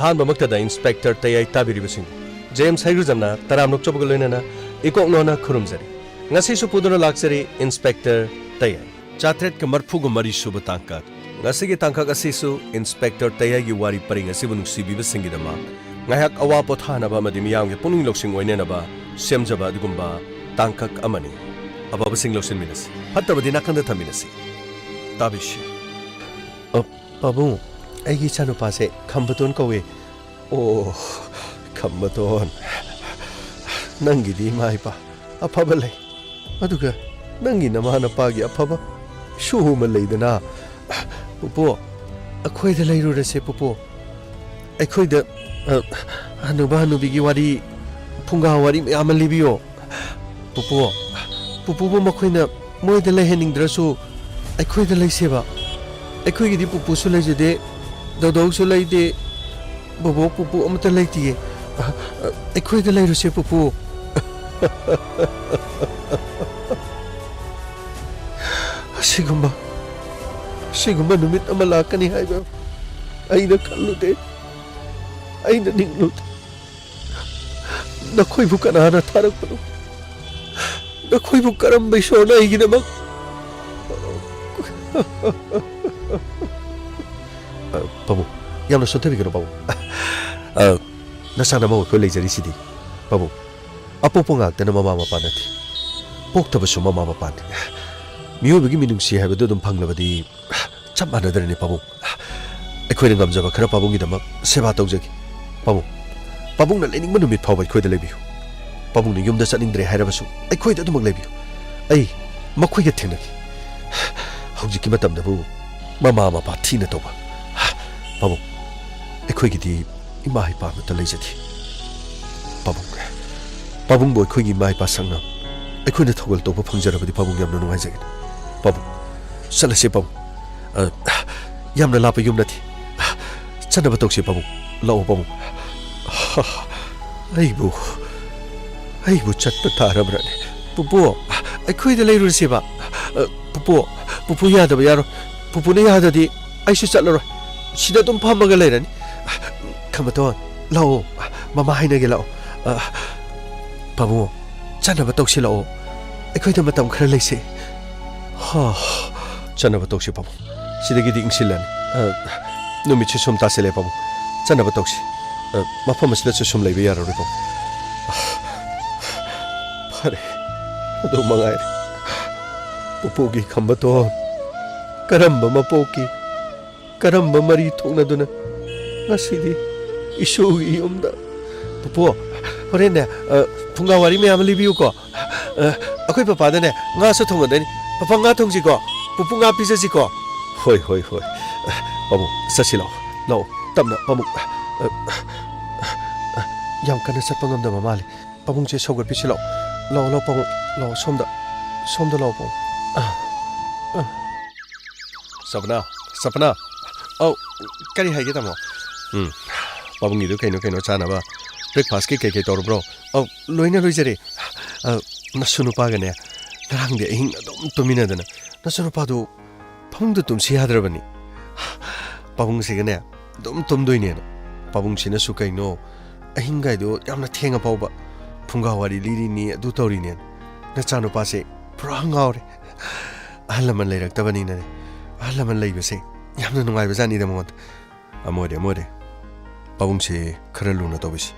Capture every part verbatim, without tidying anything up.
ꯑꯍꯥꯟꯕꯃꯛꯇꯗ inspector ꯇꯌꯥꯏ ꯇꯥꯕꯤꯔꯤꯕꯁꯤꯡ, James ꯍꯩꯒ꯭ꯔꯨꯖꯝꯅ ꯇꯔꯥꯝꯅ ꯑꯣꯛꯆꯕꯒ ꯂꯣꯏꯅꯅ ꯏꯀꯣꯛ ꯅꯣꯟꯅ ꯈꯨꯔꯨꯝꯖꯔꯤ꯫ ꯉꯁꯤꯁꯨ ꯄꯨꯗꯨꯅ ꯂꯥꯛꯆꯔꯤ ꯏꯟꯁꯄꯦꯛꯇꯔ ꯇꯌꯥꯏ꯫ ꯆꯥꯇ꯭ꯔꯦꯠꯀ ꯃꯔꯤꯐꯨꯒ ꯃꯔꯤ ꯁꯨꯕ ꯇꯥꯡꯀꯛ꯫ ꯉꯁꯤꯒꯤ ꯇꯥꯡꯀꯛ ꯑꯁꯤꯁꯨ ꯏꯟꯁꯄꯦꯛꯇꯔ ꯇꯌꯥꯏꯒꯤ ꯋꯥꯔꯤ ꯄꯔꯤꯡ ꯑꯁꯤꯕꯨ ꯅꯨꯡꯁꯤꯕꯤꯕꯁꯤꯡꯒꯤꯗꯃꯛ ꯉꯥꯏꯍꯥꯛ ꯑꯋꯥ ꯄꯣꯊꯥꯅꯕ ꯑꯃꯗꯤ ꯃꯤꯌꯥꯝꯒꯤ ꯄꯨꯛꯅꯤꯡ ꯂꯧꯁꯤꯡ ꯑꯣꯏꯅꯅꯕ ꯁꯦꯝꯖꯕ ꯑꯗꯨꯒꯨꯝꯕ ꯇꯥꯡꯀꯛ ꯑꯃꯅꯤ꯫ ꯑꯐꯕꯁꯤꯡ ꯂꯧꯁꯤꯟꯃꯤꯟꯅꯁꯤ, ꯐꯠꯇꯕꯗꯤ ꯅꯥꯀꯟꯗ ꯊꯝꯃꯤꯟꯅꯁꯤ꯫ ꯇꯥꯕꯤꯁꯤ꯫ ꯑ, ꯄꯥꯕꯨꯡ, ꯑꯩꯒꯤ ꯏꯆꯥꯅꯨꯄꯥꯁꯦ ꯈꯝꯕꯇꯣꯟ ꯀꯧꯏ꯫ ꯑꯣ, ꯈꯝꯕꯇꯣꯟ, ꯅꯪꯒꯤꯗꯤ ꯏꯃꯥ ꯏꯄꯥ ꯑꯐꯕ ꯂꯩ, ꯑꯗꯨꯒ ꯅꯪꯒꯤ ꯅꯃꯥ ꯅꯄꯥꯒꯤ ꯑꯐꯕ ꯏꯁꯨ ꯑꯃ ꯂꯩꯗꯅ꯫ ꯄꯨꯄꯨ, ꯑꯩꯈꯣꯏꯗ ꯂꯩꯔꯨꯔꯁꯦ, ꯄꯨꯄꯨ꯫ ꯑꯩꯈꯣꯏꯗ, ꯑ, ꯍꯅꯨꯕ ꯍꯅꯨꯕꯤꯒꯤ ꯋꯥꯔꯤ, ꯐꯨꯡꯒꯥ ꯋꯥꯔꯤ ꯃꯌꯥꯝ ꯑꯃ ꯂꯤꯕꯤꯌꯣ꯫ ꯄꯨꯄꯨ, ꯄꯨꯄꯨꯕꯨ ꯃꯈꯣꯏꯅ ꯃꯣꯏꯗ ꯂꯩꯍꯟꯅꯤꯡꯗ꯭ꯔꯁꯨ ꯑꯩꯈꯣꯏꯗ ꯂꯩꯁꯦꯕ꯫ ꯑꯩꯈꯣꯏꯒꯤꯗꯤ ꯄꯨꯄꯨꯁꯨ ꯂꯩꯖꯗꯦ, ꯗꯧꯗꯧꯁꯨ ꯂꯩꯇꯦ, ꯕꯣꯕꯣꯛ ꯄꯨꯄꯨ ꯑꯃꯠꯇ ꯂꯩꯇꯤꯌꯦ꯫ ꯑ, ꯑ, ꯑꯩꯈꯣꯏꯗ ꯂꯩꯔꯨꯁꯦ, ꯄꯨꯄꯨ꯫ ꯑꯁꯤꯒꯨꯝꯕ, ꯑꯁꯤꯒꯨꯝꯕ ꯅꯨꯃꯤꯠ ꯑꯃ ꯂꯥꯛꯀꯅꯤ ꯍꯥꯏꯕ ꯑꯩꯅ ꯈꯜꯂꯨꯗꯦ, ꯑꯩꯅ ꯅꯤꯡꯂꯨꯗꯦ꯫ ꯅꯈꯣꯏꯕꯨ ꯀꯅꯥꯅ ꯊꯥꯔꯛꯄꯅꯣ? ꯅꯈꯣꯏꯕꯨ ꯀꯔꯝꯕ ꯏꯁꯣꯔꯅ ꯑꯩꯒꯤꯗꯃꯛ? ꯑ, ꯄꯥꯕꯨꯡ, ꯌꯥꯝꯅ ꯁꯣꯟꯊꯕꯤꯒꯅꯨ, ꯄꯥꯕꯨꯡ꯫ ꯑ, ꯅꯆꯥ ꯅꯃꯧ ꯑꯩꯈꯣꯏ ꯂꯩꯖꯔꯤꯁꯤꯗꯤ, ꯄꯥꯕꯨꯡ꯫ ꯑꯄꯣꯛꯄ ꯉꯥꯛꯇꯅ ꯃꯃꯥ ꯃꯄꯥ ꯅꯠꯇꯦ, ꯄꯣꯛꯇꯕꯁꯨ ꯃꯃꯥ ꯃꯄꯥꯅꯤ꯫ ꯃꯤꯑꯣꯏꯕꯒꯤ ꯃꯤꯅꯨꯡꯁꯤ ꯍꯥꯏꯕꯗꯨ ꯑꯗꯨꯝ ꯐꯪꯂꯕꯗꯤ ꯆꯞ ꯃꯥꯟꯅꯗ꯭ꯔꯅꯤ, ꯄꯥꯕꯨꯡ꯫ ꯑꯩꯈꯣꯏꯅ ꯉꯝꯖꯕ ꯈꯔ ꯄꯥꯕꯨꯡꯒꯤꯗꯃꯛ ꯁꯦꯕꯥ ꯇꯧꯖꯒꯦ꯫ ꯄꯥꯕꯨꯡ, ꯄꯥꯕꯨꯡꯅ ꯂꯩꯅꯤꯡꯕ ꯅꯨꯃꯤꯠ ꯐꯥꯎꯕ ꯑꯩꯈꯣꯏꯗ ꯂꯩꯕꯤꯌꯨ꯫ ꯄꯥꯕꯨꯡꯅ ꯌꯨꯝꯗ ꯆꯠꯅꯤꯡꯗ꯭ꯔꯦ ꯍꯥꯏꯔꯕꯁꯨ ꯑꯩꯈꯣꯏꯗ ꯑꯗꯨꯃꯛ ꯂꯩꯕꯤꯌꯨ꯫ ꯑꯩ ꯃꯈꯣꯏꯒ ꯊꯦꯡꯅꯒꯦ꯫ ꯍꯧꯖꯤꯛꯀꯤ ꯃꯇꯝꯗꯕꯨ ꯃꯃꯥ ꯃꯄꯥ ꯊꯤꯅ ꯇꯧꯕ꯫ ꯄꯥꯕꯨꯡ, ꯑꯩꯈꯣꯏꯒꯤꯗꯤ ꯏꯃꯥ ꯏꯄꯥ ꯑꯃꯠꯇ ꯂꯩꯖꯗꯦ꯫ ꯄꯥꯕꯨꯡ, ꯄꯥꯕꯨꯡꯕꯨ ꯑꯩꯈꯣꯏꯒꯤ ꯏꯃꯥ ꯏꯄꯥ ꯁꯪꯅ ꯑꯩꯈꯣꯏꯅ ꯊꯧꯒꯜ ꯇꯧꯕ ꯐꯪꯖꯔꯕꯗꯤ ꯄꯥꯕꯨꯡ ꯌꯥꯝꯅ ꯅꯨꯡꯉꯥꯏꯖꯒꯅꯤ꯫ ꯄꯥꯕꯨꯡ, ꯆꯠꯂꯁꯤ ꯄꯥꯕꯨꯡ꯫ ꯑ, ꯌꯥꯝꯅ ꯂꯥꯞꯄ ꯌꯨꯝ ꯅꯠꯇꯦ꯫ ꯆꯠꯅꯕ ꯇꯧꯁꯤ ꯄꯥꯕꯨꯡ꯫ ꯂꯥꯛꯑꯣ ꯄꯥꯕꯨꯡ꯫ ꯑꯩꯕꯨ, ꯑꯩꯕꯨ ꯆꯠꯄ ꯇꯥꯔꯕ꯭ꯔꯅꯦ? ꯄꯨꯄꯨ, ꯑꯩꯈꯣꯏꯗ ꯂꯩꯔꯨꯔꯁꯦꯕ꯫ ꯑ, ꯄꯨꯄꯨ, ꯄꯨꯄꯨ ꯌꯥꯗꯕ ꯌꯥꯔꯣꯏ꯫ ꯄꯨꯄꯨꯅ ꯌꯥꯗꯗꯤ ꯑꯩꯁꯨ ꯆꯠꯂꯔꯣꯏ꯫ ꯁꯤꯗ ꯑꯗꯨꯝ ꯐꯝꯃꯒ ꯂꯩꯔꯅꯤ꯫ ꯈꯝꯕꯇꯣꯟ, ꯂꯥꯛꯑꯣ꯫ ꯃꯃꯥ ꯍꯥꯏꯅꯒꯦ, ꯂꯥꯛꯑꯣ꯫ ꯑ, ꯄꯥꯕꯨꯡ, ꯆꯠꯅꯕ ꯇꯧꯁꯤ, ꯂꯥꯛꯑꯣ꯫ ꯑꯩꯈꯣꯏꯗ ꯃꯇꯝ ꯈꯔ ꯂꯩꯁꯤ꯫ ꯍꯥ, ꯆꯠꯅꯕ ꯇꯧꯁꯤ, ꯄꯥꯕꯨꯡ꯫ ꯁꯤꯗꯒꯤꯗꯤ ꯏꯪꯁꯤꯜꯂꯅꯤ꯫ ꯑ, ꯅꯨꯃꯤꯠꯁꯨ ꯁꯨꯝ ꯇꯥꯁꯤꯜꯂꯛꯑꯦ, ꯄꯥꯕꯨꯡ꯫ ꯆꯠꯅꯕ ꯇꯧꯁꯤ꯫ ꯑ, ꯃꯐꯝ ꯑꯁꯤꯗꯁꯨ ꯁꯨꯝ ꯂꯩꯕ ꯌꯥꯔꯔꯣꯏ, ꯄꯥꯕꯨꯡ꯫ ꯐꯔꯦ, ꯑꯗꯨ ꯃꯉꯥꯏꯔꯦ꯫ ꯄꯨꯄꯨꯒꯤ ꯈꯝꯕꯇꯣꯟ, ꯀꯔꯝꯕ ꯃꯄꯣꯛꯀꯤ, ꯀꯔꯝꯕ ꯃꯔꯤ ꯊꯣꯛꯅꯗꯨꯅ ꯉꯁꯤꯗꯤ ꯏꯁꯨꯒꯤ ꯌꯨꯝꯗ? ꯄꯨꯄꯨ, ꯍꯣꯔꯦꯟꯅꯦ, ꯑ, ꯐꯨꯡꯒꯥ ꯋꯥꯔꯤ ꯃꯌꯥꯝ ꯑꯃ ꯂꯤꯕꯤꯌꯨꯀꯣ꯫ ꯑ, ꯑꯩꯈꯣꯏ ꯄꯄꯥꯗꯅꯦ ꯉꯥꯁꯨ ꯊꯣꯡꯒꯗꯣꯏꯅꯤ꯫ ꯄꯄꯥ, ꯉꯥ ꯊꯣꯡꯁꯤꯀꯣ? ꯄꯨꯄꯨ, ꯉꯥ ꯄꯤꯖꯁꯤꯀꯣ? ꯍꯣꯏ, ꯍꯣꯏ, ꯍꯣꯏ꯫ ꯑ, ꯄꯥꯕꯨꯡ, ꯆꯠꯁꯤ ꯂꯥꯛꯑꯣ꯫ ꯂꯥꯛꯑꯣ, ꯇꯞꯅ, ꯄꯥꯕꯨꯡ꯫ ꯑ, ꯑ, ꯑ, ꯌꯥꯝ ꯀꯟꯅ ꯆꯠꯄ ꯉꯝꯗꯕ ꯃꯥꯜꯂꯤ꯫ ꯄꯥꯕꯨꯡꯁꯦ ꯁꯧꯒꯠꯄꯤꯁꯤ, ꯂꯥꯛꯑꯣ꯫ ꯂꯥꯛꯑꯣ, ꯂꯥꯛꯑꯣ, ꯄꯥꯕꯨꯡ꯫ ꯂꯥꯛꯑꯣ, ꯁꯣꯝꯗ꯫ ꯁꯣꯝꯗ ꯂꯥꯛꯑꯣ, ꯄꯥꯕꯨꯡ꯫ ꯑ, ꯑ꯫ ꯁꯄꯅꯥ, ꯁꯄꯅꯥ꯫ ꯑꯧ, ꯀꯔꯤ ꯍꯥꯏꯒꯦ, ꯇꯥꯃꯣ? ꯎꯝ, ꯄꯥꯕꯨꯡꯒꯤꯗꯨ ꯀꯩꯅꯣ ꯀꯩꯅꯣ ꯆꯥꯅꯕ, breakfastꯀꯤ ꯀꯩ ꯀꯩ ꯇꯧꯔꯕ꯭ꯔꯣ? ꯑꯧ, ꯂꯣꯏꯅ ꯂꯣꯏꯖꯔꯦ꯫ ꯑ, ꯅꯁꯨ ꯅꯨꯄꯥꯒꯅꯦ, ꯉꯔꯥꯡꯗꯤ ꯑꯍꯤꯡ ꯑꯗꯨꯝ ꯇꯨꯝꯃꯤꯟꯅꯗꯅ, ꯅꯁꯨ ꯅꯨꯄꯥꯗꯨ ꯐꯃꯨꯡꯗ ꯇꯨꯝꯁꯤ ꯌꯥꯗ꯭ꯔꯕꯅꯤ꯫ ꯄꯥꯕꯨꯡꯁꯤꯒꯅꯦ ꯑꯗꯨꯝ ꯇꯨꯝꯗꯣꯏꯅꯦꯅ꯫ ꯄꯥꯕꯨꯡꯁꯤꯅꯁꯨ ꯀꯩꯅꯣ, ꯑꯍꯤꯡꯒꯥꯏꯗꯣ ꯌꯥꯝꯅ ꯊꯦꯡꯉ ꯐꯥꯎꯕ ꯐꯨꯡꯒꯥ ꯋꯥꯔꯤ ꯂꯤꯔꯤꯅꯤ, ꯑꯗꯨ ꯇꯧꯔꯤꯅꯦꯅ꯫ ꯅꯆꯥꯅꯨꯄꯥꯁꯦ ꯄꯨꯔꯥ ꯉꯥꯎꯔꯦ꯫ ꯑꯍꯜ ꯂꯃꯟ ꯂꯩꯔꯛꯇꯕꯅꯤꯅꯅꯦ, ꯑꯍꯜ ꯂꯃꯟ ꯂꯩꯕꯁꯦ ꯌꯥꯝꯅ ꯅꯨꯡꯉꯥꯏꯕꯖꯥꯠꯅꯤꯗ ꯃꯉꯣꯟꯗ꯫ ꯑꯃ ꯑꯣꯏꯔꯦ, ꯑꯃ ꯑꯣꯏꯔꯦ꯫ ꯄꯥꯕꯨꯡꯁꯦ ꯈꯔ ꯂꯨꯅ ꯇꯧꯕꯤꯁꯤ꯫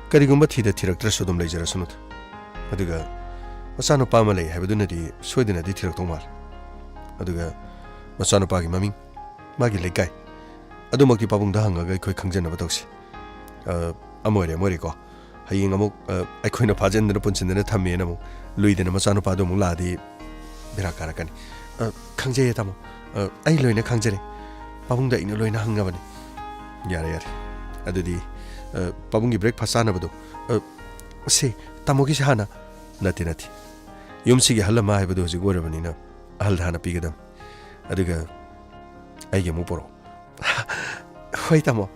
ꯀꯔꯤꯒꯨꯝꯕ ꯊꯤꯗ ꯊꯤꯔꯛꯇ꯭ꯔꯁꯨ ꯑꯗꯨꯝ ꯂꯩꯖꯔꯁꯅꯨꯗ꯫ ꯑꯗꯨꯒ ꯃꯆꯥꯅꯨꯄꯥ ꯑꯃ ꯂꯩ ꯍꯥꯏꯕꯗꯨꯅꯗꯤ ꯁꯣꯏꯗꯅꯗꯤ ꯊꯤꯔꯛꯇꯧ ꯃꯥꯜꯂꯦ꯫ ꯑꯗꯨꯒ ꯃꯆꯥꯅꯨꯄꯥꯒꯤ ꯃꯃꯤꯡ, ꯃꯥꯒꯤ ꯂꯩꯀꯥꯏ, ꯑꯗꯨꯃꯛꯇꯤ ꯄꯥꯕꯨꯡꯗ ꯍꯪꯉꯒ ꯑꯩꯈꯣꯏ ꯈꯪꯖꯅꯕ ꯇꯧꯁꯤ꯫ ꯑ, ꯑꯃ ꯑꯣꯏꯔꯦ, ꯑꯃ ꯑꯣꯏꯔꯦꯀꯣ꯫ ꯍꯌꯦꯡ ꯑꯃꯨꯛ, ꯑ, ꯑꯩꯈꯣꯏꯅ ꯐꯥꯖꯤꯟꯗꯅ ꯄꯨꯟꯁꯤꯟꯗꯅ ꯊꯝꯃꯦꯅ ꯑꯃꯨꯛ ꯂꯨꯏꯗꯅ ꯃꯆꯥꯅꯨꯄꯥꯗꯣ ꯑꯃꯨꯛ ꯂꯥꯛꯑꯗꯤ ꯕꯦꯔꯥ ꯀꯥꯔꯛꯀꯅꯤ꯫ ꯑ, ꯈꯪꯖꯩꯌꯦ, ꯇꯥꯃꯣ꯫ ꯑ, ꯑꯩ ꯂꯣꯏꯅ ꯈꯪꯖꯔꯦ꯫ ꯄꯥꯕꯨꯡꯗ ꯑꯩꯅ ꯂꯣꯏꯅ ꯍꯪꯉꯕꯅꯤ꯫ ꯌꯥꯔꯦ, ꯌꯥꯔꯦ꯫ ꯑꯗꯨꯗꯤ, ꯑ, ꯄꯥꯕꯨꯡꯒꯤ breakfast ꯆꯥꯅꯕꯗꯣ, ꯑ, ꯁꯦ, ꯇꯥꯃꯣꯒꯤꯁꯦ ꯍꯥꯟꯅ꯫ ꯅꯠꯇꯦ, ꯅꯠꯇꯦ꯫ ꯌꯨꯝꯁꯤꯒꯤ ꯑꯍꯜ ꯑꯃ ꯍꯥꯏꯕꯗꯨ ꯍꯧꯖꯤꯛ ꯑꯣꯏꯔꯕꯅꯤꯅ ꯑꯍꯜꯗ ꯍꯥꯟꯅ ꯄꯤꯒꯗꯕꯅꯤ꯫ ꯑꯗꯨꯒ ꯑꯩꯒꯤ ꯑꯃꯨꯛ ꯄꯣꯔꯛꯑꯣ꯫ ꯍꯣꯏ, ꯇꯥꯃꯣ꯫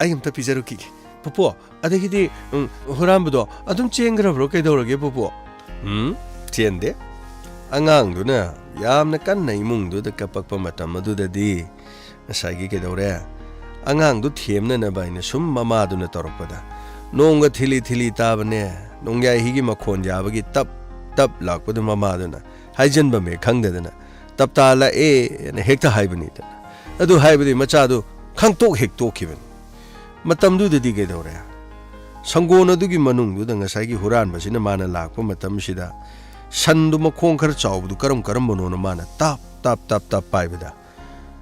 ꯑꯩ ꯑꯝꯇ ꯄꯤꯖꯔꯨꯈꯤꯒꯦ꯫ ꯄꯨꯄꯨ, ꯑꯗꯒꯤꯗꯤ, ꯎꯝ, ꯍꯨꯔꯥꯟꯕꯗꯣ ꯑꯗꯨꯝ ꯆꯦꯟꯈ꯭ꯔꯕ꯭ꯔꯣ? ꯀꯩꯗꯧꯔꯒꯦ, ꯄꯨꯄꯨ? ꯎꯝ, ꯆꯦꯟꯗꯦ꯫ ꯑꯉꯥꯡꯗꯨꯅ ꯌꯥꯝꯅ ꯀꯟꯅ ꯏꯃꯨꯡꯗꯨꯗ ꯀꯞꯄꯛꯄ ꯃꯇꯝ ꯑꯗꯨꯗꯗꯤ ꯉꯁꯥꯏꯒꯤ ꯀꯩꯗꯧꯔꯦ? ꯑꯉꯥꯡꯗꯨ ꯊꯦꯝꯅꯅꯕ ꯍꯥꯏꯅ ꯁꯨꯝ ꯃꯃꯥꯗꯨꯅ ꯇꯧꯔꯛꯄꯗ, ꯅꯣꯡꯒ ꯊꯤꯂꯤ ꯊꯤꯂꯤ ꯇꯥꯕꯅꯦ, ꯅꯣꯡꯌꯥꯏ ꯍꯤꯒꯤ ꯃꯈꯣꯟ ꯌꯥꯕꯒꯤ ꯇꯞ ꯇꯞ ꯂꯥꯛꯄꯗꯨ ꯃꯃꯥꯗꯨꯅ ꯍꯥꯏꯖꯟꯕ ꯃꯦ ꯈꯪꯗꯗꯅ, "ꯇꯞꯇꯥ ꯂꯥꯛꯑꯦꯅ" ꯍꯦꯛꯇ ꯍꯥꯏꯕꯅꯤꯗꯅ꯫ ꯑꯗꯨ ꯍꯥꯏꯕꯗꯤ ꯃꯆꯥꯗꯨ ꯈꯪꯇꯣꯛ ꯍꯦꯛ ꯇꯣꯛꯈꯤꯕꯅꯤ꯫ ꯃꯇꯝꯗꯨꯗꯗꯤ ꯀꯩꯗꯧꯔꯦ? ꯁꯪꯒꯣꯟ ꯑꯗꯨꯒꯤ ꯃꯅꯨꯡꯗꯨꯗ ꯉꯁꯥꯏꯒꯤ ꯍꯨꯔꯥꯟꯕꯁꯤꯅ ꯃꯥꯅ ꯂꯥꯛꯄ ꯃꯇꯝꯁꯤꯗ ꯁꯟꯗꯨ ꯃꯈꯣꯡ ꯈꯔ ꯆꯥꯎꯕꯗꯨ ꯀꯔꯝ ꯀꯔꯝꯕꯅꯣꯅ ꯃꯥꯅ ꯇꯞ ꯇꯞ ꯇꯞ ꯇꯞ ꯄꯥꯏꯕꯗ,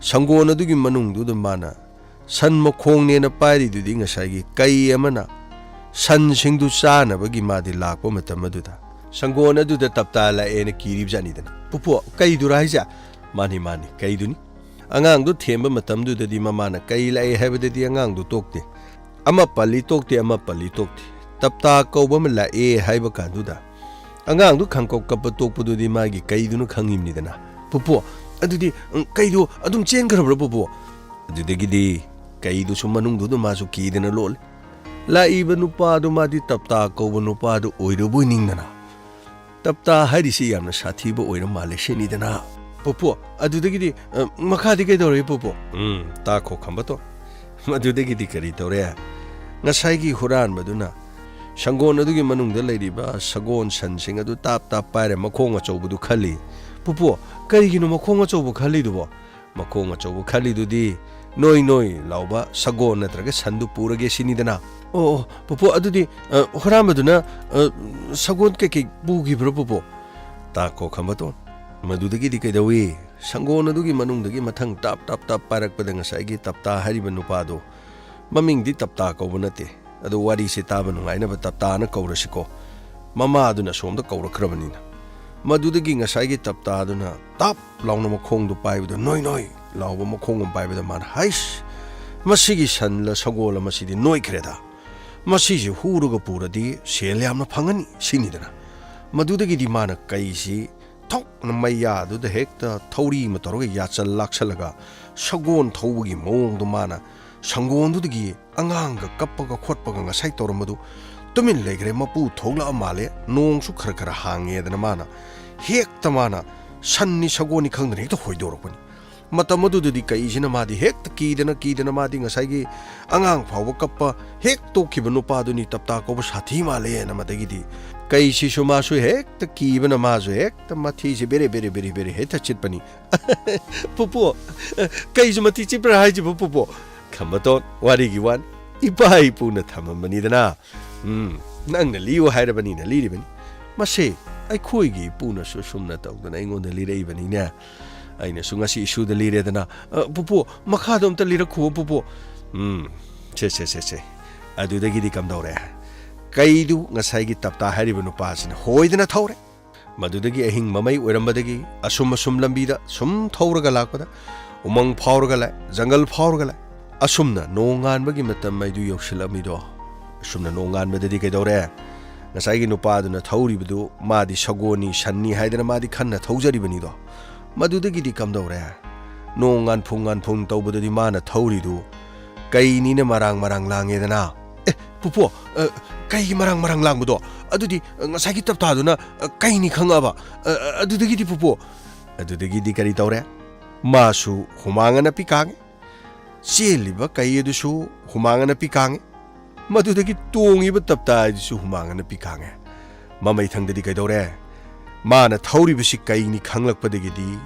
ꯁꯪꯒꯣꯟ ꯑꯗꯨꯒꯤ ꯃꯅꯨꯡꯗꯨꯗ ꯃꯥꯅ ꯁꯟ ꯃꯈꯣꯡꯅꯦꯅ ꯄꯥꯏꯔꯤꯗꯨꯗꯤ ꯉꯁꯥꯏꯒꯤ ꯀꯩ ꯑꯃꯅ ꯁꯟꯁꯤꯡꯗꯨ ꯆꯥꯅꯕꯒꯤ ꯃꯥꯗꯤ ꯂꯥꯛꯄ ꯃꯇꯝ ꯑꯗꯨꯗ ꯁꯪꯒꯣꯟ ꯑꯗꯨꯗ ꯇꯞꯇꯥ ꯂꯥꯛꯑꯦꯅ ꯀꯤꯔꯤꯕ ꯖꯥꯠꯅꯤꯗꯅ꯫ "ꯄꯨꯄꯨ, ꯀꯩꯗꯨꯔꯥ ꯍꯥꯏꯁꯦ?" "ꯃꯥꯅꯤ, ꯃꯥꯅꯤ, ꯀꯩꯗꯨꯅꯤ꯫" ꯑꯉꯥꯡꯗꯨ ꯊꯦꯝꯕ ꯃꯇꯝꯗꯨꯗꯗꯤ ꯃꯃꯥꯅ ꯀꯩ ꯂꯥꯛꯑꯦ ꯍꯥꯏꯕꯗꯗꯤ ꯑꯉꯥꯡꯗꯨ ꯇꯣꯛꯇꯦ꯫ ꯑꯃ ꯄꯜꯂꯤ ꯇꯣꯛꯇꯦ, ꯑꯃ ꯄꯜꯂꯤ ꯇꯣꯛꯇꯦ꯫ "ꯇꯞꯇꯥ ꯀꯧꯕ ꯑꯃ ꯂꯥꯛꯑꯦ" ꯍꯥꯏꯕ ꯀꯥꯟꯗꯨꯗ ꯑꯉꯥꯡꯗꯨ ꯈꯪꯀꯞ ꯀꯞꯄ ꯇꯣꯛꯄꯗꯨꯗꯤ ꯃꯥꯒꯤ ꯀꯩꯗꯨꯅ ꯈꯪꯉꯤꯕꯅꯤꯗꯅ꯫ "ꯄꯨꯄꯨ, ꯑꯗꯨꯗꯤ, ꯎꯝ, ꯀꯩꯗꯨ ꯑꯗꯨꯝ ꯆꯦꯟꯈ꯭ꯔꯕ꯭ꯔꯥ, ꯄꯨꯄꯨ?" ꯑꯗꯨꯗꯒꯤꯗꯤ ꯀꯩꯗꯨꯁꯨ ꯃꯅꯨꯡꯗꯨꯗ ꯃꯥꯁꯨ ꯀꯤꯗꯅ ꯂꯣꯠꯂꯦ꯫ ꯂꯥꯛꯏꯕ ꯅꯨꯄꯥꯗꯨ ꯃꯥꯗꯤ ꯇꯞꯇꯥ ꯀꯧꯕ ꯅꯨꯄꯥꯗꯨ ꯑꯣꯏꯔꯨꯕꯣꯏ ꯅꯤꯡꯗꯅ, "ꯇꯞꯇꯥ ꯍꯥꯏꯔꯤꯁꯤ ꯌꯥꯝꯅ ꯁꯥꯊꯤꯕ ꯑꯣꯏꯔ ꯃꯥꯜꯂꯦ" ꯁꯤꯅꯤꯗꯅ꯫ "ꯄꯨꯄꯨ, ꯑꯗꯨꯗꯒꯤꯗꯤ, ꯑ, ꯃꯈꯥꯗꯤ ꯀꯩꯗꯧꯔꯛꯏ, ꯄꯨꯄꯨ?" "ꯎꯝ, ꯇꯥꯈꯣ, ꯈꯝꯕꯇꯣꯟ꯫ ꯃꯗꯨꯗꯒꯤꯗꯤ ꯀꯔꯤ ꯇꯧꯔꯦ? ꯉꯁꯥꯏꯒꯤ ꯍꯨꯔꯥꯟꯕꯗꯨꯅ ꯁꯪꯒꯣꯟ ꯑꯗꯨꯒꯤ ꯃꯅꯨꯡꯗ ꯂꯩꯔꯤꯕ ꯁꯒꯣꯜ ꯁꯟꯁꯤꯡ ꯑꯗꯨ ꯇꯥꯞ ꯇꯥꯞ ꯄꯥꯏꯔ ꯃꯈꯣꯡ ꯑꯆꯧꯕꯗꯨ ꯈꯜꯂꯤ꯫" "ꯄꯨꯄꯨ, ꯀꯔꯤꯒꯤꯅꯣ ꯃꯈꯣꯡ ꯑꯆꯧꯕ ꯈꯜꯂꯤꯗꯨꯕꯣ?" "ꯃꯈꯣꯡ ꯑꯆꯧꯕ ꯈꯜꯂꯤꯗꯨꯗꯤ ꯅꯣꯏ ꯅꯣꯏ ꯂꯥꯎꯕ ꯁꯒꯣꯜ ꯅꯠꯇ꯭ꯔꯒ ꯁꯟꯗꯨ ꯄꯨꯔꯒꯦ ꯁꯤꯅꯤꯗꯅ꯫" "ꯑꯣ, ꯑꯣ, ꯄꯨꯄꯨ, ꯑꯗꯨꯗꯤ, ꯑ, ꯍꯨꯔꯥꯟꯕꯗꯨꯅ, ꯑ, ꯁꯒꯣꯜ ꯀꯩꯀꯩ ꯄꯨꯈꯤꯕ꯭ꯔꯣ, ꯄꯨꯄꯨ?" "ꯇꯥꯈꯣ, ꯈꯝꯕꯇꯣꯟ, ꯃꯗꯨꯗꯒꯤꯗꯤ ꯀꯩꯗꯧꯏ? ꯁꯪꯒꯣꯜ ꯑꯗꯨꯒꯤ ꯃꯅꯨꯡꯗꯒꯤ ꯃꯊꯪ ꯇꯥꯞ ꯇꯥꯞ ꯇꯥꯞ ꯄꯥꯏꯔꯛꯄꯗ ꯉꯁꯥꯏꯒꯤ ꯇꯞꯇꯥ ꯍꯥꯏꯔꯤꯕ ꯅꯨꯄꯥꯗꯨ, ꯃꯃꯤꯡꯗꯤ ꯇꯞꯇꯥ ꯀꯧꯕ ꯅꯠꯇꯦ, ꯑꯗꯣ ꯋꯥꯔꯤꯁꯦ ꯇꯥꯕ ꯅꯨꯡꯉꯥꯏꯅꯕ ꯇꯞꯇꯥꯅ ꯀꯧꯔꯁꯤꯀꯣ, ꯃꯃꯥꯗꯨꯅ ꯁꯣꯝꯗ ꯀꯧꯔꯛꯈ꯭ꯔꯕꯅꯤꯅ꯫ ꯃꯗꯨꯗꯒꯤ ꯉꯁꯥꯏꯒꯤ ꯇꯞꯇꯥꯗꯨꯅ ꯇꯥꯞ ꯂꯥꯎꯅ ꯃꯈꯣꯡꯗꯨ ꯄꯥꯏꯕꯗ, ꯅꯣꯏ ꯅꯣꯏ ꯂꯥꯎꯕ ꯃꯈꯣꯡ ꯑꯃ ꯄꯥꯏꯕꯗ ꯃꯥꯅ, 'ꯍꯩꯁ, ꯃꯁꯤꯒꯤ ꯁꯟꯂ ꯁꯒꯣꯜꯂ ꯃꯁꯤꯗꯤ ꯅꯣꯏꯈ꯭ꯔꯦꯗ꯫ ꯃꯁꯤꯁꯤ ꯍꯨꯔꯒ ꯄꯨꯔꯗꯤ ꯁꯦꯜ ꯌꯥꯝꯅ ꯐꯪꯒꯅꯤ' ꯁꯤꯅꯤꯗꯅ꯫ ꯃꯗꯨꯗꯒꯤꯗꯤ ꯃꯥꯅ ꯀꯩꯁꯤ ꯊꯣꯛꯅ ꯃꯌꯥꯗꯨꯗ ꯍꯦꯛꯇ ꯊꯧꯔꯤ ꯑꯃ ꯇꯧꯔꯒ ꯌꯥꯆꯜ ꯂꯥꯛꯁꯜꯂꯒ ꯁꯒꯣꯜ ꯊꯧꯕꯒꯤ ꯃꯑꯣꯡꯗꯣ ꯃꯥꯅ ꯁꯪꯒꯣꯜꯗꯨꯗꯒꯤ ꯑꯉꯥꯡꯒ ꯀꯞꯄꯒ ꯈꯣꯠꯄꯒ ꯉꯁꯥꯏ ꯇꯧꯔꯝꯕꯗꯨ ꯇꯨꯃꯤꯟ ꯂꯩꯈ꯭ꯔꯦ꯫ ꯃꯄꯨ ꯊꯣꯛꯂꯛꯑ ꯃꯥꯜꯂꯦ꯫ ꯅꯣꯡꯁꯨ ꯈꯔ ꯈꯔ ꯍꯥꯡꯉꯦꯗꯅ ꯃꯥꯅ ꯍꯦꯛꯇ ꯃꯥꯅ ꯁꯟꯅꯤ ꯁꯒꯣꯜꯅꯤ ꯈꯪꯗꯅ ꯍꯦꯛꯇ ꯍꯣꯏꯗꯣꯔꯛꯄꯅꯤ꯫ ꯃꯇꯝ ꯑꯗꯨꯗꯗꯤ ꯀꯩꯁꯤꯅ ꯃꯥꯗꯤ ꯍꯦꯛꯇ ꯀꯤꯗꯅ ꯀꯤꯗꯅ ꯃꯥꯗꯤ ꯉꯁꯥꯏꯒꯤ ꯑꯉꯥꯡ ꯐꯥꯎꯕ ꯀꯞꯄ ꯍꯦꯛ ꯇꯣꯛꯈꯤꯕ ꯅꯨꯄꯥꯗꯨꯅꯤ ꯇꯞꯇꯥ ꯀꯧꯕ ꯁꯥꯊꯤ ꯃꯥꯜꯂꯦꯅ꯫ ꯃꯗꯒꯤꯗꯤ ꯀꯩꯁꯤꯁꯨ ꯃꯥꯁꯨ ꯍꯦꯛꯇ ꯀꯤꯕꯅ ꯃꯥꯁꯨ ꯍꯦꯛꯇ ꯃꯊꯤꯁꯦ ꯕꯦꯔꯦ ꯕꯦꯔꯦ ꯕꯦꯔꯦ ꯕꯦꯔꯦ ꯍꯦꯛꯇ ꯆꯤꯠꯄꯅꯤ꯫ "ꯄꯨꯄꯨ, ꯀꯩꯁꯨ ꯃꯊꯤ ꯆꯤꯠꯄ꯭ꯔꯥ ꯍꯥꯏꯁꯤꯕꯨ ꯄꯨꯄꯨ?" "ꯈꯝꯕꯇꯣꯟ, ꯋꯥꯔꯤꯒꯤ ꯋꯥꯅꯤ, ꯏꯄꯥ ꯏꯄꯨꯅ ꯊꯝꯃꯝꯕꯅꯤꯗꯅ꯫ ꯎꯝ, ꯅꯪꯅ ꯂꯤꯌꯨ ꯍꯥꯏꯔꯕꯅꯤꯅ ꯂꯤꯔꯤꯕꯅꯤ꯫ ꯃꯁꯦ ꯑꯩꯈꯣꯏꯒꯤ ꯏꯄꯨꯅꯁꯨ ꯁꯨꯝꯅ ꯇꯧꯗꯅ ꯑꯩꯉꯣꯟꯗ ꯂꯤꯔꯛꯏꯕꯅꯤꯅꯦ꯫ ꯑꯩꯅꯁꯨ ꯉꯁꯤ ꯏꯁꯨꯗ ꯂꯤꯔꯦꯗꯅ꯫ ꯑ, ꯄꯨꯄꯨ, ꯃꯈꯥꯗꯣ ꯑꯝꯇ ꯂꯤꯔꯛꯈꯨꯋꯣ ꯄꯨꯄꯨ꯫ ꯎꯝ, ꯁꯦ, ꯁꯦ, ꯁꯦ, ꯁꯦ꯫ ꯑꯗꯨꯗꯒꯤꯗꯤ ꯀꯝꯗꯧꯔꯦ? ꯀꯩꯗꯨ ꯉꯁꯥꯏꯒꯤ ꯇꯞꯇꯥ ꯍꯥꯏꯔꯤꯕ ꯅꯨꯄꯥꯁꯤꯅ ꯍꯣꯏꯗꯅ ꯊꯧꯔꯦ꯫ ꯃꯗꯨꯗꯒꯤ ꯑꯍꯤꯡ ꯃꯃꯩ ꯑꯣꯏꯔꯝꯕꯗꯒꯤ ꯑꯁꯨꯝ ꯑꯁꯨꯝ ꯂꯝꯕꯤꯗ ꯁꯨꯝ ꯊꯧꯔꯒ ꯂꯥꯛꯄꯗ ꯎꯃꯪ ꯐꯥꯎꯔꯒ ꯂꯥꯛꯑꯦ, ꯖꯪꯒꯜ ꯐꯥꯎꯔꯒ ꯂꯥꯛꯑꯦ꯫ ꯑꯁꯨꯝꯅ ꯅꯣꯡꯉꯥꯟꯕꯒꯤ ꯃꯇꯝ ꯍꯥꯏꯗꯨ ꯌꯧꯁꯤꯜꯂꯝꯃꯤꯗꯣ꯫ ꯑꯁꯨꯝꯅ ꯅꯣꯡꯉꯥꯟꯕꯗꯗꯤ ꯀꯩꯗꯧꯔꯦ? ꯉꯁꯥꯏꯒꯤ ꯅꯨꯄꯥꯗꯨꯅ ꯊꯧꯔꯤꯕꯗꯨ ꯃꯥꯗꯤ ꯁꯒꯣꯜꯅꯤ, ꯁꯟꯅꯤ ꯍꯥꯏꯗꯅ ꯃꯥꯗꯤ ꯈꯟꯅ ꯊꯧꯖꯔꯤꯕꯅꯤꯗꯣ꯫ ꯃꯗꯨꯗꯒꯤꯗꯤ ꯀꯝꯗꯧꯔꯦ? ꯅꯣꯡ ꯉꯥꯟꯐꯨꯡ ꯉꯥꯟꯐꯨꯡ ꯇꯧꯕꯗꯗꯤ ꯃꯥꯅ ꯊꯧꯔꯤꯗꯨ ꯀꯩꯅꯤꯅ ꯃꯔꯥꯡ ꯃꯔꯥꯡ ꯂꯥꯡꯉꯦꯗꯅ꯫ "ꯑꯦ, ꯄꯨꯄꯨ, ꯑ, ꯀꯩꯒꯤ ꯃꯔꯥꯡ ꯃꯔꯥꯡ ꯂꯥꯡꯕꯗꯣ? ꯑꯗꯨꯗꯤ, ꯑ, ꯉꯁꯥꯏꯒꯤ ꯇꯞꯇꯥꯗꯨꯅ, ꯑ, ꯀꯩꯅꯤ ꯈꯪꯉꯛꯑꯕ? ꯑ, ꯑ, ꯑꯗꯨꯗꯒꯤꯗꯤ ꯄꯨꯄꯨ?" ꯑꯗꯨꯗꯒꯤꯗꯤ ꯀꯔꯤ ꯇꯧꯔꯦ? ꯃꯥꯁꯨ ꯍꯨꯃꯥꯡ ꯑꯅꯞꯄꯤ ꯀꯥꯡꯉꯦ꯫ ꯆꯦꯜꯂꯤꯕ ꯀꯩ ꯑꯗꯨꯁꯨ ꯍꯨꯃꯥꯡ ꯑꯅꯞꯄꯤ ꯀꯥꯡꯉꯦ꯫ ꯃꯗꯨꯗꯒꯤ ꯇꯣꯡꯉꯤꯕ ꯇꯞꯇꯥ ꯑꯗꯨꯁꯨ ꯍꯨꯃꯥꯡ ꯑꯅꯞꯄꯤ ꯀꯥꯡꯉꯦ꯫ ꯃꯃꯩꯊꯪꯗꯗꯤ ꯀꯩꯗꯧꯔꯦ? ꯃꯥꯅ ꯊꯧꯔꯤꯕꯁꯤ ꯀꯩꯅꯤ ꯈꯪꯂꯛꯄꯗꯒꯤꯗꯤ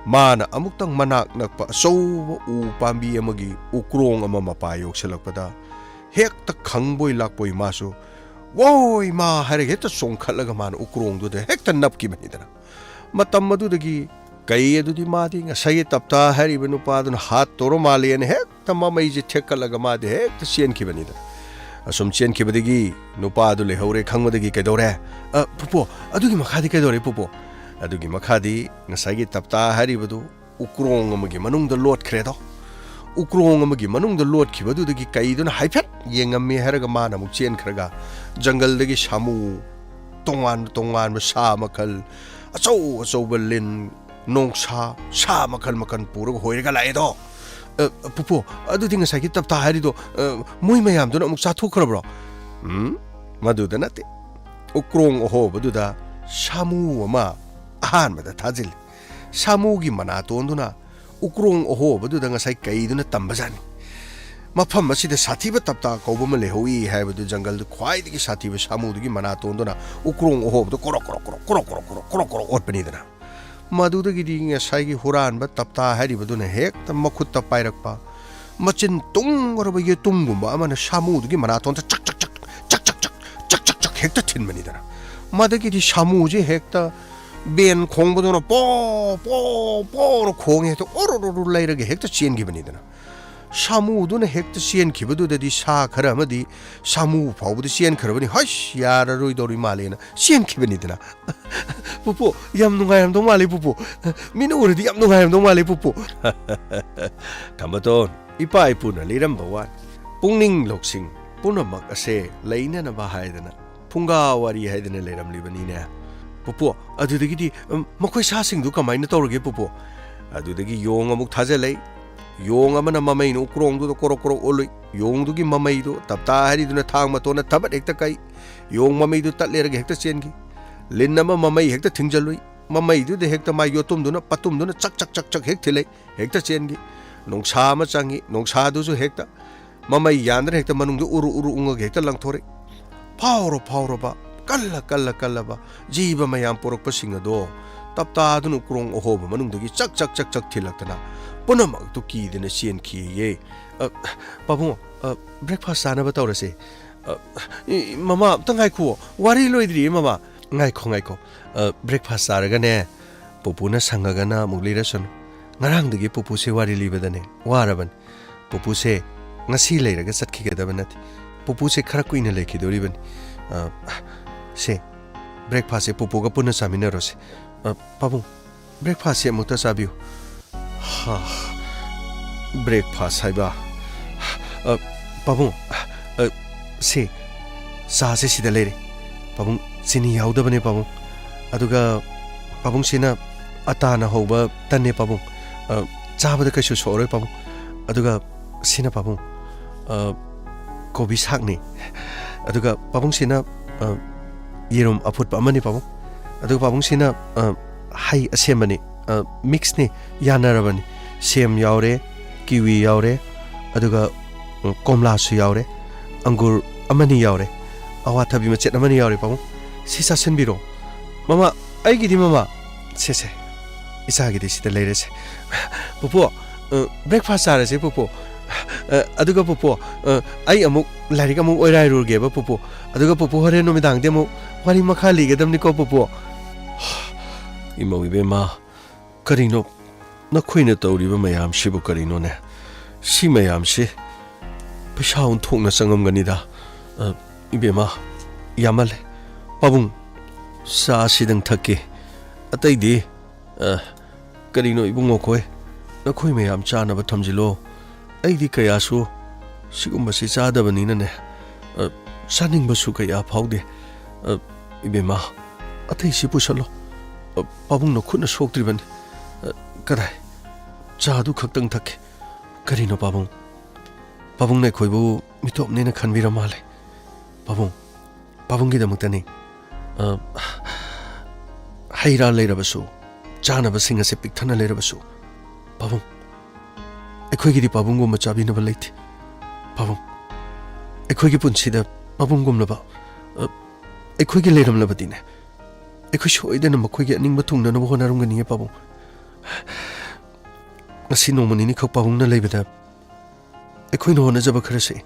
ꯃꯥꯅ ꯑꯃꯨꯛꯇꯪ ꯃꯅꯥꯛ ꯅꯛꯄ ꯑꯆꯧꯕ ꯎ ꯄꯥꯝꯕꯤ ꯑꯃꯒꯤ ꯎꯀ꯭ꯔꯣꯡ ꯑꯃ ꯃꯄꯥ ꯌꯧꯁꯤꯜꯂꯛꯄꯗ ꯍꯦꯛꯇ ꯈꯪꯕꯣꯏ ꯂꯥꯛꯄꯣꯏ ꯃꯥꯁꯨ "ꯋꯣꯏ ꯃꯥ" ꯍꯥꯏꯔꯒ ꯍꯦꯛꯇ ꯆꯣꯡꯈꯠꯂꯒ ꯃꯥꯅ ꯎꯀ꯭ꯔꯣꯡꯗꯨꯗ ꯍꯦꯛꯇ ꯅꯞꯈꯤꯕꯅꯤꯗꯅ꯫ ꯃꯇꯝ ꯑꯗꯨꯗꯒꯤ ꯀꯩ ꯑꯗꯨꯗꯤ ꯃꯥꯗꯤ ꯉꯁꯥꯏꯒꯤ ꯇꯞꯇꯥ ꯍꯥꯏꯔꯤꯕ ꯅꯨꯄꯥꯗꯨꯅ ꯍꯥꯠꯇꯧꯔ ꯃꯥꯜꯂꯦꯅ ꯍꯦꯛꯇ ꯃꯃꯩꯁꯦ ꯊꯦꯛꯀꯠꯂꯒ ꯃꯥꯗꯤ ꯍꯦꯛꯇ ꯆꯦꯟꯈꯤꯕꯅꯤꯗ꯫ ꯑꯁꯨꯝ ꯆꯦꯟꯈꯤꯕꯗꯒꯤ ꯅꯨꯄꯥꯗꯨ ꯂꯩꯍꯧꯔꯦ ꯈꯪꯕꯗꯒꯤ ꯀꯩꯗꯧꯔꯦ? "ꯑ, ꯄꯨꯄꯨ, ꯑꯗꯨꯒꯤ ꯃꯈꯥꯗꯤ ꯀꯩꯗꯧꯔꯦ ꯄꯨꯄꯨ?" ꯑꯗꯨꯒꯤ ꯃꯈꯥꯗꯤ ꯉꯁꯥꯏꯒꯤ ꯇꯞꯇꯥ ꯍꯥꯏꯔꯤꯕꯗꯨ ꯎꯀ꯭ꯔꯣꯡ ꯑꯃꯒꯤ ꯃꯅꯨꯡꯗ ꯂꯣꯠꯈ꯭ꯔꯦꯗꯣ꯫ ꯎꯀ꯭ꯔꯣꯡ ꯑꯃꯒꯤ ꯃꯅꯨꯡꯗ ꯂꯣꯠꯈꯤꯕꯗꯨꯗꯒꯤ ꯀꯩꯗꯨꯅ ꯍꯥꯏꯐꯦꯠ ꯌꯦꯡꯉꯝꯃꯦ ꯍꯥꯏꯔꯒ ꯃꯥꯅ ꯑꯃꯨꯛ ꯆꯦꯟꯈ꯭ꯔꯒ ꯖꯪꯒꯜꯗꯒꯤ ꯁꯥꯃꯨ, ꯇꯣꯉꯥꯟ ꯇꯣꯉꯥꯟꯕ ꯁꯥ ꯃꯈꯜ, ꯑꯆꯧ ꯑꯆꯧꯕ ꯂꯤꯟ, ꯅꯣꯡꯁꯥ, ꯁꯥ ꯃꯈꯜ ꯃꯈꯜ ꯄꯨꯔꯒ ꯍꯣꯏꯔꯒ ꯂꯥꯛꯑꯦꯗꯣ꯫ "ꯑ, ꯄꯨꯄꯨ, ꯑꯗꯨꯗꯤ ꯉꯁꯥꯏꯒꯤ ꯇꯞꯇꯥ ꯍꯥꯏꯔꯤꯗꯣ, ꯑ, ꯃꯣꯏ ꯃꯌꯥꯝꯗꯨꯅ ꯑꯃꯨꯛ ꯆꯥꯊꯣꯛꯈ꯭ꯔꯕ꯭ꯔꯣ?" ꯎꯝ, ꯃꯗꯨꯗ ꯅꯠꯇꯦ꯫ ꯎꯀ꯭ꯔꯣꯡ ꯑꯍꯣꯕꯗꯨꯗ ꯁꯥꯃꯨ ꯑꯃ ꯑꯍꯥꯟꯕꯗ ꯊꯥꯖꯤꯜꯂꯤ꯫ ꯁꯥꯃꯨꯒꯤ ꯃꯅꯥꯇꯣꯟꯗꯨꯅ ꯎꯀ꯭ꯔꯣꯡ ꯑꯍꯣꯕꯗꯨꯗ ꯉꯁꯥꯏ ꯀꯩꯗꯨꯅ ꯇꯝꯕꯖꯥꯠꯅꯤ꯫ ꯃꯐꯝ ꯑꯁꯤꯗ ꯁꯥꯊꯤꯕ ꯇꯞꯇꯥ ꯀꯧꯕ ꯑꯃ ꯂꯩꯍꯧꯏ ꯍꯥꯏꯕꯗꯨ ꯖꯪꯒꯜꯗ ꯈ꯭ꯋꯥꯏꯗꯒꯤ ꯁꯥꯊꯤꯕ ꯁꯥꯃꯨꯗꯨꯒꯤ ꯃꯅꯥꯇꯣꯟꯗꯨꯅ ꯎꯀ꯭ꯔꯣꯡ ꯑꯍꯣꯕꯗꯨ ꯀꯣꯔꯣꯛ ꯀꯣꯔꯣꯛ ꯀꯣꯔꯣꯛ ꯀꯣꯔꯣꯛ ꯀꯣꯔꯣꯛ ꯀꯣꯔꯣꯛ ꯀꯣꯔꯣꯛ ꯀꯣꯔꯣꯛ ꯀꯣꯔꯣꯛ ꯀꯣꯔꯣꯛ ꯑꯣꯠꯄꯅꯤꯗꯅ꯫ ꯃꯗꯨꯗꯒꯤꯗꯤ ꯉꯁꯥꯏꯒꯤ ꯍꯨꯔꯥꯟꯕ ꯇꯞꯇꯥ ꯍꯥꯏꯔꯤꯕꯗꯨꯅ ꯍꯦꯛꯇ ꯃꯈꯨꯠꯇ ꯄꯥꯏꯔꯛꯄ, ꯃꯆꯤꯟ ꯇꯨꯡꯉꯔꯕ ꯌꯦꯇꯨꯝꯒꯨꯝꯕ ꯑꯃꯅ ꯁꯥꯃꯨꯗꯨꯒꯤ ꯃꯅꯥꯇꯣꯟꯗ ꯆꯛ ꯆꯛ ꯆꯛ ꯆꯛ ꯆꯛ ꯆꯛ ꯆꯛ ꯆꯛ ꯆꯛ ꯍꯦꯛꯇ ꯊꯤꯟꯕꯅꯤꯗꯅ꯫ ꯃꯗꯒꯤꯗꯤ ꯁꯥꯃꯨꯁꯦ ꯍꯦꯛꯇ ꯕꯦꯟ ꯈꯣꯡꯕꯗꯧꯅ ꯄꯣ ꯄꯣ ꯄꯣꯅ ꯈꯣꯡꯉꯦ, ꯍꯦꯛꯇ ꯑꯣꯔꯣ ꯂꯩꯔꯒ ꯍꯦꯛꯇ ꯆꯦꯟꯈꯤꯕꯅꯤꯗꯅ꯫ ꯁꯥꯃꯨꯗꯨꯅ ꯍꯦꯛꯇ ꯆꯦꯟꯈꯤꯕꯗꯨꯗꯗꯤ ꯁꯥ ꯈꯔ ꯑꯃꯗꯤ ꯁꯥꯃꯨ ꯐꯥꯎꯕꯗ ꯆꯦꯟꯈ꯭ꯔꯕꯅꯤ, ꯍꯩꯁ, ꯌꯥꯔꯔꯣꯏꯗꯧꯔꯤ ꯃꯥꯜꯂꯦꯅ ꯆꯦꯟꯈꯤꯕꯅꯤꯗꯅ꯫ "ꯄꯨꯄꯨ, ꯌꯥꯝ ꯅꯨꯡꯉꯥꯏꯔꯝꯗꯧ ꯃꯥꯜꯂꯦ ꯄꯨꯄꯨ, ꯃꯤꯅ ꯎꯔꯗꯤ ꯌꯥꯝ ꯅꯨꯡꯉꯥꯏꯔꯝꯗꯧ ꯃꯥꯜꯂꯦ ꯄꯨꯄꯨ꯫" ꯊꯝꯕꯇꯣꯟ, ꯏꯄꯥ ꯏꯄꯨꯅ ꯂꯤꯔꯝꯕ ꯋꯥꯅꯤ꯫ ꯄꯨꯛꯅꯤꯡ ꯂꯧꯁꯤꯡ ꯄꯨꯝꯅꯃꯛ ꯑꯁꯦ ꯂꯩꯅꯅꯕ ꯍꯥꯏꯗꯅ ꯐꯨꯡꯒꯥ ꯋꯥꯔꯤ ꯍꯥꯏꯗꯅ ꯂꯩꯔꯝꯂꯤꯕꯅꯤꯅꯦ꯫ "ꯄꯨꯄꯨ, ꯑꯗꯨꯗꯒꯤꯗꯤ, ꯎꯝ, ꯃꯈꯣꯏ ꯁꯥꯁꯤꯡꯗꯨ ꯀꯃꯥꯏꯅ ꯇꯧꯔꯒꯦ ꯄꯨꯄꯨ?" ꯑꯗꯨꯗꯒꯤ ꯌꯣꯡ ꯑꯃꯨꯛ ꯊꯥꯖꯤꯜꯂꯛꯏ꯫ ꯌꯣꯡ ꯑꯃꯅ ꯃꯃꯩꯅ ꯎꯀ꯭ꯔꯣꯡꯗꯨꯗ ꯀꯣꯔꯣꯛ ꯀꯣꯔꯣꯛ ꯑꯣꯜꯂꯨꯏ꯫ ꯌꯣꯡꯗꯨꯒꯤ ꯃꯃꯩꯗꯨ ꯇꯞꯇꯥ ꯍꯥꯏꯔꯤꯗꯨꯅ ꯊꯥꯡ ꯃꯇꯣꯟꯅ ꯊꯕꯠ ꯍꯦꯛꯇ ꯀꯛꯏ꯫ ꯌꯣꯡ ꯃꯃꯩꯗꯨ ꯇꯠꯂꯦꯔꯒ ꯍꯦꯛꯇ ꯆꯦꯟꯈꯤ꯫ ꯂꯤꯟ ꯑꯃ ꯃꯃꯩ ꯍꯦꯛꯇ ꯊꯤꯡꯖꯜꯂꯨꯏ꯫ ꯃꯃꯩꯗꯨꯗ ꯍꯦꯛꯇ ꯃꯥꯏ ꯌꯣꯠꯇꯨꯝꯗꯨꯅ ꯄꯠꯇꯨꯝꯗꯨꯅ ꯆꯛ ꯆꯛ ꯆꯛ ꯆꯛ ꯍꯦꯛ ꯊꯤꯜꯂꯛꯏ꯫ ꯍꯦꯛꯇ ꯆꯦꯟꯈꯤ꯫ ꯅꯣꯡꯁꯥ ꯑꯃ ꯆꯪꯉꯤ꯫ ꯅꯣꯡꯁꯥꯗꯨꯁꯨ ꯍꯦꯛꯇ ꯃꯃꯩ ꯌꯥꯟꯗꯅ ꯍꯦꯛꯇ ꯃꯅꯨꯡꯗ ꯎꯔꯨ ꯎꯔꯨ ꯎꯪꯉꯒ ꯍꯦꯛꯇ ꯂꯪꯊꯣꯔꯛꯏ꯫ ꯐꯥꯎꯔ ꯐꯥꯎꯔꯕ, ꯀꯜꯂ ꯀꯜꯂ ꯀꯜꯂꯕ ꯖꯤꯕ ꯃꯌꯥꯝ ꯄꯣꯔꯛꯄꯁꯤꯡ ꯑꯗꯣ ꯇꯞꯇꯥꯗꯨꯅ ꯎꯀ꯭ꯔꯣꯡ ꯑꯍꯣꯕ ꯃꯅꯨꯡꯗꯒꯤ ꯆꯛ ꯆꯛ ꯆꯛ ꯆꯛ ꯊꯤꯜꯂꯛꯇꯅ ꯄꯨꯝꯅꯃꯛꯇꯨ ꯀꯤꯗꯅ ꯆꯦꯟꯈꯤꯌꯦ꯫ "ꯑ, ꯄꯥꯕꯨꯡ, ꯑ, breakfast ꯆꯥꯅꯕ ꯇꯧꯔꯁꯦ꯫" "ꯑ, ꯏ, ꯃꯃꯥ, ꯑꯝꯇ ꯉꯥꯏꯈꯨꯑꯣ, ꯋꯥꯔꯤ ꯂꯣꯏꯗ꯭ꯔꯤꯌꯦ ꯃꯃꯥ꯫" "ꯉꯥꯏꯈꯣ, ꯉꯥꯏꯈꯣ꯫ ꯑ, breakfast ꯆꯥꯔꯒꯅꯦ, ꯄꯨꯄꯨꯅ ꯁꯪꯉꯒꯅ ꯑꯃꯨꯛ ꯂꯤꯔꯁꯅꯨ꯫ ꯉꯔꯥꯡꯗꯒꯤ ꯄꯨꯄꯨꯁꯦ ꯋꯥꯔꯤ ꯂꯤꯕꯗꯅꯦ ꯋꯥꯔꯕꯅꯤ꯫ ꯄꯨꯄꯨꯁꯦ ꯉꯁꯤ ꯂꯩꯔꯒ ꯆꯠꯈꯤꯒꯗꯕ ꯅꯠꯇꯦ꯫ ꯄꯨꯄꯨꯁꯦ ꯈꯔ ꯀꯨꯏꯅ ꯂꯩꯈꯤꯗꯣꯔꯤꯕꯅꯤ꯫ ꯑ, ꯁꯦ, breakfastꯁꯦ ꯄꯨꯄꯨꯒ ꯄꯨꯟꯅ ꯆꯥꯃꯤꯟꯅꯔꯣꯁꯦ꯫ ꯑ, ꯄꯥꯕꯨꯡ, breakfastꯁꯦ ꯑꯃꯨꯛꯇ ꯆꯥꯕꯤꯌꯨ꯫" "ꯍꯥ, breakfast ꯍꯥꯏꯕ? ꯑ, ꯄꯥꯕꯨꯡ, ꯑ, ꯁꯦ, ꯆꯥꯁꯦ ꯁꯤꯗ ꯂꯩꯔꯦ꯫ ꯄꯥꯕꯨꯡ, ꯆꯤꯅꯤ ꯌꯥꯎꯗꯕꯅꯦ ꯄꯥꯕꯨꯡ꯫ ꯑꯗꯨꯒ ꯄꯥꯕꯨꯡꯁꯤꯅ ꯑꯇꯥꯅ ꯍꯧꯕ ꯇꯟꯅꯦ ꯄꯥꯕꯨꯡ꯫ ꯑ, ꯆꯥꯕꯗ ꯀꯩꯁꯨ ꯁꯣꯛꯑꯔꯣꯏ ꯄꯥꯕꯨꯡ꯫ ꯑꯗꯨꯒ ꯁꯤꯅ ꯄꯥꯕꯨꯡ, ꯑ, ꯀꯣꯕꯤ ꯁꯥꯛꯅꯤ꯫ ꯑꯗꯨꯒ ꯄꯥꯕꯨꯡꯁꯤꯅ, ꯑ, ꯌꯦꯔꯨꯝ ꯑꯐꯨꯠꯄ ꯑꯃꯅꯤ ꯄꯥꯕꯨꯡ꯫ ꯑꯗꯨꯒ ꯄꯥꯕꯨꯡꯁꯤꯅ, ꯑ, ꯍꯩ ꯑꯁꯦꯝꯕꯅꯤ, ꯑ, mixꯅꯤ, ꯌꯥꯅꯔꯕꯅꯤ꯫ ꯁꯦꯝ ꯌꯥꯎꯔꯦ, ꯀꯤꯋꯤ ꯌꯥꯎꯔꯦ, ꯑꯗꯨꯒ, ꯎꯝ, ꯀꯣꯝꯂꯥꯁꯨ ꯌꯥꯎꯔꯦ, ꯑꯪꯒꯨꯔ ꯑꯃꯅꯤ ꯌꯥꯎꯔꯦ, ꯑꯋꯥꯊꯕꯤ ꯃꯆꯦꯠ ꯑꯃꯅꯤ ꯌꯥꯎꯔꯦ ꯄꯥꯕꯨꯡ꯫ ꯁꯤ ꯆꯥꯁꯤꯟꯕꯤꯔꯣ꯫ ꯃꯃꯥ, ꯑꯩꯒꯤꯗꯤ ꯃꯃꯥ꯫ ꯁꯦ, ꯁꯦ, ꯏꯆꯥꯒꯤꯗꯤ ꯁꯤꯗ ꯂꯩꯔꯦꯁꯦ꯫ ꯄꯨꯄꯨ, ꯑ, breakfast ꯆꯥꯔꯁꯦ ꯄꯨꯄꯨ꯫ ꯑ, ꯑꯗꯨꯒ ꯄꯨꯄꯨ, ꯑ, ꯑꯩ ꯑꯃꯨꯛ ꯂꯥꯏꯔꯤꯛ ꯑꯃꯨꯛ ꯑꯣꯏꯔꯥꯏꯔꯨꯔꯒꯦꯕ ꯄꯨꯄꯨ꯫ ꯑꯗꯨꯒ ꯄꯨꯄꯨ ꯍꯣꯔꯦꯟ ꯅꯨꯃꯤꯗꯥꯡꯗꯤ ꯑꯃꯨꯛ ꯋꯥꯔꯤ ꯃꯈꯥ ꯂꯤꯒꯗꯕꯅꯤꯀꯣ ꯄꯨꯄꯨ꯫ ꯏꯃꯧ ꯏꯕꯦꯝꯃ, ꯀꯔꯤꯅꯣ ꯅꯈꯣꯏꯅ ꯇꯧꯔꯤꯕ ꯃꯌꯥꯝꯁꯤꯕꯨ ꯀꯔꯤꯅꯣꯅꯦ? ꯁꯤ ꯃꯌꯥꯝꯁꯤ ꯄꯩꯁꯥ ꯑꯣꯟꯊꯣꯛꯅ ꯆꯪꯉꯝꯒꯅꯤꯗ꯫ ꯑ, ꯏꯕꯦꯝꯃ, ꯌꯥꯝꯃꯜꯂꯦ꯫ ꯄꯥꯕꯨꯡ, ꯆꯥꯁꯤꯗꯪ ꯊꯛꯀꯦ꯫ ꯑꯇꯩꯗꯤ, ꯑ, ꯀꯔꯤꯅꯣ ꯏꯕꯨꯡꯉꯣꯈꯣꯏ? ꯅꯈꯣꯏ ꯃꯌꯥꯝ ꯆꯥꯅꯕ ꯊꯝꯖꯤꯜꯂꯣ꯫ ꯑꯩꯗꯤ ꯀꯌꯥꯁꯨ ꯁꯤꯒꯨꯝꯕꯁꯤ ꯆꯥꯗꯕꯅꯤꯅꯅꯦ, ꯑ, ꯆꯥꯅꯤꯡꯕꯁꯨ ꯀꯌꯥ ꯐꯥꯎꯗꯦ꯫ ꯑ, ꯏꯕꯦꯝꯃ, ꯑꯇꯩꯁꯤ ꯄꯨꯁꯜꯂꯣ꯫ ꯑ, ꯄꯥꯕꯨꯡꯅ ꯈꯨꯠꯅ ꯁꯣꯛꯇ꯭ꯔꯤꯕꯅꯤ꯫ ꯑ, ꯀꯗꯥꯏ? ꯆꯥꯗꯨ ꯈꯛꯇꯪ ꯊꯛꯀꯦ꯫ ꯀꯔꯤꯅꯣ ꯄꯥꯕꯨꯡ? ꯄꯥꯕꯨꯡꯅ ꯑꯩꯈꯣꯏꯕꯨ ꯃꯤꯇꯣꯞꯅꯦꯅ ꯈꯟꯕꯤꯔ ꯃꯥꯜꯂꯦ꯫ ꯄꯥꯕꯨꯡ, ꯄꯥꯕꯨꯡꯒꯤꯗꯃꯛꯇꯅꯤ꯫ ꯑ, ꯍꯩ ꯔꯥ ꯂꯩꯔꯕꯁꯨ, ꯆꯥꯅꯕꯁꯤꯡ ꯑꯁꯦ ꯄꯤꯛꯊꯟꯅ ꯂꯩꯔꯕꯁꯨ, ꯄꯥꯕꯨꯡ, ꯑꯩꯈꯣꯏꯒꯤꯗꯤ ꯄꯥꯕꯨꯡꯒꯨꯝꯕ ꯆꯥꯕꯤꯅꯕ ꯂꯩꯇꯦ꯫ ꯄꯥꯕꯨꯡ, ꯑꯩꯈꯣꯏꯒꯤ ꯄꯨꯟꯁꯤꯗ ꯄꯥꯕꯨꯡꯒꯨꯝꯂꯕ, ꯑ, ꯑꯩꯈꯣꯏꯒꯤ ꯂꯩꯔꯝꯂꯕꯗꯤꯅꯦ, ꯑꯩꯈꯣꯏ ꯁꯣꯏꯗꯅ ꯃꯈꯣꯏꯒꯤ ꯑꯅꯤꯡꯕ ꯊꯨꯡꯅꯅꯕ ꯍꯣꯠꯅꯔꯝꯒꯅꯤꯌꯦ ꯄꯥꯕꯨꯡ꯫ ꯉꯁꯤ ꯅꯣꯡꯃ ꯅꯤꯅꯤꯈꯛ ꯄꯥꯕꯨꯡꯅ ꯂꯩꯕꯗ ꯑꯩꯈꯣꯏꯅ ꯍꯣꯠꯅꯖꯕ ꯈꯔꯁꯦ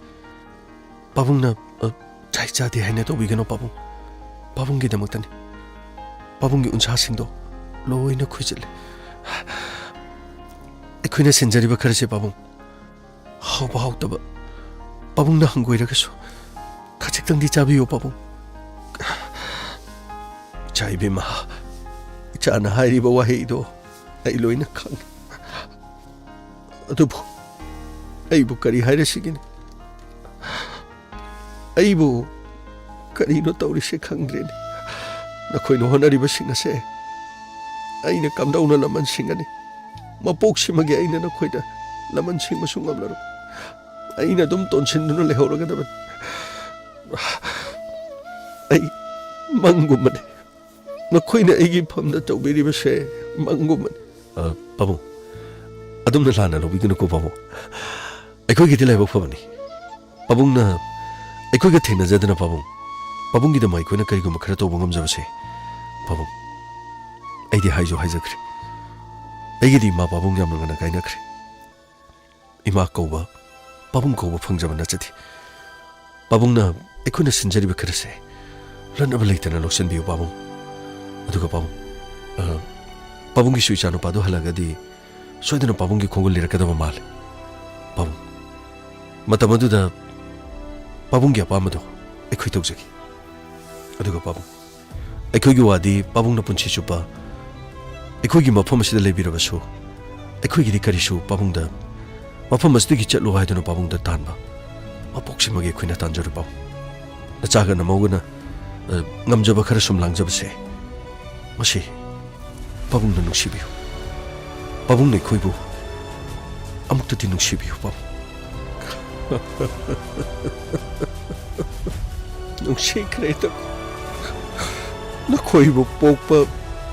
ꯄꯥꯕꯨꯡꯅ, ꯑ, ꯆꯥꯏ ꯆꯥꯗꯦ ꯍꯥꯏꯅ ꯇꯧꯕꯤꯒꯅꯨ ꯄꯥꯕꯨꯡ꯫ ꯄꯥꯕꯨꯡꯒꯤꯗꯃꯛꯇꯅꯤ꯫ ꯄꯥꯕꯨꯡꯒꯤ ꯎꯟꯁꯥꯁꯤꯡꯗꯣ ꯂꯣꯏꯅ ꯈꯨꯏꯖꯤꯜꯂꯦ꯫ ꯑꯩꯈꯣꯏꯅ ꯁꯤꯟꯖꯔꯤꯕ ꯈꯔꯁꯦ ꯄꯥꯕꯨꯡ, ꯍꯥꯎꯕ ꯍꯥꯎꯇꯕ ꯄꯥꯕꯨꯡꯅ ꯍꯪꯒꯣꯏꯔꯒꯁꯨ ꯈꯖꯤꯛꯇꯪꯗꯤ ꯆꯥꯕꯤꯌꯨ ꯄꯥꯕꯨꯡ꯫ ꯏꯆꯥ ꯏꯕꯦꯝꯃ, ꯏꯆꯥꯅ ꯍꯥꯏꯔꯤꯕ ꯋꯥꯍꯩꯗꯣ ꯑꯩ ꯂꯣꯏꯅ ꯈꯪꯉꯤ꯫ ꯑꯗꯨꯕꯨ ꯑꯩꯕꯨ ꯀꯔꯤ ꯍꯥꯏꯔꯁꯤꯒꯦꯅꯦ? ꯑꯩꯕꯨ ꯀꯔꯤꯅꯣ ꯇꯧꯔꯤꯁꯦ ꯈꯪꯗ꯭ꯔꯦꯅꯦ꯫ ꯅꯈꯣꯏꯅ ꯍꯣꯠꯅꯔꯤꯕꯁꯤꯡ ꯑꯁꯦ ꯑꯩꯅ ꯀꯝꯗꯧꯅ ꯂꯃꯟ ꯁꯤꯡꯒꯅꯤ? ꯃꯄꯣꯛꯁꯤꯃꯒꯤ ꯑꯩꯅ ꯅꯈꯣꯏꯗ ꯂꯃꯟ ꯁꯤꯡꯕꯁꯨ ꯉꯝꯂꯔꯣꯏ꯫ ꯑꯩꯅ ꯑꯗꯨꯝ ꯇꯣꯟꯁꯤꯟꯗꯨꯅ ꯂꯩꯍꯧꯔꯒꯗꯕꯅꯤ꯫ ꯑꯩ ꯃꯪꯒꯨꯝꯕꯅꯤ꯫ ꯅꯈꯣꯏꯅ ꯑꯩꯒꯤ ꯐꯝꯗ ꯇꯧꯕꯤꯔꯤꯕꯁꯦ ꯃꯪꯒꯨꯝꯕꯅꯤ꯫ ꯑ, ꯄꯥꯕꯨꯡ, ꯑꯗꯨꯝꯅ ꯂꯥꯟꯅ ꯂꯧꯕꯤꯒꯅꯨꯀꯣ ꯄꯥꯕꯨꯡ꯫ ꯑꯩꯈꯣꯏꯒꯤꯗꯤ ꯂꯥꯏꯕꯛ ꯐꯕꯅꯤ꯫ ꯄꯥꯕꯨꯡꯅ ꯑꯩꯈꯣꯏꯒ ꯊꯦꯡꯅꯖꯗꯅ ꯄꯥꯕꯨꯡ, ꯄꯥꯕꯨꯡꯒꯤꯗꯃꯛ ꯑꯩꯈꯣꯏꯅ ꯀꯔꯤꯒꯨꯝꯕ ꯈꯔ ꯇꯧꯕ ꯉꯝꯖꯕꯁꯦ ꯄꯥꯕꯨꯡ, ꯑꯩꯗꯤ ꯍꯥꯏꯁꯨ ꯍꯥꯏꯖꯈ꯭ꯔꯦ꯫ ꯑꯩꯒꯤꯗꯤ ꯏꯃꯥ ꯄꯥꯕꯨꯡ ꯌꯥꯝꯅ ꯉꯟꯅ ꯀꯥꯏꯅꯈ꯭ꯔꯦ꯫ ꯏꯃꯥ ꯀꯧꯕ, ꯄꯥꯕꯨꯡ ꯀꯧꯕ ꯐꯪꯖꯕ ꯅꯠꯆꯗꯦ꯫ ꯄꯥꯕꯨꯡꯅ ꯑꯩꯈꯣꯏꯅ ꯁꯤꯟꯖꯔꯤꯕ ꯈꯔꯁꯦ ꯂꯣꯟꯅꯕ ꯂꯩꯇꯅ ꯂꯧꯁꯤꯟꯕꯤꯌꯨ ꯄꯥꯕꯨꯡ꯫ ꯑꯗꯨꯒ ꯄꯥꯕꯨꯡ, ꯑ, ꯄꯥꯕꯨꯡꯒꯤꯁꯨ ꯏꯆꯥꯅꯨꯄꯥꯗꯨ ꯍꯜꯂꯛꯑꯒꯗꯤ ꯁꯣꯏꯗꯅ ꯄꯥꯕꯨꯡꯒꯤ ꯈꯣꯡꯒꯨꯜ ꯂꯤꯔꯛꯀꯗꯕ ꯃꯥꯜꯂꯦ꯫ ꯄꯥꯕꯨꯡ, ꯃꯇꯝ ꯑꯗꯨꯗ ꯄꯥꯕꯨꯡꯒꯤ ꯑꯄꯥꯝꯕꯗꯣ ꯑꯩꯈꯣꯏ ꯇꯧꯖꯒꯦ꯫ ꯑꯗꯨꯒ ꯄꯥꯕꯨꯡ, ꯑꯩꯈꯣꯏꯒꯤ ꯋꯥꯗꯤ ꯄꯥꯕꯨꯡꯅ ꯄꯨꯟꯁꯤ ꯆꯨꯞꯄ ꯑꯩꯈꯣꯏꯒꯤ ꯃꯐꯝ ꯑꯁꯤꯗ ꯂꯩꯕꯤꯔꯕꯁꯨ, ꯑꯩꯈꯣꯏꯒꯤꯗꯤ ꯀꯔꯤꯁꯨ ꯄꯥꯕꯨꯡꯗ ꯃꯐꯝ ꯑꯁꯤꯗꯒꯤ ꯆꯠꯂꯨ ꯍꯥꯏꯗꯨꯅ ꯄꯥꯕꯨꯡꯗ ꯇꯥꯟꯕ ꯃꯄꯣꯛꯁꯤꯃꯒꯤ ꯑꯩꯈꯣꯏꯅ ꯇꯥꯟꯖꯔꯣꯏ ꯄꯥꯕꯨꯡ꯫ ꯅꯆꯥꯒ ꯅꯃꯧꯒꯅ, ꯑ, ꯉꯝꯖꯕ ꯈꯔ ꯁꯨꯝ ꯂꯥꯡꯖꯕꯁꯦ, ꯃꯁꯤ ꯄꯥꯕꯨꯡꯅ ꯅꯨꯡꯁꯤꯕꯤꯌꯨ꯫ ꯄꯥꯕꯨꯡꯅ ꯑꯩꯈꯣꯏꯕꯨ ꯑꯃꯨꯛꯇꯗꯤ ꯅꯨꯡꯁꯤꯕꯤꯌꯨ ꯄꯥꯕꯨꯡ꯫ ꯅꯨꯡꯁꯤꯈ꯭ꯔꯦꯗ꯫ ꯅꯈꯣꯏꯕꯨ ꯄꯣꯛꯄ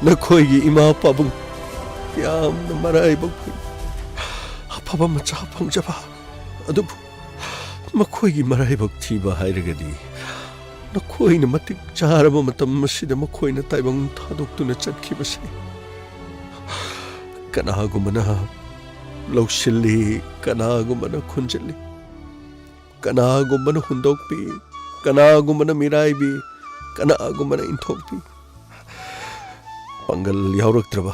ꯅꯈꯣꯏꯒꯤ ꯏꯃꯥ ꯄꯥꯕꯨꯡ ꯌꯥꯝꯅ ꯃꯔꯥꯏꯕꯛ ꯐꯩ꯫ ꯑꯐꯕ ꯃꯆꯥ ꯐꯪꯖꯕ꯫ ꯑꯗꯨꯕꯨ ꯃꯈꯣꯏꯒꯤ ꯃꯔꯥꯏꯕꯛ ꯊꯤꯕ ꯍꯥꯏꯔꯒꯗꯤ ꯅꯈꯣꯏꯅ ꯃꯇꯤꯛ ꯆꯥꯔꯕ ꯃꯇꯝ ꯑꯁꯤꯗ ꯃꯈꯣꯏꯅ ꯇꯥꯏꯕꯪ ꯊꯥꯗꯣꯛꯇꯨꯅ ꯆꯠꯈꯤꯕꯁꯦ꯫ ꯀꯅꯥꯒꯨꯝꯕꯅ ꯂꯧꯁꯤꯜꯂꯤ, ꯀꯅꯥꯒꯨꯝꯕꯅ ꯈꯨꯟꯖꯤꯜꯂꯤ, ꯀꯅꯥꯒꯨꯝꯕꯅ ꯍꯨꯟꯗꯣꯛꯄꯤ, ꯀꯅꯥꯒꯨꯝꯕꯅ ꯃꯤꯔꯥꯏꯕꯤ, ꯀꯅꯥꯒꯨꯝꯕꯅ ꯏꯟꯊꯣꯛꯄꯤ꯫ ꯄꯥꯡꯒꯜ ꯌꯥꯎꯔꯛꯇ꯭ꯔꯕ,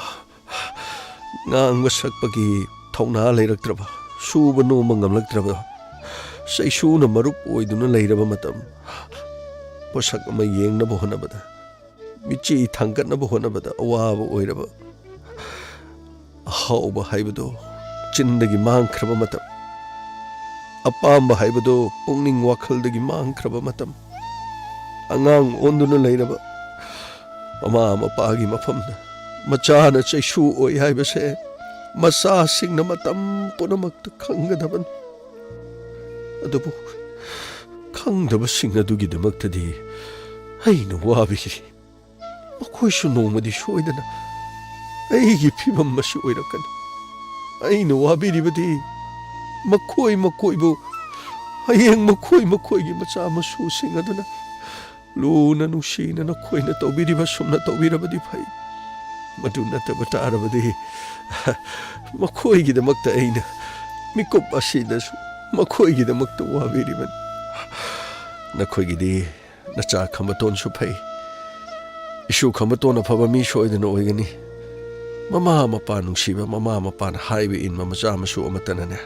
ꯉꯥꯡꯕ ꯁꯛꯄꯒꯤ ꯊꯧꯅꯥ ꯂꯩꯔꯛꯇ꯭ꯔꯕ, ꯁꯨꯕ ꯅꯣꯝꯕ ꯉꯝꯂꯛꯇ꯭ꯔꯕ, ꯆꯩꯁꯨꯅ ꯃꯔꯨꯞ ꯑꯣꯏꯗꯨꯅ ꯂꯩꯔꯕ ꯃꯇꯝ, ꯄꯣꯠꯁꯛ ꯑꯃ ꯌꯦꯡꯅꯕ ꯍꯣꯠꯅꯕꯗ, ꯃꯤꯠꯆꯤ ꯊꯥꯡꯒꯠꯅꯕ ꯍꯣꯠꯅꯕꯗ ꯑꯋꯥꯕ ꯑꯣꯏꯔꯕ, ꯑꯍꯥꯎꯕ ꯍꯥꯏꯕꯗꯨ ꯆꯤꯟꯗꯒꯤ ꯃꯥꯡꯈ꯭ꯔꯕ ꯃꯇꯝ, ꯑꯄꯥꯝꯕ ꯍꯥꯏꯕꯗꯨ ꯄꯨꯛꯅꯤꯡ ꯋꯥꯈꯜꯗꯒꯤ ꯃꯥꯡꯈ꯭ꯔꯕ ꯃꯇꯝ, ꯑꯉꯥꯡ ꯑꯣꯟꯗꯨꯅ ꯂꯩꯔꯕ ꯃꯃꯥ ꯃꯄꯥꯒꯤ ꯃꯐꯝꯗ ꯃꯆꯥꯅ ꯆꯩꯁꯨ ꯑꯣꯏ ꯍꯥꯏꯕꯁꯦ ꯃꯆꯥꯁꯤꯡꯅ ꯃꯇꯝ ꯄꯨꯝꯅꯃꯛꯇ ꯈꯪꯒꯗꯕꯅꯤ꯫ ꯑꯗꯨꯕꯨ ꯈꯪꯗꯕꯁꯤꯡ ꯑꯗꯨꯒꯤꯗꯃꯛꯇꯗꯤ ꯑꯩꯅ ꯋꯥꯕꯤꯔꯤ꯫ ꯃꯈꯣꯏꯁꯨ ꯅꯣꯡꯃꯗꯤ ꯁꯣꯏꯗꯅ ꯑꯩꯒꯤ ꯐꯤꯕꯝ ꯑꯁꯤ ꯑꯣꯏꯔꯛꯀꯅꯤ꯫ ꯑꯩꯅ ꯋꯥꯕꯤꯔꯤꯕꯗꯤ ꯃꯈꯣꯏ ꯃꯈꯣꯏꯕꯨ, ꯍꯌꯦꯡ ꯃꯈꯣꯏ ꯃꯈꯣꯏꯒꯤ ꯃꯆꯥ ꯃꯁꯨꯁꯤꯡ ꯑꯗꯨꯅ ꯂꯨꯅ ꯅꯨꯡꯁꯤꯅ ꯅꯈꯣꯏꯅ ꯇꯧꯕꯤꯔꯤꯕ ꯁꯨꯝꯅ ꯇꯧꯕꯤꯔꯕꯗꯤ ꯐꯩ꯫ ꯃꯗꯨ ꯅꯠꯇꯕ ꯇꯥꯔꯕꯗꯤ ꯃꯈꯣꯏꯒꯤꯗꯃꯛꯇ ꯑꯩꯅ ꯃꯤꯀꯨꯞ ꯑꯁꯤꯗꯁꯨ ꯃꯈꯣꯏꯒꯤꯗꯃꯛꯇ ꯋꯥꯕꯤꯔꯤꯕꯅꯤ꯫ ꯅꯈꯣꯏꯒꯤꯗꯤ ꯅꯆꯥ ꯈꯝꯕꯇꯣꯟꯁꯨ ꯐꯩ꯫ ꯏꯁꯨ ꯈꯝꯕꯇꯣꯟ ꯑꯐꯕ ꯃꯤ ꯁꯣꯏꯗꯅ ꯑꯣꯏꯒꯅꯤ꯫ ꯃꯃꯥ ꯃꯄꯥ ꯅꯨꯡꯁꯤꯕ ꯃꯃꯥ ꯃꯄꯥꯅ ꯍꯥꯏꯕ ꯏꯟꯕ ꯃꯆꯥ ꯃꯁꯨ ꯑꯃꯠꯇꯅꯅꯦ,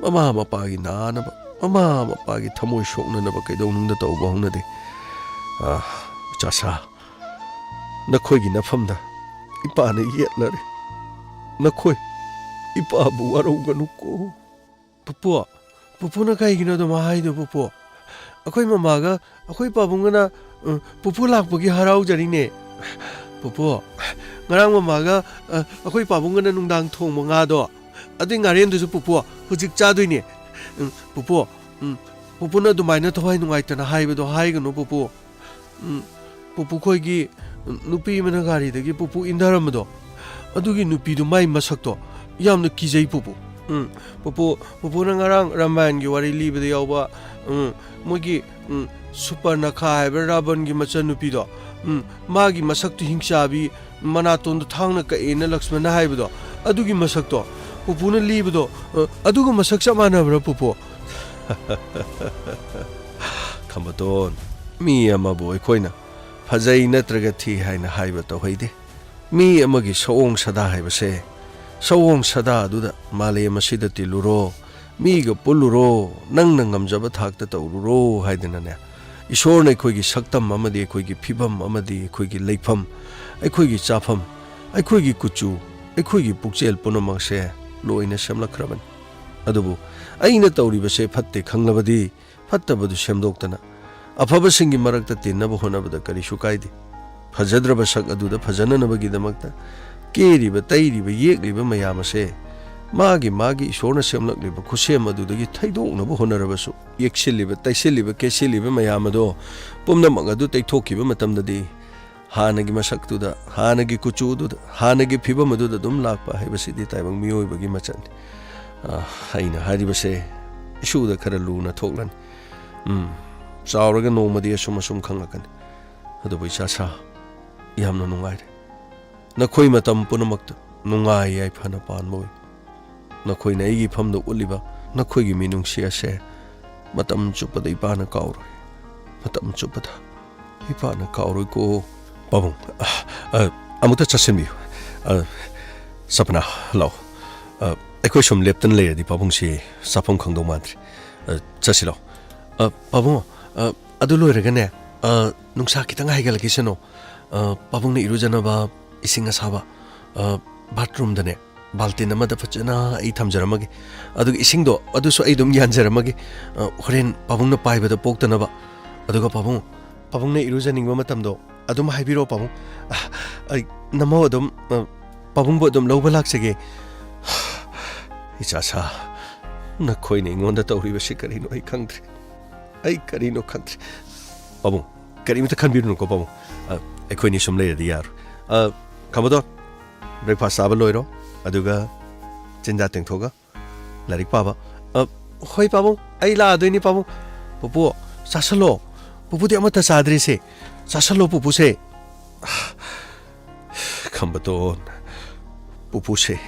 ꯃꯃꯥ ꯃꯄꯥꯒꯤ ꯅꯥꯅꯕ, ꯃꯃꯥ ꯃꯄꯥꯒꯤ ꯊꯃꯣꯏ ꯁꯣꯛꯅꯅꯕ ꯀꯩꯗꯧꯅꯨꯡꯗ ꯇꯧꯕ ꯍꯧꯅꯗꯦ꯫ ꯑꯥ, ꯏꯆꯥꯁꯥ, ꯅꯈꯣꯏꯒꯤ ꯅꯐꯝꯗ ꯏꯄꯥꯅ ꯌꯦꯠꯂꯔꯦ꯫ ꯅꯈꯣꯏ ꯏꯄꯥꯕꯨ ꯋꯥꯔꯧꯒꯅꯨꯀꯣ꯫ ꯄꯨꯄꯨ, ꯄꯨꯄꯨꯅ ꯀꯩꯒꯤꯅꯣ ꯑꯗꯨꯃꯥꯏ ꯍꯥꯏꯗꯣ, ꯄꯨꯄꯨ? ꯑꯩꯈꯣꯏ ꯃꯃꯥꯒ ꯑꯩꯈꯣꯏ ꯄꯥꯕꯨꯡꯒꯅ, ꯑ, ꯄꯨꯄꯨ ꯂꯥꯛꯄꯒꯤ ꯍꯔꯥꯎꯖꯔꯤꯅꯦ꯫ ꯄꯨꯄꯨ, ꯉꯔꯥꯡ ꯃꯃꯥꯒ, ꯑ, ꯑꯩꯈꯣꯏ ꯄꯥꯕꯨꯡꯒꯅ ꯅꯨꯡꯗꯥꯡ ꯊꯣꯡꯕ ꯉꯥꯗꯣ, ꯑꯗꯨꯏ ꯉꯥꯔꯦꯟꯗꯨꯁꯨ ꯄꯨꯄꯨ ꯍꯧꯖꯤꯛ ꯆꯥꯗꯣꯏꯅꯦ꯫ ꯎꯝ, ꯄꯨꯄꯨ, ꯎꯝ, ꯄꯨꯄꯨꯅ ꯑꯗꯨꯃꯥꯏꯅ ꯊꯋꯥꯏ ꯅꯨꯡꯉꯥꯏꯇꯅ ꯍꯥꯏꯕꯗꯣ ꯍꯥꯏꯒꯅꯨ, ꯄꯨꯄꯨ꯫ ꯎꯝ, ꯄꯨꯄꯨ ꯈꯣꯏꯒꯤ ꯅꯨꯄꯤ ꯑꯃꯅ ꯒꯥꯔꯤꯗꯒꯤ ꯄꯨꯄꯨ ꯏꯟꯊꯔꯝꯕꯗꯣ, ꯑꯗꯨꯒꯤ ꯅꯨꯄꯤꯗꯨ ꯃꯥꯏ ꯃꯁꯛꯇꯣ ꯌꯥꯝꯅ ꯀꯤꯖꯩ, ꯄꯨꯄꯨ꯫ ꯎꯝ, ꯄꯨꯄꯨ, ꯄꯨꯄꯨꯅ ꯉꯔꯥꯡ ꯔꯥꯃꯥꯌꯟꯒꯤ ꯋꯥꯔꯤ ꯂꯤꯕꯗ ꯌꯥꯎꯕ, ꯎꯝ, ꯃꯣꯏꯒꯤ, ꯎꯝ, ꯁꯨꯄꯔꯅꯈꯥ ꯍꯥꯏꯕ꯭ꯔꯥ, ꯔꯥꯕꯟꯒꯤ ꯃꯆꯟꯅꯨꯄꯤꯗꯣ, ꯎꯝ, ꯃꯥꯒꯤ ꯃꯁꯛꯇꯨ ꯍꯤꯡꯆꯥꯕꯤ, ꯃꯅꯥꯇꯣꯟꯗꯣ ꯊꯥꯡꯅ ꯀꯛꯑꯦꯅ ꯂꯛꯁꯃꯟꯅ ꯍꯥꯏꯕꯗꯣ, ꯑꯗꯨꯒꯤ ꯃꯁꯛꯇꯣ, ꯄꯨꯄꯨꯅ ꯂꯤꯕꯗꯣ, ꯑ, ꯑꯗꯨꯒ ꯃꯁꯛ ꯆꯞ ꯃꯥꯟꯅꯕ꯭ꯔꯥ, ꯄꯨꯄꯨ? ꯈꯝꯕꯇꯣꯟ, ꯃꯤ ꯑꯃꯕꯨ ꯑꯩꯈꯣꯏꯅ ꯐꯖꯩ ꯅꯠꯇ꯭ꯔꯒ ꯊꯤ ꯍꯥꯏꯅ ꯍꯥꯏꯕ ꯇꯧꯍꯩꯗꯦ꯫ ꯃꯤ ꯑꯃꯒꯤ ꯁꯑꯣꯡ ꯁꯥꯗꯥ ꯍꯥꯏꯕꯁꯦ, ꯁꯑꯣꯡ ꯁꯥꯗꯥ ꯑꯗꯨꯗ ꯃꯥꯂꯦꯝ ꯑꯁꯤꯗ ꯇꯤꯜꯂꯨꯔꯣ, ꯃꯤꯒ ꯄꯨꯜꯂꯨꯔꯣ, ꯅꯪꯅ ꯉꯝꯖꯕ ꯊꯥꯛꯇ ꯇꯧꯔꯨꯔꯣ ꯍꯥꯏꯗꯅꯅꯦ, ꯏꯁꯣꯔꯅ ꯑꯩꯈꯣꯏꯒꯤ ꯁꯛꯇꯝ ꯑꯃꯗꯤ ꯑꯩꯈꯣꯏꯒꯤ ꯐꯤꯕꯝ ꯑꯃꯗꯤ ꯑꯩꯈꯣꯏꯒꯤ ꯂꯩꯐꯝ, ꯑꯩꯈꯣꯏꯒꯤ ꯆꯥꯐꯝ, ꯑꯩꯈꯣꯏꯒꯤ ꯀꯨꯆꯨ, ꯑꯩꯈꯣꯏꯒꯤ ꯄꯨꯛꯆꯦꯜ ꯄꯨꯝꯅꯃꯛꯁꯦ ꯂꯣꯏꯅ ꯁꯦꯝꯂꯛꯈ꯭ꯔꯕꯅꯤ꯫ ꯑꯗꯨꯕꯨ ꯑꯩꯅ ꯇꯧꯔꯤꯕꯁꯦ ꯐꯠꯇꯦ ꯈꯪꯂꯕꯗꯤ, ꯐꯠꯇꯕꯗꯨ ꯁꯦꯝꯗꯣꯛꯇꯅ ꯑꯐꯕꯁꯤꯡꯒꯤ ꯃꯔꯛꯇ ꯇꯤꯟꯅꯕ ꯍꯣꯠꯅꯕꯗ ꯀꯔꯤꯁꯨ ꯀꯥꯏꯗꯦ꯫ ꯐꯖꯗ꯭ꯔꯕ ꯁꯛ ꯑꯗꯨꯗ ꯐꯖꯅꯅꯕꯒꯤꯗꯃꯛꯇ ꯀꯦꯔꯤꯕ, ꯇꯩꯔꯤꯕ, ꯌꯦꯛꯂꯤꯕ ꯃꯌꯥꯝ ꯑꯁꯦ ꯃꯥꯒꯤ ꯃꯥꯒꯤ ꯏꯁꯣꯔꯅ ꯁꯦꯝꯂꯛꯂꯤꯕ ꯈꯨꯠꯁꯦꯝ ꯑꯗꯨꯗꯒꯤ ꯊꯩꯗꯣꯛꯅꯕ ꯍꯣꯠꯅꯔꯕꯁꯨ, ꯌꯦꯛꯁꯤꯜꯂꯤꯕ, ꯇꯩꯁꯤꯜꯂꯤꯕ, ꯀꯦꯁꯤꯜꯂꯤꯕ ꯃꯌꯥꯝ ꯑꯗꯣ ꯄꯨꯝꯅꯃꯛ ꯑꯗꯨ ꯇꯩꯊꯣꯛꯈꯤꯕ ꯃꯇꯝꯗꯗꯤ ꯍꯥꯟꯅꯒꯤ ꯃꯁꯛꯇꯨꯗ, ꯍꯥꯟꯅꯒꯤ ꯀꯨꯆꯨꯗꯨꯗ, ꯍꯥꯟꯅꯒꯤ ꯐꯤꯕꯝ ꯑꯗꯨꯗ ꯑꯗꯨꯝ ꯂꯥꯛꯄ ꯍꯥꯏꯕꯁꯤꯗꯤ ꯇꯥꯏꯕꯪ ꯃꯤꯑꯣꯏꯕꯒꯤ ꯃꯆꯠꯅꯤ꯫ ꯑ, ꯑꯩꯅ ꯍꯥꯏꯔꯤꯕꯁꯦ ꯏꯁꯨꯗ ꯈꯔ ꯂꯨꯅ ꯊꯣꯛꯂꯅꯤ꯫ ꯎꯝ, ꯆꯥꯎꯔꯒ ꯅꯣꯡꯃꯗꯤ ꯑꯁꯨꯝ ꯑꯁꯨꯝ ꯈꯪꯂꯛꯀꯅꯤ꯫ ꯑꯗꯨꯕꯨ ꯏꯆꯥ ꯁꯥ, ꯌꯥꯝꯅ ꯅꯨꯡꯉꯥꯏꯔꯦ꯫ ꯅꯈꯣꯏ ꯃꯇꯝ ꯄꯨꯝꯅꯃꯛꯇ ꯅꯨꯡꯉꯥꯏ ꯌꯥꯏꯐꯅ ꯄꯥꯟꯕ ꯑꯣꯏ꯫ ꯅꯈꯣꯏꯅ ꯑꯩꯒꯤ ꯏꯐꯝꯗ ꯎꯠꯂꯤꯕ ꯅꯈꯣꯏꯒꯤ ꯃꯤꯅꯨꯡꯁꯤ ꯑꯁꯦ ꯃꯇꯝ ꯆꯨꯞꯄꯗ ꯏꯄꯥꯅ ꯀꯥꯎꯔꯣꯏ꯫ ꯃꯇꯝ ꯆꯨꯞꯄꯗ ꯏꯄꯥꯅ ꯀꯥꯎꯔꯣꯏꯀꯣ꯫ ꯄꯥꯕꯨꯡ, ꯑ, ꯑ, ꯑꯃꯨꯛꯇ ꯆꯠꯁꯤꯟꯕꯤꯌꯨ꯫ ꯑ, ꯁꯄꯅꯥ, ꯂꯥꯛꯑꯣ꯫ ꯑ, ꯑꯩꯈꯣꯏ ꯁꯨꯝ ꯂꯦꯞꯇꯅ ꯂꯩꯔꯗꯤ ꯄꯥꯕꯨꯡꯁꯤ ꯆꯥꯐꯝ ꯈꯪꯗꯧ ꯃꯥꯟꯗ꯭ꯔꯦ꯫ ꯑ, ꯆꯠꯁꯤ ꯂꯥꯛꯑꯣ꯫ ꯑ, ꯄꯥꯕꯨꯡ, ꯑ, ꯑꯗꯨ ꯂꯣꯏꯔꯒꯅꯦ, ꯑ, ꯅꯨꯡꯁꯥ ꯈꯤꯇꯪ ꯍꯥꯏꯒꯠꯂꯛꯈꯤꯁꯅꯨ꯫ ꯑ, ꯄꯥꯕꯨꯡꯅ ꯏꯔꯨꯖꯅꯕ ꯏꯁꯤꯡ ꯑꯁꯥꯕ, ꯑ, ꯕꯥꯠꯔꯨꯝꯗꯅꯦ ꯕꯥꯜꯇꯤꯟ ꯑꯃꯗ ꯐꯖꯅ ꯑꯩ ꯊꯝꯖꯔꯝꯃꯒꯦ꯫ ꯑꯗꯨꯒ ꯏꯁꯤꯡꯗꯣ ꯑꯗꯨꯁꯨ ꯑꯩ ꯑꯗꯨꯝ ꯌꯥꯟꯖꯔꯝꯃꯒꯦ꯫ ꯑ, ꯍꯣꯔꯦꯟ ꯄꯥꯕꯨꯡꯅ ꯄꯥꯏꯕꯗ ꯄꯣꯛꯇꯅꯕ꯫ ꯑꯗꯨꯒ ꯄꯥꯕꯨꯡ, ꯄꯥꯕꯨꯡꯅ ꯏꯔꯨꯖꯅꯤꯡꯕ ꯃꯇꯝꯗꯣ ꯑꯗꯨꯝ ꯍꯥꯏꯕꯤꯔꯣ ꯄꯥꯕꯨꯡ꯫ ꯑ, ꯑꯩ ꯅꯃꯧ ꯑꯗꯨꯝ, ꯑ, ꯄꯥꯕꯨꯡꯕꯨ ꯑꯗꯨꯝ ꯂꯧꯕ ꯂꯥꯛꯆꯒꯦ꯫ ꯏꯆꯥ ꯁꯥ, ꯅꯈꯣꯏꯅ ꯑꯩꯉꯣꯟꯗ ꯇꯧꯔꯤꯕꯁꯤ ꯀꯔꯤꯅꯣ ꯑꯩ ꯈꯪꯗ꯭ꯔꯦ꯫ ꯑꯩ ꯀꯔꯤꯅꯣ ꯈꯪꯗ꯭ꯔꯦ꯫ ꯄꯥꯕꯨꯡ, ꯀꯔꯤꯃꯇ ꯈꯟꯕꯤꯔꯨꯅꯨꯀꯣ ꯄꯥꯕꯨꯡ꯫ ꯑ, ꯑꯩꯈꯣꯏꯅꯤ ꯁꯨꯝ ꯂꯩꯔꯗꯤ ꯌꯥꯔꯣꯏ꯫ ꯑ, ꯈꯝꯕꯗꯣꯟ, breakfast ꯆꯥꯕ ꯂꯣꯏꯔꯣ, ꯑꯗꯨꯒ ꯆꯤꯟꯖꯥꯛ ꯇꯦꯡꯊꯣꯛꯑꯒ ꯂꯥꯏꯔꯤꯛ ꯄꯥꯕ꯫ ꯑ, ꯍꯣꯏ ꯄꯥꯕꯨꯡ, ꯑꯩ ꯂꯥꯛꯑꯗꯣꯏꯅꯤ ꯄꯥꯕꯨꯡ꯫ ꯄꯨꯄꯨ, ꯆꯥꯁꯜꯂꯣ꯫ ꯄꯨꯄꯨꯗꯤ ꯑꯃꯠꯇ ꯆꯥꯗ꯭ꯔꯤꯁꯦ꯫ ꯆꯥꯁꯜꯂꯣ ꯄꯨꯄꯨꯁꯦ꯫ ꯈꯝꯕꯇꯣꯟ, ꯄꯨꯄꯨꯁꯦ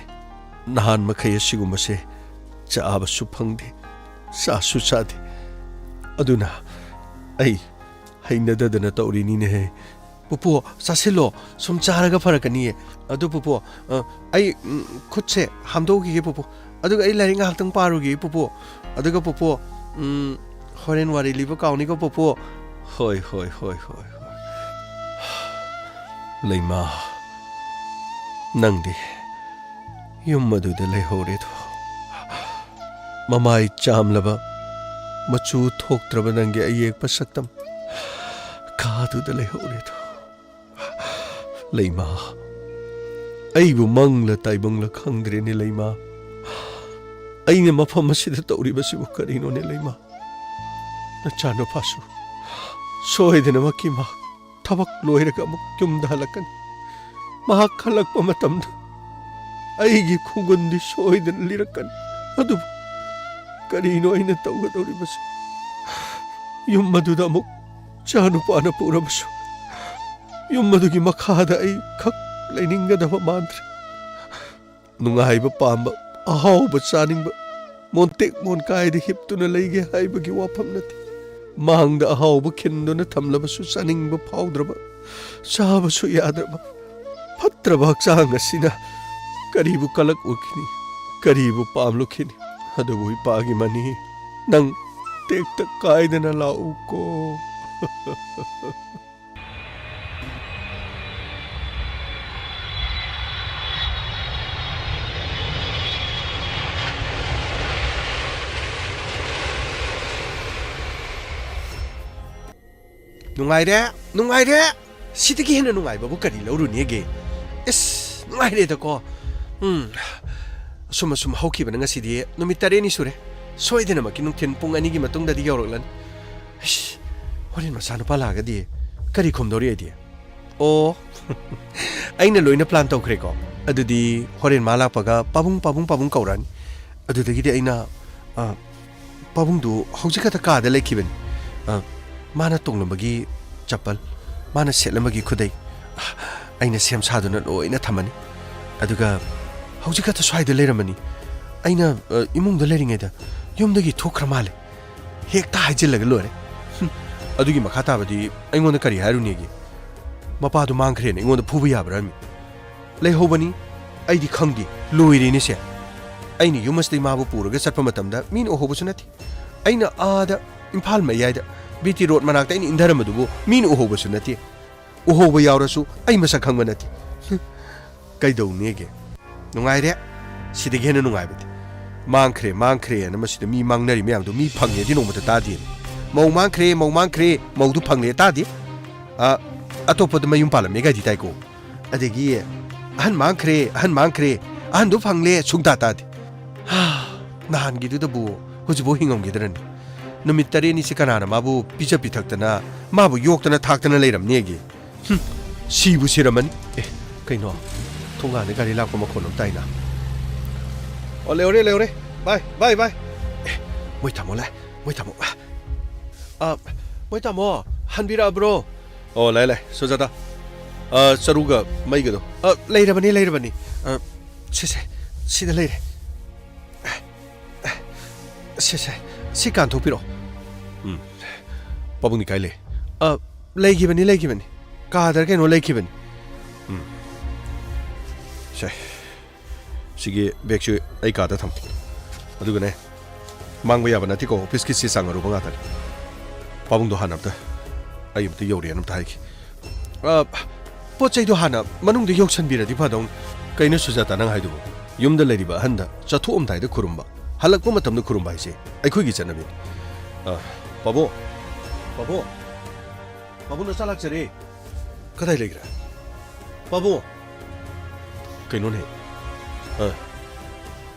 ꯅꯍꯥꯟ ꯃꯈꯩ ꯑꯁꯤꯒꯨꯝꯕꯁꯦ ꯆꯥꯕꯁꯨ ꯐꯪꯗꯦ, ꯆꯥꯁꯨ ꯆꯥꯗꯦ꯫ ꯑꯗꯨꯅ ꯑꯩ ꯍꯩꯅꯗꯗꯅ ꯇꯧꯔꯤꯅꯤꯅꯦꯍꯦ꯫ ꯄꯨꯄꯨ, ꯆꯥꯁꯤꯜꯂꯣ, ꯁꯨꯝ ꯆꯥꯔꯒ ꯐꯔꯛꯀꯅꯤꯌꯦ꯫ ꯑꯗꯨ ꯄꯨꯄꯨ, ꯑ, ꯑꯩ, ꯎꯝ, ꯈꯨꯠꯁꯦ ꯍꯥꯝꯗꯣꯛꯈꯤꯒꯦ ꯄꯨꯄꯨ꯫ ꯑꯗꯨꯒ ꯑꯩ ꯂꯥꯏꯔꯤꯛ ꯉꯥꯏꯍꯥꯛꯇꯪ ꯄꯥꯔꯨꯒꯦ ꯄꯨꯄꯨ꯫ ꯑꯗꯨꯒ ꯄꯨꯄꯨ, ꯎꯝ, ꯍꯣꯔꯦꯟ ꯋꯥꯔꯤ ꯂꯤꯕ ꯀꯥꯎꯅꯤꯀꯣ ꯄꯨꯄꯨ꯫ ꯍꯣꯏ, ꯍꯣꯏ, ꯍꯣꯏ, ꯍꯣꯏ, ꯍꯣꯏ꯫ ꯂꯩꯃꯥ, ꯅꯪꯗꯤ ꯌꯨꯝ ꯑꯗꯨꯗ ꯂꯩꯍꯧꯔꯦꯗꯣ꯫ ꯃꯃꯥꯏ ꯆꯥꯝꯂꯕ, ꯃꯆꯨ ꯊꯣꯛꯇ꯭ꯔꯕ ꯅꯪꯒꯤ ꯑꯌꯦꯛꯄ ꯁꯛꯇꯝ ꯀꯥꯗꯨꯗ ꯂꯩꯍꯧꯔꯦꯗꯣ꯫ ꯂꯩꯃꯥ, ꯑꯩꯕꯨ ꯃꯪꯂ ꯇꯥꯏꯕꯪꯂ ꯈꯪꯗ꯭ꯔꯦꯅꯦ ꯂꯩꯃꯥ꯫ ꯑꯩꯅ ꯃꯐꯝ ꯑꯁꯤꯗ ꯇꯧꯔꯤꯕꯁꯤꯕꯨ ꯀꯔꯤꯅꯣꯅꯦ ꯂꯩꯃꯥ? ꯅꯆꯥꯅꯨꯄꯥꯁꯨ ꯁꯣꯏꯗꯅꯃꯛꯀꯤ ꯃꯍꯥꯛ ꯊꯕꯛ ꯂꯣꯏꯔꯒ ꯑꯃꯨꯛ ꯌꯨꯝꯗ ꯍꯜꯂꯛꯀꯅꯤ꯫ ꯃꯍꯥꯛ ꯍꯜꯂꯛꯄ ꯃꯇꯝꯗ ꯑꯩꯒꯤ ꯈꯣꯡꯒꯨꯟꯗꯤ ꯁꯣꯏꯗꯅ ꯂꯤꯔꯛꯀꯅꯤ꯫ ꯑꯗꯨꯕꯨ ꯀꯔꯤꯅꯣ ꯑꯩꯅ ꯇꯧꯒꯗꯧꯔꯤꯕꯁꯦ? ꯌꯨꯝ ꯑꯗꯨꯗ ꯑꯃꯨꯛ ꯏꯆꯥꯅꯨꯄꯥꯅ ꯄꯨꯔꯕꯁꯨ ꯌꯨꯝ ꯑꯗꯨꯒꯤ ꯃꯈꯥꯗ ꯑꯩ ꯈꯛ ꯂꯩꯅꯤꯡꯒꯗꯕ ꯃꯥꯟꯗ꯭ꯔꯦ꯫ ꯅꯨꯡꯉꯥꯏꯕ ꯄꯥꯝꯕ, ꯑꯍꯥꯎꯕ ꯆꯥꯅꯤꯡꯕ, ꯃꯣꯟꯇꯦꯛ ꯃꯣꯟꯀꯥꯏꯗ ꯍꯤꯞꯇꯨꯅ ꯂꯩꯒꯦ ꯍꯥꯏꯕꯒꯤ ꯋꯥꯐꯝ ꯅꯠꯇꯦ꯫ ꯃꯥꯡꯗ ꯑꯍꯥꯎꯕ ꯈꯤꯟꯗꯨꯅ ꯊꯝꯂꯕꯁꯨ ꯆꯥꯅꯤꯡꯕ ꯐꯥꯎꯗ꯭ꯔꯕ, ꯆꯥꯕꯁꯨ ꯌꯥꯗ꯭ꯔꯕ ꯐꯠꯇ꯭ꯔꯕ ꯍꯛꯆꯥꯡ ꯑꯁꯤꯅ ꯀꯔꯤꯕꯨ ꯀꯂꯛꯂꯨꯈꯤꯅꯤ, ꯀꯔꯤꯕꯨ ꯄꯥꯝꯂꯨꯈꯤꯅꯤ? ꯑꯗꯨꯕꯨ ꯏꯄꯥꯒꯤ ꯃꯅꯤ, ꯅꯪ ꯇꯦꯛꯇ ꯀꯥꯏꯗꯅ ꯂꯥꯛꯎꯀꯣ꯫ ꯅꯨꯡꯉꯥꯏꯔꯦ, ꯅꯨꯡꯉꯥꯏꯔꯦ꯫ ꯁꯤꯗꯒꯤ ꯍꯦꯟꯅ ꯅꯨꯡꯉꯥꯏꯕꯕꯨ ꯀꯔꯤ ꯂꯧꯔꯨꯅꯦꯒꯦ? ꯏꯁ, ꯅꯨꯡꯉꯥꯏꯔꯦꯗꯀꯣ꯫ ꯎꯝ, ꯑꯁꯨꯝ ꯑꯁꯨꯝ ꯍꯧꯈꯤꯕꯅ ꯉꯁꯤꯗꯤ ꯅꯨꯃꯤꯠ ꯇꯔꯦꯠꯅꯤ ꯁꯨꯔꯦ꯫ ꯁꯣꯏꯗꯅꯃꯛꯀꯤ ꯅꯨꯡꯊꯤꯟ ꯄꯨꯡ ꯑꯅꯤꯒꯤ ꯃꯇꯨꯡꯗꯗꯤ ꯌꯧꯔꯛꯂꯅꯤ꯫ ꯏꯁ, ꯍꯣꯔꯦꯟ ꯃꯆꯥꯅꯨꯄꯥ ꯂꯥꯛꯑꯒꯗꯤ ꯀꯔꯤ ꯈꯨꯝꯗꯧꯔꯤ ꯑꯩꯗꯤ? ꯑꯣ, ꯑꯩꯅ ꯂꯣꯏꯅ plan ꯇꯧꯈ꯭ꯔꯦꯀꯣ꯫ ꯑꯗꯨꯗꯤ ꯍꯣꯔꯦꯟ ꯃꯥ ꯂꯥꯛꯄꯒ "ꯄꯥꯕꯨꯡ, ꯄꯥꯕꯨꯡ, ꯄꯥꯕꯨꯡ" ꯀꯧꯔꯛꯑꯅꯤ꯫ ꯑꯗꯨꯗꯒꯤꯗꯤ ꯑꯩꯅ, ꯑ, ꯄꯥꯕꯨꯡꯗꯨ ꯍꯧꯖꯤꯛ ꯈꯛꯇ ꯀꯥꯗ ꯂꯩꯈꯤꯕꯅꯤ꯫ ꯑ, ꯃꯥꯅ ꯇꯣꯡꯂꯝꯕꯒꯤ ꯆꯄꯜ, ꯃꯥꯅ ꯁꯦꯠꯂꯝꯕꯒꯤ ꯈꯨꯗꯩ, ꯑ, ꯑꯩꯅ ꯁꯦꯝ ꯁꯥꯗꯨꯅ ꯂꯣꯏꯅ ꯊꯝꯃꯅꯤ꯫ ꯑꯗꯨꯒ ꯍꯧꯖꯤꯛ ꯈꯛꯇ ꯁ꯭ꯋꯥꯏꯗ ꯂꯩꯔꯝꯕꯅꯤ꯫ ꯑꯩꯅ, ꯑ, ꯏꯃꯨꯡꯗ ꯂꯩꯔꯤꯉꯩꯗ ꯌꯨꯝꯗꯒꯤ ꯊꯣꯛꯈ꯭ꯔ ꯃꯥꯜꯂꯦ꯫ ꯍꯦꯛꯇ ꯍꯥꯏꯖꯤꯜꯂꯒ ꯂꯣꯏꯔꯦ꯫ ꯍꯨꯝ, ꯑꯗꯨꯒꯤ ꯃꯈꯥ ꯇꯥꯕꯗꯤ ꯑꯩꯉꯣꯟꯗ ꯀꯔꯤ ꯍꯥꯏꯔꯨꯅꯦꯒꯦ? ꯃꯄꯥꯗꯨ ꯃꯥꯡꯈ꯭ꯔꯦꯅ ꯑꯩꯉꯣꯟꯗ ꯐꯨꯕ ꯌꯥꯕ꯭ꯔꯥꯃꯤ? ꯂꯩꯍꯧꯕꯅꯤ, ꯑꯩꯗꯤ ꯈꯪꯗꯦ꯫ ꯂꯣꯏꯔꯦꯅꯦ ꯁꯦ꯫ ꯑꯩꯅ ꯌꯨꯝ ꯑꯁꯤꯗꯩ ꯃꯥꯕꯨ ꯄꯨꯔꯒ ꯆꯠꯄ ꯃꯇꯝꯗ ꯃꯤꯅ ꯎꯍꯧꯕꯁꯨ ꯅꯠꯇꯦ꯫ ꯑꯩꯅ ꯑꯥꯗ ꯏꯝꯐꯥꯜ ꯃꯌꯥꯏꯗ ꯕꯤ ꯇꯤ ꯔꯣꯗ ꯃꯅꯥꯛꯇ ꯑꯩꯅ ꯏꯟꯊꯔꯝꯕꯗꯨꯕꯨ ꯃꯤꯅ ꯎꯍꯧꯕꯁꯨ ꯅꯠꯇꯦ꯫ ꯎꯍꯧꯕ ꯌꯥꯎꯔꯁꯨ ꯑꯩ ꯃꯁꯛ ꯈꯪꯕ ꯅꯠꯇꯦ꯫ ꯀꯩꯗꯧꯅꯦꯒꯦ? ꯅꯨꯡꯉꯥꯏꯔꯦ꯫ ꯁꯤꯗꯒꯤ ꯍꯦꯟꯅ ꯅꯨꯡꯉꯥꯏꯕꯗꯤ꯫ ꯃꯥꯡꯈ꯭ꯔꯦ, ꯃꯥꯡꯈ꯭ꯔꯦꯅ ꯃꯁꯤꯗ ꯃꯤ ꯃꯥꯡꯅꯔꯤ ꯃꯌꯥꯝꯗꯣ ꯃꯤ ꯐꯪꯉꯦꯗꯤ ꯅꯣꯡꯃꯇ ꯇꯥꯗꯦ꯫ ꯃꯧ ꯃꯥꯡꯈ꯭ꯔꯦ, ꯃꯧ ꯃꯥꯡꯈ꯭ꯔꯦ, ꯃꯧꯗꯨ ꯐꯪꯂꯦ ꯇꯥꯗꯦ꯫ ꯑ, ꯑꯇꯣꯞꯄꯗ ꯃꯌꯨꯝ ꯄꯥꯜꯂꯝꯃꯦ ꯀꯥꯏꯗꯤ ꯇꯥꯏꯀꯣ꯫ ꯑꯗꯒꯤ ꯑꯍꯟ ꯃꯥꯡꯈ꯭ꯔꯦ, ꯑꯍꯟ ꯃꯥꯡꯈ꯭ꯔꯦ, ꯑꯍꯟꯗꯨ ꯐꯪꯂꯦ ꯁꯨꯡꯇꯥ ꯇꯥꯗꯦ꯫ ꯍꯥ, ꯅꯍꯥꯟꯒꯤꯗꯨꯗꯕꯨ ꯍꯧꯖꯤꯛꯐꯥꯎ ꯍꯤꯡꯉꯝꯈꯤꯗ꯭ꯔꯅꯤ? ꯅꯨꯃꯤꯠ ꯇꯔꯦꯠꯅꯤꯁꯤ ꯀꯅꯥꯅ ꯃꯥꯕꯨ ꯄꯤꯖ ꯄꯤꯊꯛꯇꯅ, ꯃꯥꯕꯨ ꯌꯣꯛꯇꯅ ꯊꯥꯛꯇꯅ ꯂꯩꯔꯝꯅꯦꯒꯦ? ꯍꯨꯝ, ꯁꯤꯕꯨ ꯁꯤꯔꯝꯃꯅꯤ꯫ ꯑꯦ, ꯀꯩꯅꯣ? ꯊꯣꯡꯒꯥꯟꯗ ꯒꯥꯔꯤ ꯂꯥꯛꯄ ꯃꯈꯣꯟ ꯑꯃ ꯇꯥꯏꯅ꯫ ꯑꯣ, ꯂꯩꯍꯧꯔꯦ, ꯂꯩꯍꯧꯔꯦ꯫ ꯕꯥꯏ, ꯕꯥꯏ, ꯕꯥꯏ꯫ ꯑꯦ, ꯃꯣꯏ ꯇꯥꯃꯣ ꯂꯥꯛꯑꯦ, ꯃꯣꯏ ꯇꯥꯃꯣ꯫ ꯑ, ꯃꯣꯏ ꯇꯥꯃꯣ, ꯍꯟꯕꯤꯔꯛꯑꯕ꯭ꯔꯣ? ꯑꯣ, ꯂꯥꯛꯑꯦ, ꯂꯥꯛꯑꯦ, ꯁꯨꯖꯥꯇꯥ꯫ ꯑ, ꯆꯔꯨꯒ ꯃꯩꯒꯗꯣ꯫ ꯑ, ꯂꯩꯔꯕꯅꯤ, ꯂꯩꯔꯕꯅꯤ꯫ ꯑ, ꯁꯦ, ꯁꯦ, ꯁꯤꯗ ꯂꯩꯔꯦ꯫ ꯁꯦ, ꯁꯦ, ꯁꯤ ꯀꯥꯟꯊꯣꯛꯄꯤꯔꯣ꯫ ꯎꯝ꯫ ꯄꯥꯕꯨꯡꯗꯤ ꯀꯥꯏ ꯂꯩ? ꯑ, ꯂꯩꯈꯤꯕꯅꯤ, ꯂꯩꯈꯤꯕꯅꯤ꯫ ꯀꯥꯗꯔ ꯀꯩꯅꯣ ꯂꯩꯈꯤꯕꯅꯤ꯫ ꯎꯝ꯫ ꯁꯦ, ꯁꯤꯒꯤ ꯕꯦꯒꯁꯤ ꯑꯩ ꯀꯥꯗ ꯊꯝꯃꯨ꯫ ꯑꯗꯨꯒꯅꯦ, ꯃꯥꯡꯕ ꯌꯥꯕ ꯅꯠꯇꯦꯀꯣ, ꯑꯣꯐꯤꯁꯀꯤ ꯆꯦ ꯆꯥꯡ ꯑꯔꯨꯕ ꯉꯥꯛꯇꯅꯤ꯫ ꯄꯥꯕꯨꯡꯗꯣ ꯍꯥꯟꯅ ꯑꯝꯇ, ꯑꯩ ꯑꯝꯇ ꯌꯧꯔꯦꯅ ꯑꯝꯇ ꯍꯥꯏꯒꯦ꯫ ꯑ, ꯄꯣꯠ ꯆꯩꯗꯣ ꯍꯥꯟꯅ ꯃꯅꯨꯡꯗ ꯌꯧꯁꯟꯕꯤꯔꯗꯤ ꯐꯗꯧꯅꯤ꯫ ꯀꯩꯅꯣ ꯁꯨꯖꯥꯇꯥ ꯅꯪ ꯍꯥꯏꯗꯨꯕꯨ? ꯌꯨꯝꯗ ꯂꯩꯔꯤꯕ ꯑꯍꯟꯗ ꯆꯠꯊꯣꯛꯑꯝꯗꯥꯏꯗ ꯈꯨꯔꯨꯝꯕ, ꯍꯜꯂꯛꯄ ꯃꯇꯝꯗ ꯈꯨꯔꯨꯝꯕ ꯍꯥꯏꯁꯦ ꯑꯩꯈꯣꯏꯒꯤ ꯆꯠꯅꯕꯤꯅꯤ꯫ ꯑ, ꯄꯥꯕꯨꯡ, ꯄꯥꯕꯨꯡ, ꯄꯥꯕꯨꯡ ꯅꯆꯥ ꯂꯥꯛꯆꯔꯦ꯫ ꯀꯗꯥꯏ ꯂꯩꯈ꯭ꯔꯦ? ꯄꯥꯕꯨꯡ! ꯀꯩꯅꯣꯅꯦ? ꯑ,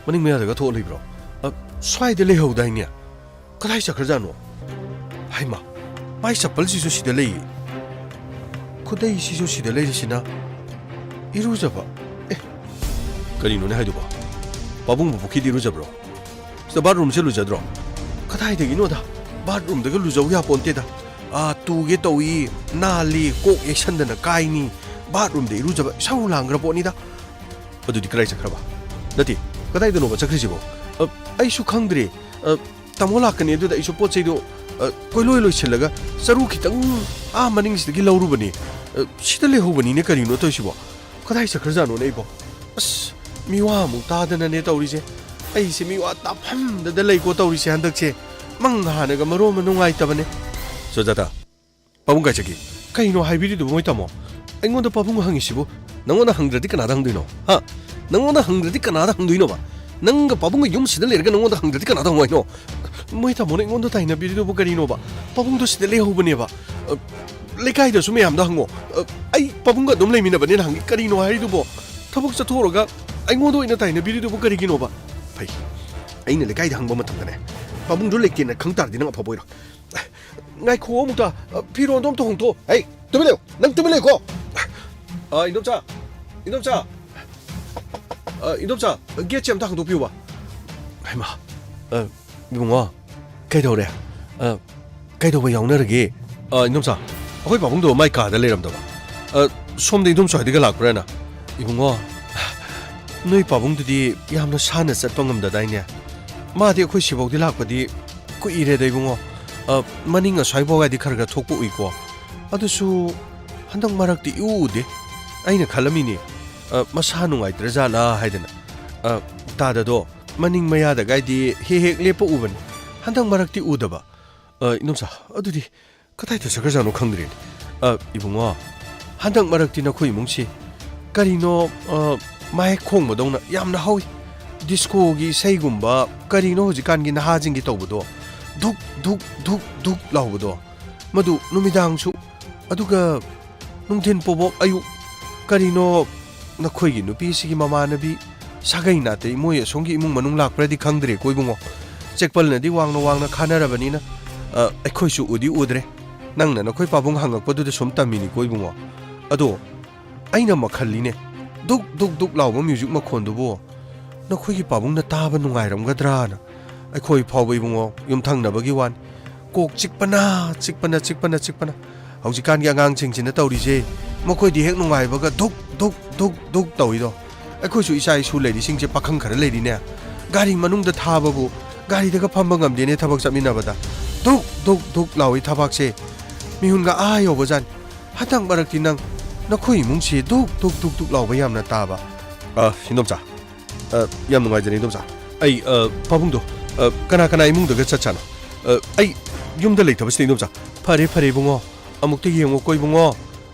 ꯃꯅꯤꯡ ꯃꯌꯥꯗꯒ ꯊꯣꯛꯑ ꯂꯩꯕ꯭ꯔꯣ? ꯑ, ꯁ꯭ꯋꯥꯏꯗ ꯂꯩꯍꯧꯗꯥꯏꯅꯦ? ꯀꯗꯥꯏ ꯆꯠꯈ꯭ꯔꯖꯥꯠꯅꯣ? ꯍꯩꯃꯥ, ꯃꯥꯏ ꯆꯄꯜꯁꯤꯁꯨ ꯁꯤꯗ ꯂꯩꯌꯦ꯫ ꯈꯨꯗꯩꯁꯤꯁꯨ ꯁꯤꯗ ꯂꯩꯔꯤꯁꯤꯅ꯫ ꯏꯔꯨꯖꯕ? ꯑꯦ, ꯀꯔꯤꯅꯣꯅꯦ ꯍꯥꯏꯗꯨꯕꯣ? ꯄꯥꯕꯨꯡꯕꯨ ꯄꯨꯈ꯭ꯔꯤꯗ ꯏꯔꯨꯖꯕ꯭ꯔꯣ? ꯁꯤꯗ ꯕꯥꯠꯔꯨꯝꯁꯦ ꯂꯨꯖꯗ꯭ꯔꯣ? ꯀꯗꯥꯏꯗꯒꯤꯅꯣꯗ? ꯕꯥꯠꯔꯨꯝꯗꯒ ꯂꯨꯖꯧ ꯌꯥꯄꯣꯟꯇꯦꯗ꯫ ꯑꯥ, ꯇꯨꯒꯦ ꯇꯧꯏ, ꯅꯥꯜꯂꯤ, ꯀꯣꯛ ꯌꯩꯁꯟꯗꯅ ꯀꯥꯏꯅꯤ꯫ ꯕꯥꯠꯔꯨꯝꯗ ꯏꯔꯨꯖꯕ ꯏꯁꯧ ꯂꯥꯡꯈ꯭ꯔ ꯄꯣꯠꯅꯤꯗ꯫ ꯑꯗꯨꯗꯤ ꯀꯗꯥꯏ ꯆꯠꯈ꯭ꯔꯕ? ꯅꯠꯇꯦ, ꯀꯗꯥꯏꯗꯅꯣꯕ ꯆꯠꯈ꯭ꯔꯤꯁꯤꯕꯣ? ꯑ, ꯑꯩꯁꯨ ꯈꯪꯗ꯭ꯔꯦ꯫ ꯑ, ꯇꯥꯃꯣ ꯂꯥꯛꯀꯅꯤ ꯑꯗꯨꯗ ꯑꯩꯁꯨ ꯄꯣꯠ ꯆꯩꯗꯣ, ꯑ, ꯀꯣꯏꯂꯣꯏ ꯂꯣꯏꯁꯤꯜꯂꯒ ꯆꯔꯨ ꯈꯤꯇꯪ ꯑꯥ ꯃꯅꯤꯡꯁꯤꯗꯒꯤ ꯂꯧꯔꯨꯕꯅꯤ꯫ ꯑ, ꯁꯤꯗ ꯂꯩꯍꯧꯕꯅꯤꯅꯦ, ꯀꯔꯤꯅꯣ ꯇꯧꯔꯤꯁꯤꯕꯣ? ꯀꯗꯥꯏ ꯆꯠꯈ꯭ꯔꯖꯥꯠꯅꯣꯅꯦ ꯑꯩꯕꯣ? ꯑꯁ, ꯃꯤꯋꯥ ꯑꯃꯨꯛ ꯇꯥꯗꯅꯅꯦ ꯇꯧꯔꯤꯁꯦ꯫ ꯑꯩꯁꯦ ꯃꯤꯋꯥ ꯇꯥꯐꯝꯗꯗ ꯂꯩꯀꯣ ꯇꯧꯔꯤꯁꯦ ꯍꯟꯗꯛꯁꯦ꯫ ꯃꯪ ꯍꯥꯟꯅꯒ ꯃꯔꯣꯟ ꯑꯃ ꯅꯨꯡꯉꯥꯏꯇꯕꯅꯦ꯫ ꯁꯨꯖꯥꯇꯥ, ꯄꯥꯕꯨꯡ ꯀꯥꯏ ꯆꯠꯈꯤ? ꯀꯩꯅꯣ ꯍꯥꯏꯕꯤꯔꯤꯗꯨꯕꯨ ꯃꯣꯏ ꯇꯥꯃꯣ? ꯑꯩꯉꯣꯟꯗ ꯄꯥꯕꯨꯡ ꯍꯪꯉꯤꯁꯤꯕꯨ? ꯅꯪꯉꯣꯟꯗ ꯍꯪꯗ꯭ꯔꯗꯤ ꯀꯅꯥꯗ ꯍꯪꯗꯣꯏꯅꯣ? ꯍꯥ? ꯅꯪꯉꯣꯟꯗ ꯍꯪꯗ꯭ꯔꯗꯤ ꯀꯅꯥꯗ ꯍꯪꯗꯣꯏꯅꯣꯕ? ꯅꯪꯒ ꯄꯥꯕꯨꯡꯒ ꯌꯨꯝ ꯁꯤꯗ ꯂꯩꯔꯒ ꯅꯪꯉꯣꯟꯗ ꯍꯪꯗ꯭ꯔꯗꯤ ꯀꯅꯥꯗ ꯍꯪꯉꯣ ꯍꯥꯏꯅꯣ? ꯃꯣꯏ ꯇꯥꯃꯣꯅ ꯑꯩꯉꯣꯟꯗ ꯇꯥꯏꯅꯕꯤꯔꯤꯗꯨꯕꯨ ꯀꯔꯤꯅꯣꯕ? ꯄꯥꯕꯨꯡꯗꯣ ꯁꯤꯗ ꯂꯩꯍꯧꯕꯅꯦꯕ꯫ ꯑ, ꯂꯩꯀꯥꯏꯗꯁꯨ ꯃꯌꯥꯝꯗ ꯍꯪꯉꯣ꯫ ꯑ, ꯑꯩ ꯄꯥꯕꯨꯡꯒ ꯑꯗꯨꯝ ꯂꯩꯃꯤꯟꯅꯕꯅꯦꯅ ꯍꯪꯉꯤ꯫ ꯀꯔꯤꯅꯣ ꯍꯥꯏꯔꯤꯗꯨꯕꯣ? ꯊꯕꯛ ꯆꯠꯊꯣꯛꯎꯔꯒ ꯑꯩꯉꯣꯟꯗ ꯑꯣꯏꯅ ꯇꯥꯏꯅꯕꯤꯔꯤꯗꯨꯕꯨ ꯀꯔꯤꯒꯤꯅꯣꯕ? ꯐꯩ꯫ ꯑꯩꯅ ꯂꯩꯀꯥꯏꯗ ꯍꯪꯕ ꯃꯇꯝꯗꯅꯦ, ꯄꯥꯕꯨꯡꯗꯨ ꯂꯩꯇꯦꯅ ꯈꯪ ꯇꯥꯔꯗꯤ ꯅꯪ ꯑꯐꯕ ꯑꯣꯏꯔꯣ꯫ ꯉꯥꯏꯈꯣ ꯑꯃꯨꯛꯇ, ꯑ, ꯐꯤꯔꯣꯟꯗꯣ ꯑꯝꯇ ꯍꯣꯡꯗꯣꯛꯑꯣ꯫ ꯍꯩ, ꯇꯨꯃꯤꯟ ꯂꯩꯌꯨ꯫ ꯅꯪ ꯇꯨꯃꯤꯟ ꯂꯩꯌꯨꯀꯣ꯫ ꯑ, ꯏꯟꯗꯣꯝꯆꯥ, ꯏꯟꯗꯣꯝꯆꯥ, ꯑ, ꯏꯟꯗꯣꯝꯆꯥ, ꯒꯦꯠꯁꯦ ꯑꯝꯇ ꯍꯥꯡꯗꯣꯛꯄꯤꯌꯨꯕ꯫ ꯍꯩꯃꯥ, ꯑ, ꯏꯕꯨꯡꯉꯣ, ꯀꯩꯗꯧꯔꯦ? ꯑ, ꯀꯩꯗꯧꯕ ꯌꯥꯎꯅꯔꯒꯦ? ꯑ, ꯏꯟꯗꯣꯝꯆꯥ, ꯑꯩꯈꯣꯏ ꯄꯥꯕꯨꯡꯗꯣ ꯃꯥꯏ ꯀꯥꯗ ꯂꯩꯔꯝꯗꯕ꯫ ꯑ, ꯁꯣꯝꯗ ꯏꯟꯗꯣꯝꯆꯥ ꯍꯣꯏꯗꯒ ꯂꯥꯛꯄ꯭ꯔꯥꯅ? ꯏꯕꯨꯡꯉꯣ, ꯅꯣꯏ ꯄꯥꯕꯨꯡꯗꯨꯗꯤ ꯌꯥꯝꯅ ꯁꯥꯟꯅ ꯆꯠꯄ ꯉꯝꯗꯗꯥꯏꯅꯦ? ꯃꯥꯗꯤ ꯑꯩꯈꯣꯏ ꯁꯤꯐꯥꯎꯗꯤ ꯂꯥꯛꯄꯗꯤ ꯀꯨꯏꯔꯦꯗ ꯏꯕꯨꯡꯉꯣ꯫ ꯑ, ꯃꯅꯤꯡ ꯑꯁ꯭ꯋꯥꯏꯐꯥꯎꯒꯗꯤ ꯈꯔ ꯈꯔ ꯊꯣꯛꯄ ꯎꯏꯀꯣ꯫ ꯑꯗꯨꯁꯨ ꯍꯟꯗꯛ ꯃꯔꯛꯇꯤ ꯏꯎ ꯎꯗꯦ꯫ ꯑꯩꯅ ꯈꯜꯂꯝꯃꯤꯅꯤ, ꯑ, ꯃꯁꯥ ꯅꯨꯡꯉꯥꯏꯇ꯭ꯔꯖꯥꯠꯂꯥ ꯍꯥꯏꯗꯅ꯫ ꯑ, ꯇꯥꯗꯗꯣ ꯃꯅꯤꯡ ꯃꯌꯥꯗꯒꯥꯏꯗꯤ ꯍꯦꯛ ꯍꯦꯛ ꯂꯦꯞꯄ ꯎꯕꯅꯤ꯫ ꯍꯟꯗꯛ ꯃꯔꯛꯇꯤ ꯎꯗꯕ꯫ ꯑ, ꯏꯅꯣꯝꯆꯥ, ꯑꯗꯨꯗꯤ ꯀꯗꯥꯏꯗ ꯆꯠꯈ꯭ꯔꯖꯥꯠꯅꯣ ꯈꯪꯗ꯭ꯔꯦꯅꯦ꯫ ꯑ, ꯏꯕꯨꯡꯉꯣ, ꯍꯟꯗꯛ ꯃꯔꯛꯇꯤ ꯅꯈꯣꯏ ꯏꯃꯨꯡꯁꯤ ꯀꯔꯤꯅꯣ, ꯑ, ꯃꯥꯏꯛ ꯈꯣꯡꯕꯗꯧꯅ ꯌꯥꯝꯅ ꯍꯧꯏ꯫ ꯗꯤꯁꯀꯣꯒꯤ ꯏꯁꯩꯒꯨꯝꯕ, ꯀꯔꯤꯅꯣ ꯍꯧꯖꯤꯛꯀꯥꯟꯒꯤ ꯅꯍꯥꯁꯤꯡꯒꯤ ꯇꯧꯕꯗꯣ, ꯙꯨꯛ, ꯙꯨꯛ, ꯙꯨꯛ, ꯙꯨꯛ ꯂꯥꯎꯕꯗꯣ, ꯃꯗꯨ ꯅꯨꯃꯤꯗꯥꯡꯁꯨ, ꯑꯗꯨꯒ ꯅꯨꯡꯊꯤꯟ ꯄꯣꯕꯣꯛ ꯑꯌꯨꯛ, ꯀꯔꯤꯅꯣ ꯅꯈꯣꯏꯒꯤ ꯅꯨꯄꯤꯁꯤꯒꯤ ꯃꯃꯥꯟꯅꯕꯤ ꯁꯥꯒꯩ ꯅꯥꯇꯩ ꯃꯣꯏ ꯑꯁꯣꯝꯒꯤ ꯏꯃꯨꯡ ꯃꯅꯨꯡ ꯂꯥꯛꯄ꯭ꯔꯗꯤ ꯈꯪꯗ꯭ꯔꯦꯀꯣ ꯏꯕꯨꯡꯉꯣ꯫ ꯆꯦꯛꯄꯜꯅꯗꯤ ꯋꯥꯡꯅ ꯋꯥꯡꯅ ꯈꯥꯅꯔꯕꯅꯤꯅ, ꯑ, ꯑꯩꯈꯣꯏꯁꯨ ꯎꯗꯤ ꯎꯗ꯭ꯔꯦ꯫ ꯅꯪꯅ ꯅꯈꯣꯏ ꯄꯥꯕꯨꯡ ꯍꯪꯉꯛꯄꯗꯨꯗ ꯁꯨꯝ ꯇꯝꯃꯤꯅꯤꯀꯣ ꯏꯕꯨꯡꯉꯣ꯫ ꯑꯗꯣ ꯑꯩꯅ ꯃꯈꯜꯂꯤꯅꯦ, ꯙꯨꯛ ꯙꯨꯛ ꯙꯨꯛ ꯂꯥꯎꯕ ꯃ꯭ꯌꯨꯖꯤꯛ ꯃꯈꯣꯟꯗꯨꯕꯨ ꯅꯈꯣꯏꯒꯤ ꯄꯥꯕꯨꯡꯅ ꯇꯥꯕ ꯅꯨꯡꯉꯥꯏꯔꯝꯒꯗ꯭ꯔꯥꯅ꯫ ꯑꯩꯈꯣꯏ ꯐꯥꯎꯕ ꯏꯕꯨꯡꯉꯣ, ꯌꯨꯝꯊꯪꯅꯕꯒꯤ ꯋꯥꯅꯤ꯫ ꯀꯣꯛ ꯆꯤꯛꯄꯅ, ꯆꯤꯛꯄꯅ, ꯆꯤꯛꯄꯅ, ꯆꯤꯛꯄꯅ꯫ ꯍꯧꯖꯤꯛꯀꯥꯟꯒꯤ ꯑꯉꯥꯡꯁꯤꯡꯁꯤꯅ ꯇꯧꯔꯤꯁꯦ, ꯃꯈꯣꯏꯗꯤ ꯍꯦꯛ ꯅꯨꯡꯉꯥꯏꯕꯒ ꯙꯨꯛ, ꯙꯨꯛ, ꯙꯨꯛ, ꯙꯨꯛ ꯇꯧꯏꯗꯣ꯫ ꯑꯩꯈꯣꯏꯁꯨ ꯏꯆꯥ ꯏꯁꯨ ꯂꯩꯔꯤꯁꯤꯡꯁꯦ ꯄꯥꯈꯪ ꯈꯔ ꯂꯩꯔꯤꯅꯦ꯫ ꯒꯥꯔꯤ ꯃꯅꯨꯡꯗ ꯊꯥꯕꯕꯨ ꯒꯥꯔꯤꯗꯒ ꯐꯝꯕ ꯉꯝꯗꯦꯅꯦ ꯊꯕꯛ ꯆꯠꯃꯤꯟꯅꯕꯗ꯫ ꯙꯨꯛ, ꯙꯨꯛ, ꯙꯨꯛ ꯂꯥꯎꯏ ꯊꯕꯥꯛꯁꯦ꯫ ꯃꯤꯍꯨꯟꯒ ꯑꯥ ꯌꯧꯕꯖꯥꯠꯅꯤ꯫ ꯍꯟꯗꯛ ꯃꯔꯛꯇꯤ ꯅꯪ, ꯅꯈꯣꯏ ꯏꯃꯨꯡꯁꯦ ꯙꯨꯛ, ꯙꯨꯛ, ꯙꯨꯛ, ꯙꯨꯛ ꯂꯥꯎꯕ ꯌꯥꯝꯅ ꯇꯥꯕ꯫ ꯑ, ꯏꯟꯗꯣꯝꯆꯥ, ꯑ, ꯌꯥꯝ ꯅꯨꯡꯉꯥꯏꯖꯔꯦ, ꯏꯟꯗꯣꯝꯆꯥ꯫ ꯑꯩ, ꯑ, ꯄꯥꯕꯨꯡꯗꯣ, ꯑ, ꯀꯅꯥ ꯀꯅꯥ ꯏꯃꯨꯡꯗꯒ ꯆꯠꯁꯥꯅꯣ? ꯑ, ꯑꯩ ꯌꯨꯝꯗ ꯂꯩꯇꯕꯁꯤꯗ, ꯏꯟꯗꯣꯝꯆꯥ꯫ ꯐꯔꯦ, ꯐꯔꯦ, ꯏꯕꯨꯡꯉꯣ꯫ ꯑꯃꯨꯛꯇ ꯌꯦꯡꯉꯨꯀꯣ, ꯏꯕꯨꯡꯉꯣ꯫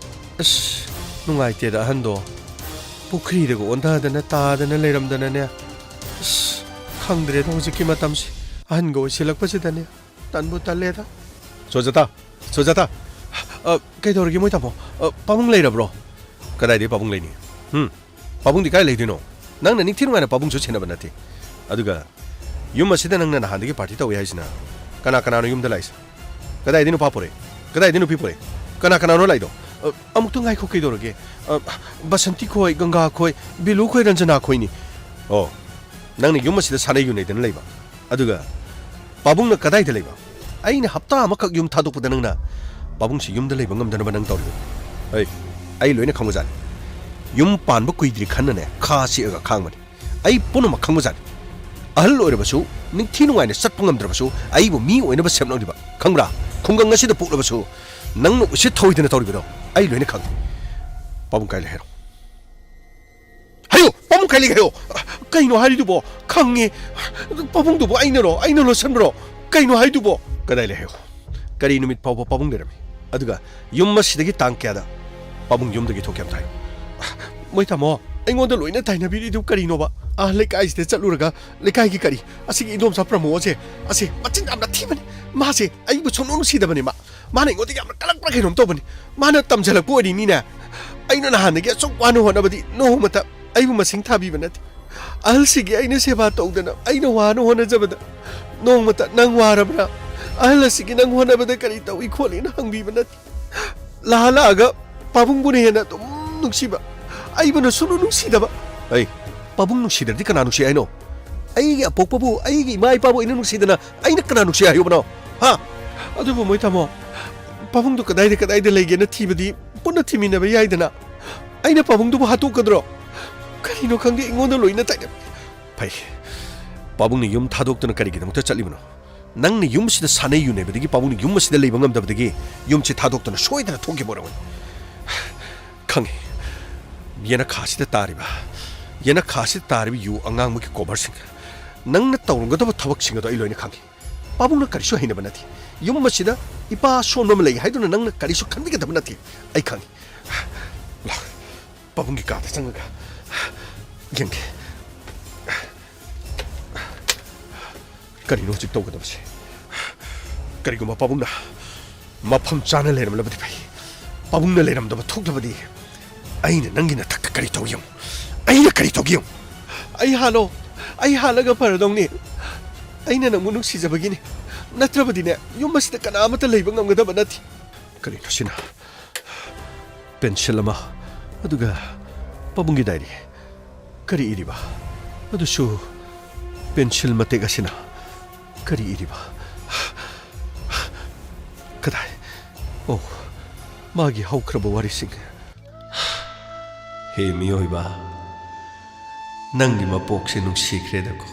ꯑꯁ, ꯅꯨꯡꯉꯥꯏꯇꯦꯗ, ꯑꯍꯟꯗꯣ꯫ ꯄꯨꯈ꯭ꯔꯤꯗꯒ ꯑꯣꯟꯊꯗꯅ ꯇꯥꯗꯅ ꯂꯩꯔꯝꯗꯅꯅꯦ꯫ ꯑꯁ, ꯈꯪꯗ꯭ꯔꯦꯗ ꯍꯧꯖꯤꯛꯀꯤ ꯃꯇꯝꯁꯦ꯫ ꯑꯍꯟꯒ ꯑꯣꯏꯁꯤꯜꯂꯛꯄꯁꯤꯗꯅꯦ꯫ ꯇꯟꯕꯨ ꯇꯜꯂꯦꯗ꯫ ꯁꯨꯖꯥꯇꯥ, ꯁꯨꯖꯥꯇꯥ꯫ ꯑ, ꯀꯩꯗꯧꯔꯒꯦ ꯃꯣꯏ ꯇꯥꯃꯣ? ꯑ, ꯄꯥꯕꯨꯡ ꯂꯩꯔꯕ꯭ꯔꯣ? ꯀꯗꯥꯏꯗꯒꯤ ꯄꯥꯕꯨꯡ ꯂꯩꯅꯤ? ꯍꯨꯝ? ꯄꯥꯕꯨꯡꯗꯤ ꯀꯥꯏ ꯂꯩꯗꯣꯏꯅꯣ? ꯅꯪꯅ ꯅꯤꯡꯊꯤ ꯅꯨꯡꯉꯥꯏꯅ ꯄꯥꯕꯨꯡꯁꯨ ꯁꯦꯟꯅꯕ ꯅꯠꯇꯦ꯫ ꯑꯗꯨꯒ ꯌꯨꯝ ꯑꯁꯤꯗ ꯅꯪꯅ ꯅꯍꯥꯟꯗꯒꯤ ꯄꯥꯔꯇꯤ ꯇꯧꯏ ꯍꯥꯏꯁꯤꯅ ꯀꯅꯥ ꯀꯅꯥꯅꯣ ꯌꯨꯝꯗ ꯂꯥꯛꯏꯁꯦ? ꯀꯗꯥꯏꯗꯒꯤ ꯅꯨꯄꯥ ꯄꯨꯔꯛꯏ? ꯀꯗꯥꯏꯗꯒꯤ ꯅꯨꯄꯤ ꯄꯨꯔꯛꯏ? ꯀꯅꯥ ꯀꯅꯥꯅꯣ ꯂꯥꯛꯏꯗꯣ? ꯑ, ꯑꯃꯨꯛꯇ ꯉꯥꯏꯈꯣ, ꯀꯩꯗꯧꯔꯒꯦ? ꯑ, ꯕꯁꯟꯇꯤ ꯈꯣꯏ, ꯒꯪꯒꯥ ꯈꯣꯏ, ꯕꯤꯂꯨ ꯈꯣꯏ, ꯔꯟꯖꯅꯥ ꯈꯣꯏꯅꯤ꯫ ꯑꯣ, ꯅꯪꯅ ꯌꯨꯝ ꯑꯁꯤꯗ ꯁꯥꯟꯅꯩ ꯌꯨꯅꯩꯗꯅ ꯂꯩꯕ, ꯑꯗꯨꯒ ꯄꯥꯕꯨꯡꯅ ꯀꯗꯥꯏꯗ ꯂꯩꯕ? ꯑꯩꯅ ꯍꯞꯇꯥ ꯑꯃꯈꯛ ꯌꯨꯝ ꯊꯥꯗꯣꯛꯄꯗ ꯅꯪꯅ ꯄꯥꯕꯨꯡꯁꯤ ꯌꯨꯝꯗ ꯂꯩꯕ ꯉꯝꯗꯅꯕ ꯅꯪ ꯇꯧꯔꯤꯕ? ꯑꯩ, ꯑꯩ ꯂꯣꯏꯅ ꯈꯪꯕꯖꯥꯠꯅꯤ꯫ ꯌꯨꯝ ꯄꯥꯟꯕ ꯀꯨꯏꯗ꯭ꯔꯤ ꯈꯟꯅꯅꯦ ꯈꯥ ꯁꯤꯛꯑꯒ ꯈꯥꯡꯕꯅꯤ꯫ ꯑꯩ ꯄꯨꯝꯅꯃꯛ ꯈꯪꯕꯖꯥꯠꯅꯤ꯫ ꯑꯍꯜ ꯑꯣꯏꯔꯕꯁꯨ, ꯅꯤꯡꯊꯤ ꯅꯨꯡꯉꯥꯏꯅ ꯆꯠꯄ ꯉꯝꯗ꯭ꯔꯕꯁꯨ, ꯑꯩꯕꯨ ꯃꯤ ꯑꯣꯏꯅꯕ ꯁꯦꯝꯂꯛꯂꯤꯕ, ꯈꯪꯕ꯭ꯔꯥ? ꯈꯨꯡꯒꯪ ꯑꯁꯤꯗ ꯄꯣꯛꯂꯕꯁꯨ, ꯅꯪꯅ ꯎꯁꯤꯠ ꯊꯑꯣꯏꯗꯅ ꯇꯧꯔꯤꯕꯗꯣ ꯑꯩ ꯂꯣꯏꯅ ꯈꯪꯏ꯫ ꯄꯥꯕꯨꯡ ꯀꯥꯏ ꯂꯩ ꯍꯥꯏꯔꯣ? ꯍꯥꯏꯌꯣ, ꯄꯥꯕꯨꯡ ꯀꯥꯏ ꯂꯩ ꯍꯥꯏꯌꯣ꯫ ꯀꯩꯅꯣ ꯍꯥꯏꯔꯤꯗꯨꯕꯣ? ꯈꯪꯉꯦ꯫ ꯄꯥꯕꯨꯡꯗꯨꯕꯨ ꯑꯩꯅꯔꯣ? ꯑꯩꯅ ꯂꯣꯠꯁꯟꯕ꯭ꯔꯣ? ꯀꯩꯅꯣ ꯍꯥꯏꯗꯨꯕꯣ? ꯀꯗꯥꯏ ꯂꯩ ꯍꯥꯏꯌꯣ? ꯀꯔꯤ ꯅꯨꯃꯤꯠ ꯐꯥꯎꯕ ꯄꯥꯕꯨꯡ ꯂꯩꯔꯝꯃꯤ? ꯑꯗꯨꯒ ꯌꯨꯝ ꯑꯁꯤꯗꯒꯤ ꯇꯥꯡ ꯀꯌꯥꯗ ꯄꯥꯕꯨꯡ ꯌꯨꯝꯗꯒꯤ ꯊꯣꯛꯀꯦ ꯑꯝꯇ ꯍꯥꯏꯌꯨ꯫ ꯃꯣꯏ ꯇꯥꯃꯣ, ꯑꯩꯉꯣꯟꯗ ꯂꯣꯏꯅ ꯇꯥꯏꯅꯕꯤꯔꯤꯗꯨ ꯀꯔꯤꯅꯣꯕ? ꯑꯥ, ꯂꯩꯀꯥꯏꯁꯤꯗ ꯆꯠꯂꯨꯔꯒ ꯂꯩꯀꯥꯏꯒꯤ ꯀꯔꯤ, ꯑꯁꯤꯒꯤ ꯏꯟꯗꯣꯝꯆꯥ ꯄ꯭ꯔꯃꯣꯗꯁꯦ, ꯑꯁꯤ ꯃꯆꯤꯟ ꯌꯥꯝꯅ ꯊꯤꯕꯅꯤ꯫ ꯃꯥꯁꯦ ꯑꯩꯕꯨ ꯁꯨꯡꯅꯨꯡ ꯅꯨꯡꯁꯤꯗꯕꯅꯤ꯫ ꯃꯥ, ꯃꯥꯅ ꯑꯩꯉꯣꯟꯗ ꯌꯥꯝꯅ ꯀꯜꯂꯛꯄ꯭ꯔꯥ ꯀꯩꯅꯣꯝ ꯇꯧꯕꯅꯤ꯫ ꯃꯥꯅ ꯇꯝꯖꯜꯂꯛꯄ ꯑꯣꯏꯔꯤꯅꯤꯅꯦ꯫ ꯑꯩꯅ ꯅꯍꯥꯟꯗꯒꯤ ꯑꯁꯨꯛ ꯋꯥꯅ ꯍꯣꯠꯅꯕꯗꯤ ꯅꯣꯡꯃꯇ ꯑꯩꯕꯨ ꯃꯁꯤꯡ ꯊꯥꯕꯤꯕ ꯅꯠꯇꯦ꯫ ꯑꯍꯜꯁꯤꯒꯤ ꯑꯩꯅ ꯁꯦꯕꯥ ꯇꯧꯗꯅ, ꯑꯩꯅ ꯋꯥꯅ ꯍꯣꯠꯅꯖꯕꯗ ꯅꯣꯡꯃꯇ "ꯅꯪ ꯋꯥꯔꯕ꯭ꯔꯥ? ꯑꯍꯜ ꯑꯁꯤꯒꯤ ꯅꯪ ꯍꯣꯠꯅꯕꯗ ꯀꯔꯤ ꯇꯧꯏ ꯈꯣꯠꯂꯤꯅ?" ꯍꯪꯕꯤꯕ ꯅꯠꯇꯦ꯫ ꯂꯥꯛꯑ ꯂꯥꯛꯑꯒ ꯄꯥꯕꯨꯡꯕꯨꯅ ꯍꯦꯟꯅ ꯑꯗꯨꯝ ꯅꯨꯡꯁꯤꯕ, ꯑꯩꯕꯨꯅ ꯁꯨꯡꯅꯨꯡ ꯅꯨꯡꯁꯤꯗꯕ꯫ ꯑꯩ, ꯄꯥꯕꯨꯡ ꯅꯨꯡꯁꯤꯗ꯭ꯔꯗꯤ ꯀꯅꯥ ꯅꯨꯡꯁꯤ ꯍꯥꯏꯅꯣ? ꯑꯩꯒꯤ ꯑꯄꯣꯛꯄꯕꯨ, ꯑꯩꯒꯤ ꯏꯃꯥ ꯏꯄꯥꯕꯨ ꯑꯩꯅ ꯅꯨꯡꯁꯤꯗꯅ ꯑꯩꯅ ꯀꯅꯥ ꯅꯨꯡꯁꯤ ꯍꯥꯏꯌꯨꯕꯅꯣ? ꯍꯥ? ꯑꯗꯨꯕꯨ ꯃꯣꯏ ꯇꯥꯃꯣ, ꯄꯥꯕꯨꯡꯗꯣ ꯀꯗꯥꯏꯗ, ꯀꯗꯥꯏꯗ ꯂꯩꯒꯦꯅ ꯊꯤꯕꯗꯤ ꯄꯨꯟꯅ ꯊꯤꯃꯤꯟꯅꯕ ꯌꯥꯏꯗꯅ꯫ ꯑꯩꯅ ꯄꯥꯕꯨꯡꯗꯨꯕꯨ ꯍꯥꯠꯇꯣꯛꯀꯗ꯭ꯔꯣ? ꯀꯔꯤꯅꯣ ꯈꯪꯗꯦ, ꯑꯩꯉꯣꯟꯗ ꯂꯣꯏꯅ ꯇꯥꯏꯅ-, ꯐꯩ꯫ ꯄꯥꯕꯨꯡꯅ ꯌꯨꯝ ꯊꯥꯗꯣꯛꯇꯨꯅ ꯀꯔꯤꯒꯤꯗꯃꯛꯇ ꯆꯠꯂꯤꯕꯅꯣ? ꯅꯪꯅ ꯌꯨꯝꯁꯤꯗ ꯁꯥꯟꯅꯩ ꯌꯨꯅꯩꯕꯗꯒꯤ ꯄꯥꯕꯨꯡꯅ ꯌꯨꯝ ꯑꯁꯤꯗ ꯂꯩꯕ ꯉꯝꯗꯕꯗꯒꯤ ꯌꯨꯝꯁꯤ ꯊꯥꯗꯣꯛꯇꯨꯅ ꯁꯣꯏꯗꯅ ꯊꯣꯛꯈꯤꯕ ꯑꯣꯏꯔꯝꯒꯅꯤ꯫ ꯈꯪꯉꯤ꯫ ꯌꯦꯅꯈꯥꯁꯤꯗ ꯇꯥꯔꯤꯕ, ꯌꯦꯅꯈꯥꯁꯤꯗ ꯇꯥꯔꯤꯕ ꯌꯨ ꯑꯉꯥꯡꯕꯒꯤ ꯀꯣꯚꯔꯁꯤꯡ꯫ ꯅꯪꯅ ꯇꯧꯔꯝꯒꯗꯕ ꯊꯕꯛꯁꯤꯡ ꯑꯗꯣ ꯑꯩ ꯂꯣꯏꯅ ꯈꯪꯉꯤ꯫ ꯄꯥꯕꯨꯡꯅ ꯀꯔꯤꯁꯨ ꯍꯩꯅꯕ ꯅꯠꯇꯦ꯫ ꯌꯨꯝ ꯑꯁꯤꯗ ꯏꯄꯥ ꯑꯁꯣꯟꯕ ꯑꯃ ꯂꯩ ꯍꯥꯏꯗꯨꯅ ꯅꯪꯅ ꯀꯔꯤꯁꯨ ꯈꯟꯕꯤꯒꯗꯕ ꯅꯠꯇꯦ꯫ ꯑꯩ ꯈꯪꯉꯤ꯫ ꯂꯥꯛ, ꯄꯥꯕꯨꯡꯒꯤ ꯀꯥꯗ ꯆꯪꯉꯒ ꯌꯦꯡꯒꯦ꯫ ꯀꯔꯤꯅꯣ ꯍꯧꯖꯤꯛ ꯇꯧꯒꯗꯕꯁꯦ? ꯀꯔꯤꯒꯨꯝꯕ ꯄꯥꯕꯨꯡꯅ ꯃꯐꯝ ꯆꯥꯅ ꯂꯩꯔꯝꯂꯕꯗꯤ ꯐꯩ꯫ ꯄꯥꯕꯨꯡꯅ ꯂꯩꯔꯝꯗꯕ ꯊꯣꯛꯂꯕꯗꯤ ꯑꯩꯅ ꯅꯪꯒꯤ ꯅꯊꯛꯇ ꯀꯔꯤ ꯇꯧ ꯌꯦꯡꯉꯨ? ꯑꯩꯅ ꯀꯔꯤ ꯇꯧꯒꯦ ꯌꯦꯡꯉꯨ? ꯑꯩ ꯍꯥꯠꯂꯣ꯫ ꯑꯩ ꯍꯥꯠꯂꯒ ꯐꯔꯗꯧꯅꯤ꯫ ꯑꯩꯅ ꯅꯪꯕꯨ ꯅꯨꯡꯁꯤꯖꯕꯒꯤꯅꯤ꯫ ꯅꯠꯇ꯭ꯔꯕꯗꯤꯅꯦ, ꯌꯨꯝ ꯑꯁꯤꯗ ꯀꯅꯥ ꯑꯃꯠꯇ ꯂꯩꯕ ꯉꯝꯒꯗꯕ ꯅꯠꯇꯦ꯫ ꯀꯔꯤꯅꯣ ꯁꯤꯅ? ꯄꯦꯟꯁꯤꯜ ꯑꯃ, ꯑꯗꯨꯒ ꯄꯥꯕꯨꯡꯒꯤ ꯗꯥꯏꯔꯤ꯫ ꯀꯔꯤ ꯏꯔꯤꯕ? ꯑꯗꯨꯁꯨ ꯄꯦꯟꯁꯤꯜ ꯃꯇꯦꯛ ꯑꯁꯤꯅ꯫ ꯀꯔꯤ ꯏꯔꯤꯕ? ꯀꯗꯥꯏ? ꯑꯣ, ꯃꯥꯒꯤ ꯍꯧꯈ꯭ꯔꯕ ꯋꯥꯔꯤꯁꯤꯡ꯫ ꯍꯦ ꯃꯤꯑꯣꯏꯕ, ꯅꯪꯒꯤ ꯃꯄꯣꯛꯁꯦ ꯅꯨꯡꯁꯤꯈ꯭ꯔꯦꯗꯀꯣ꯫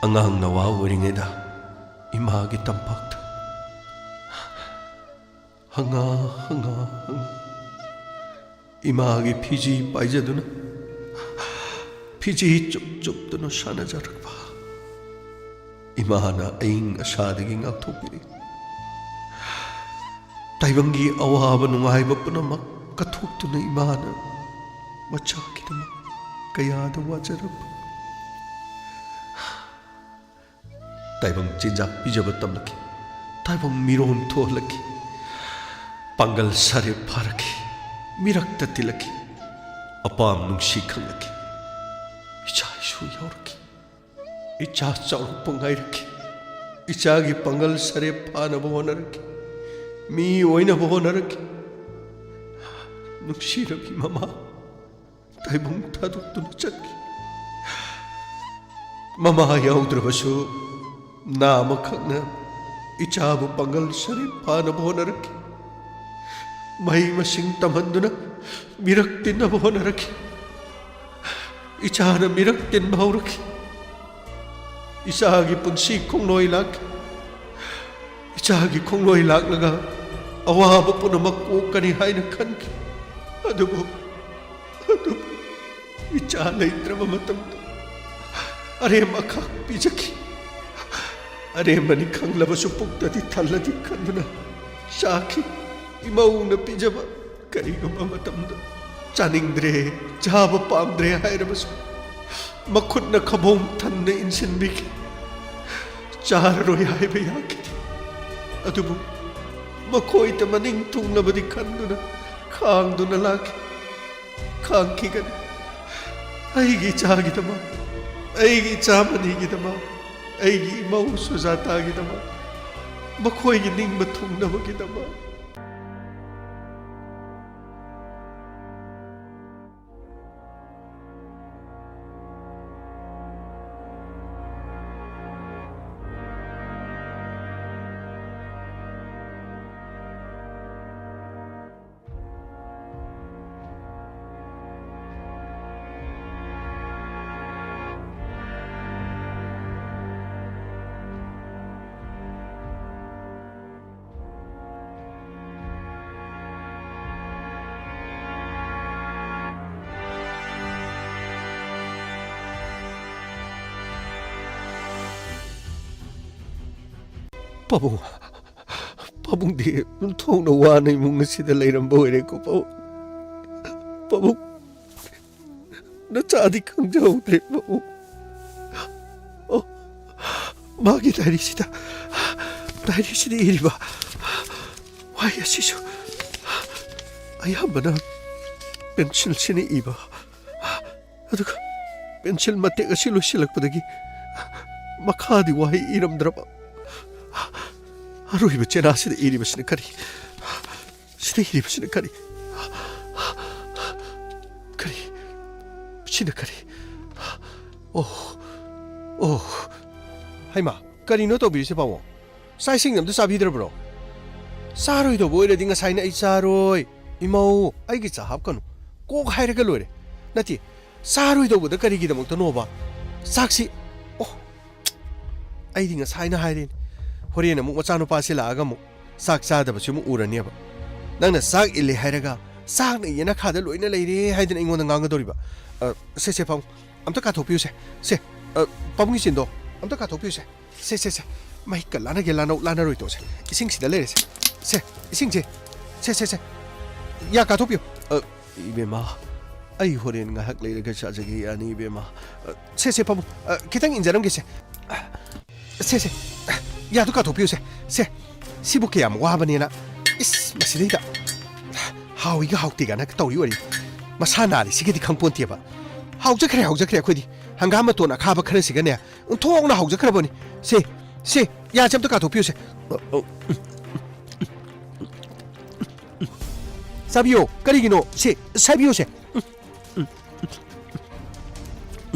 ꯑꯉꯥꯡ ꯅꯋꯥ ꯑꯣꯏꯔꯤꯉꯩꯗ ꯏꯃꯥꯒꯤ ꯇꯝꯄꯥꯛꯇ ꯍꯪꯉꯥ, ꯍꯪꯉꯥ, ꯍꯪꯉꯥ ꯏꯃꯥꯒꯤ ꯐꯤꯖꯤ ꯄꯥꯏꯖꯗꯨꯅ, ꯐꯤꯖꯤ ꯆꯨꯞ ꯆꯨꯞꯇꯨꯅ ꯁꯥꯟꯅꯖꯔꯛꯄ꯫ ꯏꯃꯥꯅ ꯑꯏꯪ ꯑꯁꯥꯗꯒꯤ ꯉꯥꯛꯊꯣꯛꯄꯤꯔꯤ꯫ ꯇꯥꯏꯕꯪꯒꯤ ꯑꯋꯥꯕ ꯅꯨꯡꯉꯥꯏꯕ ꯄꯨꯝꯅꯃꯛ ꯀꯠꯊꯣꯛꯇꯨꯅ ꯏꯃꯥꯅ ꯃꯆꯥꯒꯤꯗꯃꯛ ꯀꯌꯥꯗ ꯋꯥꯖꯔꯕ꯫ ꯇꯥꯏꯕꯪ ꯆꯤꯟꯖꯥꯛ ꯄꯤꯖꯕ ꯇꯝꯂꯛꯈꯤ꯫ ꯇꯥꯏꯕꯪ ꯃꯤꯔꯣꯟ ꯊꯣꯛꯍꯜꯂꯛꯈꯤ꯫ ꯄꯥꯡꯒꯜ ꯁꯥꯔꯦꯞ ꯐꯥꯔꯛꯈꯤ꯫ ꯃꯤꯔꯛꯇ ꯇꯤꯜꯂꯛꯈꯤ꯫ ꯑꯄꯥꯝ ꯅꯨꯡꯁꯤ ꯈꯪꯂꯛꯈꯤ꯫ ꯏꯆꯥ ꯏꯁꯨ ꯌꯥꯎꯔꯛꯈꯤ꯫ ꯏꯆꯥ ꯆꯥꯎꯔꯛꯄ ꯉꯥꯏꯔꯛꯈꯤ꯫ ꯏꯆꯥꯒꯤ ꯄꯥꯡꯒꯜ ꯁꯥꯔꯦꯞ ꯐꯥꯅꯕ ꯍꯣꯠꯅꯔꯛꯈꯤ꯫ ꯃꯤ ꯑꯣꯏꯅꯕ ꯍꯣꯠꯅꯔꯛꯈꯤ꯫ ꯅꯨꯡꯁꯤꯔꯕꯤ ꯃꯃꯥ, ꯇꯥꯏꯕꯪ ꯊꯥꯗꯣꯛꯇꯨꯅ ꯆꯠꯈꯤ꯫ ꯃꯃꯥ ꯌꯥꯎꯗ꯭ꯔꯕꯁꯨ ꯅꯥ ꯑꯃꯈꯛꯅ ꯏꯆꯥꯕꯨ ꯄꯥꯡꯒꯜ ꯁꯥꯔꯦꯞ ꯐꯥꯅꯕ ꯍꯣꯠꯅꯔꯛꯈꯤ꯫ ꯃꯍꯩ ꯃꯁꯤꯡ ꯇꯝꯍꯟꯗꯨꯅ ꯃꯤꯔꯛ ꯇꯤꯟꯅꯕ ꯍꯣꯠꯅꯔꯛꯈꯤ꯫ ꯏꯆꯥꯅ ꯃꯤꯔꯛ ꯇꯤꯟꯕ ꯍꯧꯔꯛꯈꯤ꯫ ꯏꯆꯥꯒꯤ ꯄꯨꯟꯁꯤ ꯈꯣꯡꯂꯣꯏ ꯂꯥꯛꯈꯤ꯫ ꯏꯆꯥꯒꯤ ꯈꯣꯡꯂꯣꯏ ꯂꯥꯛꯂꯒ ꯑꯋꯥꯕ ꯄꯨꯝꯅꯃꯛ ꯀꯣꯛꯀꯅꯤ ꯍꯥꯏꯅ ꯈꯟꯈꯤ꯫ ꯑꯗꯨꯕꯨ, ꯑꯗꯨꯕꯨ ꯏꯆꯥ ꯂꯩꯇ꯭ꯔꯕ ꯃꯇꯝꯗ ꯑꯔꯦꯝ ꯑꯈꯥꯛ ꯄꯤꯖꯈꯤ꯫ ꯑꯔꯦꯝꯕꯅꯤ ꯈꯪꯂꯕꯁꯨ ꯄꯨꯛꯇꯗꯤ ꯊꯜꯂꯗꯤ ꯈꯟꯗꯨꯅ ꯆꯥꯈꯤ꯫ ꯏꯃꯧꯅ ꯄꯤꯖꯕ ꯀꯔꯤꯒꯨꯝꯕ ꯃꯇꯝꯗ ꯆꯥꯅꯤꯡꯗ꯭ꯔꯦ, ꯆꯥꯕ ꯄꯥꯝꯗ꯭ꯔꯦ ꯍꯥꯏꯔꯕꯁꯨ ꯃꯈꯨꯠꯅ ꯈꯕꯣꯝ ꯊꯟꯅ ꯏꯟꯁꯤꯟꯕꯤꯈꯤ꯫ ꯆꯥꯔꯔꯣꯏ ꯍꯥꯏꯕ ꯌꯥꯈꯤꯗꯦ꯫ ꯑꯗꯨꯕꯨ ꯃꯈꯣꯏꯗ ꯃꯅꯤꯡ ꯊꯨꯡꯂꯕꯗꯤ ꯈꯟꯗꯨꯅ ꯈꯥꯡꯗꯨꯅ ꯂꯥꯛꯈꯤ꯫ ꯈꯥꯡꯈꯤꯒꯅꯤ꯫ ꯑꯩꯒꯤ ꯏꯆꯥꯒꯤꯗꯃꯛ ꯑꯩꯒꯤ ꯏꯆꯥ ꯃꯅꯤꯒꯤꯗꯃꯛ, ꯑꯩꯒꯤ ꯏꯃꯧ ꯁꯨꯖꯥꯇꯥꯒꯤꯗꯃꯛ, ꯃꯈꯣꯏꯒꯤ ꯅꯤꯡꯕ ꯊꯨꯡꯅꯕꯒꯤꯗꯃꯛ꯫ ꯄꯥꯕꯨꯡ, ꯄꯥꯕꯨꯡꯗꯤ ꯊꯣꯡꯅ ꯋꯥꯅ ꯏꯃꯨꯡ ꯑꯁꯤꯗ ꯂꯩꯔꯝꯕ ꯑꯣꯏꯔꯦꯀꯣ, ꯄꯥꯕꯨꯡ꯫ ꯄꯥꯕꯨꯡ, ꯅꯆꯥꯗꯤ ꯈꯪꯖꯍꯧꯗ꯭ꯔꯦ, ꯄꯥꯕꯨꯡ꯫ ꯑꯣ, ꯃꯥꯒꯤ ꯗꯥꯏꯔꯤꯁꯤꯗ, ꯗꯥꯏꯔꯤꯁꯤꯗ ꯏꯔꯤꯕ ꯋꯥꯍꯩ ꯑꯁꯤꯁꯨ ꯑꯌꯥꯝꯕꯅ ꯄꯦꯟꯁꯤꯜꯁꯤꯅ ꯏꯕ꯫ ꯑꯗꯨꯒ ꯄꯦꯟꯁꯤꯜ ꯃꯇꯦꯛ ꯑꯁꯤ ꯂꯣꯏꯁꯤꯜꯂꯛꯄꯗꯒꯤ ꯃꯈꯥꯗꯤ ꯋꯥꯍꯩ ꯏꯔꯝꯗ꯭ꯔꯕ꯫ ꯑꯔꯣꯏꯕ ꯆꯦꯅꯥꯁꯤꯗ ꯏꯔꯤꯕꯁꯤꯅ ꯀꯔꯤ? ꯁꯤꯗ ꯏꯔꯤꯕꯁꯤꯅ ꯀꯔꯤ? ꯀꯔꯤ? ꯁꯤꯅ ꯀꯔꯤ? ꯑꯣ, ꯑꯣ꯫ ꯍꯩꯃꯥ, ꯀꯔꯤꯅꯣ ꯇꯧꯕꯤꯔꯤꯁꯦ, ꯄꯥꯕꯨꯡ? ꯆꯥꯛ ꯏꯁꯤꯡ ꯑꯝꯇ ꯆꯥꯕꯤꯗ꯭ꯔꯕ꯭ꯔꯣ? ꯆꯥꯔꯣꯏꯗꯧꯕ ꯑꯣꯏꯔꯗꯤ ꯉꯁꯥꯏꯅ "ꯑꯩ ꯆꯥꯔꯣꯏ, ꯏꯃꯧ, ꯑꯩꯒꯤ ꯆꯥ ꯍꯥꯞꯀꯅꯨ" ꯀꯣꯛ ꯍꯥꯏꯔꯒ ꯂꯣꯏꯔꯦ꯫ ꯅꯠꯇꯦ, ꯆꯥꯔꯣꯏꯗꯧꯕꯗ ꯀꯔꯤꯒꯤꯗꯃꯛꯇꯅꯣꯕ? ꯆꯥꯛꯁꯤ, ꯑꯣ, ꯑꯩꯗꯤ ꯉꯁꯥꯏꯅ ꯍꯥꯏꯔꯦꯅꯦ, ꯍꯣꯔꯦꯟ ꯑꯃꯨꯛ ꯃꯆꯥꯅꯨꯄꯥꯁꯤ ꯂꯥꯛꯑꯒ ꯑꯃꯨꯛ ꯆꯥꯛ ꯆꯥꯗꯕꯁꯤ ꯑꯃꯨꯛ ꯎꯔꯅꯦꯕ꯫ ꯅꯪꯅ ꯆꯥꯛ ꯏꯜꯂꯦ ꯍꯥꯏꯔꯒ ꯆꯥꯛꯅ ꯌꯦꯅꯈꯥꯗ ꯂꯣꯏꯅ ꯂꯩꯔꯦ ꯍꯥꯏꯗꯅ ꯑꯩꯉꯣꯟꯗ ꯉꯥꯡꯒꯗꯧꯔꯤꯕ꯫ ꯑ, ꯁꯦ, ꯁꯦ, ꯄꯥꯕꯨꯡ, ꯑꯝꯇ ꯀꯥꯊꯣꯛꯄꯤꯌꯨꯁꯦ꯫ ꯁꯦ, ꯑ, ꯄꯥꯕꯨꯡꯒꯤ ꯆꯤꯟꯗꯣ ꯑꯝꯇ ꯀꯥꯊꯣꯛꯄꯤꯌꯨꯁꯦ꯫ ꯁꯦ, ꯁꯦ, ꯁꯦ, ꯃꯍꯤꯛꯀ ꯂꯥꯟꯅꯒꯦ ꯂꯥꯟꯅꯧ, ꯂꯥꯟꯅꯔꯣꯏ ꯇꯣꯛꯁꯦ꯫ ꯏꯁꯤꯡꯁꯤꯗ ꯂꯩꯔꯦꯁꯦ꯫ ꯁꯦ, ꯏꯁꯤꯡꯁꯦ꯫ ꯁꯦ, ꯁꯦ, ꯁꯦ꯫ ꯌꯥ ꯀꯥꯊꯣꯛꯄꯤꯌꯨ꯫ ꯑ, ꯏꯕꯦꯝꯃ, ꯑꯩ ꯍꯣꯔꯦꯟ ꯉꯥꯏꯍꯥꯛ ꯂꯩꯔꯒ ꯆꯥꯖꯒꯦ ꯌꯥꯅꯤ, ꯏꯕꯦꯝꯃ꯫ ꯑ, ꯁꯦ, ꯁꯦ, ꯄꯥꯕꯨꯡ, ꯑ, ꯈꯤꯇꯪ ꯏꯟꯖꯔꯝꯒꯦꯁꯦ꯫ ꯁꯦ, ꯁꯦ, ꯌꯥꯗꯨ ꯀꯥꯊꯣꯛꯄꯤꯌꯨꯁꯦ꯫ ꯁꯦ, ꯁꯤꯕꯨ ꯀꯌꯥꯝ ꯋꯥꯕꯅꯦꯅ꯫ ꯏꯁ, ꯃꯁꯤꯗꯩꯗ ꯍꯥꯎꯏꯒ ꯍꯥꯎꯇꯦꯒꯅ ꯇꯧꯔꯤ ꯑꯣꯏꯔꯤ꯫ ꯃꯁꯥ ꯅꯥꯔꯤꯁꯤꯒꯗꯤ ꯈꯪꯄꯣꯟꯇꯦꯕ꯫ ꯍꯥꯎꯖꯈ꯭ꯔꯦ, ꯍꯥꯎꯖꯈ꯭ꯔꯦ ꯑꯩꯈꯣꯏꯗꯤ꯫ ꯍꯪꯒꯥꯝ ꯃꯇꯣꯟ ꯑꯈꯥꯕ ꯈꯔꯁꯤꯒꯅꯦ, ꯑꯣꯟꯊꯣꯛꯅ ꯍꯥꯎꯖꯈ꯭ꯔꯕꯅꯤ꯫ ꯁꯦ, ꯁꯦ, ꯌꯥꯁꯦ ꯑꯝꯇ ꯀꯥꯊꯣꯛꯄꯤꯌꯨꯁꯦ꯫ ꯆꯥꯕꯤꯌꯣ, ꯀꯔꯤꯒꯤꯅꯣ? ꯁꯦ, ꯁꯥꯏꯕꯤꯌꯨꯁꯦ꯫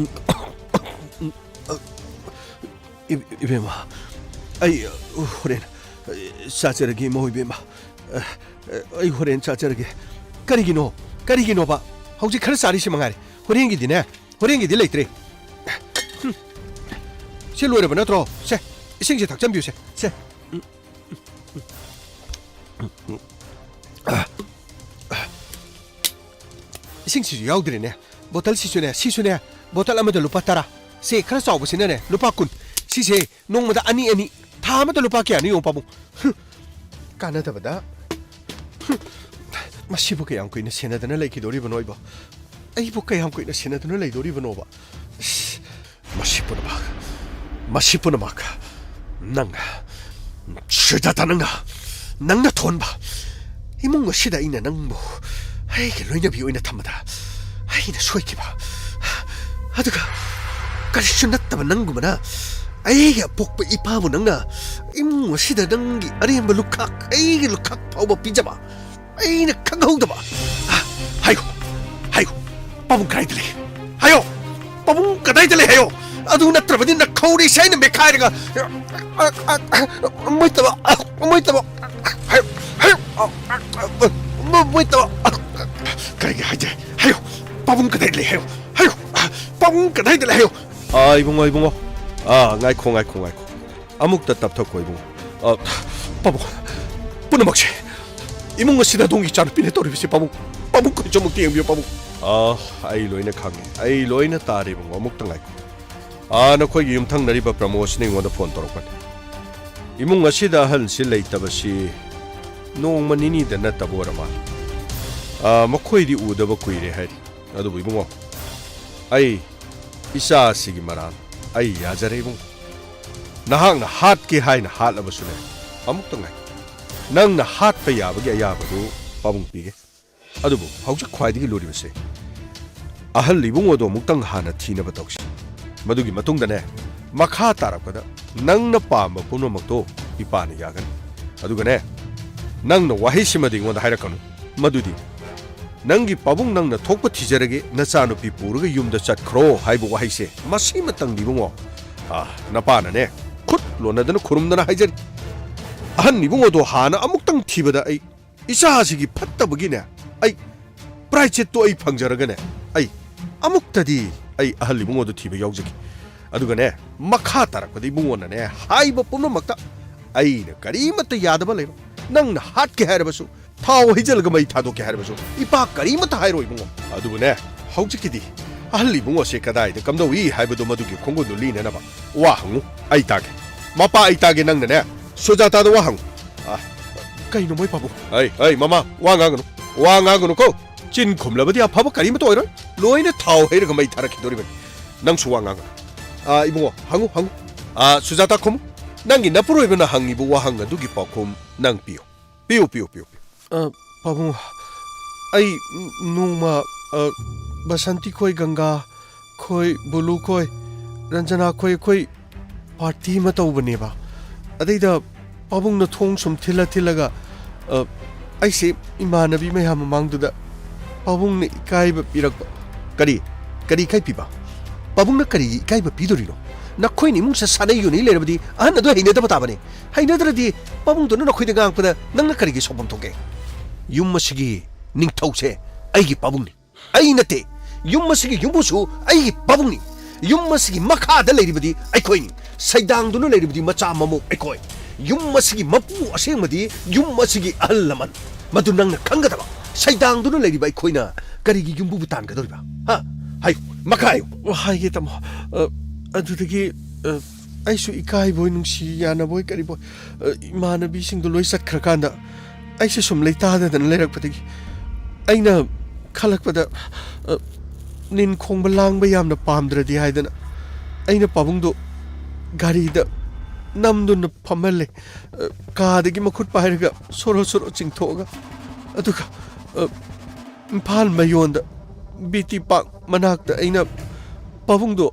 ꯏ-, ꯏꯕꯦꯝꯃ, ꯑꯩ, ꯍꯣꯔꯦꯟ ꯆꯥꯖꯔꯒꯦ, ꯏꯃꯧ ꯏꯕꯦꯝꯃ꯫ ꯑꯩ ꯍꯣꯔꯦꯟ ꯆꯥꯖꯔꯒꯦ꯫ ꯀꯔꯤꯒꯤꯅꯣ? ꯀꯔꯤꯒꯤꯅꯣꯕ? ꯍꯧꯖꯤꯛ ꯈꯔ ꯆꯥꯔꯤꯁꯤ ꯃꯉꯥꯏꯔꯦ꯫ ꯍꯣꯔꯦꯟꯒꯤꯗꯤꯅꯦ, ꯍꯣꯔꯦꯟꯒꯤꯗꯤ ꯂꯩꯇ꯭ꯔꯦ꯫ ꯁꯤ ꯂꯣꯏꯔꯕ ꯅꯠꯇ꯭ꯔꯣ? ꯁꯦ, ꯏꯁꯤꯡꯁꯦ ꯊꯛꯆꯟꯕꯤꯌꯨꯁꯦ꯫ ꯁꯦ꯫ ꯏꯁꯤꯡꯁꯤꯁꯨ ꯌꯥꯎꯗ꯭ꯔꯦꯅꯦ꯫ ꯕꯣꯇꯜꯁꯤꯁꯨꯅꯦ, ꯁꯤꯁꯨꯅꯦ, ꯕꯣꯇꯜ ꯑꯃꯗ ꯂꯨꯄꯥ ꯇꯔꯥ꯫ ꯁꯦ, ꯈꯔ ꯆꯥꯎꯕꯁꯤꯅꯅꯦ, ꯂꯨꯄꯥ ꯀꯨꯟ꯫ ꯁꯤꯁꯦ ꯅꯣꯡꯃꯗ ꯑꯅꯤ ꯑꯅꯤ, ꯊꯥ ꯑꯃꯗ ꯂꯨꯄꯥ ꯀꯌꯥꯅꯣ ꯌꯦꯡꯉꯣ, ꯄꯥꯕꯨꯡ꯫ ꯍꯨꯝ, ꯀꯥꯟꯅꯗꯕꯗ꯫ ꯍꯨꯝ, ꯃꯁꯤꯕꯨ ꯀꯌꯥꯝ ꯀꯨꯏꯅ ꯁꯦꯟꯅꯗꯅ ꯂꯩꯈꯤꯗꯣꯔꯤꯕꯅꯣ ꯑꯩꯕꯣ? ꯑꯩꯕꯨ ꯀꯌꯥꯝ ꯀꯨꯏꯅ ꯁꯦꯟꯅꯗꯨꯅ ꯂꯩꯗꯣꯔꯤꯕꯅꯣꯕ? ꯏꯁ, ꯃꯁꯤ ꯄꯨꯝꯅꯃꯛ, ꯃꯁꯤ ꯄꯨꯝꯅꯃꯛ ꯅꯪꯅ, ꯁꯤꯗꯇ ꯅꯪꯅ, ꯅꯪꯅ ꯊꯣꯟꯕ꯫ ꯏꯃꯨꯡ ꯑꯁꯤꯗ ꯑꯩꯅ ꯅꯪꯕꯨ ꯑꯩꯒꯤ ꯂꯣꯏꯅꯕꯤ ꯑꯣꯏꯅ ꯊꯝꯕꯗ ꯑꯩꯅ ꯁꯣꯏꯈꯤꯕ꯫ ꯑꯗꯨꯒ ꯀꯔꯤꯁꯨ ꯅꯠꯇꯕ ꯅꯪꯒꯨꯝꯕꯅ ꯑꯩꯒꯤ ꯑꯄꯣꯛꯄ ꯏꯄꯥꯕꯨ ꯅꯪꯅ ꯏꯃꯨꯡ ꯑꯁꯤꯗ ꯅꯪꯒꯤ ꯑꯔꯦꯝꯕ ꯂꯨꯈꯥꯛ, ꯑꯩꯒꯤ ꯂꯨꯈꯥꯛ ꯐꯥꯎꯕ ꯄꯤꯖꯕ꯫ ꯑꯩꯅ ꯈꯪꯍꯧꯗꯕ꯫ ꯍꯥꯏꯌꯨ, ꯍꯥꯏꯌꯨ, ꯄꯥꯕꯨꯡ ꯀꯗꯥꯏꯗ ꯂꯩ? ꯍꯥꯏꯌꯣ, ꯄꯥꯕꯨꯡ ꯀꯗꯥꯏꯗ ꯂꯩ ꯍꯥꯏꯌꯣ꯫ ꯑꯗꯨ ꯅꯠꯇ꯭ꯔꯕꯗꯤ ꯅꯈꯧꯔꯤꯁꯦ ꯑꯩꯅ ꯃꯦꯠꯈꯥꯏꯔꯒ, ꯃꯣꯏꯇꯕ, ꯃꯣꯏꯇꯕ, ꯍꯥꯏꯌꯨ, ꯍꯥꯏꯌꯨ, ꯃꯣꯏꯇꯕ꯫ ꯀꯔꯤꯒꯤ ꯍꯥꯏꯗꯦ? ꯍꯥꯏꯌꯨ, ꯄꯥꯕꯨꯡ ꯀꯗꯥꯏꯗ ꯂꯩ ꯍꯥꯏꯌꯨ, ꯍꯥꯏꯌꯨ, ꯄꯥꯕꯨꯡ ꯀꯗꯥꯏꯗ ꯂꯩ ꯍꯥꯏꯌꯨ꯫ ꯑꯥ, ꯏꯕꯨꯡꯉꯣ, ꯏꯕꯨꯡꯉꯣ꯫ ꯑꯥ, ꯉꯥꯏꯈꯣ, ꯉꯥꯏꯈꯣ, ꯉꯥꯏꯈꯣ꯫ ꯑꯃꯨꯛꯇ ꯇꯞꯊꯈꯣ ꯏꯕꯨꯡꯉꯣ꯫ ꯑ, ꯄꯥꯕꯨꯡ, ꯄꯨꯝꯅꯃꯛꯁꯦ ꯏꯃꯨꯡ ꯑꯁꯤꯗ ꯑꯗꯣꯝꯒꯤ ꯏꯆꯥꯅꯨꯄꯤꯅ ꯇꯧꯔꯤꯕꯁꯦ, ꯄꯥꯕꯨꯡ꯫ ꯄꯥꯕꯨꯡ, ꯈꯨꯠꯁꯨ ꯑꯃꯨꯛꯇ ꯌꯦꯡꯕꯤꯌꯨ, ꯄꯥꯕꯨꯡ꯫ ꯑ, ꯑꯩ ꯂꯣꯏꯅ ꯈꯪꯉꯦ, ꯑꯩ ꯂꯣꯏꯅ ꯇꯥꯔꯦ ꯏꯕꯨꯡꯉꯣ, ꯑꯃꯨꯛꯇ ꯉꯥꯏꯈꯣ꯫ ꯑ, ꯅꯈꯣꯏꯒꯤ ꯌꯨꯝꯊꯪꯅꯔꯤꯕ ꯄ꯭ꯔꯃꯣꯗꯁꯤꯅ ꯑꯩꯉꯣꯟꯗ ꯐꯣꯟ ꯇꯧꯔꯛꯄꯅꯤ꯫ ꯏꯃꯨꯡ ꯑꯁꯤꯗ ꯑꯍꯜꯁꯤ ꯂꯩꯇꯕꯁꯤ ꯅꯣꯡꯃ ꯅꯤꯅꯤꯗ ꯅꯠꯇꯕ ꯑꯣꯏꯔ ꯃꯥꯜꯂꯦ꯫ ꯑ, ꯃꯈꯣꯏꯗꯤ ꯎꯗꯕ ꯀꯨꯏꯔꯦ ꯍꯥꯏꯔꯤ꯫ ꯑꯗꯨꯕꯨ ꯏꯕꯨꯡꯉꯣ, ꯑꯩ ꯏꯆꯥ ꯑꯁꯤꯒꯤ ꯃꯔꯥꯜ ꯑꯩ ꯌꯥꯖꯔꯦ ꯏꯕꯨꯡꯉꯣ꯫ ꯅꯍꯥꯛꯅ ꯍꯥꯠꯀꯦ ꯍꯥꯏꯅ ꯍꯥꯠꯂꯕꯁꯨꯅꯦ, ꯑꯃꯨꯛꯇ ꯉꯥꯏ꯫ ꯅꯪꯅ ꯍꯥꯠꯄ ꯌꯥꯕꯒꯤ ꯑꯌꯥꯕꯗꯨ ꯄꯥꯕꯨꯡ ꯄꯤꯒꯦ꯫ ꯑꯗꯨꯕꯨ ꯍꯧꯖꯤꯛ ꯈ꯭ꯋꯥꯏꯗꯒꯤ ꯂꯨꯔꯤꯕꯁꯦ, ꯑꯍꯜ ꯏꯕꯨꯡꯉꯣꯗꯣ ꯑꯃꯨꯛꯇꯪ ꯍꯥꯟꯅ ꯊꯤꯅꯕ ꯇꯧꯁꯤ꯫ ꯃꯗꯨꯒꯤ ꯃꯇꯨꯡꯗꯅꯦ, ꯃꯈꯥ ꯇꯥꯔꯛꯄꯗ ꯅꯪꯅ ꯄꯥꯝꯕ ꯄꯨꯝꯅꯃꯛꯇꯣ ꯏꯄꯥꯅ ꯌꯥꯒꯅꯤ꯫ ꯑꯗꯨꯒꯅꯦ, ꯅꯪꯅ ꯋꯥꯍꯩꯁꯤꯃꯗꯤ ꯑꯩꯉꯣꯟꯗ ꯍꯥꯏꯔꯛꯀꯅꯨ, ꯃꯗꯨꯗꯤ ꯅꯪꯒꯤ ꯄꯥꯕꯨꯡ ꯅꯪꯅ ꯊꯣꯛꯄ ꯊꯤꯖꯔꯒꯦ, ꯅꯆꯥꯅꯨꯄꯤ ꯄꯨꯔꯒ ꯌꯨꯝꯗ ꯆꯠꯈ꯭ꯔꯣ ꯍꯥꯏꯕ ꯋꯥꯍꯩꯁꯦ꯫ ꯃꯁꯤꯃꯇꯪꯗꯤ ꯏꯕꯨꯡꯉꯣ, ꯑꯥ, ꯅꯄꯥꯅꯅꯦ ꯈꯨꯠ ꯂꯣꯟꯅꯗꯅ ꯈꯨꯔꯨꯝꯗꯅ ꯍꯥꯏꯖꯔꯤ꯫ ꯑꯍꯟ ꯏꯕꯨꯡꯉꯣꯗꯣ ꯍꯥꯟꯅ ꯑꯃꯨꯛꯇꯪ ꯊꯤꯕꯗ ꯑꯩ ꯏꯆꯥꯁꯤꯒꯤ ꯐꯠꯇꯕꯒꯤꯅꯦ, ꯑꯩ ꯄ꯭ꯔꯥꯏꯆꯤꯠꯇꯣ ꯑꯩ ꯐꯪꯖꯔꯒꯅꯦ, ꯑꯩ ꯑꯃꯨꯛꯇꯗꯤ ꯑꯩ ꯑꯍꯜ ꯏꯕꯨꯡꯉꯣꯗꯣ ꯊꯤꯕ ꯌꯥꯎꯖꯒꯦ꯫ ꯑꯗꯨꯒꯅꯦ, ꯃꯈꯥ ꯇꯥꯔꯛꯄꯗ ꯏꯕꯨꯡꯉꯣꯅꯅꯦ ꯍꯥꯏꯕ ꯄꯨꯝꯅꯃꯛꯇ ꯑꯩꯅ ꯀꯔꯤꯃꯠꯇ ꯌꯥꯗꯕ ꯂꯩꯔꯣꯏ꯫ ꯅꯪꯅ ꯍꯥꯠꯀꯦ ꯍꯥꯏꯔꯕꯁꯨ, ꯊꯥꯎ ꯍꯩꯖꯤꯜꯂꯒ ꯃꯩ ꯊꯥꯗꯣꯛꯀꯦ ꯍꯥꯏꯔꯕꯁꯨ, ꯏꯄꯥ ꯀꯔꯤꯃꯠꯇ ꯍꯥꯏꯔꯣꯏ ꯏꯕꯨꯡꯉꯣ꯫ ꯑꯗꯨꯕꯨꯅꯦ, ꯍꯧꯖꯤꯛꯀꯤꯗꯤ ꯑꯍꯜ ꯏꯕꯨꯡꯉꯣꯁꯦ ꯀꯗꯥꯏꯗ ꯀꯝꯗꯧꯏ ꯍꯥꯏꯕꯗꯨ ꯃꯗꯨꯒꯤ ꯈꯣꯡꯒꯨꯟꯗꯨ ꯂꯤꯅꯅꯕ ꯋꯥ ꯍꯪꯉꯨ, ꯑꯩ ꯇꯥꯒꯦ꯫ ꯃꯄꯥ ꯑꯩ ꯇꯥꯒꯦ, ꯅꯪꯅꯅꯦ ꯁꯨꯖꯥꯇꯥꯗ ꯋꯥ ꯍꯪꯉꯨ꯫ ꯑ, ꯀꯩꯅꯣ ꯃꯣꯏ ꯄꯥꯕꯨꯡ? ꯑꯩ, ꯑꯩ, ꯃꯃꯥ, ꯋꯥ ꯉꯥꯡꯒꯅꯨ꯫ ꯋꯥ ꯉꯥꯡꯒꯅꯨꯀꯣ꯫ ꯆꯤꯟ ꯈꯨꯝꯂꯕꯗꯤ ꯑꯐꯕ ꯀꯔꯤꯃꯠꯇ ꯑꯣꯏꯔꯣꯏ꯫ ꯂꯣꯏꯅ ꯊꯥꯎ ꯍꯩꯔꯒ ꯃꯩ ꯊꯥꯔꯛꯈꯤꯗꯣꯔꯤꯕꯅꯤ꯫ ꯅꯪꯁꯨ ꯋꯥ ꯉꯥꯡꯒꯅꯨ꯫ ꯑ, ꯏꯕꯨꯡꯉꯣ, ꯍꯪꯉꯨ, ꯍꯪꯉꯨ꯫ ꯑ, ꯁꯨꯖꯥꯇꯥ ꯈꯨꯝꯃꯨ꯫ ꯅꯪꯒꯤ ꯅꯄꯨꯔꯣꯏꯕꯅ ꯍꯪꯉꯤꯕ ꯋꯥꯍꯪ ꯑꯗꯨꯒꯤ ꯄꯥꯎꯈꯨꯝ ꯅꯪ ꯄꯤꯌꯨ꯫ ꯄꯤꯌꯨ, ꯄꯤꯌꯨ, ꯄꯤꯌꯨ, ꯄꯤꯌꯨ꯫ ꯑ, ꯄꯥꯕꯨꯡ, ꯑꯩ ꯅꯣꯡꯃ, ꯑ, ꯕꯁꯟꯇꯤ ꯈꯣꯏ, ꯒꯪꯒꯥ ꯈꯣꯏ, ꯕꯨꯂꯨ ꯈꯣꯏ, ꯔꯟꯖꯅꯥ ꯈꯣꯏ, ꯑꯩꯈꯣꯏ ꯄꯥꯔꯇꯤ ꯑꯃ ꯇꯧꯕꯅꯦꯕ꯫ ꯑꯗꯩꯗ ꯄꯥꯕꯨꯡꯅ ꯊꯣꯡ ꯁꯨꯝ ꯊꯤꯜꯂ ꯊꯤꯜꯂꯒ, ꯑ, ꯑꯩꯁꯦ ꯏꯃꯥꯟꯅꯕꯤ ꯃꯌꯥꯝ ꯃꯃꯥꯡꯗꯨꯗ ꯄꯥꯕꯨꯡꯅ ꯏꯀꯥꯏꯕ ꯄꯤꯔꯛꯄ꯫ ꯀꯔꯤ? ꯀꯔꯤ ꯏꯀꯥꯏ ꯄꯤꯕ? ꯄꯥꯕꯨꯡꯅ ꯀꯔꯤꯒꯤ ꯏꯀꯥꯏꯕ ꯄꯤꯗꯣꯔꯤꯅꯣ? ꯅꯈꯣꯏꯅ ꯏꯃꯨꯡꯁꯦ ꯁꯥꯟꯅꯩ ꯌꯨꯅꯩ ꯂꯩꯔꯕꯗꯤ ꯑꯍꯟ ꯑꯗꯨ ꯍꯩꯅꯗꯕ ꯇꯥꯕꯅꯤ꯫ ꯍꯩꯅꯗ꯭ꯔꯗꯤ ꯄꯥꯕꯨꯡꯗꯨꯅ ꯅꯈꯣꯏꯗ ꯉꯥꯡꯉꯛꯄꯗ ꯅꯪꯅ ꯀꯔꯤꯒꯤ ꯁꯥꯎꯐꯝ ꯊꯣꯛꯀꯦ? ꯌꯨꯝ ꯑꯁꯤꯒꯤ ꯅꯤꯡꯊꯧꯁꯦ ꯑꯩꯒꯤ ꯄꯥꯕꯨꯡꯅꯤ꯫ ꯑꯩ ꯅꯠꯇꯦ꯫ ꯌꯨꯝ ꯑꯁꯤꯒꯤ ꯌꯨꯝꯕꯨꯁꯨ ꯑꯩꯒꯤ ꯄꯥꯕꯨꯡꯅꯤ꯫ ꯌꯨꯝ ꯑꯁꯤꯒꯤ ꯃꯈꯥꯗ ꯂꯩꯔꯤꯕꯗꯤ ꯑꯩꯈꯣꯏꯅꯤ꯫ ꯁꯩꯗꯥꯡꯗꯨꯅ ꯂꯩꯔꯤꯕꯗꯤ ꯃꯆꯥ ꯃꯃꯧ ꯑꯩꯈꯣꯏ꯫ ꯌꯨꯝ ꯑꯁꯤꯒꯤ ꯃꯄꯨ ꯑꯁꯦꯡꯕꯗꯤ ꯌꯨꯝ ꯑꯁꯤꯒꯤ ꯑꯍꯜ ꯂꯃꯟ꯫ ꯃꯗꯨ ꯅꯪꯅ ꯈꯪꯒꯗꯕ꯫ ꯁꯩꯗꯥꯡꯗꯨꯅ ꯂꯩꯔꯤꯕ ꯑꯩꯈꯣꯏꯅ ꯀꯔꯤꯒꯤ ꯌꯨꯝꯕꯨꯕꯨ ꯇꯥꯟꯒꯗꯧꯔꯤꯕ? ꯍꯥ? ꯍꯥꯏꯌꯨ, ꯃꯈꯥ ꯍꯥꯏꯌꯨ꯫ ꯍꯥꯏꯒꯦ, ꯇꯥꯃꯣ꯫ ꯑ, ꯑꯗꯨꯗꯒꯤ, ꯑ, ꯑꯩꯁꯨ ꯏꯀꯥꯏꯕꯣꯏ, ꯅꯨꯡꯁꯤ ꯌꯥꯅꯕꯣꯏ, ꯀꯔꯤꯕꯣꯏ, ꯑ, ꯏꯃꯥꯟꯅꯕꯤꯁꯤꯡꯗꯣ ꯂꯣꯏ ꯆꯠꯈ꯭ꯔꯀꯥꯟꯗ ꯑꯩꯁꯦ ꯁꯨꯝ ꯂꯩꯇꯥꯗꯗꯅ ꯂꯩꯔꯛꯄꯗꯒꯤ ꯑꯩꯅ ꯈꯜꯂꯛꯄꯗ, ꯑ, ꯅꯤꯟ ꯈꯣꯡꯕ ꯂꯥꯡꯕ ꯌꯥꯝꯅ ꯄꯥꯝꯗ꯭ꯔꯗꯤ ꯍꯥꯏꯗꯅ ꯑꯩꯅ ꯄꯥꯕꯨꯡꯗꯣ ꯒꯥꯔꯤꯗ ꯅꯝꯗꯨꯅ ꯐꯝꯍꯜꯂꯦ꯫ ꯑ, ꯀꯥꯗꯒꯤ ꯃꯈꯨꯠ ꯄꯥꯏꯔꯒ ꯁꯣꯔꯣ ꯁꯣꯔꯣ ꯆꯤꯡꯊꯣꯛꯑꯒ, ꯑꯗꯨꯒ, ꯑ, ꯏꯝꯐꯥꯜ ꯃꯌꯣꯟꯗ ꯕꯤ ꯇꯤ ꯄꯥꯛ ꯃꯅꯥꯛꯇ ꯑꯩꯅ ꯄꯥꯕꯨꯡꯗꯣ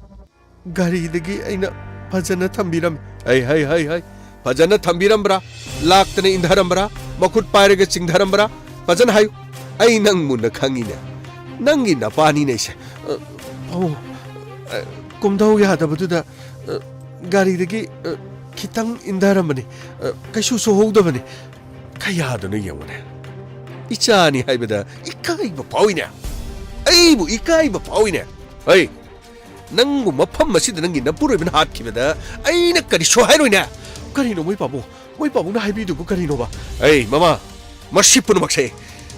ꯒꯥꯔꯤꯗꯒꯤ ꯑꯩꯅ ꯐꯖꯅ ꯊꯝꯕꯤꯔꯝꯃꯤ꯫ ꯍꯩ, ꯍꯩ, ꯍꯩ, ꯍꯩ꯫ ꯐꯖꯅ ꯊꯝꯕꯤꯔꯝꯕ꯭ꯔꯥ? ꯂꯥꯛꯇꯅ ꯏꯟꯙꯔꯝꯕ꯭ꯔꯥ? ꯃꯈꯨꯠ ꯄꯥꯏꯔꯒ ꯆꯤꯡꯊꯔꯝꯕ꯭ꯔꯥ? ꯐꯖꯅ ꯍꯥꯏꯌꯨ꯫ ꯑꯩ ꯅꯪ ꯃꯨꯟꯅ ꯈꯪꯉꯤꯅꯦ꯫ ꯅꯪꯒꯤ ꯅꯄꯥꯅꯤꯅꯦ ꯑꯩꯁꯦ꯫ ꯑ, ꯄꯥꯕꯨꯡ, ꯑ, ꯀꯨꯝꯊꯧ ꯌꯥꯗꯕꯗꯨꯗ, ꯑ, ꯒꯥꯔꯤꯗꯒꯤ, ꯑ, ꯈꯤꯇꯪ ꯏꯟꯊꯔꯝꯕꯅꯤ꯫ ꯑ, ꯀꯩꯁꯨ ꯁꯣꯛꯍꯧꯗꯕꯅꯤ꯫ ꯀꯌꯥꯗꯅꯣ ꯌꯦꯡꯉꯨꯅꯦ꯫ ꯏꯆꯥꯅꯤ ꯍꯥꯏꯕꯗ ꯏꯀꯥꯏꯕ ꯐꯥꯎꯏꯅꯦ꯫ ꯑꯩꯕꯨ ꯏꯀꯥꯏꯕ ꯐꯥꯎꯏꯅꯦ꯫ ꯍꯩ, ꯅꯪꯕꯨ ꯃꯐꯝ ꯑꯁꯤꯗ ꯅꯪꯒꯤ ꯅꯄꯨꯔꯣꯏꯕꯅ ꯍꯥꯠꯈꯤꯕꯗ ꯑꯩꯅ ꯀꯔꯤꯁꯨ ꯍꯥꯏꯔꯣꯏꯅꯦ꯫ ꯀꯔꯤꯅꯣ ꯃꯣꯏ ꯄꯥꯕꯨꯡ? ꯃꯣꯏ ꯄꯥꯕꯨꯡꯅ ꯍꯥꯏꯕꯤꯗꯨꯕꯨ ꯀꯔꯤꯅꯣꯕ? ꯑꯩ ꯃꯃꯥ, ꯃꯁꯤ ꯄꯨꯝꯅꯃꯛꯁꯦ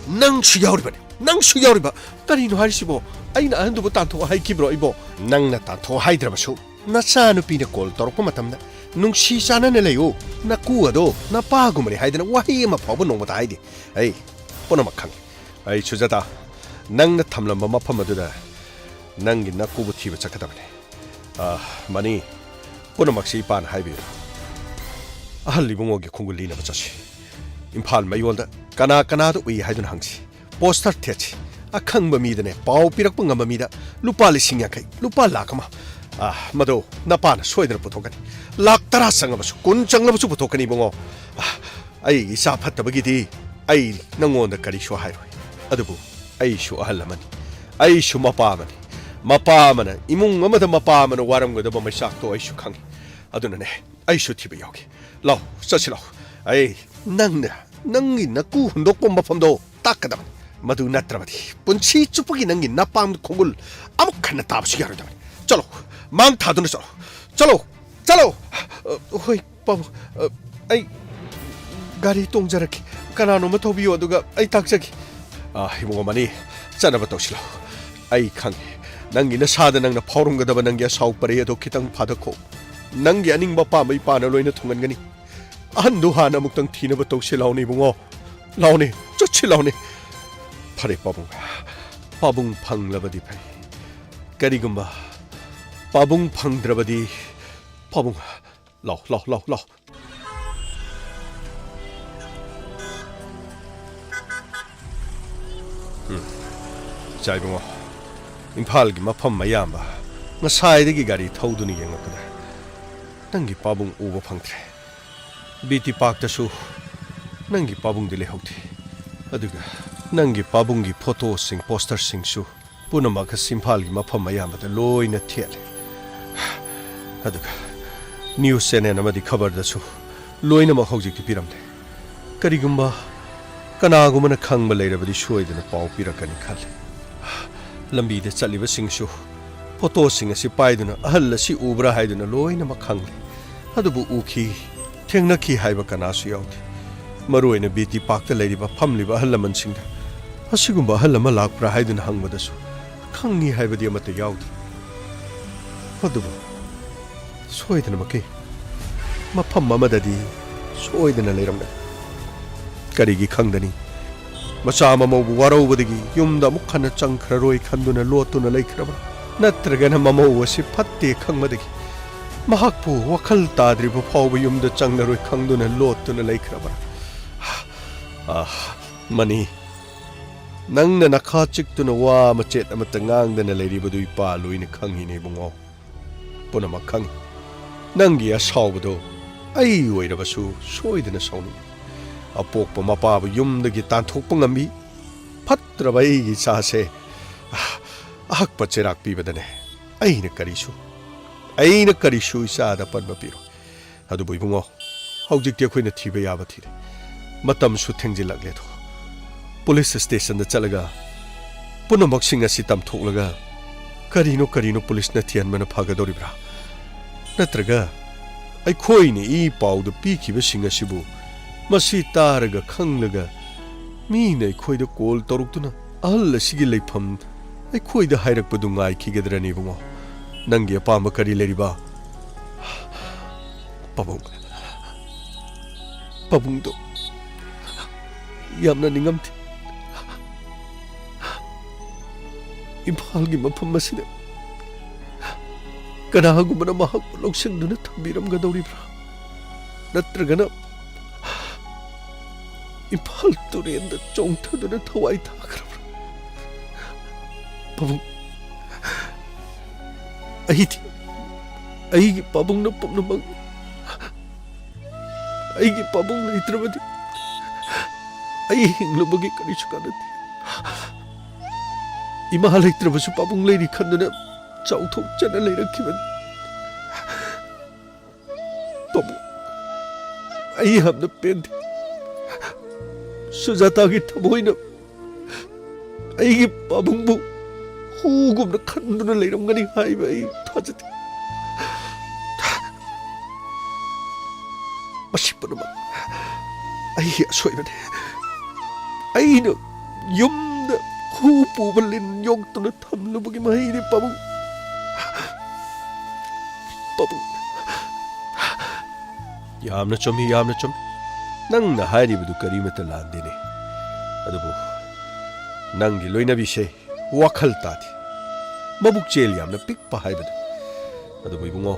ꯅꯪꯁꯨ ꯌꯥꯎꯔꯤꯕꯅꯤ, ꯅꯪꯁꯨ ꯌꯥꯎꯔꯤꯕ꯫ ꯀꯔꯤꯅꯣ ꯍꯥꯏꯔꯤꯁꯤꯕꯣ? ꯑꯩꯅ ꯑꯍꯟꯗꯨꯕꯨ ꯇꯥꯟꯊꯣꯛꯑꯣ ꯍꯥꯏꯈꯤꯕ꯭ꯔꯣ ꯑꯩꯕꯣ? ꯅꯪꯅ ꯇꯥꯟꯊꯣꯛꯑꯣ ꯍꯥꯏꯗ꯭ꯔꯕꯁꯨ, ꯅꯆꯥꯅꯨꯄꯤꯅ ꯀꯣꯜ ꯇꯧꯔꯛꯄ ꯃꯇꯝꯗ ꯅꯨꯡꯁꯤ ꯆꯥꯟꯅꯅ ꯂꯩꯌꯨ, ꯅꯀꯨ ꯑꯗꯣ ꯅꯄꯥꯒꯨꯝꯕꯅꯤ ꯍꯥꯏꯗꯅ ꯋꯥꯍꯩ ꯑꯃ ꯐꯥꯎꯕ ꯅꯣꯡꯃꯇ ꯍꯥꯏꯗꯦ꯫ ꯑꯩ ꯄꯨꯝꯅꯃꯛ ꯈꯪꯉꯤ꯫ ꯑꯩ ꯁꯨꯖꯥꯇꯥ, ꯅꯪꯅ ꯊꯝꯂꯝꯕ ꯃꯐꯝ ꯑꯗꯨꯗ ꯅꯪꯒꯤ ꯅꯀꯨꯕꯨ ꯊꯤꯕ ꯆꯠꯀꯗꯕꯅꯤ꯫ ꯑꯥ, ꯃꯅꯤ, ꯄꯨꯝꯅꯃꯛꯁꯤ ꯏꯄꯥꯅ ꯍꯥꯏꯕꯤꯔꯣ꯫ ꯑꯍꯜ ꯏꯕꯨꯡꯉꯣꯒꯤ ꯈꯣꯡꯒꯨꯜ ꯂꯤꯅꯕ ꯆꯠꯁꯤ꯫ ꯏꯝꯐꯥꯜ ꯃꯌꯣꯜꯗ ꯀꯅꯥ ꯀꯅꯥꯗ ꯎꯏ ꯍꯥꯏꯗꯨꯅ ꯍꯪꯁꯤ꯫ ꯄꯣꯁꯇꯔ ꯊꯦꯠꯁꯤ꯫ ꯑꯈꯪꯕ ꯃꯤꯗꯅꯦ, ꯄꯥꯎ ꯄꯤꯔꯛꯄ ꯉꯝꯕ ꯃꯤꯗ ꯂꯨꯄꯥ ꯂꯤꯁꯤꯡ ꯌꯥꯡꯈꯩ, ꯂꯨꯄꯥ ꯂꯥꯈ ꯑꯃ, ꯑꯥ, ꯃꯗꯨ ꯅꯄꯥꯅ ꯁꯣꯏꯗꯅ ꯄꯨꯊꯣꯛꯀꯅꯤ꯫ ꯂꯥꯈ ꯇꯔꯥ ꯆꯪꯂꯕꯁꯨ, ꯀꯨꯟ ꯆꯪꯂꯕꯁꯨ ꯄꯨꯊꯣꯛꯀꯅꯤ ꯏꯕꯨꯡꯉꯣ꯫ ꯑꯥ, ꯑꯩꯒꯤ ꯏꯆꯥ ꯐꯠꯇꯕꯒꯤꯗꯤ ꯑꯩ ꯅꯪꯉꯣꯟꯗ ꯀꯔꯤꯁꯨ ꯍꯥꯏꯔꯣꯏ꯫ ꯑꯗꯨꯕꯨ ꯑꯩꯁꯨ ꯑꯍꯜ ꯑꯃꯅꯤ, ꯑꯩꯁꯨ ꯃꯄꯥ ꯑꯃꯅꯤ꯫ ꯃꯄꯥ ꯑꯃꯅ, ꯏꯃꯨꯡ ꯑꯃꯗ ꯃꯄꯥ ꯑꯃꯅ ꯋꯥꯔꯝꯒꯗꯕ ꯃꯩꯆꯥꯛꯇꯣ ꯑꯩꯁꯨ ꯈꯪꯏ꯫ ꯑꯗꯨꯅꯅꯦ, ꯑꯩꯁꯨ ꯊꯤꯕ ꯌꯥꯎꯒꯦ꯫ ꯂꯥꯎ, ꯆꯠꯁꯤ ꯂꯥꯎ꯫ ꯑꯩ, ꯅꯪꯅ ꯅꯪꯒꯤ ꯅꯀꯨ ꯍꯨꯟꯗꯣꯛꯄ ꯃꯐꯝꯗꯣ ꯇꯥꯛꯀꯗꯕꯅꯤ꯫ ꯃꯗꯨ ꯅꯠꯇ꯭ꯔꯕꯗꯤ ꯄꯨꯟꯁꯤ ꯆꯨꯞꯄꯒꯤ ꯅꯪꯒꯤ ꯅꯄꯥꯝ ꯈꯣꯡꯒꯨꯜ ꯑꯃꯨꯛ ꯍꯟꯅ ꯇꯥꯕꯁꯨ ꯌꯥꯔꯣꯏꯗꯕꯅꯤ꯫ ꯆꯠꯂꯣ, ꯃꯥꯡ ꯊꯥꯗꯨꯅ ꯆꯠꯂꯣ꯫ ꯆꯠꯂꯣ, ꯆꯠꯂꯣ꯫ ꯑ, ꯍꯣꯏ, ꯄꯥꯕꯨꯡ, ꯑ, ꯑꯩ ꯒꯥꯔꯤ ꯇꯣꯡꯖꯔꯛꯀꯦ꯫ ꯀꯅꯥꯅꯣꯝꯃ ꯊꯧꯕꯤꯌꯨ, ꯑꯗꯨꯒ ꯑꯩ ꯇꯥꯛꯆꯒꯦ꯫ ꯑ, ꯏꯕꯨꯡꯉꯣ ꯃꯅꯤ, ꯆꯠꯅꯕ ꯇꯧꯁꯤꯜꯂꯣ꯫ ꯑꯩ ꯈꯪꯉꯦ, ꯅꯪꯒꯤ ꯅꯁꯥꯗ ꯅꯪꯅ ꯐꯥꯎꯔꯝꯒꯗꯕ ꯅꯪꯒꯤ ꯑꯁꯥꯎ ꯄꯔꯩ ꯑꯗꯣ ꯈꯤꯇꯪ ꯐꯥꯗꯈꯣ꯫ ꯅꯪꯒꯤ ꯑꯅꯤꯡꯕ ꯑꯄꯥꯝꯕ ꯏꯄꯥꯅ ꯂꯣꯏꯅ ꯊꯨꯡꯍꯟꯒꯅꯤ꯫ ꯑꯍꯟꯗꯨ ꯍꯥꯟꯅ ꯑꯃꯨꯛꯇꯪ ꯊꯤꯅꯕ ꯇꯧꯁꯤ ꯂꯥꯎꯅꯦ ꯏꯕꯨꯡꯉꯣ꯫ ꯂꯥꯎꯅꯦ, ꯆꯠꯁꯤ ꯂꯥꯎꯅꯦ꯫ ꯐꯔꯦ ꯄꯥꯕꯨꯡ, ꯄꯥꯕꯨꯡ ꯐꯪꯂꯕꯗꯤ ꯐꯩ꯫ ꯀꯔꯤꯒꯨꯝꯕ ꯄꯥꯕꯨꯡ ꯐꯪꯗ꯭ꯔꯕꯗꯤ, ꯄꯥꯕꯨꯡ, ꯂꯥꯎ, ꯂꯥꯎ, ꯂꯥꯎ, ꯂꯥꯎ꯫ ꯎꯝ꯫ ꯏꯆꯥ ꯏꯕꯨꯡꯉꯣ, ꯏꯝꯐꯥꯜꯒꯤ ꯃꯐꯝ ꯑꯌꯥꯝꯕ ꯉꯁꯥꯏꯗꯒꯤ ꯒꯥꯔꯤ ꯊꯧꯗꯨꯅ ꯌꯦꯡꯂꯛꯄꯗ ꯅꯪꯒꯤ ꯄꯥꯕꯨꯡ ꯎꯕ ꯐꯪꯗ꯭ꯔꯦ꯫ ꯕꯤ ꯇꯤ ꯄꯥꯔꯛꯇꯁꯨ ꯅꯪꯒꯤ ꯄꯥꯕꯨꯡꯗꯤ ꯂꯩꯍꯧꯗꯦ꯫ ꯑꯗꯨꯒ ꯅꯪꯒꯤ ꯄꯥꯕꯨꯡꯒꯤ ꯐꯣꯇꯣꯁꯤꯡ, ꯄꯣꯁꯇꯔꯁꯤꯡꯁꯨ ꯄꯨꯝꯅꯃꯛ ꯑꯁꯤ ꯏꯝꯐꯥꯜꯒꯤ ꯃꯐꯝ ꯑꯌꯥꯝꯕꯗ ꯂꯣꯏꯅ ꯊꯦꯠꯂꯦ꯫ ꯑꯗꯨꯒ ꯅ꯭ꯌꯨꯁ ꯆꯦꯅꯦꯜ ꯑꯃꯗꯤ ꯈꯕꯔꯗꯁꯨ ꯂꯣꯏꯅꯃꯛ ꯍꯧꯖꯤꯛꯇꯤ ꯄꯤꯔꯝꯂꯦ꯫ ꯀꯔꯤꯒꯨꯝꯕ ꯀꯅꯥꯒꯨꯝꯕꯅ ꯈꯪꯕ ꯂꯩꯔꯕꯗꯤ ꯁꯣꯏꯗꯅ ꯄꯥꯎ ꯄꯤꯔꯛꯀꯅꯤ ꯈꯜꯂꯤ꯫ ꯂꯝꯕꯤꯗ ꯆꯠꯂꯤꯕꯁꯤꯡꯁꯨ ꯐꯣꯇꯣꯁꯤꯡ ꯑꯁꯤ ꯄꯥꯏꯗꯨꯅ ꯑꯍꯜ ꯑꯁꯤ ꯎꯕ꯭ꯔꯥ ꯍꯥꯏꯗꯨꯅ ꯂꯣꯏꯅꯃꯛ ꯈꯪꯂꯦ꯫ ꯑꯗꯨꯕꯨ ꯎꯈꯤ, ꯊꯦꯡꯅꯈꯤ ꯍꯥꯏꯕ ꯀꯅꯥꯁꯨ ꯌꯥꯎꯗꯦ꯫ ꯃꯔꯨꯑꯣꯏꯅ ꯕꯤ ꯇꯤ ꯄꯥꯔꯛꯇ ꯂꯩꯔꯤꯕ, ꯐꯝꯂꯤꯕ ꯑꯍꯜ ꯂꯃꯟꯁꯤꯡꯗ ꯑꯁꯤꯒꯨꯝꯕ ꯑꯍꯜ ꯑꯃ ꯂꯥꯛꯄ꯭ꯔꯥ ꯍꯥꯏꯗꯨꯅ ꯍꯪꯕꯗꯁꯨ ꯈꯪꯉꯤ ꯍꯥꯏꯕꯗꯤ ꯑꯃꯠꯇ ꯌꯥꯎꯗꯦ꯫ ꯑꯗꯨꯕꯨ ꯁꯣꯏꯗꯅꯃꯛꯀꯤ ꯃꯐꯝ ꯑꯃꯗꯗꯤ ꯁꯣꯏꯗꯅ ꯂꯩꯔꯝꯒꯅꯤ꯫ ꯀꯔꯤꯒꯤ ꯈꯪꯗꯅꯤ? ꯃꯆꯥ ꯃꯃꯧꯕꯨ ꯋꯥꯔꯧꯕꯗꯒꯤ ꯌꯨꯝꯗ ꯑꯃꯨꯛ ꯍꯟꯅ ꯆꯪꯈ꯭ꯔꯔꯣꯏ ꯈꯟꯗꯨꯅ ꯂꯣꯠꯇꯨꯅ ꯂꯩꯈ꯭ꯔꯕ꯭ꯔꯥ? ꯅꯠꯇ꯭ꯔꯒꯅ ꯃꯃꯧ ꯑꯁꯤ ꯐꯠꯇꯦ ꯈꯪꯕꯗꯒꯤ ꯃꯍꯥꯛꯄꯨ ꯋꯥꯈꯜ ꯇꯥꯗ꯭ꯔꯤꯕ ꯐꯥꯎꯕ ꯌꯨꯝꯗ ꯆꯪꯂꯔꯣꯏ ꯈꯪꯗꯨꯅ ꯂꯣꯠꯇꯨꯅ ꯂꯩꯈ꯭ꯔꯕ꯭ꯔꯥ? ꯑꯥ, ꯃꯅꯤ, ꯅꯪꯅ ꯅꯈꯥ ꯆꯤꯛꯇꯨꯅ ꯋꯥ ꯃꯆꯦꯠ ꯑꯃꯠꯇ ꯉꯥꯡꯗꯅ ꯂꯩꯔꯤꯕꯗꯨ ꯏꯄꯥ ꯂꯣꯏꯅ ꯈꯪꯏꯅꯦ ꯏꯕꯨꯡꯉꯣ꯫ ꯄꯨꯝꯅꯃꯛ ꯈꯪꯏ꯫ ꯅꯪꯒꯤ ꯑꯁꯥꯎꯕꯗꯣ ꯑꯩ ꯑꯣꯏꯔꯕꯁꯨ ꯁꯣꯏꯗꯅ ꯁꯥꯎꯅꯤꯡꯏ꯫ ꯑꯄꯣꯛꯄ ꯃꯄꯥꯕꯨ ꯌꯨꯝꯗꯒꯤ ꯇꯥꯟꯊꯣꯛꯄ ꯉꯝꯃꯤ꯫ ꯐꯠꯇ꯭ꯔꯕ ꯑꯩꯒꯤ ꯏꯆꯥꯁꯦ ꯑꯍꯛꯄ ꯆꯩꯔꯥꯛ ꯄꯤꯕꯗꯅꯦ ꯑꯩꯅ ꯀꯔꯤꯁꯨ, ꯑꯩꯅ ꯀꯔꯤꯁꯨ ꯏꯆꯥꯗ ꯄꯟꯕ ꯄꯤꯔꯣꯏ꯫ ꯑꯗꯨꯕꯨ ꯏꯕꯨꯡꯉꯣ, ꯍꯧꯖꯤꯛꯇꯤ ꯑꯩꯈꯣꯏꯅ ꯊꯤꯕ ꯌꯥꯕ ꯊꯤꯔꯦ꯫ ꯃꯇꯝꯁꯨ ꯊꯦꯡꯖꯤꯜꯂꯛꯂꯦꯗꯣ꯫ ꯄꯨꯂꯤꯁ ꯁ꯭ꯇꯦꯁꯟꯗ ꯆꯠꯂꯒ ꯄꯨꯝꯅꯃꯛꯁꯤꯡ ꯑꯁꯤ ꯇꯝꯊꯣꯛꯂꯒ ꯀꯔꯤꯅꯣ ꯀꯔꯤꯅꯣ ꯄꯨꯂꯤꯁꯅ ꯊꯤꯍꯟꯕꯅ ꯐꯒꯗꯧꯔꯤꯕ꯭ꯔꯥ? ꯅꯠꯇ꯭ꯔꯒ ꯑꯩꯈꯣꯏꯅ ꯏ ꯄꯥꯎꯗ ꯄꯤꯈꯤꯕꯁꯤꯡ ꯑꯁꯤꯕꯨ ꯃꯁꯤ ꯇꯥꯔꯒ ꯈꯪꯂꯒ ꯃꯤꯅ ꯑꯩꯈꯣꯏꯗ ꯀꯣꯜ ꯇꯧꯔꯛꯇꯨꯅ ꯑꯍꯜ ꯑꯁꯤꯒꯤ ꯂꯩꯐꯝ ꯑꯩꯈꯣꯏꯗ ꯍꯥꯏꯔꯛꯄꯗꯨ ꯉꯥꯏꯈꯤꯒꯗ꯭ꯔꯅꯦ ꯏꯕꯨꯡꯉꯣ? ꯅꯪꯒꯤ ꯑꯄꯥꯝꯕ ꯀꯔꯤ ꯂꯩꯔꯤꯕ? ꯄꯥꯕꯨꯡ, ꯄꯥꯕꯨꯡꯗꯣ ꯌꯥꯝꯅ ꯅꯤꯡꯉꯝꯗꯦ꯫ ꯏꯝꯐꯥꯜꯒꯤ ꯃꯐꯝ ꯑꯁꯤꯗ ꯀꯅꯥꯒꯨꯝꯕꯅ ꯃꯍꯥꯛꯄꯨ ꯂꯧꯁꯤꯟꯗꯨꯅ ꯊꯝꯕꯤꯔꯝꯒꯗꯧꯔꯤꯕ꯭ꯔꯥ? ꯅꯠꯇ꯭ꯔꯒꯅ ꯏꯝꯐꯥꯜ ꯇꯨꯔꯦꯟꯗ ꯆꯣꯡꯊꯗꯨꯅ ꯊꯋꯥꯏ ꯊꯥꯈ꯭ꯔꯕ꯭ꯔꯥ? ꯄꯥꯕꯨꯡ, ꯑꯩꯗꯤ ꯑꯩꯒꯤ ꯄꯥꯕꯨꯡꯅ ꯄꯨꯝꯅꯃꯛ꯫ ꯑꯩꯒꯤ ꯄꯥꯕꯨꯡ ꯂꯩꯇ꯭ꯔꯕꯗꯤ ꯑꯩ ꯍꯤꯡꯂꯨꯕꯒꯤ ꯀꯔꯤꯁꯨ ꯀꯥꯟꯅꯗꯦ꯫ ꯏꯃꯥ ꯂꯩꯇ꯭ꯔꯕꯁꯨ ꯄꯥꯕꯨꯡ ꯂꯩꯔꯤ ꯈꯟꯗꯨꯅ ꯆꯥꯎꯊꯣꯛꯆꯅ ꯂꯩꯔꯛꯈꯤꯕꯅꯤ꯫ ꯄꯥꯕꯨꯡ, ꯑꯩ ꯌꯥꯝꯅ ꯄꯦꯟꯗꯦ꯫ ꯁꯨꯖꯥꯇꯥꯒꯤ ꯊꯃꯣꯏꯅ ꯑꯩꯒꯤ ꯄꯥꯕꯨꯡꯕꯨ ꯍꯨꯒꯨꯝꯅ ꯈꯟꯗꯨꯅ ꯂꯩꯔꯝꯒꯅꯤ ꯍꯥꯏꯕ ꯑꯩ ꯊꯥꯖꯗꯦ꯫ ꯃꯁꯤ ꯄꯨꯝꯅꯃꯛ ꯑꯩꯒꯤ ꯑꯁꯣꯏꯕꯅꯤ꯫ ꯑꯩꯅ ꯌꯨꯝꯗ ꯍꯨ ꯄꯨꯕ ꯂꯤꯟ ꯌꯣꯛꯇꯨꯅ ꯊꯝꯂꯨꯕꯒꯤ ꯃꯍꯩꯅꯤ, ꯄꯥꯕꯨꯡ꯫ ꯄꯥꯕꯨꯡ꯫ ꯌꯥꯝꯅ ꯆꯨꯝꯃꯤ, ꯌꯥꯝꯅ ꯆꯨꯝꯃꯤ꯫ ꯅꯪꯅ ꯍꯥꯏꯔꯤꯕꯗꯨ ꯀꯔꯤꯃꯠꯇ ꯂꯥꯟꯗꯦꯅꯦ꯫ ꯑꯗꯨꯕꯨ ꯅꯪꯒꯤ ꯂꯣꯏꯅꯕꯤꯁꯦ ꯋꯥꯈꯜ ꯇꯥꯗꯦ꯫ ꯃꯕꯨꯛ ꯆꯦꯜ ꯌꯥꯝꯅ ꯄꯤꯛꯄ ꯍꯥꯏꯕꯗꯨ꯫ ꯑꯗꯨꯕꯨ ꯏꯕꯨꯡꯉꯣ,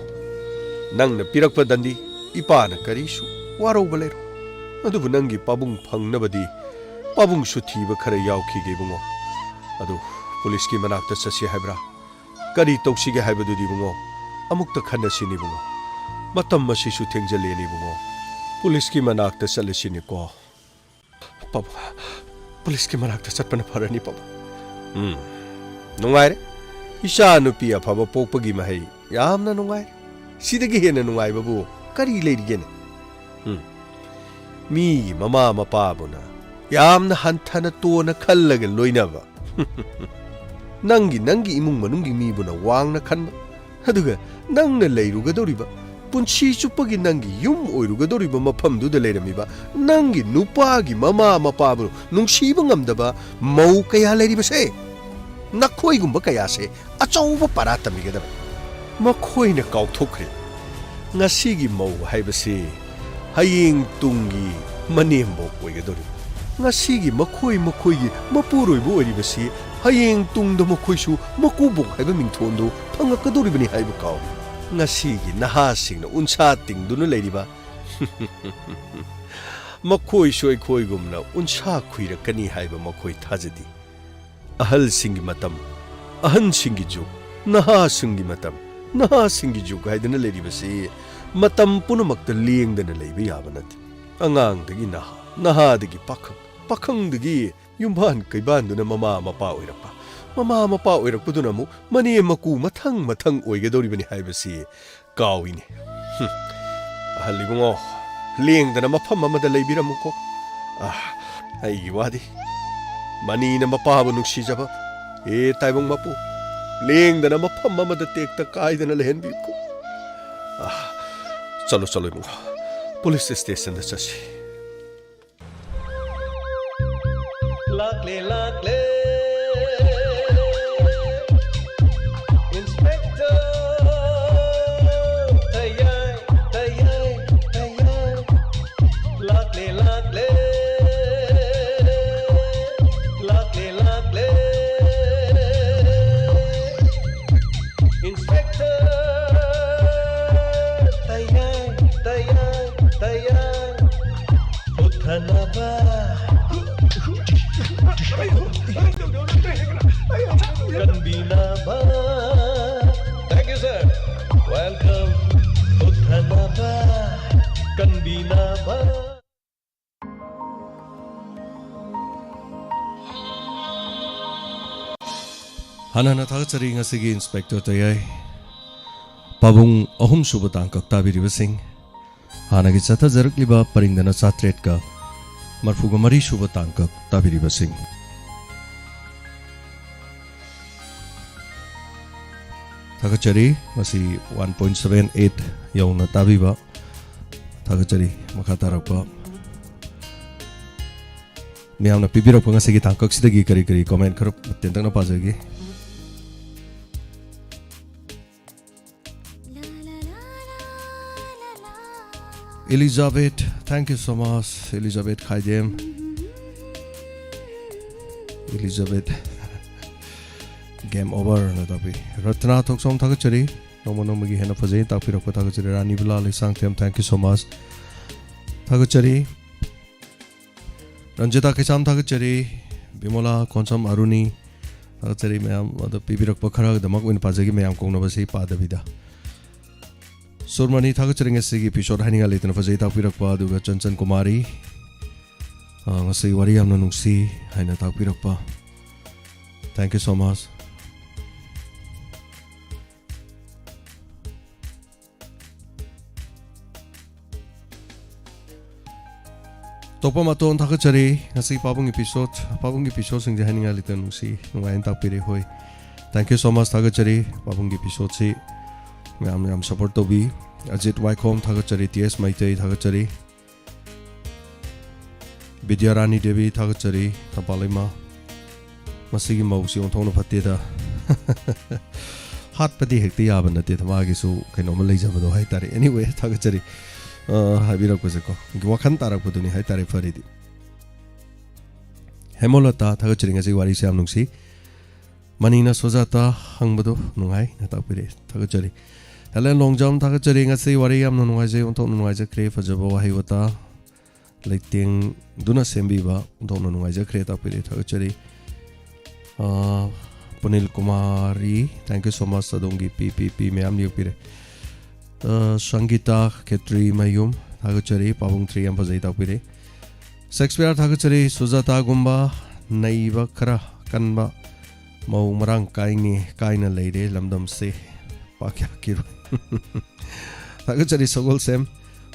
ꯅꯪꯅ ꯄꯤꯔꯛꯄ ꯗꯟꯗꯤ ꯏꯄꯥꯅ ꯀꯔꯤꯁꯨ ꯋꯥꯔꯧꯕ ꯂꯩꯔꯣꯏ꯫ ꯑꯗꯨꯕꯨ ꯅꯪꯒꯤ ꯄꯥꯕꯨꯡ ꯐꯪꯅꯕꯗꯤ ꯄꯥꯕꯨꯡꯁꯨ ꯊꯤꯕ ꯈꯔ ꯌꯥꯎꯈꯤꯒꯦ ꯏꯕꯨꯡꯉꯣ꯫ ꯑꯗꯨ ꯄꯨꯂꯤꯁꯀꯤ ꯃꯅꯥꯛꯇ ꯆꯠꯁꯤ ꯍꯥꯏꯕ꯭ꯔꯥ? ꯀꯔꯤ ꯇꯧꯁꯤꯒꯦ ꯍꯥꯏꯕꯗꯨꯗꯤ ꯏꯕꯨꯡꯉꯣ, ꯑꯃꯨꯛꯇ ꯈꯟꯅꯁꯤꯅꯤ ꯏꯕꯨꯡꯉꯣ꯫ ꯃꯇꯝ ꯑꯁꯤꯁꯨ ꯊꯦꯡꯖꯜꯂꯦꯅꯦ ꯏꯕꯨꯡꯉꯣ꯫ ꯄꯨꯂꯤꯁꯀꯤ ꯃꯅꯥꯛꯇ ꯆꯠꯂꯁꯤꯅꯦꯀꯣ꯫ ꯄꯥꯕꯨꯡ, ꯄꯨꯂꯤꯁꯀꯤ ꯃꯅꯥꯛꯇ ꯆꯠꯄꯅ ꯐꯔꯅꯤ, ꯄꯥꯕꯨꯡ꯫ ꯎꯝ, ꯅꯨꯡꯉꯥꯏꯔꯦ꯫ ꯏꯆꯥ ꯅꯨꯄꯤ ꯑꯐꯕ ꯄꯣꯛꯄꯒꯤ ꯃꯍꯩ ꯌꯥꯝꯅ ꯅꯨꯡꯉꯥꯏꯔꯦ꯫ ꯁꯤꯗꯒꯤ ꯍꯦꯟꯅ ꯅꯨꯡꯉꯥꯏꯕꯕꯨ ꯀꯔꯤ ꯂꯩꯔꯤꯒꯦꯅꯦ? ꯎꯝ, ꯃꯤꯒꯤ ꯃꯃꯥ ꯃꯄꯥꯕꯨꯅ ꯌꯥꯝꯅ ꯍꯟꯊꯅ ꯇꯣꯟꯅ ꯈꯜꯂꯒ ꯂꯣꯏꯅꯕ꯫ ꯅꯪꯒꯤ, ꯅꯪꯒꯤ ꯏꯃꯨꯡ ꯃꯅꯨꯡꯒꯤ ꯃꯤꯕꯨꯅ ꯋꯥꯡꯅ ꯈꯟꯕ꯫ ꯑꯗꯨꯒ ꯅꯪꯅ ꯂꯩꯔꯨꯒꯗꯧꯔꯤꯕ, ꯄꯨꯟꯁꯤ ꯆꯨꯞꯄꯒꯤ ꯅꯪꯒꯤ ꯌꯨꯝ ꯑꯣꯏꯔꯨꯒꯗꯧꯔꯤꯕ ꯃꯐꯝꯗꯨꯗ ꯂꯩꯔꯝꯃꯤꯕ ꯅꯪꯒꯤ ꯅꯨꯄꯥꯒꯤ ꯃꯃꯥ ꯃꯄꯥꯕꯨ ꯅꯨꯡꯁꯤꯕ ꯉꯝꯗꯕ ꯃꯧ ꯀꯌꯥ ꯂꯩꯔꯤꯕꯁꯦ, ꯅꯈꯣꯏꯒꯨꯝꯕ ꯀꯌꯥꯁꯦ ꯑꯆꯧꯕ ꯄꯔꯥ ꯇꯝꯕꯤꯒꯗꯕ꯫ ꯃꯈꯣꯏꯅ ꯀꯥꯎꯊꯣꯛꯈ꯭ꯔꯦ, ꯉꯁꯤꯒꯤ ꯃꯧ ꯍꯥꯏꯕꯁꯤ ꯍꯌꯦꯡ ꯇꯨꯡꯒꯤ ꯃꯅꯦꯝꯕꯣꯛ ꯑꯣꯏꯒꯗꯧꯔꯤꯕ꯫ ꯉꯁꯤꯒꯤ ꯃꯈꯣꯏ ꯃꯈꯣꯏꯒꯤ ꯃꯄꯨꯔꯣꯏꯕ ꯑꯣꯏꯔꯤꯕꯁꯤ ꯍꯌꯦꯡ ꯇꯨꯡꯗ ꯃꯈꯣꯏꯁꯨ ꯃꯀꯨꯕꯣꯛ ꯍꯥꯏꯕ ꯃꯤꯡꯊꯣꯟꯗꯨ ꯐꯪꯉꯛꯀꯗꯧꯔꯤꯕꯅꯤ ꯍꯥꯏꯕ ꯀꯥꯎꯔꯤ꯫ ꯉꯁꯤꯒꯤ ꯅꯍꯥꯁꯤꯡꯅ ꯎꯟꯁꯥ ꯇꯤꯡꯗꯨꯅ ꯂꯩꯔꯤꯕ ꯃꯈꯣꯏꯁꯨ ꯑꯩꯈꯣꯏꯒꯨꯝꯅ ꯎꯟꯁꯥ ꯈꯨꯏꯔꯛꯀꯅꯤ ꯍꯥꯏꯕ ꯃꯈꯣꯏ ꯊꯥꯖꯗꯦ꯫ ꯑꯍꯜꯁꯤꯡꯒꯤ ꯃꯇꯝ, ꯑꯍꯟꯁꯤꯡꯒꯤ ꯖꯨꯒ, ꯅꯍꯥꯁꯤꯡꯒꯤ ꯃꯇꯝ, ꯅꯍꯥꯁꯤꯡꯒꯤ ꯖꯨꯒ ꯍꯥꯏꯗꯅ ꯂꯩꯔꯤꯕꯁꯤ ꯃꯇꯝ ꯄꯨꯝꯅꯃꯛꯇ ꯂꯦꯡꯗꯅ ꯂꯩꯕ ꯌꯥꯕ ꯅꯠꯇꯦ꯫ ꯑꯉꯥꯡꯗꯒꯤ ꯅꯍꯥ, ꯅꯍꯥꯗꯒꯤ ꯄꯥꯈꯪ, ꯄꯥꯈꯪꯗꯒꯤ ꯌꯨꯝꯕꯥꯟ ꯀꯩꯕꯥꯟꯗꯨꯅ ꯃꯃꯥ ꯃꯄꯥ ꯑꯣꯏꯔꯛꯄ, ꯃꯃꯥ ꯃꯄꯥ ꯑꯣꯏꯔꯛꯄꯗꯨꯅ ꯑꯃꯨꯛ ꯃꯅꯦꯝ ꯃꯀꯨ ꯃꯊꯪ ꯃꯊꯪ ꯑꯣꯏꯒꯗꯧꯔꯤꯕꯅꯤ ꯍꯥꯏꯕꯁꯤ ꯀꯥꯎꯏꯅꯦ꯫ ꯍꯨꯝ꯫ ꯑꯍꯜ ꯏꯕꯨꯡꯉꯣ, ꯂꯦꯡꯗꯅ ꯃꯐꯝ ꯑꯃꯗ ꯂꯩꯕꯤꯔꯝꯃꯨꯀꯣ꯫ ꯑꯥ, ꯑꯩꯒꯤ ꯋꯥꯗꯤ꯫ ꯃꯅꯤꯅ ꯃꯄꯥꯕꯨ ꯅꯨꯡꯁꯤꯖꯕ꯫ ꯑꯦ ꯇꯥꯏꯕꯪ ꯃꯄꯨ, ꯂꯦꯡꯗꯅ ꯃꯐꯝ ꯑꯃꯗ ꯇꯦꯛꯇ ꯀꯥꯏꯗꯅ ꯂꯩꯍꯟꯕꯤꯌꯨꯀꯣ꯫ ꯑꯥ, ꯆꯠꯂꯣ, ꯆꯠꯂꯣ ꯏꯕꯨꯡꯉꯣ, ꯄꯨꯂꯤꯁ ꯁ꯭ꯇꯦꯁꯟꯗ ꯆꯠꯁꯤ꯫ ꯂꯥꯛꯂꯦ, ꯂꯥꯛꯂꯦ꯫ ꯏꯟꯁꯄꯦꯛꯇꯔ ꯇꯌꯥꯏ, ꯇꯌꯥꯏ, ꯇꯌꯥꯏ꯫ ꯂꯥꯛꯂꯦ, ꯂꯥꯛꯂꯦ꯫ ꯂꯥꯛꯂꯦ, ꯂꯥꯛꯂꯦ꯫ ꯏꯟꯁꯄꯦꯛꯇꯔ ꯇꯌꯥꯏ, ꯇꯌꯥꯏ, ꯇꯌꯥꯏ꯫ ꯍꯨꯠꯊꯅꯕ꯫ ꯀꯟꯕꯤꯅꯕ꯫ Thank you, sir. Welcome. ꯍꯨꯠꯊꯅꯕ꯫ ꯀꯟꯕꯤꯅꯕ꯫ ꯍꯥꯟꯅ ꯍꯥꯟꯅ ꯊꯥꯒꯠꯆꯔꯤ ꯉꯁꯤꯒꯤ ꯏꯟꯁꯄꯦꯛꯇꯔ ꯇꯌꯥꯏ ꯄꯥꯕꯨꯡ ꯑꯍꯨꯝ ꯁꯨꯕ ꯇꯥꯡꯀꯛ ꯇꯥꯕꯤꯔꯤꯕꯁꯤꯡ, ꯍꯥꯟꯅꯒꯤ ꯆꯠꯊꯖꯔꯛꯂꯤꯕ ꯄꯔꯤꯡꯗꯅ ꯆꯥꯇ꯭ꯔꯦꯠꯀ ꯃꯔꯐꯨꯒ ꯃꯔꯤ ꯁꯨꯕ ꯇꯥꯡꯀꯛ ꯇꯥꯕꯤꯔꯤꯕꯁꯤꯡ꯫ ꯊꯥꯒꯠꯆꯔꯤ꯫ ꯃꯁꯤ ꯋꯥꯟ ꯄꯣꯏꯟ ꯁꯚꯦꯟ ꯑꯩꯠ ꯌꯧꯅ ꯇꯥꯕꯤꯕ ꯊꯥꯒꯠꯆꯔꯤ꯫ ꯃꯈꯥ ꯇꯥꯔꯛꯄ ꯃꯌꯥꯝꯅ ꯄꯤꯕꯤꯔꯛꯄ ꯉꯁꯤꯒꯤ ꯇꯥꯡꯀꯛꯁꯤꯗꯒꯤ ꯀꯔꯤ ꯀꯔꯤ ꯀꯣꯃꯦꯟ ꯈꯔ ꯇꯦꯟꯇꯛꯅ ꯄꯥꯖꯒꯦ꯫ Elizabeth, thank you so much, Elizabeth Khaidem. Elizabeth, game over ꯅ ꯇꯥꯛꯄꯤ꯫ ꯔꯠꯇꯅꯥ ꯊꯣꯛꯆꯣꯝ ꯊꯥꯒꯠꯆꯔꯤ꯫ ꯅꯣꯡꯃ ꯅꯣꯡꯃꯒꯤ ꯍꯦꯟꯅ ꯐꯖꯩ ꯇꯥꯛꯄꯤꯔꯛꯄ ꯊꯥꯒꯠꯆꯔꯤ꯫ ꯔꯥꯅꯤ ꯕꯤꯂꯥ Leishangthem, thank you so much꯫ ꯊꯥꯒꯠꯆꯔꯤ꯫ ꯔꯟꯖꯤꯇꯥ ꯀꯩꯁꯥꯝ ꯊꯥꯒꯠꯆꯔꯤ꯫ ꯕꯤꯃꯣꯂꯥ ꯀꯣꯟꯁꯝ ꯑꯔꯨꯅꯤ꯫ ꯊꯥꯒꯠꯆꯔꯤ ꯃꯌꯥꯝ꯫ ꯑꯗꯣ ꯄꯤꯕꯤꯔꯛꯄ ꯈꯔꯗꯃꯛ ꯑꯣꯏꯅ ꯄꯥꯖꯒꯦ, ꯃꯌꯥꯝ ꯀꯧꯅꯕꯁꯤ ꯄꯥꯗꯕꯤꯗ꯫ ꯁꯨꯔꯃꯅꯤ, ꯊꯥꯒꯠꯆꯔꯤ, ꯉꯁꯤꯒꯤ episode ꯍꯥꯏꯅꯤꯡꯉꯥꯏ ꯂꯩꯇꯅ ꯐꯖꯩ ꯇꯥꯛꯄꯤꯔꯛꯄ꯫ ꯑꯗꯨꯒ ꯆꯟꯆꯟ ꯀꯨꯃꯥꯔꯤ, ꯑ, ꯉꯁꯤ ꯋꯥꯔꯤ ꯌꯥꯝꯅ ꯅꯨꯡꯁꯤ ꯍꯥꯏꯅ ꯇꯥꯛꯄꯤꯔꯛꯄ꯫ Thank you so much. ꯇꯣꯞꯄ ꯃꯇꯣꯟ, ꯊꯥꯒꯠꯆꯔꯤ꯫ ꯉꯁꯤ ꯄꯥꯕꯨꯡꯒꯤ episode, ꯄꯥꯕꯨꯡꯒꯤ episodeꯁꯤꯡꯁꯦ ꯍꯥꯏꯅꯤꯡꯉꯥꯏ ꯂꯩꯇꯅ ꯅꯨꯡꯁꯤ, ꯅꯨꯡꯉꯥꯏꯅ ꯇꯥꯛꯄꯤꯔꯦ꯫ ꯍꯣꯏ, thank you so much, ꯊꯥꯒꯠꯆꯔꯤ꯫ ꯄꯥꯕꯨꯡꯒꯤ episodeꯁꯤ ꯃꯌꯥꯝꯅ ꯌꯥꯝ support ꯇꯧꯕꯤ꯫ ꯑꯖꯤꯠ ꯋꯥꯏꯈꯣꯝ, ꯊꯥꯒꯠꯆꯔꯤ꯫ ꯇꯤ ꯑꯦꯁ ꯃꯩꯇꯩ, ꯊꯥꯒꯠꯆꯔꯤ꯫ ꯕꯤꯗ꯭ꯌꯥꯔꯥꯅꯤ ꯗꯦꯕꯤ, ꯊꯥꯒꯠꯆꯔꯤ꯫ ꯊꯝꯄꯥꯜ ꯏꯃꯥ, ꯃꯁꯤꯒꯤ ꯃꯧꯁꯤ ꯑꯣꯟꯊꯣꯛꯅ ꯐꯠꯇꯦꯗ꯫ ꯍꯥꯠꯄꯗꯤ ꯍꯦꯛꯇ ꯌꯥꯕ ꯅꯠꯇꯦꯗ, ꯃꯥꯒꯤꯁꯨ ꯀꯩꯅꯣꯝꯃ ꯂꯩꯖꯕꯗꯣ ꯍꯥꯏꯇꯥꯔꯦ꯫ Anyway, ꯊꯥꯒꯠꯆꯔꯤ꯫ ꯑ, ꯍꯥꯏꯕꯤꯔꯛꯄꯁꯦꯀꯣ, ꯋꯥꯈꯜ ꯇꯥꯔꯛꯄꯗꯨꯅꯤ ꯍꯥꯏꯇꯥꯔꯦ꯫ ꯐꯔꯦꯗꯤ, ꯍꯦꯃꯣꯂꯇꯥ, ꯊꯥꯒꯠꯆꯔꯤ, ꯉꯁꯤ ꯋꯥꯔꯤꯁꯦ ꯌꯥꯝ ꯅꯨꯡꯁꯤ꯫ ꯃꯅꯤꯅ ꯁꯣꯖꯥꯇꯥ ꯍꯪꯕꯗꯣ ꯅꯨꯡꯉꯥꯏꯅ ꯇꯥꯛꯄꯤꯔꯛꯑꯦ, ꯊꯥꯒꯠꯆꯔꯤ꯫ ꯍꯦꯂꯦꯟ ꯂꯣꯡꯖꯝ, ꯊꯥꯒꯠꯆꯔꯤ, ꯉꯁꯤ ꯋꯥꯔꯤ ꯌꯥꯝꯅ ꯅꯨꯡꯉꯥꯏꯖꯩ, ꯑꯣꯟꯊꯣꯛꯅ ꯅꯨꯡꯉꯥꯏꯖꯈ꯭ꯔꯦ, ꯐꯖꯕ ꯋꯥꯍꯩ ꯋꯥꯇꯥ ꯂꯩꯇꯦꯡꯗꯨꯅ ꯁꯦꯝꯕꯤꯕ, ꯑꯣꯟꯊꯣꯛꯅ ꯅꯨꯡꯉꯥꯏꯖꯈ꯭ꯔꯦ, ꯇꯥꯛꯄꯤꯔꯛꯑꯦ, ꯊꯥꯒꯠꯆꯔꯤ꯫ ꯑꯥ, ꯄꯨꯅꯤꯜ Kumari, thank you so much, ꯑꯗꯣꯝꯒꯤ ꯄꯤ ꯄꯤ ꯄꯤ ꯃꯌꯥꯝ ꯌꯦꯛꯄꯤꯔꯦ꯫ ꯑꯥ, ꯁꯪꯒꯤꯇꯥ ꯈꯦꯇ꯭ꯔꯤ ꯃꯌꯨꯝ, ꯊꯥꯒꯠꯆꯔꯤ, ꯄꯥꯕꯨꯡ ꯊ꯭ꯔꯤ ꯌꯥꯝ ꯐꯖꯩ, ꯇꯥꯛꯄꯤꯔꯦ꯫ ꯁꯦꯛꯁꯄꯤꯌꯔ, ꯊꯥꯒꯠꯆꯔꯤ, ꯁꯨꯖꯥꯇꯥꯒꯨꯝꯕ ꯅꯩꯕ ꯈꯔ ꯀꯟꯕ ꯃꯧ ꯃꯔꯥꯡ ꯀꯥꯏꯅꯤ, ꯀꯥꯏꯅ ꯂꯩꯔꯦ ꯂꯝꯗꯝꯁꯦ꯫ ꯄꯥꯛ ꯌꯥꯛꯈꯤꯔꯣꯏ꯫ ꯊꯥꯒꯠꯆꯔꯤ, ꯁꯒꯣꯜꯁꯦꯝ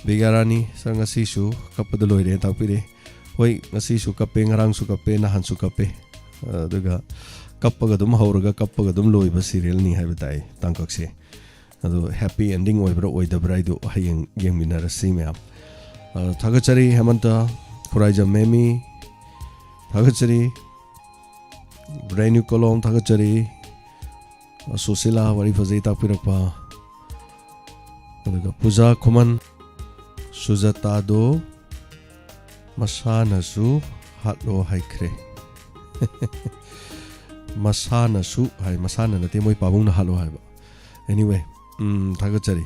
ꯕꯤꯒ꯭ꯌꯥꯔꯥꯅꯤ꯫ ꯁꯥꯔ, ꯉꯁꯤꯁꯨ ꯀꯞꯄꯗ ꯂꯣꯏꯔꯦ ꯇꯥꯛꯄꯤꯔꯦ꯫ ꯍꯣꯏ, ꯉꯁꯤꯁꯨ ꯀꯞꯄꯦ, ꯉꯔꯥꯡꯁꯨ ꯀꯞꯄꯦ, ꯅꯍꯥꯟꯁꯨ ꯀꯞꯄꯦ꯫ ꯑꯗꯨꯒ ꯀꯞꯄꯒ ꯑꯗꯨꯝ ꯍꯧꯔꯒ ꯀꯞꯄꯒ ꯑꯗꯨꯝ ꯂꯣꯏꯕ serialꯅꯤ ꯍꯥꯏꯕ ꯇꯥꯏ ꯇꯥꯡꯀꯛꯁꯦ꯫ ꯑꯗꯨ happy ending ꯑꯣꯏꯕ꯭ꯔꯥ ꯑꯣꯏꯗꯕ꯭ꯔꯥ ꯍꯥꯏꯗꯨ ꯍꯌꯦꯡ ꯌꯦꯡꯃꯤꯟꯅꯔꯁꯤ ꯃꯌꯥꯝ꯫ ꯑ, ꯊꯥꯒꯠꯆꯔꯤ ꯍꯦꯃꯟꯇ, ꯈꯨꯔꯥꯏꯖꯝ ꯃꯦꯃꯤ, ꯊꯥꯒꯠꯆꯔꯤ꯫ ꯔꯦꯅꯨ ꯀꯣꯂꯣꯝ, ꯊꯥꯒꯠꯆꯔꯤ꯫ ꯁꯨꯁꯤꯂꯥ, ꯋꯥꯔꯤ ꯐꯖꯩ ꯇꯥꯛꯄꯤꯔꯛꯄ꯫ ꯑꯗꯨꯒ ꯄꯨꯖꯥ ꯈꯨꯃꯟ, ꯁꯨꯖꯥꯇꯥꯗꯣ ꯃꯁꯥꯅꯁꯨ ꯍꯥꯠꯂꯣ ꯍꯥꯏꯈ꯭ꯔꯦ꯫ ꯃꯁꯥꯅꯁꯨ ꯍꯥꯏ, ꯃꯁꯥꯅ ꯅꯠꯇꯦ, ꯃꯣꯏ ꯄꯥꯕꯨꯡꯅ ꯍꯥꯠꯂꯣ ꯍꯥꯏꯕ꯫ Anyway, ꯎꯝ, ꯊꯥꯒꯠꯆꯔꯤ꯫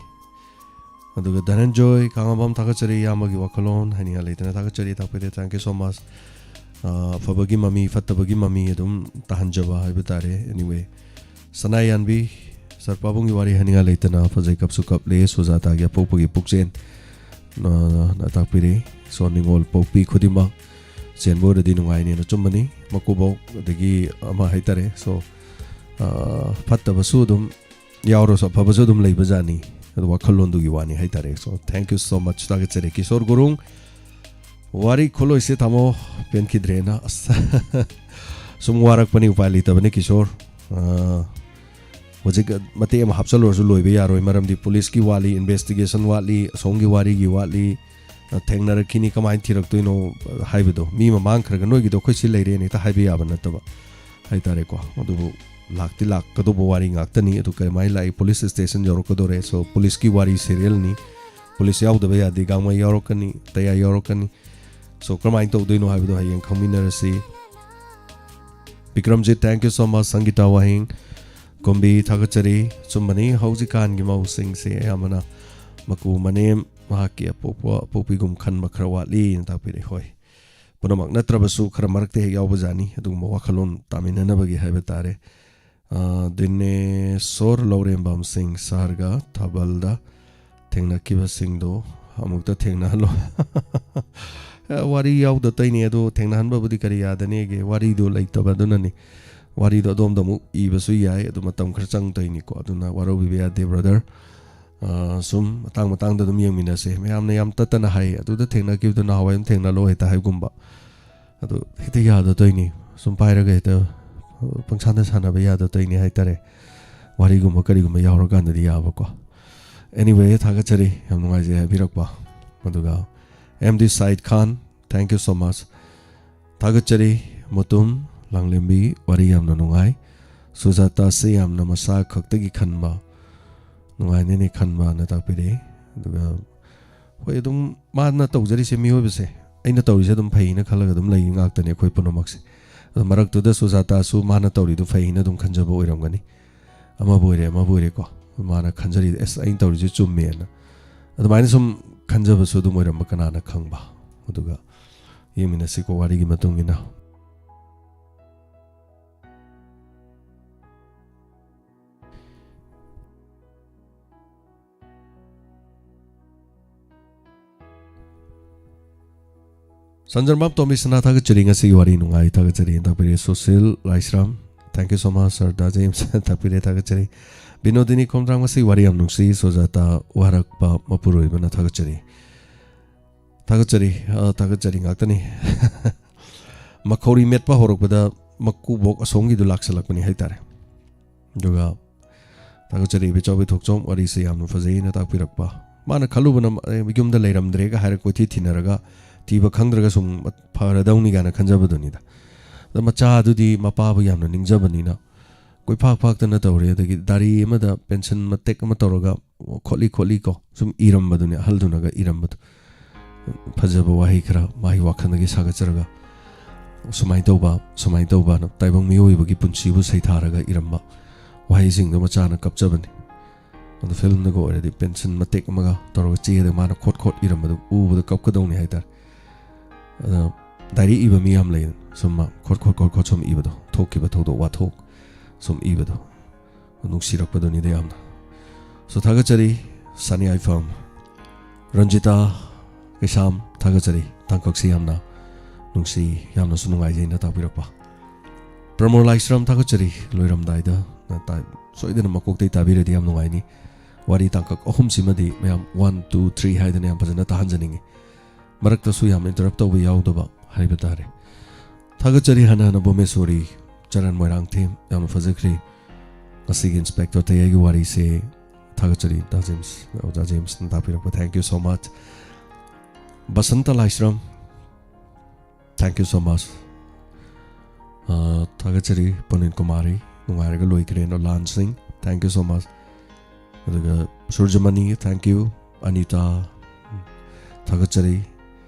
ꯑꯗꯨꯒ ꯙꯅꯟꯖꯣꯏ ꯈꯥꯉꯕꯝ, ꯊꯥꯒꯠꯆꯔꯤ, ꯏꯌꯥꯝꯕꯒꯤ ꯋꯥꯈꯜꯂꯣꯟ ꯍꯥꯏꯅꯤꯡꯉꯥꯏ ꯂꯩꯇꯅ ꯊꯥꯒꯠꯆꯔꯤ, ꯇꯥꯛꯄꯤꯔꯦ, thank you so much꯫ ꯑꯐꯕꯒꯤ ꯃꯃꯤ ꯐꯠꯇꯕꯒꯤ ꯃꯃꯤ ꯑꯗꯨꯝ ꯇꯥꯍꯟꯖꯕ ꯍꯥꯏꯕ ꯇꯥꯔꯦ꯫ Anyway, ꯁꯅꯥ ꯌꯥꯟꯕꯤ, ꯁꯥꯔ ꯄꯥꯕꯨꯡꯒꯤ ꯋꯥꯔꯤ ꯍꯥꯏꯅꯤꯡꯉꯥꯏ ꯂꯩꯇꯅ ꯐꯖꯩ, ꯀꯞꯁꯨ ꯀꯞꯂꯦ꯫ ꯁꯨꯖꯥꯇꯥꯒꯤ ꯑꯄꯣꯛꯄꯒꯤ ꯄꯨꯛꯆꯦꯟ ꯅ ꯇꯥꯛꯄꯤꯔꯤ꯫ ꯁꯣ ꯅꯤꯉꯣꯜ ꯄꯣꯛꯄꯤ ꯈꯨꯗꯤꯡꯃꯛ ꯆꯦꯟꯕ ꯑꯣꯏꯔꯗꯤ ꯅꯨꯡꯉꯥꯏꯅꯦꯅ꯫ ꯑꯆꯨꯝꯕꯅꯤ꯫ ꯃꯀꯨꯕꯣꯛ ꯑꯗꯒꯤ ꯑꯃ ꯍꯥꯏꯇꯥꯔꯦ꯫ ꯁꯣ ꯐꯠꯇꯕꯁꯨ ꯑꯗꯨꯝ ꯌꯥꯎꯔꯁꯨ ꯑꯐꯕꯁꯨ ꯑꯗꯨꯝ ꯂꯩꯕꯖꯥꯠꯅꯤ꯫ ꯑꯗꯨ ꯋꯥꯈꯜꯂꯣꯟꯗꯨꯒꯤ ꯋꯥꯅꯤ ꯍꯥꯏꯇꯥꯔꯦ꯫ So thank you so much, ꯊꯥꯒꯠꯆꯔꯤ ꯀꯤꯁꯣꯔ ꯒꯨꯔꯨꯡ꯫ ꯋꯥꯔꯤ ꯈꯨꯂꯣꯏꯁꯦ ꯊꯝꯃꯣ, ꯄꯦꯟꯈꯤꯗ꯭ꯔꯦꯅ꯫ ꯑꯁ, ꯁꯨꯝ ꯋꯥꯔꯛꯄꯅꯤ, ꯎꯄꯥꯏ ꯂꯩꯇꯕꯅꯤ ꯀꯤꯁꯣꯔ꯫ ꯑꯥ, ꯍꯧꯖꯤꯛ ꯃꯇꯦꯛ ꯑꯃ ꯍꯥꯞꯆꯜꯂꯨꯔꯁꯨ ꯂꯣꯏꯕ ꯌꯥꯔꯣꯏ, ꯃꯔꯝꯗꯤ ꯄꯨꯂꯤꯁꯀꯤ ꯋꯥꯠꯂꯤ, ꯏꯟꯚꯦꯁꯇꯤꯒꯦꯁꯟ ꯋꯥꯠꯂꯤ, ꯑꯁꯣꯝꯒꯤ ꯋꯥꯔꯤꯒꯤ ꯋꯥꯠꯂꯤ, ꯑ, ꯊꯦꯡꯅꯔꯛꯈꯤꯅꯤ, ꯀꯃꯥꯏꯅ ꯊꯤꯔꯛꯇꯣꯏꯅꯣ ꯍꯥꯏꯕꯗꯣ꯫ ꯃꯤ ꯃꯃꯥꯡ ꯈꯔꯒ ꯅꯣꯏꯒꯤꯗꯣ ꯑꯩꯈꯣꯏ ꯁꯤ ꯂꯩꯔꯦꯅ ꯍꯦꯛꯇ ꯍꯥꯏꯕ ꯌꯥꯕ ꯅꯠꯇꯕ ꯍꯥꯏꯇꯥꯔꯦꯀꯣ꯫ ꯑꯗꯨꯕꯨ ꯂꯥꯛꯇꯤ ꯂꯥꯛꯀꯗꯧꯕ ꯋꯥꯔꯤ ꯉꯥꯛꯇꯅꯤ꯫ ꯑꯗꯨ ꯀꯃꯥꯏꯅ ꯂꯥꯛꯏ? Police station ꯌꯧꯔꯛꯀꯗꯧꯔꯦ꯫ So ꯄꯨꯂꯤꯁꯀꯤ ꯋꯥꯔꯤ ꯁꯦꯔꯤꯌꯦꯜꯅꯤ꯫ ꯄꯨꯂꯤꯁ ꯌꯥꯎꯗꯕ ꯌꯥꯗꯦ, ꯒꯥꯡꯃꯩ ꯌꯥꯎꯔꯛꯀꯅꯤ, ꯇꯌꯥꯏ ꯌꯥꯎꯔꯛꯀꯅꯤ꯫ So ꯀꯔꯝꯍꯥꯏꯅ ꯇꯧꯗꯣꯏꯅꯣ ꯍꯥꯏꯕꯗꯣ ꯍꯌꯦꯡ ꯈꯪꯃꯤꯟꯅꯔꯁꯤ꯫ Bikramjit, thank you so much꯫ ꯁꯪꯒꯤꯇꯥ ꯋꯥꯍꯦꯡ ꯀꯨꯝꯕꯤ, ꯊꯥꯒꯠꯆꯔꯤ꯫ ꯆꯨꯝꯕꯅꯤ, ꯍꯧꯖꯤꯛꯀꯥꯟꯒꯤ ꯃꯧꯁꯤꯡꯁꯦ ꯑꯌꯥꯝꯕꯅ ꯃꯀꯨ ꯃꯅꯦꯝ ꯃꯍꯥꯛꯀꯤ ꯑꯄꯣꯛꯄ ꯑꯄꯣꯛꯄꯤꯒꯨꯝ ꯈꯟꯕ ꯈꯔ ꯋꯥꯠꯂꯤꯅ ꯇꯥꯛꯄꯤꯔꯛꯏ꯫ ꯍꯣꯏ, ꯄꯨꯝꯅꯃꯛ ꯅꯠꯇ꯭ꯔꯕꯁꯨ ꯈꯔ ꯃꯔꯛꯇ ꯍꯦꯛ ꯌꯥꯎꯕꯖꯥꯠꯅꯤ ꯑꯗꯨꯒꯨꯝꯕ ꯋꯥꯈꯜꯂꯣꯟ ꯇꯥꯃꯤꯟꯅꯅꯕꯒꯤ ꯍꯥꯏꯕ ꯇꯥꯔꯦ꯫ ꯑ, ꯗꯤꯅꯦꯁꯣꯔ ꯂꯧꯔꯦꯝꯕꯝ ꯁꯤꯡ, ꯁꯍꯔꯒ ꯊꯥꯕꯜꯗ ꯊꯦꯡꯅꯈꯤꯕꯁꯤꯡꯗꯣ ꯑꯃꯨꯛꯇ ꯊꯦꯡꯅꯍꯜꯂꯣ꯫ ꯋꯥꯔꯤ ꯌꯥꯎꯗ ꯇꯧꯏꯅꯦ, ꯑꯗꯣ ꯊꯦꯡꯅꯍꯟꯕꯕꯨꯗꯤ ꯀꯔꯤ ꯌꯥꯗꯅꯤꯒꯦ, ꯋꯥꯔꯤꯗꯣ ꯂꯩꯇꯕ ꯑꯗꯨꯅꯅꯤ꯫ ꯋꯥꯔꯤꯗꯣ ꯑꯗꯣꯝꯗ ꯑꯃꯨꯛ ꯏꯕꯁꯨ ꯌꯥꯏ, ꯑꯗꯨ ꯃꯇꯝ ꯈꯔ ꯆꯪ ꯇꯧꯏꯅꯤꯀꯣ, ꯑꯗꯨꯅ ꯋꯥꯔꯧꯕꯤꯕ ꯌꯥꯗꯦ, ꯕ꯭ꯔꯗꯔ꯫ ꯑ, ꯁꯨꯝ ꯃꯇꯥꯡ ꯃꯇꯥꯡꯗ ꯑꯗꯨꯝ ꯌꯦꯡꯃꯤꯟꯅꯁꯦ꯫ ꯃꯌꯥꯝꯅ ꯌꯥꯝ ꯇꯠꯇꯅ ꯍꯥꯏ, "ꯑꯗꯨꯗ ꯊꯦꯡꯅꯈꯤꯕꯗꯣ ꯅꯍꯥꯟꯋꯥꯏ ꯑꯗꯨꯝ ꯊꯦꯡꯅꯍꯜꯂꯣ" ꯍꯦꯛꯇ ꯍꯥꯏꯒꯨꯝꯕ꯫ ꯑꯗꯣ ꯍꯦꯛꯇ ꯌꯥꯗ ꯇꯧꯏꯅꯤ, ꯁꯨꯝ ꯄꯥꯏꯔꯒ ꯍꯦꯛꯇ ꯄꯪꯁꯥꯟꯗ ꯁꯥꯟꯅꯕ ꯌꯥꯗ ꯇꯧꯏꯅꯤ ꯍꯥꯏꯇꯥꯔꯦ꯫ ꯋꯥꯔꯤꯒꯨꯝꯕ ꯀꯔꯤꯒꯨꯝꯕ ꯌꯥꯎꯔꯀꯥꯟꯗꯗꯤ ꯌꯥꯕꯀꯣ꯫ Anyway, ꯊꯥꯒꯠꯆꯔꯤ, ꯌꯥꯝ ꯅꯨꯡꯉꯥꯏꯖꯩ ꯍꯥꯏꯕꯤꯔꯛꯄ꯫ ꯑꯗꯨꯒ M D side Khan, thank you so much꯫ ꯊꯥꯒꯠꯆꯔꯤ ꯃꯨꯇꯨꯝ ꯂꯥꯡꯂꯦꯝꯕꯤ, ꯋꯥꯔꯤ ꯌꯥꯝꯅ ꯅꯨꯡꯉꯥꯏ꯫ ꯁꯨꯖꯥꯇꯥꯁꯦ ꯌꯥꯝꯅ ꯃꯁꯥ ꯈꯛꯇꯒꯤ ꯈꯟꯕ, ꯅꯨꯡꯉꯥꯏꯅꯤꯅꯦ ꯈꯟꯕꯅ ꯇꯥꯛꯄꯤꯔꯛꯏ꯫ ꯑꯗꯨꯒ ꯍꯣꯏ, ꯑꯗꯨꯝ ꯃꯥꯅ ꯇꯧꯖꯔꯤꯁꯦ, ꯃꯤꯑꯣꯏꯕꯁꯦ ꯑꯩꯅ ꯇꯧꯔꯤꯁꯦ ꯑꯗꯨꯝ ꯐꯩꯅ ꯈꯜꯂꯒ ꯑꯗꯨꯝ ꯂꯩ ꯉꯥꯛꯇꯅꯦ ꯑꯩꯈꯣꯏ ꯄꯨꯝꯅꯃꯛꯁꯦ꯫ ꯑꯗꯣ ꯃꯔꯛꯇꯨꯗ ꯁꯨꯖꯥꯇꯥꯁꯨ ꯃꯥꯅ ꯇꯧꯔꯤꯗꯨ ꯐꯩꯅ ꯑꯗꯨꯝ ꯈꯟꯖꯕ ꯑꯣꯏꯔꯝꯒꯅꯤ꯫ ꯑꯃꯕꯨ ꯑꯣꯏꯔꯦ, ꯑꯃꯕꯨ ꯑꯣꯏꯔꯦꯀꯣ, ꯃꯥꯅ ꯈꯟꯖꯔꯤꯗꯣ, "ꯑꯁ, ꯑꯩꯅ ꯇꯧꯔꯤꯁꯦ ꯆꯨꯝꯃꯦꯅ" ꯑꯗꯨꯃꯥꯏꯅ ꯁꯨꯝ ꯈꯟꯖꯕꯁꯨ ꯑꯗꯨꯝ ꯑꯣꯏꯔꯝꯕ, ꯀꯅꯥꯅ ꯈꯪꯕ꯫ ꯑꯗꯨꯒ ꯌꯦꯡꯃꯤꯟꯅꯁꯤꯀꯣ, ꯋꯥꯔꯤꯒꯤ ꯃꯇꯨꯡ ꯏꯟꯅ꯫ ꯁꯟꯖꯔꯃꯥꯞ ꯇꯣꯝꯕꯤ ꯁꯅꯥ, ꯊꯥꯒꯠꯆꯔꯤ꯫ ꯉꯁꯤꯒꯤ ꯋꯥꯔꯤ ꯅꯨꯡꯉꯥꯏ, ꯊꯥꯒꯠꯆꯔꯤ꯫ ꯇꯥꯛꯄꯤꯔꯦ Sushil Laishram, thank you so much sir, ꯗꯥ ꯖꯦꯝꯁ꯫ ꯇꯥꯛꯄꯤꯔꯦ, ꯊꯥꯒꯠꯆꯔꯤ꯫ ꯕꯤꯅꯣꯗꯤꯅꯤ ꯈꯣꯝꯗ꯭ꯔꯥꯝ, ꯉꯁꯤ ꯋꯥꯔꯤ ꯌꯥꯝ ꯅꯨꯡꯁꯤ꯫ ꯁꯣꯖꯥꯇꯥ ꯋꯥꯔꯛꯄ ꯃꯄꯨꯔꯣꯏꯕꯅ, ꯊꯥꯒꯠꯆꯔꯤ꯫ ꯊꯥꯒꯠꯆꯔꯤ, ꯑ, ꯊꯥꯒꯠꯆꯔꯤ ꯉꯥꯛꯇꯅꯤ꯫ ꯃꯈꯧꯔꯤ ꯃꯦꯠꯄ ꯍꯧꯔꯛꯄꯗ ꯃꯀꯨꯕꯣꯛ ꯑꯁꯣꯝꯒꯤꯗꯨ ꯂꯥꯛꯁꯜꯂꯛꯄꯅꯤ ꯍꯥꯏꯇꯥꯔꯦ꯫ ꯑꯗꯨꯒ ꯊꯥꯒꯠꯆꯔꯤ ꯏꯕꯦꯆꯥꯎꯕꯤ ꯊꯣꯛꯆꯣꯝ, ꯋꯥꯔꯤꯁꯦ ꯌꯥꯝꯅ ꯐꯖꯩꯅ ꯇꯥꯛꯄꯤꯔꯛꯄ꯫ ꯃꯥꯅ ꯈꯜꯂꯨꯕꯅ, ꯑꯦ, ꯌꯨꯝꯗ ꯂꯩꯔꯝꯗ꯭ꯔꯦꯒ ꯍꯥꯏꯔ ꯀꯣꯏꯊꯤ ꯊꯤꯅꯔꯒ ꯊꯤꯕ ꯈꯪꯗ꯭ꯔꯒ ꯁꯨꯝ ꯐꯔꯗꯧꯅꯤ ꯀꯥꯏꯅ ꯈꯟꯖꯕꯗꯨꯅꯤꯗ꯫ ꯑꯗ ꯃꯆꯥꯗꯨꯗꯤ ꯃꯄꯥꯕꯨ ꯌꯥꯝꯅ ꯅꯤꯡꯖꯕꯅꯤꯅ ꯀꯣꯏꯐꯥꯛ ꯐꯥꯛꯇꯅ ꯇꯧꯔꯦ꯫ ꯑꯗꯒꯤ ꯗꯥꯏꯔꯤ ꯑꯃꯗ ꯄꯦꯟꯁꯤꯜ ꯃꯇꯦꯛ ꯑꯃ ꯇꯧꯔꯒ ꯈꯣꯠꯂꯤ ꯈꯣꯠꯂꯤ ꯀꯣ ꯁꯨꯝ ꯏꯔꯝꯕꯗꯨꯅꯤ, ꯑꯍꯜꯗꯨꯅꯒ ꯏꯔꯝꯕꯗꯣ꯫ ꯐꯖꯕ ꯋꯥꯍꯩ ꯈꯔ ꯃꯥꯒꯤ ꯋꯥꯈꯜꯗꯒꯤ ꯁꯥꯒꯠꯆꯔꯒ, "ꯁꯨꯃꯥꯏꯅ ꯇꯧꯕ, ꯁꯨꯃꯥꯏꯅ ꯇꯧꯕꯅ" ꯇꯥꯏꯕꯪ ꯃꯤꯑꯣꯏꯕꯒꯤ ꯄꯨꯟꯁꯤꯕꯨ ꯁꯩꯊꯥꯔꯒ ꯏꯔꯝꯕ ꯋꯥꯍꯩꯁꯤꯡꯗꯣ ꯃꯆꯥꯅ ꯀꯞꯆꯕꯅꯤ꯫ ꯑꯗꯣ ꯐꯤꯂꯝꯗꯒ ꯑꯣꯏꯔꯗꯤ ꯄꯦꯟꯁꯤꯜ ꯃꯇꯦꯛ ꯑꯃꯒ ꯇꯧꯔꯒ ꯆꯦꯗ ꯃꯥꯅ ꯈꯣꯠ ꯈꯣꯠ ꯏꯔꯝꯕꯗꯣ ꯎꯕꯗ ꯀꯞꯀꯗꯧꯅꯤ ꯍꯥꯏꯇꯥꯔꯦ꯫ ꯑꯗꯣ ꯗꯥꯏꯔꯤ ꯏꯕ ꯃꯤ ꯌꯥꯝ ꯂꯩ, ꯁꯨꯝ ꯃꯥ ꯈꯣꯠ ꯈꯣꯠ ꯈꯣꯠ ꯈꯣꯠ ꯁꯨꯝ ꯏꯕꯗꯣ, ꯊꯣꯛꯈꯤꯕ ꯊꯧꯗꯣꯛ ꯋꯥꯊꯣꯛ ꯁꯨꯝ ꯏꯕꯗꯣ꯫ ꯅꯨꯡꯁꯤꯔꯛꯄꯗꯨꯅꯤꯗ ꯌꯥꯝꯅ꯫ So, ꯊꯥꯒꯠꯆꯔꯤ ꯁꯅꯤꯌꯥꯏꯐꯝ ꯔꯟꯖꯤꯇꯥ ꯀꯩꯁꯥꯝ, ꯊꯥꯒꯠꯆꯔꯤ꯫ ꯇꯥꯡꯀꯛꯁꯤ ꯌꯥꯝꯅ ꯅꯨꯡꯁꯤ, ꯌꯥꯝꯅꯁꯨ ꯅꯨꯡꯉꯥꯏꯖꯩꯅ ꯇꯥꯛꯄꯤꯔꯛꯄ꯫ ꯄ꯭ꯔꯃꯣꯗ ꯂꯥꯏꯁ꯭ꯔꯝ, ꯊꯥꯒꯠꯆꯔꯤ꯫ ꯂꯣꯏꯔꯝꯗꯥꯏꯗ ꯅ ꯇꯥ-, ꯁꯣꯏꯗꯅ ꯃꯀꯣꯛꯇꯩ ꯇꯥꯕꯤꯔꯗꯤ ꯌꯥꯝ ꯅꯨꯡꯉꯥꯏꯅꯤ꯫ ꯋꯥꯔꯤ ꯇꯥꯡꯀꯛ ꯑꯍꯨꯝꯁꯤꯃꯗꯤ ꯃꯌꯥꯝ one, two, three ꯍꯥꯏꯗꯅ ꯌꯥꯝ ꯐꯖꯅ ꯇꯥꯍꯟꯖꯅꯤꯡꯉꯤ꯫ ꯃꯔꯛꯇꯁꯨ ꯌꯥꯝ interrupt ꯇꯧꯕ ꯌꯥꯎꯗꯕ ꯍꯥꯏꯕ ꯇꯥꯔꯦ꯫ ꯊꯥꯒꯠꯆꯔꯤ ꯍꯟꯅ ꯍꯟꯅ ꯚꯨꯃꯦꯁꯣꯔꯤ, ꯆꯔꯟ ꯃꯣꯏꯔꯥꯡꯊꯦꯝ, ꯌꯥꯝꯅ ꯐꯖꯈ꯭ꯔꯦ꯫ ꯉꯁꯤꯒꯤ ꯏꯟꯁꯄꯦꯛꯇꯔ ꯇꯌꯥꯏꯒꯤ ꯋꯥꯔꯤꯁꯦ ꯊꯥꯒꯠꯆꯔꯤ, ꯗꯥ ꯖꯦꯝꯁ, ꯑꯣꯖꯥ ꯖꯦꯝꯁꯅ ꯇꯥꯛꯄꯤꯔꯛꯄ, thank you so much꯫ Basanta Laishram, thank you so much꯫ ꯑ, ꯊꯥꯒꯠꯆꯔꯤ ꯄꯨꯅꯤꯠ ꯀꯨꯃꯥꯔꯤ, ꯅꯨꯡꯉꯥꯏꯔꯒ ꯂꯣꯏꯈ꯭ꯔꯦꯅ꯫ ꯂꯥꯟ ꯁꯤꯡ, thank you so much꯫ ꯑꯗꯨꯒ ꯁꯨꯔꯖꯃꯅꯤ, thank you꯫ ꯑꯅꯤꯇꯥ, ꯊꯥꯒꯠꯆꯔꯤ꯫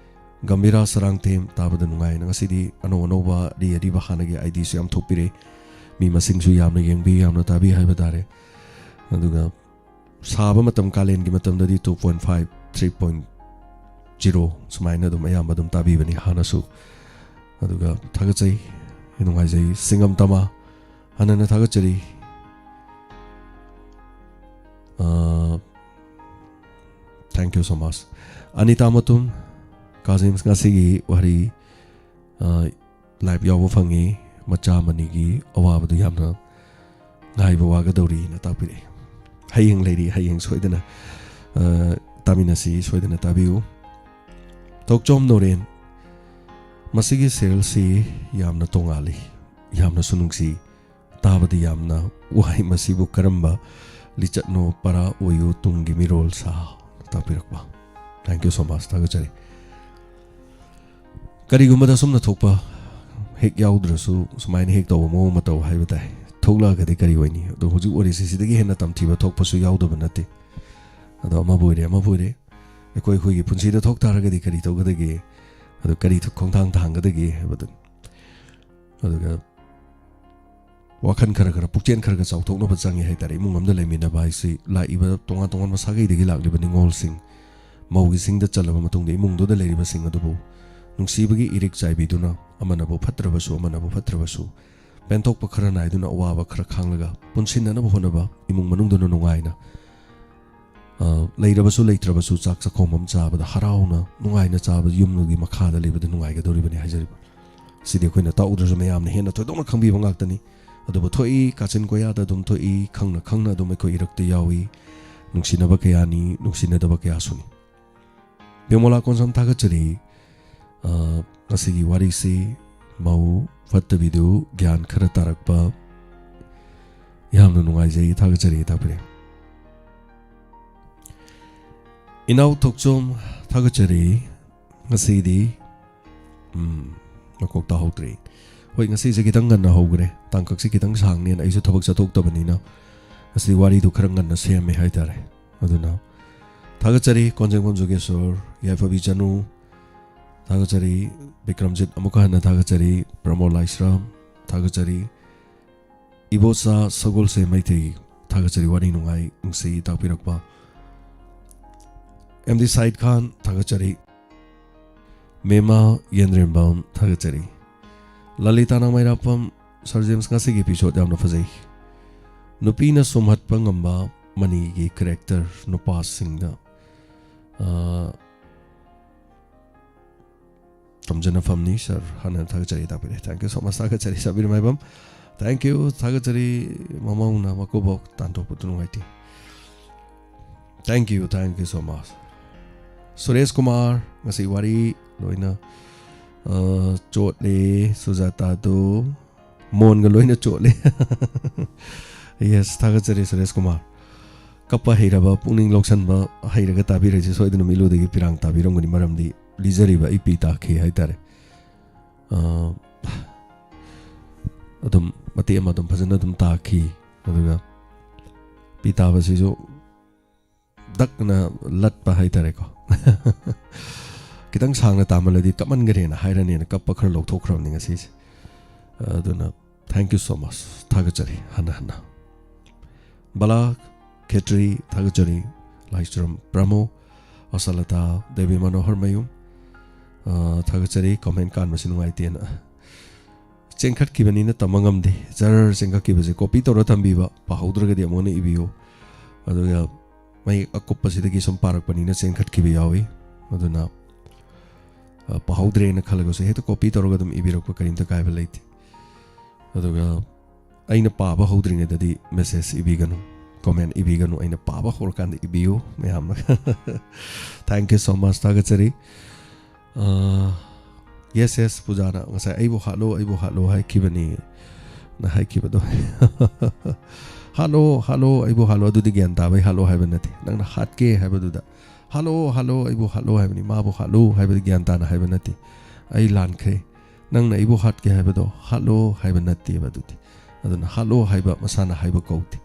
ꯒꯝꯚꯤꯔꯥ ꯁꯔꯥꯡꯊꯦꯝ, ꯇꯥꯕꯗ ꯅꯨꯡꯉꯥꯏꯅ꯫ ꯉꯁꯤꯗꯤ ꯑꯅꯧ ꯑꯅꯧꯕ, ꯑꯔꯤ ꯑꯔꯤꯕ, ꯍꯥꯟꯅꯒꯤ ID ꯁꯨ ꯌꯥꯝ ꯊꯣꯛꯄꯤꯔꯦ꯫ ꯃꯤ ꯃꯁꯤꯡꯁꯨ ꯌꯥꯝꯅ ꯌꯦꯡꯕꯤ, ꯌꯥꯝꯅ ꯇꯥꯕꯤ ꯍꯥꯏꯕ ꯇꯥꯔꯦ꯫ ꯑꯗꯨꯒ ꯁꯥꯕ ꯃꯇꯝ, ꯀꯥꯂꯦꯟꯒꯤ ꯃꯇꯝꯗꯗꯤ two point five, three point zero ꯁꯨꯃꯥꯏꯅ ꯑꯗꯨꯝ ꯑꯌꯥꯝꯕ ꯑꯗꯨꯝ ꯇꯥꯕꯤꯕꯅꯤ ꯍꯥꯟꯅꯁꯨ꯫ ꯑꯗꯨꯒ ꯊꯥꯒꯠꯆꯩ, ꯅꯨꯡꯉꯥꯏꯖꯩ꯫ ꯁꯤꯡꯉꯝ ꯇꯃꯥ ꯍꯟꯅ ꯍꯟꯅ ꯊꯥꯒꯠꯆꯔꯤ꯫ Thank you so much꯫ Anita ꯃꯇꯨꯝ, ꯀꯥꯖꯤꯝꯁ, ꯉꯁꯤꯒꯤ ꯋꯥꯔꯤ live ꯌꯥꯎꯕ ꯐꯪꯉꯤ꯫ ꯃꯆꯥ ꯃꯅꯤꯒꯤ ꯑꯋꯥꯕꯗꯨ ꯌꯥꯝꯅ ꯉꯥꯏꯕ ꯋꯥꯒꯗꯧꯔꯤꯅ ꯇꯥꯛꯄꯤꯔꯛꯏ꯫ ꯍꯌꯦꯡ ꯂꯩꯔꯤ, ꯍꯌꯦꯡ ꯁꯣꯏꯗꯅ ꯇꯥꯃꯤꯟꯅꯁꯤ, ꯁꯣꯏꯗꯅ ꯇꯥꯕꯤꯌꯨ꯫ ꯊꯣꯛꯆꯣꯝ ꯅꯣꯔꯦꯟ, ꯃꯁꯤꯒꯤ ꯁꯦꯜꯁꯤ ꯌꯥꯝꯅ ꯇꯣꯉꯥꯜꯂꯤ, ꯌꯥꯝꯅꯁꯨ ꯅꯨꯡꯁꯤ꯫ ꯇꯥꯕꯗꯤ ꯌꯥꯝꯅ ꯋꯥꯏ꯫ ꯃꯁꯤꯕꯨ ꯀꯔꯝꯕ ꯂꯤꯆꯠꯅꯣ? ꯄꯔꯥ ꯑꯣꯏꯌꯨ ꯇꯨꯡꯒꯤ ꯃꯤꯔꯣꯜ ꯁꯥ꯫ ꯇꯥꯛꯄꯤꯔꯛꯄ꯫ Thank you so much꯫ ꯊꯥꯒꯠꯆꯔꯤ꯫ ꯀꯔꯤꯒꯨꯝꯕꯗ ꯑꯁꯨꯝꯅ ꯊꯣꯛꯄ ꯍꯦꯛ ꯌꯥꯎꯗ꯭ꯔꯁꯨ ꯁꯨꯃꯥꯏꯅ ꯍꯦꯛ ꯇꯧꯕ ꯃꯑꯣꯡ ꯃꯇꯧ ꯍꯥꯏꯕ ꯇꯥꯏ꯫ ꯊꯣꯛꯂꯛꯑꯒꯗꯤ ꯀꯔꯤ ꯑꯣꯏꯅꯤ? ꯑꯗꯣ ꯍꯧꯖꯤꯛ ꯑꯣꯏꯔꯤꯁꯤ ꯁꯤꯗꯒꯤ ꯍꯦꯟꯅ ꯇꯝꯊꯤꯕ ꯊꯣꯛꯄꯁꯨ ꯌꯥꯎꯗꯕ ꯅꯠꯇꯦ꯫ ꯑꯗꯣ ꯑꯃꯕꯨ ꯑꯣꯏꯔꯦ, ꯑꯃꯕꯨ ꯑꯣꯏꯔꯦ, ꯑꯩꯈꯣꯏ ꯑꯩꯈꯣꯏꯒꯤ ꯄꯨꯟꯁꯤꯗ ꯊꯣꯛ ꯇꯥꯔꯒꯗꯤ ꯀꯔꯤ ꯇꯧꯒꯗꯒꯦ? ꯑꯗꯣ ꯀꯔꯤ ꯈꯣꯡꯊꯥꯡ ꯊꯥꯡꯒꯗꯒꯦ ꯍꯥꯏꯕꯗꯨ꯫ ꯑꯗꯨꯒ ꯋꯥꯈꯜ ꯈꯔ ꯈꯔ, ꯄꯨꯛꯆꯦꯜ ꯈꯔ ꯈꯔ ꯆꯥꯎꯊꯣꯛꯅꯕ ꯆꯪꯉꯤ ꯍꯥꯏꯇꯥꯔꯦ꯫ ꯏꯃꯨꯡ ꯑꯃꯗ ꯂꯩꯃꯤꯟꯅꯕ ꯍꯥꯏꯁꯤ ꯂꯥꯛꯏꯕ ꯇꯣꯉꯥꯟ ꯇꯣꯉꯥꯟꯕ ꯁꯥꯒꯩꯗꯒꯤ ꯂꯥꯛꯂꯤꯕ ꯅꯤꯉꯣꯜꯁꯤꯡ, ꯃꯧꯒꯤ ꯁꯤꯡꯗ ꯆꯜꯂꯕ ꯃꯇꯨꯡꯗ ꯏꯃꯨꯡꯗꯨꯗ ꯂꯩꯔꯤꯕꯁꯤꯡ ꯑꯗꯨꯕꯨ ꯅꯨꯡꯁꯤꯕꯒꯤ ꯏꯔꯤꯛ ꯆꯥꯏꯕꯤꯗꯨꯅ ꯑꯃꯅꯕꯨ ꯐꯠꯇ꯭ꯔꯕꯁꯨ ꯑꯃꯅꯕꯨ ꯐꯠꯇ꯭ꯔꯕꯁꯨ ꯄꯦꯟꯊꯣꯛꯄ ꯈꯔ ꯅꯥꯏꯗꯨꯅ ꯑꯋꯥꯕ ꯈꯔ ꯈꯥꯡꯂꯒ ꯄꯨꯟꯁꯤꯟꯅꯅꯕ ꯍꯣꯠꯅꯕ, ꯏꯃꯨꯡ ꯃꯅꯨꯡꯗꯨꯅ ꯅꯨꯡꯉꯥꯏꯅ ꯑ, ꯂꯩꯔꯕꯁꯨ ꯂꯩꯇ꯭ꯔꯕꯁꯨ ꯆꯥꯛ ꯆꯥꯛꯈꯣꯝ ꯑꯃ ꯆꯥꯕꯗ ꯍꯔꯥꯎꯅ ꯅꯨꯡꯉꯥꯏꯅ ꯆꯥꯕ ꯌꯨꯝꯗꯨꯒꯤ ꯃꯈꯥꯗ ꯂꯩꯕꯗ ꯅꯨꯡꯉꯥꯏꯒꯗꯧꯔꯤꯕꯅꯤ ꯍꯥꯏꯖꯔꯤꯕ꯫ ꯁꯤꯗꯤ ꯑꯩꯈꯣꯏꯅ ꯇꯥꯛꯎꯗ꯭ꯔꯁꯨ ꯃꯌꯥꯝꯅ ꯍꯦꯟꯅ ꯊꯣꯏꯗꯣꯛꯅ ꯈꯪꯕꯤꯕ ꯉꯥꯛꯇꯅꯤ꯫ ꯑꯗꯨꯕꯨ ꯊꯣꯛꯏ, ꯀꯥꯆꯤꯟ ꯀꯣꯌꯥꯗ ꯑꯗꯨꯝ ꯊꯣꯛꯏ, ꯈꯪꯅ ꯈꯪꯅ ꯑꯗꯨꯝ ꯑꯩꯈꯣꯏ ꯏꯔꯛꯇ ꯌꯥꯎꯏ꯫ ꯅꯨꯡꯁꯤꯅꯕ ꯀꯌꯥꯅꯤ, ꯅꯨꯡꯁꯤꯅꯗꯕ ꯀꯌꯥꯁꯨꯅꯤ꯫ ꯕꯤꯃꯣꯂꯥ ꯀꯣꯟꯁꯝ ꯊꯥꯒꯠꯆꯔꯤ꯫ ꯑ, ꯉꯁꯤꯒꯤ ꯋꯥꯔꯤꯁꯤ ꯃꯧ ꯐꯠꯇꯕꯤꯗꯨ ꯒ꯭ꯌꯥꯟ ꯈꯔ ꯇꯥꯔꯛꯄ꯫ ꯌꯥꯝꯅ ꯅꯨꯡꯉꯥꯏꯖꯩ, ꯊꯥꯒꯠꯆꯔꯤ, ꯇꯥꯛꯄꯤꯔꯦ꯫ ꯏꯅꯥꯎ ꯊꯣꯛꯆꯣꯝ, ꯊꯥꯒꯠꯆꯔꯤ꯫ ꯉꯁꯤꯗꯤ, ꯎꯝ, ꯃꯀꯣꯛ ꯇꯥꯍꯧꯗ꯭ꯔꯦ꯫ ꯍꯣꯏ, ꯉꯁꯤꯁꯦ ꯈꯤꯇꯪ ꯉꯟꯅ ꯍꯧꯈ꯭ꯔꯦ, ꯇꯥꯡꯀꯛꯁꯦ ꯈꯤꯇꯪ ꯁꯥꯡꯅꯦꯅ ꯑꯩꯁꯨ ꯊꯕꯛ ꯆꯠꯊꯣꯛꯇꯕꯅꯤꯅ ꯉꯁꯤꯗꯤ ꯋꯥꯔꯤꯗꯨ ꯈꯔ ꯉꯟꯅ ꯁꯦꯝꯃꯦ ꯍꯥꯏꯇꯥꯔꯦ꯫ ꯑꯗꯨꯅ ꯊꯥꯒꯠꯆꯔꯤ ꯀꯣꯟꯖꯦꯡꯕꯝ ꯖꯣꯒꯦꯁꯣꯔ, ꯌꯥꯏꯐꯕꯤ ꯆꯅꯨ, ꯊꯥꯒꯠꯆꯔꯤ ꯕꯤꯀ꯭ꯔꯝꯖꯤꯠ, ꯑꯃꯨꯛꯀ ꯍꯟꯅ ꯊꯥꯒꯠꯆꯔꯤ ꯄ꯭ꯔꯃꯣꯗ ꯂꯥꯏꯁ꯭ꯔꯥꯝ, ꯊꯥꯒꯠꯆꯔꯤ ꯏꯕꯣꯆꯥ ꯁꯒꯣꯜꯁꯦꯝ ꯃꯩꯇꯩ, ꯊꯥꯒꯠꯆꯔꯤ ꯋꯥꯔꯤ ꯅꯨꯡꯉꯥꯏ ꯅꯨꯡꯁꯤ ꯇꯥꯛꯄꯤꯔꯛꯄ꯫ ꯑꯦꯝ ꯗꯤ ꯁꯥꯏꯗ ꯈꯥꯟ, ꯊꯥꯒꯠꯆꯔꯤ꯫ ꯃꯦꯃꯥ ꯌꯦꯟꯗ꯭ꯔꯦꯝꯕꯝ, ꯊꯥꯒꯠꯆꯔꯤ꯫ ꯂꯂꯤꯇꯥ ꯅꯥꯡꯃꯩꯔꯥꯛꯄꯝ, ꯁꯔ ꯖꯦꯝꯁ, ꯉꯁꯤꯒꯤ episode ꯌꯥꯝꯅ ꯐꯖꯩ꯫ ꯅꯨꯄꯤꯅ ꯁꯨꯝꯍꯠꯄ ꯉꯝꯕ ꯃꯅꯤꯒꯤ character ꯅꯨꯄꯥꯁꯤꯡꯗ, ꯑ, ꯇꯝꯖꯅꯐꯝꯅꯤ, ꯁꯔ꯫ ꯍꯥꯟꯅ ꯊꯥꯒꯠꯆꯔꯤ, ꯇꯥꯛꯄꯤꯔꯦ꯫ Thank you so much, ꯊꯥꯒꯠꯆꯔꯤ, ꯁꯕꯤꯔ ꯃꯥꯏꯕꯝ꯫ Thank you, ꯊꯥꯒꯠꯆꯔꯤ꯫ ꯃꯃꯧꯅ ꯃꯀꯨꯕꯣꯛ ꯇꯥꯟꯊꯣꯛꯄꯗꯨ ꯅꯨꯡꯉꯥꯏꯇꯦ꯫ Thank you, thank you so much꯫ Suresh Kumar, ꯉꯁꯤ ꯋꯥꯔꯤ ꯂꯣꯏꯅ, ꯑ, ꯆꯣꯠꯂꯦ꯫ ꯁꯨꯖꯥꯇꯥꯗꯣ ꯃꯣꯟꯒ ꯂꯣꯏꯅ ꯆꯣꯠꯂꯦ꯫ Yes, ꯊꯥꯒꯠꯆꯔꯤ, ꯁꯨꯔꯦꯁ ꯀꯨꯃꯥꯔ꯫ ꯀꯞꯄ ꯍꯩꯔꯕ, ꯄꯨꯛꯅꯤꯡ ꯂꯧꯁꯟꯕ ꯍꯩꯔꯒ ꯇꯥꯕꯤꯔꯤꯁꯤ ꯁꯣꯏꯗꯅ ꯃꯤꯠꯂꯨꯗꯒꯤ ꯄꯤꯔꯥꯡ ꯇꯥꯕꯤꯔꯝꯒꯅꯤ, ꯃꯔꯝꯗꯤ ꯂꯤꯖꯔꯤꯕ ꯑꯩ ꯄꯤ ꯇꯥꯈꯤ ꯍꯥꯏꯇꯥꯔꯦ꯫ ꯑ, ꯑꯗꯨꯝ ꯃꯇꯦꯛ ꯑꯃ ꯑꯗꯨꯝ ꯐꯖꯅ ꯑꯗꯨꯝ ꯇꯥꯈꯤ꯫ ꯑꯗꯨꯒ ꯄꯤ ꯇꯥꯕꯁꯤꯁꯨ ꯗꯛꯅ ꯂꯠꯄ ꯍꯥꯏꯇꯥꯔꯦꯀꯣ꯫ ꯈꯤꯇꯪ ꯁꯥꯡꯅ ꯇꯥꯃꯜꯂꯗꯤ ꯀꯞꯃꯟꯈ꯭ꯔꯦꯅ ꯍꯥꯏꯔꯅꯦꯅ ꯀꯞꯄ ꯈꯔ ꯂꯧꯊꯣꯛꯈ꯭ꯔꯕꯅꯤ ꯉꯁꯤꯁꯦ꯫ ꯑꯗꯨꯅ thank you so much, ꯊꯥꯒꯠꯆꯔꯤ ꯍꯟꯅ ꯍꯟꯅ꯫ ꯕꯂꯥ ꯈꯦꯇ꯭ꯔꯤ, ꯊꯥꯒꯠꯆꯔꯤ꯫ ꯂꯥꯏꯁ꯭ꯔꯝ ꯄ꯭ꯔꯃꯣ, ꯑꯁꯂꯇꯥ ꯗꯦꯕꯤ ꯃꯅꯣꯍꯔ ꯃꯌꯨꯝ, ꯑ, ꯊꯥꯒꯠꯆꯔꯤ꯫ Comment ꯀꯥꯟꯕꯁꯤ ꯅꯨꯡꯉꯥꯏꯇꯦꯅ꯫ ꯆꯦꯟꯈꯠꯈꯤꯕꯅꯤꯅ ꯇꯝꯕ ꯉꯝꯗꯦ꯫ ꯖꯔ ꯆꯦꯟꯈꯠꯈꯤꯕꯁꯦ copy ꯇꯧꯔ ꯊꯝꯕꯤꯕ, ꯄꯥꯍꯧꯗ꯭ꯔꯒꯗꯤ ꯑꯃꯨꯛ ꯍꯟꯅ ꯏꯕꯤꯌꯨ꯫ ꯑꯗꯨꯒ ꯃꯌꯦꯛ ꯑꯀꯨꯞꯄꯁꯤꯗꯒꯤ ꯁꯨꯝ ꯄꯥꯔꯛꯄꯅꯤꯅ ꯆꯦꯟꯈꯠꯈꯤꯕ ꯌꯥꯎꯏ꯫ ꯑꯗꯨꯅ, ꯑ, ꯄꯥꯍꯧꯗ꯭ꯔꯦꯅ ꯈꯜꯂꯒꯁꯨ ꯍꯦꯛꯇ copy ꯇꯧꯔꯒ ꯑꯗꯨꯝ ꯏꯕꯤꯔꯛꯄ ꯀꯔꯤꯝꯇ ꯀꯥꯏꯕ ꯂꯩꯇꯦ꯫ ꯑꯗꯨꯒ ꯑꯩꯅ ꯄꯥꯕ ꯍꯧꯗ꯭ꯔꯤꯉꯩꯗꯗꯤ message ꯏꯕꯤꯒꯅꯨ, comment ꯏꯕꯤꯒꯅꯨ꯫ ꯑꯩꯅ ꯄꯥꯕ ꯍꯧꯔꯀꯥꯟꯗ ꯏꯕꯤꯌꯨ ꯃꯌꯥꯝꯅ꯫ Thank you so much, ꯊꯥꯒꯠꯆꯔꯤ꯫ ꯑ, yes, yes, ꯄꯨꯖꯥꯅ ꯉꯁꯥꯏ "ꯑꯩꯕꯨ ꯍꯥꯠꯂꯣ, ꯑꯩꯕꯨ ꯍꯥꯠꯂꯣ" ꯍꯥꯏꯈꯤꯕꯅꯤ ꯅ ꯍꯥꯏꯈꯤꯕꯗꯣ꯫ "ꯍꯥꯠꯂꯣ, ꯍꯥꯠꯂꯣ, ꯑꯩꯕꯨ ꯍꯥꯠꯂꯣ", ꯑꯗꯨꯗꯤ ꯒ꯭ꯌꯥꯟ ꯇꯥꯕꯩ "ꯍꯥꯠꯂꯣ" ꯍꯥꯏꯕ ꯅꯠꯇꯦ꯫ ꯅꯪꯅ ꯍꯥꯠꯀꯦ ꯍꯥꯏꯕꯗꯨꯗ "ꯍꯥꯠꯂꯣ, ꯍꯥꯠꯂꯣ, ꯑꯩꯕꯨ ꯍꯥꯠꯂꯣ" ꯍꯥꯏꯕꯅꯤ, ꯃꯥꯕꯨ ꯍꯥꯠꯂꯨ ꯍꯥꯏꯕꯗꯤ ꯒ꯭ꯌꯥꯟ ꯇꯥꯅ ꯍꯥꯏꯕ ꯅꯠꯇꯦ꯫ ꯑꯩ ꯂꯥꯟꯈ꯭ꯔꯦ꯫ ꯅꯪꯅ ꯑꯩꯕꯨ ꯍꯥꯠꯀꯦ ꯍꯥꯏꯕꯗꯣ "ꯍꯥꯠꯂꯣ" ꯍꯥꯏꯕ ꯅꯠꯇꯦꯕ ꯑꯗꯨꯗꯤ꯫ ꯑꯗꯨꯅ "ꯍꯥꯠꯂꯣ" ꯍꯥꯏꯕ ꯃꯁꯥꯅ ꯍꯥꯏꯕ ꯀꯧꯗꯦ꯫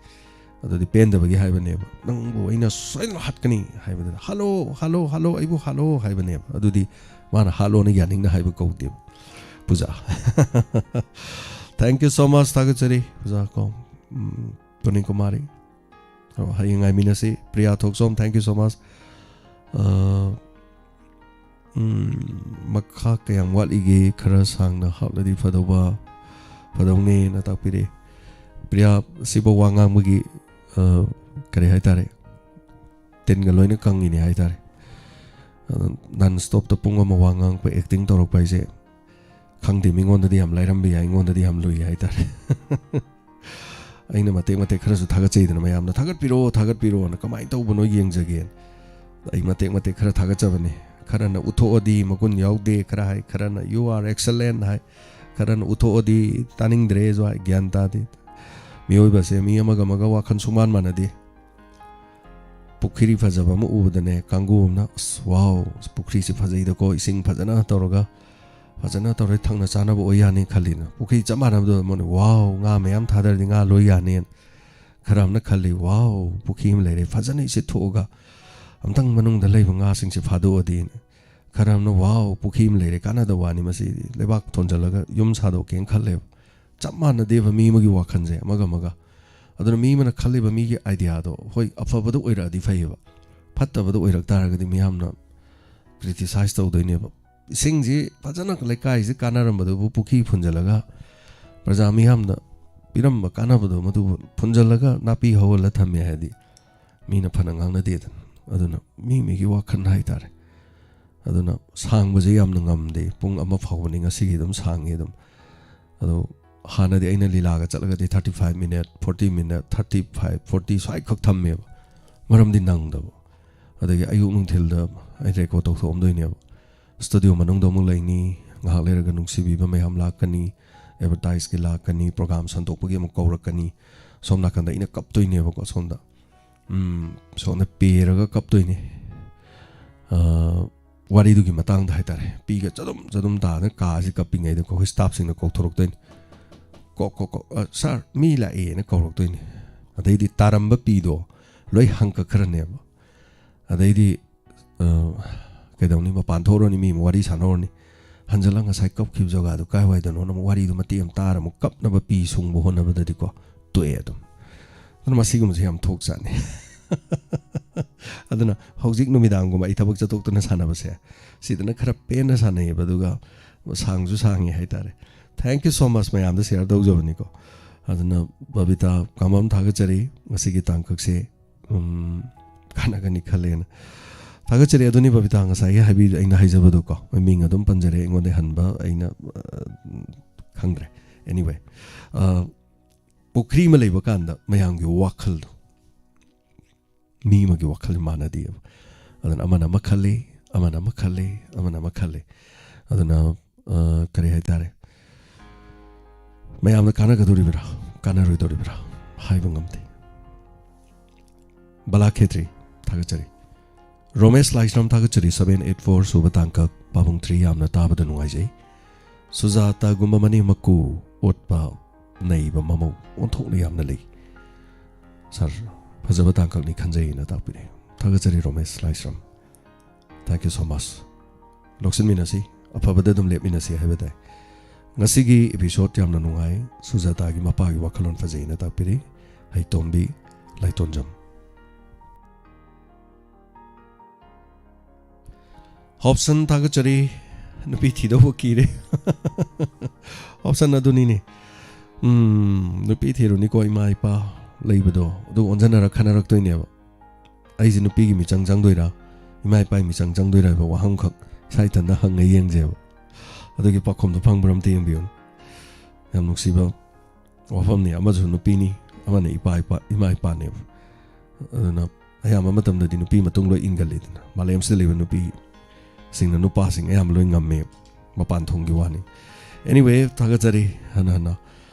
ꯑꯗꯨꯗꯤ ꯄꯦꯟꯗꯕꯒꯤ ꯍꯥꯏꯕꯅꯦꯕ꯫ "ꯅꯪꯕꯨ ꯑꯩꯅ ꯁꯣꯏꯗꯅ ꯍꯥꯠꯀꯅꯤ" ꯍꯥꯏꯕꯗꯨꯗ "ꯍꯥꯠꯂꯣ, ꯍꯥꯠꯂꯣ, ꯍꯥꯠꯂꯣ, ꯑꯩꯕꯨ ꯍꯥꯠꯂꯣ" ꯍꯥꯏꯕꯅꯦꯕ꯫ ꯑꯗꯨꯗꯤ ꯃꯥꯅ "ꯍꯥꯠꯂꯣꯅ" ꯌꯥꯅꯤꯡꯅ ꯍꯥꯏꯕ ꯀꯧꯗꯦꯕ꯫ ꯄꯨꯖꯥ꯫ Thank you so much, ꯊꯥꯒꯠꯆꯔꯤ ꯄꯨꯖꯥ ꯀꯣ꯫ ꯎꯝ, ꯄꯨꯅꯤꯡ ꯀꯨꯃꯥꯔꯤ꯫ ꯑꯣ, ꯍꯌꯦꯡ ꯉꯥꯏꯃꯤꯟꯅꯁꯤ꯫ ꯄ꯭ꯔꯤꯌꯥ ꯊꯣꯛꯆꯣꯝ, thank you so much꯫ ꯑ, ꯎꯝ, ꯃꯈꯥ ꯀꯌꯥꯝ ꯋꯥꯠꯂꯤꯒꯦ? ꯈꯔ ꯁꯥꯡꯅ ꯍꯥꯞꯂꯗꯤ ꯐꯗꯧꯕ, ꯐꯗꯧꯅꯦꯅ ꯇꯥꯛꯄꯤꯔꯛꯑꯦ꯫ ꯄ꯭ꯔꯤꯌꯥ, ꯁꯤꯕꯨ ꯋꯥ ꯉꯥꯡꯕꯒꯤ, ꯑ, ꯀꯔꯤ ꯍꯥꯏꯇꯥꯔꯦ, ꯇꯤꯟꯒ ꯂꯣꯏꯅ ꯀꯪꯉꯤꯅꯦ ꯍꯥꯏꯇꯥꯔꯦ꯫ ꯑꯗꯨ non stopꯇ ꯄꯨꯡ ꯑꯃ ꯋꯥ ꯉꯥꯡꯉꯛꯄ, acting ꯇꯧꯔꯛꯄ ꯍꯥꯏꯁꯦ, ꯈꯪꯗꯦ, ꯃꯤꯉꯣꯟꯗꯗꯤ ꯌꯥꯝ ꯂꯥꯏꯔꯝꯕ ꯌꯥꯏ, ꯑꯩꯉꯣꯟꯗꯗꯤ ꯌꯥꯝ ꯂꯨꯏ ꯍꯥꯏꯇꯥꯔꯦ꯫ ꯑꯩꯅ ꯃꯇꯦꯛ ꯃꯇꯦꯛ ꯈꯔꯁꯨ ꯊꯥꯒꯠꯆꯩꯗꯅ, ꯃꯌꯥꯝꯅ "ꯊꯥꯒꯠꯄꯤꯔꯛꯑꯣ, ꯊꯥꯒꯠꯄꯤꯔꯛꯑꯣꯅ", ꯀꯃꯥꯏꯅ ꯇꯧꯕꯅꯣ ꯌꯦꯡꯖꯒꯦꯅ꯫ ꯑꯩ ꯃꯇꯦꯛ ꯃꯇꯦꯛ ꯈꯔ ꯊꯥꯒꯠꯆꯕꯅꯤ꯫ ꯈꯔꯅ "ꯎꯠꯊꯣꯛꯑꯗꯤ ꯃꯒꯨꯟ ꯌꯥꯎꯗꯦ" ꯈꯔ ꯍꯥꯏ, ꯈꯔꯅ "You are excellent" ꯍꯥꯏ, ꯈꯔꯅ "ꯎꯠꯊꯣꯛꯑꯗꯤ ꯇꯥꯅꯤꯡꯗ꯭ꯔꯦꯁꯨ" ꯍꯥꯏ꯫ ꯒ꯭ꯌꯥꯟ ꯇꯥꯗꯦ꯫ ꯃꯤꯑꯣꯏꯕꯁꯦ ꯃꯤ ꯑꯃꯒ ꯑꯃꯒ ꯋꯥꯈꯜ ꯁꯨꯡꯃꯥꯟ ꯃꯥꯟꯅꯗꯦ꯫ ꯄꯨꯈ꯭ꯔꯤ ꯐꯖꯕ ꯑꯃ ꯎꯕꯗꯅꯦ, ꯀꯥꯡꯕꯨ ꯑꯃꯅ, "ꯑꯁ, ꯋꯥꯎ, ꯄꯨꯈ꯭ꯔꯤꯁꯤ ꯐꯖꯩꯗꯀꯣ, ꯏꯁꯤꯡ ꯐꯖꯅ ꯇꯧꯔꯒ, ꯐꯖꯅ ꯇꯧꯔ ꯊꯛꯅ ꯆꯥꯅꯕ ꯑꯣꯏ ꯌꯥꯅꯤ" ꯈꯜꯂꯤꯅ꯫ ꯄꯨꯈ꯭ꯔꯤ ꯆꯞ ꯃꯥꯟꯅꯕꯗꯣ ꯑꯃꯅ, "ꯋꯥꯎ, ꯉꯥ ꯃꯌꯥꯝ ꯊꯥꯗꯔꯗꯤ ꯉꯥ ꯂꯣꯏ ꯌꯥꯅꯤꯅ"꯫ ꯈꯔ ꯑꯃꯅ ꯈꯜꯂꯤ, "ꯋꯥꯎ, ꯄꯨꯈ꯭ꯔꯤ ꯑꯃ ꯂꯩꯔꯦ, ꯐꯖꯅ ꯏꯁꯤꯠꯊꯣꯛꯑꯒ ꯑꯝꯇꯪ ꯃꯅꯨꯡꯗ ꯂꯩꯕ ꯉꯥꯁꯤꯡꯁꯦ ꯐꯥꯗꯣꯛꯑꯗꯤꯅ"꯫ ꯈꯔ ꯑꯃꯅ, "ꯋꯥꯎ, ꯄꯨꯈ꯭ꯔꯤ ꯑꯃ ꯂꯩꯔꯦ, ꯀꯥꯟꯅꯗꯕ ꯋꯥꯅꯤ, ꯃꯁꯤꯗꯤ ꯂꯩꯕꯥꯛ ꯊꯣꯟꯖꯜꯂꯒ ꯌꯨꯝ ꯁꯥꯗꯣꯛꯀꯦꯅ" ꯈꯜꯂꯦꯕ꯫ ꯆꯞ ꯃꯥꯟꯅꯗꯦꯕ ꯃꯤ ꯑꯃꯒꯤ ꯋꯥꯈꯜꯁꯦ ꯑꯃꯒ ꯑꯃꯒ꯫ ꯑꯗꯨꯅ ꯃꯤ ꯑꯃꯅ ꯈꯜꯂꯤꯕ ꯃꯤꯒꯤ ideaꯗꯣ, ꯍꯣꯏ, ꯑꯐꯕꯗ ꯑꯣꯏꯔꯛꯑꯗꯤ ꯐꯩꯌꯦꯕ, ꯐꯠꯇꯕꯗ ꯑꯣꯏꯔꯛ ꯇꯥꯔꯒꯗꯤ ꯃꯤꯌꯥꯝꯅ criticize ꯇꯧꯗꯣꯏꯅꯦꯕ꯫ ꯏꯁꯤꯡꯁꯤ ꯐꯖꯅ ꯂꯩꯀꯥꯏꯁꯤ ꯀꯥꯟꯅꯔꯝꯕꯗꯨꯕꯨ ꯄꯨꯈ꯭ꯔꯤ ꯐꯨꯟꯖꯜꯂꯒ ꯄ꯭ꯔꯖꯥ ꯃꯤꯌꯥꯝꯗ ꯄꯤꯔꯝꯕ ꯀꯥꯟꯅꯕꯗꯣ ꯃꯗꯨꯕꯨ ꯐꯨꯟꯖꯜꯂꯒ ꯅꯥꯄꯤ ꯍꯧꯍꯜꯂ ꯊꯝꯃꯦ ꯍꯥꯏꯗꯤ ꯃꯤꯅ ꯐꯅ ꯉꯥꯡꯅꯗꯦꯗꯅ꯫ ꯑꯗꯨꯅ ꯃꯤ ꯃꯤꯒꯤ ꯋꯥꯈꯜ ꯍꯥꯏꯇꯥꯔꯦ꯫ ꯑꯗꯨꯅ ꯁꯥꯡꯕꯁꯦ ꯌꯥꯝꯅ ꯉꯝꯗꯦ꯫ ꯄꯨꯡ ꯑꯃ ꯐꯥꯎꯕꯅꯤ ꯉꯁꯤꯒꯤ ꯑꯗꯨꯝ ꯁꯥꯡꯉꯤ ꯑꯗꯨꯝ꯫ ꯑꯗꯣ ꯍꯥꯟꯅꯗꯤ ꯑꯩꯅ ꯂꯤꯂꯥꯒ ꯆꯠꯂꯒꯗꯤ thirty five minute, forty minute, thirty five, forty ꯁ꯭ꯋꯥꯏꯈꯛ ꯊꯝꯃꯦꯕ꯫ ꯃꯔꯝꯗꯤ ꯅꯪꯗꯕ꯫ ꯑꯗꯒꯤ ꯑꯌꯨꯛ ꯅꯨꯡꯊꯤꯜꯗ ꯑꯩ record ꯇꯧꯊꯣꯛꯑꯝꯗꯣꯏꯅꯦꯕ꯫ Studio ꯃꯅꯨꯡꯗ ꯑꯃꯨꯛ ꯂꯩꯅꯤ, ꯉꯥꯏꯍꯥꯛ ꯂꯩꯔꯒ ꯅꯨꯡꯁꯤꯕꯤꯕ ꯃꯌꯥꯝ ꯂꯥꯛꯀꯅꯤ, advertiseꯀꯤ ꯂꯥꯛꯀꯅꯤ, program ꯁꯟꯗꯣꯛꯄꯒꯤ ꯑꯃꯨꯛ ꯀꯧꯔꯛꯀꯅꯤ꯫ ꯁꯣꯝ ꯅꯥꯀꯟꯗ ꯑꯩꯅ ꯀꯞꯇꯣꯏꯅꯦꯕꯀꯣ, ꯁꯣꯝꯗ꯫ ꯎꯝ, ꯁꯣꯝꯗ ꯄꯦꯔꯒ ꯀꯞꯇꯣꯏꯅꯦ꯫ ꯑ, ꯋꯥꯔꯤꯗꯨꯒꯤ ꯃꯇꯥꯡꯗ ꯍꯥꯏꯇꯥꯔꯦ꯫ ꯄꯤꯒ ꯆꯗꯨꯝ ꯆꯗꯨꯝ ꯇꯥꯗꯅ ꯀꯥꯁꯤ ꯀꯞꯄꯤꯉꯩꯗꯀꯣ, ꯑꯩꯈꯣꯏ staffꯁꯤꯡꯅ ꯀꯧꯊꯣꯔꯛꯇꯣꯏꯅꯦ꯫ "ꯀꯣ, ꯀꯣ, ꯀꯣ, ꯑ, sir, ꯃꯤ ꯂꯥꯛꯑꯦꯅ" ꯀꯧꯔꯛꯇꯣꯏꯅꯦ꯫ ꯑꯗꯩꯗꯤ ꯇꯥꯔꯝꯕ ꯄꯤꯗꯣ ꯂꯣꯏ ꯍꯪꯀꯛꯈ꯭ꯔꯅꯦꯕ꯫ ꯑꯗꯩꯗꯤ, ꯑ, ꯀꯩꯗꯧꯅꯤ, ꯃꯄꯥꯟ ꯊꯣꯛꯎꯔꯅꯤ, ꯃꯤ ꯑꯃ ꯋꯥꯔꯤ ꯁꯥꯟꯅꯧꯔꯅꯤ꯫ ꯍꯟꯖꯤꯜꯂꯒ ꯉꯁꯥꯏ ꯀꯞꯈꯤꯕ ꯖꯒꯥꯗꯨ ꯀꯥꯏꯋꯥꯏꯗꯅꯣꯅ ꯑꯃꯨꯛ ꯋꯥꯔꯤꯗꯨ ꯃꯇꯦꯛ ꯑꯃ ꯇꯥꯔ ꯑꯃꯨꯛ ꯀꯞꯅꯕ ꯄꯤ ꯁꯨꯡꯕ ꯍꯣꯠꯅꯕꯗꯗꯤꯀꯣ, ꯇꯣꯛꯑꯦ ꯑꯗꯨꯝ꯫ ꯑꯗꯨꯅ ꯃꯁꯤꯒꯨꯝꯕꯁꯦ ꯌꯥꯝ ꯊꯣꯛꯆꯥꯠꯅꯤ꯫ ꯑꯗꯨꯅ ꯍꯧꯖꯤꯛ ꯅꯨꯃꯤꯗꯥꯡꯒꯨꯝꯕ ꯑꯩ ꯊꯕꯛ ꯆꯠꯊꯣꯛꯇꯅ ꯁꯥꯟꯅꯕꯁꯦ, ꯁꯤꯗꯅ ꯈꯔ ꯄꯦꯟꯅ ꯁꯥꯟꯅꯩꯌꯦꯕ, ꯑꯗꯨꯒ ꯁꯥꯡꯁꯨ ꯁꯥꯡꯉꯤ ꯍꯥꯏꯇꯥꯔꯦ꯫ Thank you so much ꯃꯌꯥꯝꯗ share ꯇꯧꯖꯕꯅꯤꯀꯣ꯫ ꯑꯗꯨꯅ ꯕꯕꯤꯇꯥ ꯀꯥꯃꯝ ꯊꯥꯒꯠꯆꯔꯤ, ꯉꯁꯤꯒꯤ ꯇꯥꯡꯀꯛꯁꯦ ꯎꯝ, ꯀꯥꯟꯅꯒꯅꯤ ꯈꯜꯂꯦꯅ꯫ ꯊꯥꯒꯠꯆꯔꯤ꯫ ꯑꯗꯨꯅꯤ ꯕꯕꯤꯇꯥ, ꯉꯁꯥꯏꯒꯤ ꯍꯥꯏꯕꯤ-, ꯑꯩꯅ ꯍꯥꯏꯖꯕꯗꯣꯀꯣ, ꯃꯃꯤꯡ ꯑꯗꯨꯝ ꯄꯟꯖꯔꯦ, ꯑꯩꯉꯣꯟꯗ ꯍꯟꯕ ꯑꯩꯅ, ꯑ, ꯈꯪꯗ꯭ꯔꯦ꯫ Anyway, ꯑ, ꯄꯨꯈ꯭ꯔꯤ ꯑꯃ ꯂꯩꯕ ꯀꯥꯟꯗ ꯃꯌꯥꯝꯒꯤ ꯋꯥꯈꯜꯗꯣ, ꯃꯤ ꯑꯃꯒꯤ ꯋꯥꯈꯜ ꯃꯥꯟꯅꯗꯦꯕ꯫ ꯑꯗꯨꯅ ꯑꯃꯅ ꯑꯃ ꯈꯜꯂꯤ, ꯑꯃꯅ ꯑꯃ ꯈꯜꯂꯤ, ꯑꯃꯅ ꯑꯃ ꯈꯜꯂꯤ꯫ ꯑꯗꯨꯅ, ꯑ, ꯀꯔꯤ ꯍꯥꯏꯇꯥꯔꯦ, ꯃꯌꯥꯝꯗ ꯀꯥꯟꯅꯒꯗꯧꯔꯤꯕ꯭ꯔꯥ, ꯀꯥꯟꯅꯔꯣꯏꯗꯧꯔꯤꯕ꯭ꯔꯥ ꯍꯥꯏꯕ ꯉꯝꯗꯦ꯫ ꯕꯂꯥ ꯈꯦꯇ꯭ꯔꯤ, ꯊꯥꯒꯠꯆꯔꯤ꯫ ꯔꯣꯃꯦꯁ ꯂꯥꯏꯁ꯭ꯔꯝ, ꯊꯥꯒꯠꯆꯔꯤ꯫ Seven eight four ꯁꯨꯕ ꯇꯥꯡꯀꯛ, ꯄꯥꯕꯨꯡ three, ꯌꯥꯝꯅ ꯇꯥꯕꯗ ꯅꯨꯡꯉꯥꯏꯖꯩ꯫ ꯁꯨꯖꯥꯇꯥꯒꯨꯝꯕ ꯃꯅꯦꯝ ꯃꯀꯨ ꯑꯣꯠꯄ ꯅꯩꯕ ꯃꯃꯧ ꯑꯣꯟꯊꯣꯛꯅ ꯌꯥꯝꯅ ꯂꯩ꯫ ꯁꯥꯔ, ꯐꯖꯕ ꯇꯥꯡꯀꯛꯅꯤ ꯈꯟꯖꯩꯅ ꯇꯥꯛꯄꯤꯔꯦ꯫ ꯊꯥꯒꯠꯆꯔꯤ ꯔꯣꯃꯦꯁ ꯂꯥꯏꯁ꯭ꯔꯝ꯫ Thank you so much꯫ ꯂꯧꯁꯤꯟꯃꯤꯟꯅꯁꯤ, ꯑꯐꯕꯗ ꯑꯗꯨꯝ ꯂꯦꯞꯃꯤꯟꯅꯁꯤ ꯍꯥꯏꯕ ꯇꯥꯏ꯫ ꯉꯁꯤꯒꯤ episode ꯌꯥꯝꯅ ꯅꯨꯡꯉꯥꯏ꯫ ꯁꯨꯖꯥꯇꯥꯒꯤ ꯃꯄꯥꯒꯤ ꯋꯥꯈꯜꯂꯣꯟ ꯐꯖꯩꯅ ꯇꯥꯛꯄꯤꯔꯤ ꯍꯩꯇꯣꯝꯕꯤ ꯂꯥꯏꯇꯣꯟꯖꯝ꯫ ꯍꯣꯞꯁꯟ, ꯊꯥꯒꯠꯆꯔꯤ꯫ ꯅꯨꯄꯤ ꯊꯤꯗꯧꯕ ꯀꯤꯔꯦ꯫ ꯍꯣꯞꯁꯟ ꯑꯗꯨꯅꯤꯅꯦ꯫ ꯎꯝ, ꯅꯨꯄꯤ ꯊꯤꯔꯨꯅꯤꯀꯣ, ꯏꯃꯥ ꯏꯄꯥ ꯂꯩꯕꯗꯣ ꯑꯗꯨ ꯑꯣꯟꯖꯟꯅꯔ ꯈꯟꯅꯔꯛꯇꯣꯏꯅꯦꯕ꯫ ꯑꯩꯁꯦ ꯅꯨꯄꯤꯒꯤ ꯃꯤꯆꯪ ꯆꯪꯗꯣꯏꯔꯥ, ꯏꯃꯥ ꯏꯄꯥꯒꯤ ꯃꯤꯆꯪ ꯆꯪꯗꯣꯏꯔꯥ ꯍꯥꯏꯕ ꯋꯥꯍꯪꯈꯛ ꯏꯁꯥ ꯏꯊꯟꯗ ꯍꯪꯉ ꯌꯦꯡꯖꯩꯕ꯫ ꯑꯗꯨꯒꯤ ꯄꯥꯎꯈꯨꯝꯗꯣ ꯐꯪꯕ꯭ꯔꯥ ꯑꯝꯇ ꯌꯦꯡꯕꯤꯌꯨ꯫ ꯌꯥꯝ ꯅꯨꯡꯁꯤꯕ ꯋꯥꯐꯝꯅꯤ꯫ ꯑꯃꯁꯨ ꯅꯨꯄꯤꯅꯤ, ꯑꯃꯅ ꯏꯄꯥ ꯏꯄꯥ, ꯏꯃꯥ ꯏꯄꯥꯅꯦꯕ꯫ ꯑꯗꯨꯅ ꯑꯌꯥꯝꯕ ꯃꯇꯝꯗꯗꯤ ꯅꯨꯄꯤ ꯃꯇꯨꯡ ꯂꯣꯏ ꯏꯟꯒꯜꯂꯤꯗꯅ꯫ ꯃꯥꯂꯦꯝꯁꯤꯗ ꯂꯩꯕ ꯅꯨꯄꯤꯁꯤꯡꯅ ꯅꯨꯄꯥꯁꯤꯡ ꯑꯌꯥꯝꯕ ꯂꯣꯏ ꯉꯝꯃꯦ ꯃꯄꯥꯟ ꯊꯣꯡꯒꯤ ꯋꯥꯅꯤ꯫ Anyway, ꯊꯥꯒꯠꯆꯔꯤ ꯍꯟꯅ ꯍꯟꯅ꯫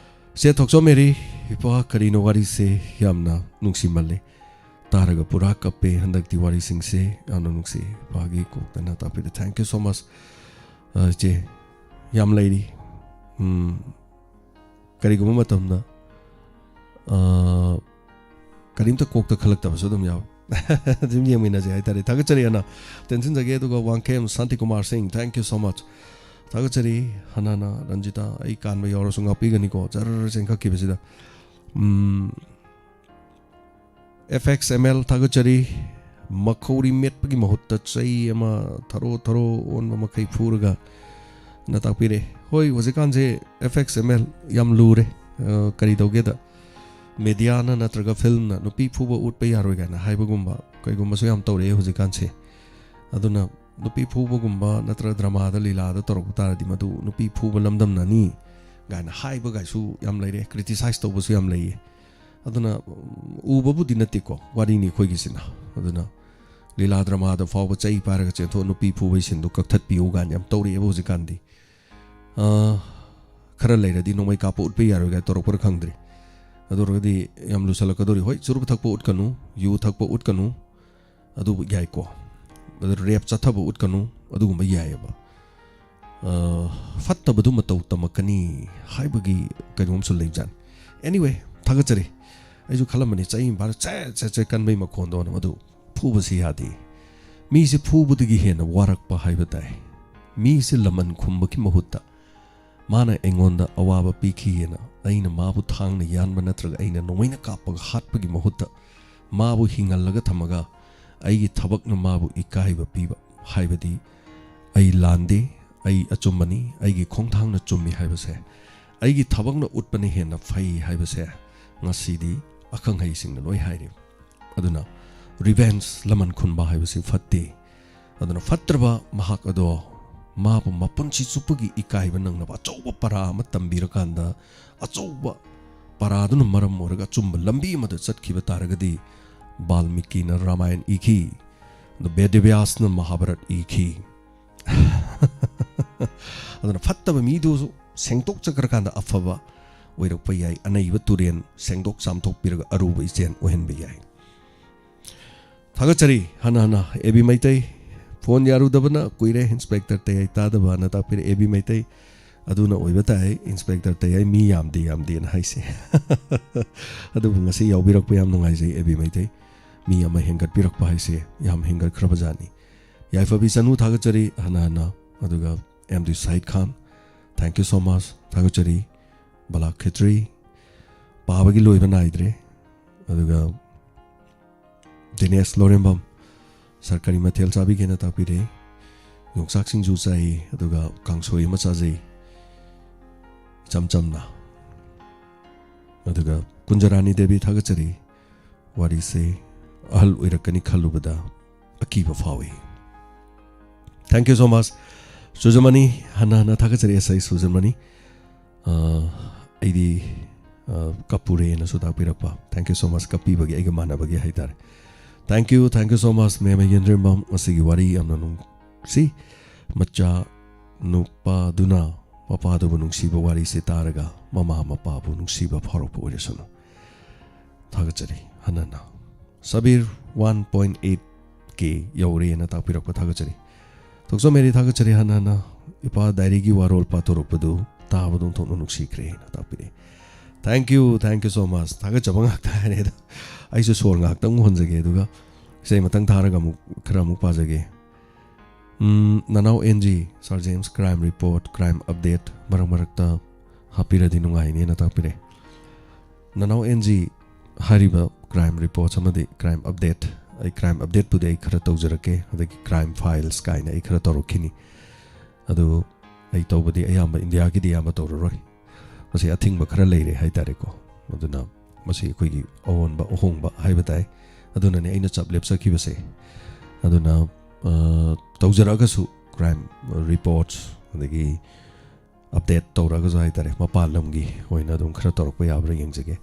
ꯆꯦ ꯊꯣꯛꯆꯣꯝ ꯃꯦꯔꯤ, ꯏꯄꯥ ꯀꯔꯤꯅꯣ ꯋꯥꯔꯤꯁꯦ ꯌꯥꯝꯅ ꯅꯨꯡꯁꯤꯃꯜꯂꯦ꯫ ꯇꯥꯔꯒ ꯄꯨꯔꯥ ꯀꯞꯄꯦ ꯍꯟꯗꯛꯇꯤ ꯋꯥꯔꯤꯁꯤꯡꯁꯦ꯫ ꯌꯥꯝꯅ ꯅꯨꯡꯁꯤ ꯏꯄꯥꯒꯤ ꯀꯣꯛꯇꯅ ꯇꯥꯛꯄꯤꯔꯦ꯫ Thank you so much꯫ ꯑ, ꯏꯆꯦ, ꯌꯥꯝ ꯂꯩꯔꯤ꯫ ꯎꯝ, ꯀꯔꯤꯒꯨꯝꯕ ꯃꯇꯝꯗ, ꯑ, ꯀꯔꯤꯝꯇ ꯀꯣꯛꯇ ꯈꯜꯂꯛꯇꯕꯁꯨ ꯑꯗꯨꯝ ꯌꯥꯎꯏ꯫ ꯑꯗꯨꯝ ꯌꯦꯡꯃꯤꯟꯅꯁꯦ ꯍꯥꯏꯇꯥꯔꯦ꯫ ꯊꯥꯒꯠꯆꯔꯤ ꯑꯅ ꯇꯦꯟꯁꯤꯟꯖꯒꯦ꯫ ꯑꯗꯨꯒ ꯋꯥꯡꯈꯦꯝ ꯁꯥꯟꯇꯤ ꯀꯨꯃꯥꯔ ꯁꯤꯡ, thank you so much꯫ ꯊꯥꯒꯠꯆꯔꯤ꯫ ꯍꯅꯥꯅ ꯔꯟꯖꯤꯇꯥ, ꯑꯩ ꯀꯥꯟꯕ ꯌꯥꯎꯔꯁꯨ ꯉꯥꯛꯄꯤꯒꯅꯤꯀꯣ, ꯖꯔ ꯆꯦꯟꯈꯠꯈꯤꯕꯁꯤꯗ꯫ ꯎꯝ, F X M L, ꯊꯥꯒꯠꯆꯔꯤ꯫ ꯃꯈꯧꯔꯤ ꯃꯦꯠꯄꯒꯤ ꯃꯍꯨꯠꯇ ꯆꯩ ꯑꯃ ꯊꯔꯣ ꯊꯔꯣ ꯑꯣꯟꯕ ꯃꯈꯩ ꯐꯨꯔꯒ ꯅ ꯇꯥꯛꯄꯤꯔꯛꯑꯦ꯫ ꯍꯣꯏ, ꯍꯧꯖꯤꯛꯀꯥꯟꯁꯦ F X M L ꯌꯥꯝ ꯂꯨꯔꯦ꯫ ꯑ, ꯀꯔꯤ ꯇꯧꯒꯦꯗ, ꯃꯦꯗꯤꯌꯥꯅ ꯅꯠꯇ꯭ꯔꯒ ꯐꯤꯜꯝꯅ ꯅꯨꯄꯤ ꯐꯨꯕ ꯎꯠꯄ ꯌꯥꯔꯣꯏ ꯀꯥꯏꯅ ꯍꯥꯏꯕꯒꯨꯝꯕ ꯀꯩꯒꯨꯝꯕꯁꯨ ꯌꯥꯝ ꯇꯧꯔꯛꯑꯦ ꯍꯧꯖꯤꯛꯀꯥꯟꯁꯦ꯫ ꯑꯗꯨꯅ ꯅꯨꯄꯤ ꯐꯨꯕꯒꯨꯝꯕ ꯅꯠꯇ꯭ꯔꯒ ꯗ꯭ꯔꯃꯥꯗ, ꯂꯤꯂꯥꯗ ꯇꯧꯔꯛꯄ ꯇꯥꯔꯗꯤ ꯃꯗꯨ ꯅꯨꯄꯤ ꯐꯨꯕ ꯂꯝꯗꯝꯅꯅꯤ ꯀꯥꯏꯅ ꯍꯥꯏꯕꯒꯥꯏꯁꯨ ꯌꯥꯝ ꯂꯩꯔꯦ, ꯀ꯭ꯔꯤꯇꯤꯁꯥꯏꯁ ꯇꯧꯕꯁꯨ ꯌꯥꯝ ꯂꯩꯌꯦ꯫ ꯑꯗꯨꯅ, ꯎꯝ, ꯎꯕꯕꯨꯗꯤ ꯅꯠꯇꯦꯀꯣ, ꯋꯥꯔꯤꯅꯤ ꯑꯩꯈꯣꯏꯒꯤꯁꯤꯅ꯫ ꯑꯗꯨꯅ ꯂꯤꯂꯥ ꯗ꯭ꯔꯃꯥꯗ ꯐꯥꯎꯕ ꯆꯩ ꯄꯥꯏꯔꯒ ꯆꯦꯟꯊꯣꯛꯑ ꯅꯨꯄꯤ ꯐꯨꯕꯒꯤ ꯁꯤꯟꯗꯨ ꯀꯛꯊꯠꯄꯤꯌꯨ ꯀꯥꯏꯅ ꯌꯥꯝ ꯇꯧꯔꯛꯑꯦꯕ ꯍꯧꯖꯤꯛꯀꯥꯟꯗꯤ꯫ ꯑ, ꯈꯔ ꯂꯩꯔꯗꯤ ꯅꯣꯡꯃꯩ ꯀꯥꯞꯄ ꯎꯠꯄ ꯌꯥꯔꯣꯏ ꯀꯥꯏꯅ ꯇꯧꯔꯛꯄ꯭ꯔꯥ ꯈꯪꯗ꯭ꯔꯤ꯫ ꯑꯗꯨ ꯑꯣꯏꯔꯒꯗꯤ ꯌꯥꯝ ꯂꯨꯁꯜꯂꯛꯀꯗꯧꯔꯤ꯫ ꯍꯣꯏ, ꯆꯨꯔꯨꯞ ꯊꯛꯄ ꯎꯠꯀꯅꯨ, ꯌꯨ ꯊꯛꯄ ꯎꯠꯀꯅꯨ, ꯑꯗꯨꯕꯨ ꯌꯥꯏꯀꯣ꯫ ꯑꯗꯨ ꯔꯦꯞ ꯆꯠꯊꯕ ꯎꯠꯀꯅꯨ, ꯑꯗꯨꯒꯨꯝꯕ ꯌꯥꯏꯑꯕ꯫ ꯑ, ꯐꯠꯇꯕꯗꯨ ꯃꯇꯧ ꯇꯝꯃꯛꯀꯅꯤ ꯍꯥꯏꯕꯒꯤ ꯀꯩꯅꯣꯝꯁꯨ ꯂꯩꯕꯖꯥꯠꯅꯤ꯫ Anyway, ꯊꯥꯒꯠꯆꯔꯤ꯫ ꯑꯩꯁꯨ ꯈꯜꯂꯝꯕꯅꯤ, ꯆꯩ ꯑꯃ ꯄꯥꯏꯔ ꯆꯦꯠ ꯆꯦꯠ ꯆꯦꯠ ꯀꯟꯕꯩ ꯃꯈꯣꯟꯗꯣꯅ, ꯃꯗꯨ ꯐꯨꯕꯁꯤ ꯌꯥꯗꯦ꯫ ꯃꯤꯁꯦ ꯐꯨꯕꯗꯒꯤ ꯍꯦꯟꯅ ꯋꯥꯔꯛꯄ ꯍꯥꯏꯕ ꯇꯥꯏ꯫ ꯃꯤꯁꯦ ꯂꯃꯟ ꯈꯨꯝꯕꯒꯤ ꯃꯍꯨꯠꯇ ꯃꯥꯅ ꯑꯩꯉꯣꯟꯗ ꯑꯋꯥꯕ ꯄꯤꯈꯤꯑꯅ ꯑꯩꯅ ꯃꯥꯕꯨ ꯊꯥꯡꯅ ꯌꯥꯟꯕ ꯅꯠꯇ꯭ꯔꯒ ꯑꯩꯅ ꯅꯣꯡꯃꯩꯅ ꯀꯥꯞꯄꯒ ꯍꯥꯠꯄꯒꯤ ꯃꯍꯨꯠꯇ ꯃꯥꯕꯨ ꯍꯤꯡꯍꯜꯂꯒ ꯊꯝꯃꯒ ꯑꯩꯒꯤ ꯊꯕꯛꯅ ꯃꯥꯕꯨ ꯏꯀꯥꯏꯕ ꯄꯤꯕ ꯍꯥꯏꯕꯗꯤ ꯑꯩ ꯂꯥꯟꯗꯦ, ꯑꯩ ꯑꯆꯨꯝꯕꯅꯤ, ꯑꯩꯒꯤ ꯈꯣꯡꯊꯥꯡꯅ ꯆꯨꯝꯃꯤ ꯍꯥꯏꯕꯁꯦ, ꯑꯩꯒꯤ ꯊꯕꯛꯅ ꯎꯠꯄꯅ ꯍꯦꯟꯅ ꯐꯩ ꯍꯥꯏꯕꯁꯦ ꯉꯁꯤꯗꯤ ꯑꯈꯪ ꯑꯍꯩꯁꯤꯡꯅ ꯂꯣꯏ ꯍꯥꯏꯔꯦ꯫ ꯑꯗꯨꯅ ꯔꯤꯚꯦꯟꯖ, ꯂꯃꯟ ꯈꯨꯝꯕ ꯍꯥꯏꯕꯁꯤ ꯐꯠꯇꯦ꯫ ꯑꯗꯨꯅ ꯐꯠꯇ꯭ꯔꯕ ꯃꯍꯥꯛ ꯑꯗꯣ ꯃꯥꯕꯨ ꯃꯄꯨꯟꯁꯤ ꯆꯨꯞꯄꯒꯤ ꯏꯀꯥꯏꯕ ꯅꯪꯅꯕ ꯑꯆꯧꯕ ꯄꯔꯥ ꯑꯃ ꯇꯝꯕꯤꯔꯀꯥꯟꯗ, ꯑꯆꯧꯕ ꯄꯔꯥꯗꯨꯅ ꯃꯔꯝ ꯑꯣꯏꯔꯒ ꯑꯆꯨꯝꯕ ꯂꯝꯕꯤ ꯑꯃꯗ ꯆꯠꯈꯤꯕ ꯇꯥꯔꯒꯗꯤ, ꯕꯥꯜꯃꯤꯀꯤꯅ ꯔꯥꯃꯥꯌꯟ ꯏꯈꯤ, ꯑꯗꯣ ꯕꯦꯗꯕ꯭ꯌꯥꯁꯅ ꯃꯍꯥꯚꯥꯔꯠ ꯏꯈꯤ꯫ ꯑꯗꯨꯅ ꯐꯠꯇꯕ ꯃꯤꯗꯨꯁꯨ ꯁꯦꯡꯗꯣꯛꯆꯈ꯭ꯔꯀꯥꯟꯗ ꯑꯐꯕ ꯑꯣꯏꯔꯛꯄ ꯌꯥꯏ꯫ ꯑꯅꯩꯕ ꯇꯨꯔꯦꯟ ꯁꯦꯡꯗꯣꯛ ꯆꯥꯝꯊꯣꯛꯄꯤꯔꯒ ꯑꯔꯨꯕ ꯏꯆꯦꯜ ꯑꯣꯏꯍꯟꯕ ꯌꯥꯏ꯫ ꯊꯥꯒꯠꯆꯔꯤ ꯍꯟꯅ ꯍꯟꯅ ꯑꯦ ꯕꯤ ꯃꯩꯇꯩ꯫ ꯐꯣꯟ ꯌꯥꯔꯨꯗꯕꯅ ꯀꯨꯏꯔꯦ, ꯏꯟꯁꯄꯦꯛꯇꯔ ꯇꯌꯥꯏ ꯇꯥꯗꯕꯅ ꯇꯥꯛꯄꯤꯔꯦ ꯑꯦ ꯕꯤ ꯃꯩꯇꯩ꯫ ꯑꯗꯨꯅ ꯑꯣꯏꯕ ꯇꯥꯏ, ꯏꯟꯁꯄꯦꯛꯇꯔ ꯇꯌꯥꯏ ꯃꯤ ꯌꯥꯝꯗꯦ ꯌꯥꯝꯗꯦꯅ ꯍꯥꯏꯁꯦ꯫ ꯑꯗꯨꯕꯨ ꯉꯁꯤ ꯌꯥꯎꯕꯤꯔꯛꯄ ꯌꯥꯝ ꯅꯨꯡꯉꯥꯏꯖꯩ ꯑꯦ ꯕꯤ ꯃꯩꯇꯩ꯫ ꯃꯤ ꯑꯃ ꯍꯦꯟꯒꯠꯄꯤꯔꯛꯄ ꯍꯥꯏꯁꯦ ꯌꯥꯝ ꯍꯦꯟꯒꯠꯈ꯭ꯔꯕ ꯖꯥꯠꯅꯤ꯫ ꯌꯥꯏꯐꯕꯤ ꯆꯅꯨ ꯊꯥꯒꯠꯆꯔꯤ ꯍꯟꯅ ꯍꯟꯅ꯫ ꯑꯗꯨꯒ M D side Khan, thank you so much, ꯊꯥꯒꯠꯆꯔꯤ꯫ ꯕꯂꯥ ꯈꯦꯇ꯭ꯔꯤ, ꯄꯥꯕꯒꯤ ꯂꯣꯏꯕ ꯅꯥꯏꯗ꯭ꯔꯦ꯫ ꯑꯗꯨꯒ ꯗꯤꯅꯦꯁ ꯂꯧꯔꯦꯝꯕꯝ, ꯁꯥꯔ ꯀꯔꯤ ꯃꯊꯦꯜ ꯆꯥꯕꯤꯒꯦꯅ ꯇꯥꯛꯄꯤꯔꯦ꯫ ꯌꯣꯡꯆꯥꯛ ꯁꯤꯡꯖꯨ ꯆꯥꯏ, ꯑꯗꯨꯒ ꯀꯥꯡꯁꯣꯏ ꯑꯃ ꯆꯥꯖꯩ, ꯏꯆꯝ ꯆꯝꯅ꯫ ꯑꯗꯨꯒ ꯀꯨꯟꯖꯔꯥꯅꯤ ꯗꯦꯕꯤ, ꯊꯥꯒꯠꯆꯔꯤ꯫ ꯋꯥꯔꯤꯁꯦ ꯑꯍꯜ ꯑꯣꯏꯔꯛꯀꯅꯤ ꯈꯜꯂꯨꯕꯗ ꯑꯀꯤꯕ ꯐꯥꯎꯏ꯫ Thank you so much ꯁꯨꯖꯃꯅꯤ, ꯍꯟꯅ ꯍꯟꯅ ꯊꯥꯒꯠꯆꯔꯤ ꯑꯦꯁ ꯑꯥꯏ ꯁꯨꯖꯃꯅꯤ꯫ ꯑ, ꯑꯩꯗꯤ, ꯑ, ꯀꯞꯄꯨꯔꯦꯅꯁꯨ ꯇꯥꯛꯄꯤꯔꯛꯄ꯫ Thank you so much, ꯀꯞꯄꯤꯕꯒꯤ, ꯑꯩꯒ ꯃꯥꯟꯅꯕꯒꯤ ꯍꯥꯏꯇꯥꯔꯦ꯫ Thank you, thank you so much, ꯃꯦꯝ ꯌꯦꯟꯗ꯭ꯔꯦꯝꯕꯝ꯫ ꯉꯁꯤꯒꯤ ꯋꯥꯔꯤ ꯌꯥꯝꯅ ꯅꯨꯡꯁꯤ꯫ ꯃꯆꯥ ꯅꯨꯄꯥꯗꯨꯅ ꯃꯄꯥꯗꯨꯕꯨ ꯅꯨꯡꯁꯤꯕ ꯋꯥꯔꯤꯁꯦ ꯇꯥꯔꯒ ꯃꯃꯥ ꯃꯄꯥꯕꯨ ꯅꯨꯡꯁꯤꯕ ꯐꯥꯎꯔꯛꯄ ꯑꯣꯏꯔꯁꯅꯨ꯫ ꯊꯥꯒꯠꯆꯔꯤ ꯍꯟꯅ ꯍꯟꯅ꯫ ꯁꯕꯤꯔ ꯋꯥꯟ ꯄꯣꯏꯟ ꯑꯩꯠ ꯀꯦ ꯌꯧꯔꯦꯅ ꯇꯥꯛꯄꯤꯔꯛꯄ ꯊꯥꯒꯠꯆꯔꯤ꯫ ꯊꯣꯛꯆꯣꯝ ꯃꯦꯔꯤ, ꯊꯥꯒꯠꯆꯔꯤ ꯍꯟꯅ ꯍꯟꯅ꯫ ꯏꯄꯥ ꯗꯥꯏꯔꯤꯒꯤ ꯋꯥꯔꯣꯜ ꯄꯥꯊꯣꯔꯛꯄꯗꯨ ꯇꯥꯕꯗ ꯑꯣꯟꯊꯣꯛꯅ ꯅꯨꯡꯁꯤꯈ꯭ꯔꯦꯅ ꯇꯥꯛꯄꯤꯔꯛꯑꯦ꯫ Thank you, thank you so much꯫ ꯊꯥꯒꯠꯆꯕ ꯉꯥꯛꯇ ꯍꯥꯏꯔꯦ ꯑꯗꯣ꯫ ꯑꯩꯁꯨ ꯁꯣꯔ ꯉꯥꯏꯍꯥꯛꯇꯪ ꯍꯣꯟꯖꯒꯦ, ꯑꯗꯨꯒ ꯏꯁꯩ ꯃꯊꯪ ꯊꯥꯔꯒ ꯑꯃꯨꯛ ꯈꯔ ꯑꯃꯨꯛ ꯄꯥꯖꯒꯦ꯫ Um, Nanao N G, sir James, crime report, crime update ꯃꯔꯛ ꯃꯔꯛꯇ ꯍꯥꯞꯄꯤꯔꯗꯤ ꯅꯨꯡꯉꯥꯏꯅꯦꯅ ꯇꯥꯛꯄꯤꯔꯦ꯫ ꯅꯅꯥꯎ ꯑꯦꯟ ꯖꯤ ꯍꯥꯏꯔꯤꯕ ꯀ꯭ꯔꯥꯏꯝ ꯔꯤꯄꯣꯔꯠꯁ ꯑꯃꯗꯤ ꯀ꯭ꯔꯥꯏꯝ ꯑꯞꯗꯦꯠ, ꯑꯩ ꯀ꯭ꯔꯥꯏꯝ ꯑꯞꯗꯦꯠꯄꯨꯗꯤ ꯑꯩ ꯈꯔ ꯇꯧꯖꯔꯛꯀꯦ, ꯑꯗꯒꯤ ꯀ꯭ꯔꯥꯏꯝ ꯐꯥꯏꯜꯁ ꯀꯥꯏꯅ ꯑꯩ ꯈꯔ ꯇꯧꯔꯛꯈꯤꯅꯤ꯫ ꯑꯗꯨ ꯑꯩ ꯇꯧꯕꯗꯤ ꯑꯌꯥꯝꯕ ꯏꯟꯗꯤꯌꯥꯒꯤꯗꯤ ꯑꯌꯥꯝꯕ ꯇꯧꯔꯔꯣꯏ꯫ ꯃꯁꯤ ꯑꯊꯤꯡꯕ ꯈꯔ ꯂꯩꯔꯦ ꯍꯥꯏꯇꯥꯔꯦꯀꯣ꯫ ꯑꯗꯨꯅ ꯃꯁꯤ ꯑꯩꯈꯣꯏꯒꯤ ꯑꯑꯣꯟꯕ ꯑꯍꯣꯡꯕ ꯍꯥꯏꯕ ꯇꯥꯏ꯫ ꯑꯗꯨꯅꯅꯦ ꯑꯩꯅ ꯆꯞ ꯂꯦꯞꯆꯈꯤꯕꯁꯦ꯫ ꯑꯗꯨꯅ, ꯑ, ꯇꯧꯖꯔꯛꯑꯒꯁꯨ ꯀ꯭ꯔꯥꯏꯝ ꯔꯤꯄꯣꯔꯠꯁ, ꯑꯗꯒꯤ ꯑꯞꯗꯦꯠ ꯇꯧꯔꯛꯑꯒꯁꯨ ꯍꯥꯏꯇꯥꯔꯦ, ꯃꯄꯥꯟ ꯂꯝꯒꯤ ꯑꯣꯏꯅ ꯑꯗꯨꯝ ꯈꯔ ꯇꯧꯔꯛꯄ ꯌꯥꯕ꯭ꯔꯥ ꯌꯦꯡꯖꯒꯦ꯫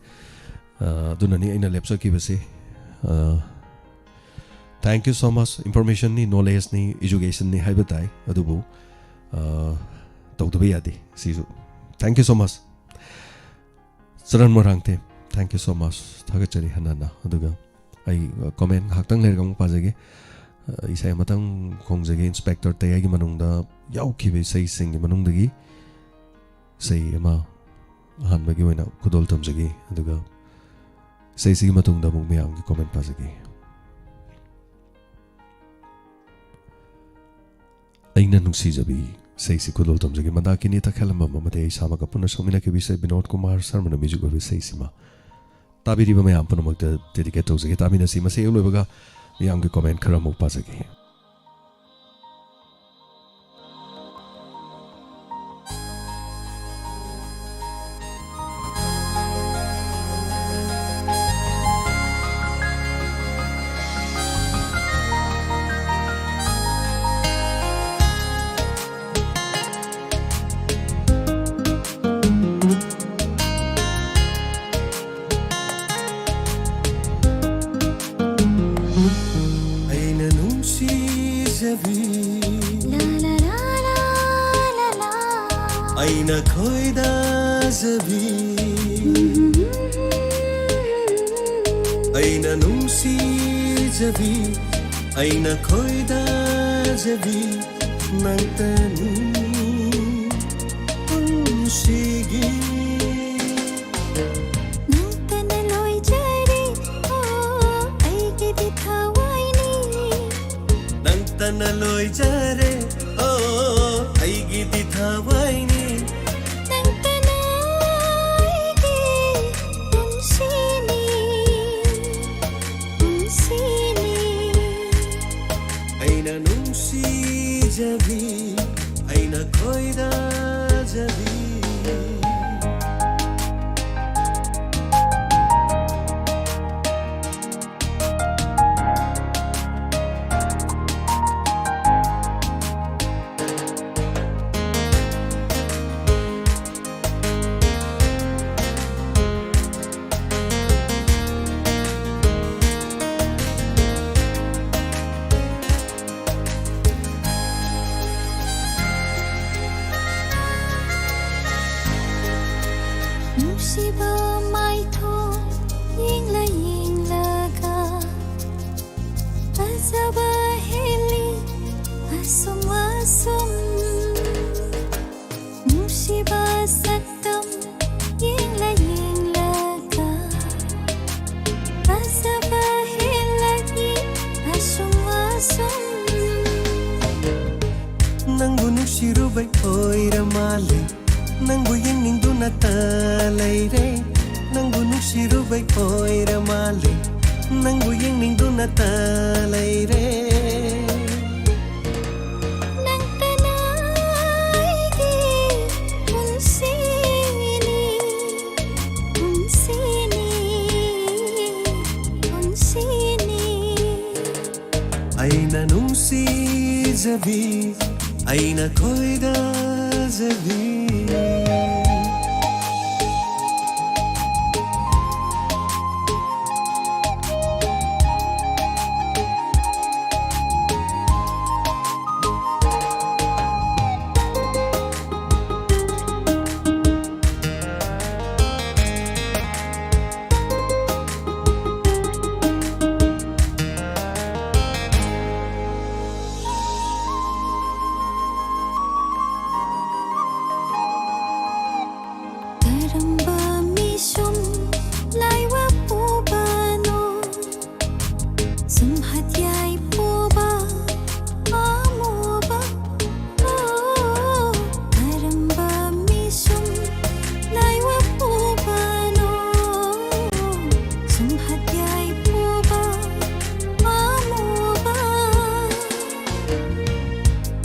ꯑ, ꯑꯗꯨꯅꯅꯤ ꯑꯩꯅ ꯂꯦꯞꯆꯈꯤꯕꯁꯦ꯫ ꯑ, thank you so much꯫ ꯏꯟꯐꯣꯔꯃꯦꯁꯟꯅꯤ, ꯅꯣꯂꯦꯖꯅꯤ, ꯏꯖꯨꯀꯦꯁꯟꯅꯤ ꯍꯥꯏꯕ ꯇꯥꯏ, ꯑꯗꯨꯕꯨ, ꯑ, ꯇꯧꯗꯕ ꯌꯥꯗꯦ ꯁꯤꯁꯨ꯫ Thank you so much꯫ Charan Moirangthem, thank you so much꯫ ꯊꯥꯒꯠꯆꯔꯤ ꯍꯟꯅ ꯍꯟꯅ꯫ ꯑꯗꯨꯒ ꯑꯩ, ꯑ, ꯀꯣꯃꯦꯟ ꯉꯥꯏꯍꯥꯛꯇꯪ ꯂꯩꯔꯒ ꯑꯃꯨꯛ ꯄꯥꯖꯒꯦ꯫ ꯑ, ꯏꯁꯩ ꯑꯃꯇꯪ ꯈꯣꯡꯖꯒꯦ꯫ ꯏꯟꯁꯄꯦꯛꯇꯔ ꯇꯌꯥꯏꯒꯤ ꯃꯅꯨꯡꯗ ꯌꯥꯎꯈꯤꯕ ꯏꯁꯩꯁꯤꯡꯒꯤ ꯃꯅꯨꯡꯗꯒꯤ ꯏꯁꯩ ꯑꯃ ꯑꯍꯥꯟꯕꯒꯤ ꯑꯣꯏꯅ ꯈꯨꯗꯣꯜ ꯇꯝꯖꯒꯦ꯫ ꯑꯗꯨꯒ ꯏꯁꯩꯁꯤꯒꯤ ꯃꯇꯨꯡꯗ ꯑꯃꯨꯛ ꯃꯌꯥꯝꯒꯤ ꯀꯣꯃꯦꯟ ꯄꯥꯖꯒꯦ꯫ ꯑꯩꯅ ꯅꯨꯡꯁꯤꯖꯕꯤ ꯏꯁꯩꯁꯤ ꯈꯨꯗꯣꯜ ꯇꯝꯖꯒꯦ꯫ ꯃꯟꯗꯥꯀꯤꯅꯤ ꯇꯈꯦꯜꯂꯝꯕꯝ ꯑꯃꯗꯤ ꯑꯩ ꯏꯁꯥꯃꯛꯀ ꯄꯨꯟꯅ ꯁꯛꯃꯤꯟꯅꯈꯤꯕ ꯏꯁꯩ ꯕꯤꯅꯣꯗ ꯀꯨꯃꯥꯔ ꯁꯔꯃꯅ ꯃ꯭ꯌꯨꯖꯤꯛ ꯑꯣꯏꯕ ꯏꯁꯩꯁꯤꯃ ꯇꯥꯕꯤꯔꯤꯕ ꯃꯌꯥꯝ ꯄꯨꯝꯅꯃꯛꯇ ꯗꯦꯗꯤꯀꯦꯠ ꯇꯧꯖꯒꯦ꯫ ꯇꯥꯃꯤꯟꯅꯁꯤ꯫ ꯃꯁꯤ ꯍꯦꯛ ꯂꯣꯏꯕꯒ ꯃꯤꯌꯥꯝꯒꯤ comment ꯈꯔ ꯑꯃꯨꯛ ꯄꯥꯖꯒꯦ꯫ ꯑꯩꯅ ꯅꯨꯡꯁꯤꯖꯕꯤ, ꯑꯩꯅ ꯈꯣꯏꯗꯥꯖꯕꯤ, ꯑꯩꯅ ꯅꯨꯡꯁꯤꯖꯕꯤ, ꯑꯩꯅ ꯈꯣꯏꯗꯥꯖꯕꯤ, ꯅꯪꯇꯅꯤ ꯄꯨꯟꯁꯤꯒꯤ꯫ ꯅꯪꯇꯅ ꯂꯣꯏꯖꯔꯦ, ꯑꯣ, ꯑꯩꯒꯤꯗꯤ ꯊꯋꯥꯏꯅꯤ꯫ ꯅꯪꯇꯅ ꯂꯣꯏꯖꯔꯦ, ꯑꯣ, ꯑꯩꯒꯤꯗꯤ ꯊꯋꯥꯏꯅꯤ꯫ ꯅꯪꯇꯅ ꯑꯩꯒꯤ ꯄꯨꯟꯁꯤꯅꯤ, ꯄꯨꯟꯁꯤꯅꯤ꯫ ꯑꯩꯅ ꯅꯨꯡꯁꯤꯖꯕꯤ, ꯑꯩꯅ ꯈꯣꯏꯗꯥꯖꯕꯤ꯫ ꯅꯨꯡꯁꯤꯕ ꯃꯥꯏꯊꯣꯡ ꯌꯦꯡꯂ ꯌꯦꯡꯂꯒ ꯐꯖꯕ ꯍꯦꯜꯂꯤ ꯑꯁꯨꯝ ꯑꯁꯨꯝ꯫ ꯅꯨꯡꯁꯤꯕ ꯁꯛꯇꯝ ꯌꯦꯡꯂ ꯌꯦꯡꯂꯒ ꯐꯖꯕ ꯍꯦꯜꯂꯛꯏ ꯑꯁꯨꯝ ꯑꯁꯨꯝ꯫ ꯅꯪꯕꯨ ꯅꯨꯡꯁꯤꯔꯨꯕꯩ ꯑꯣꯏꯔ ꯃꯥꯜꯂꯦ, ꯅꯪꯕꯨ ꯌꯦꯡꯅꯤꯡꯗꯨꯅꯇ ꯂꯩꯔꯦ꯫ ꯅꯪꯕꯨ ꯅꯨꯡꯁꯤꯔꯨꯕꯩ ꯑꯣꯏꯔ ꯃꯥꯜꯂꯦ, ꯅꯪꯕꯨ ꯌꯦꯡꯅꯤꯡꯗꯨꯅꯇ ꯂꯩꯔꯦ꯫ ꯅꯪꯇꯅ ꯑꯩꯒꯤ ꯄꯨꯟꯁꯤꯅꯤ, ꯄꯨꯟꯁꯤꯅꯤ, ꯄꯨꯟꯁꯤꯅꯤ꯫ ꯑꯩꯅ ꯅꯨꯡꯁꯤꯖꯕꯤ, ꯑꯩꯅ ꯈꯣꯏꯗꯥꯖꯕꯤ꯫ ꯀꯔꯝꯕ ꯃꯤꯁꯨꯝ ꯂꯥꯏꯋꯥ ꯄꯨꯕꯅꯣ? ꯁꯨꯝ ꯍꯠꯌꯥꯏ ꯄꯨꯕ ꯑꯃꯨꯕ꯫ ꯑꯣ, ꯀꯔꯝꯕ ꯃꯤꯁꯨꯝ ꯂꯥꯏꯋꯥ ꯄꯨꯕꯅꯣ? ꯁꯨꯝ ꯍꯠꯌꯥꯏ ꯄꯨꯕ ꯑꯃꯨꯕ꯫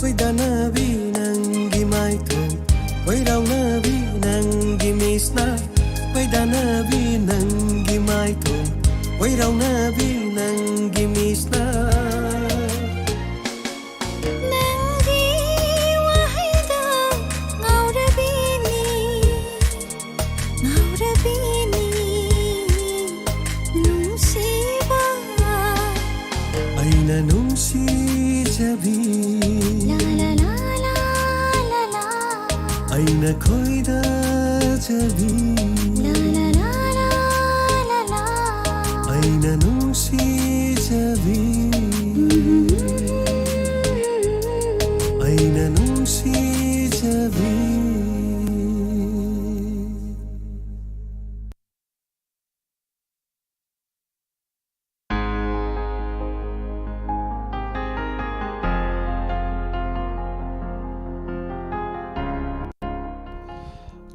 ꯈꯣꯏꯗꯥꯅꯕꯤ ꯅꯪꯒꯤ ꯃꯥꯏꯊꯣꯡ, ꯈꯣꯏꯔꯥꯎꯅꯕꯤ ꯅꯪꯒꯤ ꯃꯤꯠꯁꯅ, ꯈꯣꯏꯗꯥꯅꯕꯤ ꯅꯪꯒꯤ ꯃꯥꯏꯊꯣꯡ, ꯈꯣꯏꯔꯥꯎꯅꯕꯤ ꯅꯪꯒꯤ ꯃꯤꯠꯁꯅ꯫ ꯅꯪꯒꯤ ꯋꯥꯍꯩꯗ ꯉꯥꯎꯔꯕꯤꯅꯤ, ꯉꯥꯎꯔꯕꯤꯅꯤ ꯅꯨꯡꯁꯤꯕ꯫ ꯑꯩꯅ ꯅꯨꯡꯁꯤꯖꯕꯤ, ꯂꯥ, ꯂꯥ, ꯂꯥ, ꯂꯥ, ꯂꯥ, ꯂꯥ꯫ ꯑꯩꯅ ꯈꯣꯏꯗꯥꯖꯕꯤ, ꯂꯥ, ꯂꯥ, ꯂꯥ, ꯂꯥ, ꯂꯥ, ꯂꯥ꯫ ꯑꯩꯅ ꯅꯨꯡꯁꯤꯖꯕꯤ, ꯑꯩꯅ ꯅꯨꯡꯁꯤꯖꯕꯤ꯫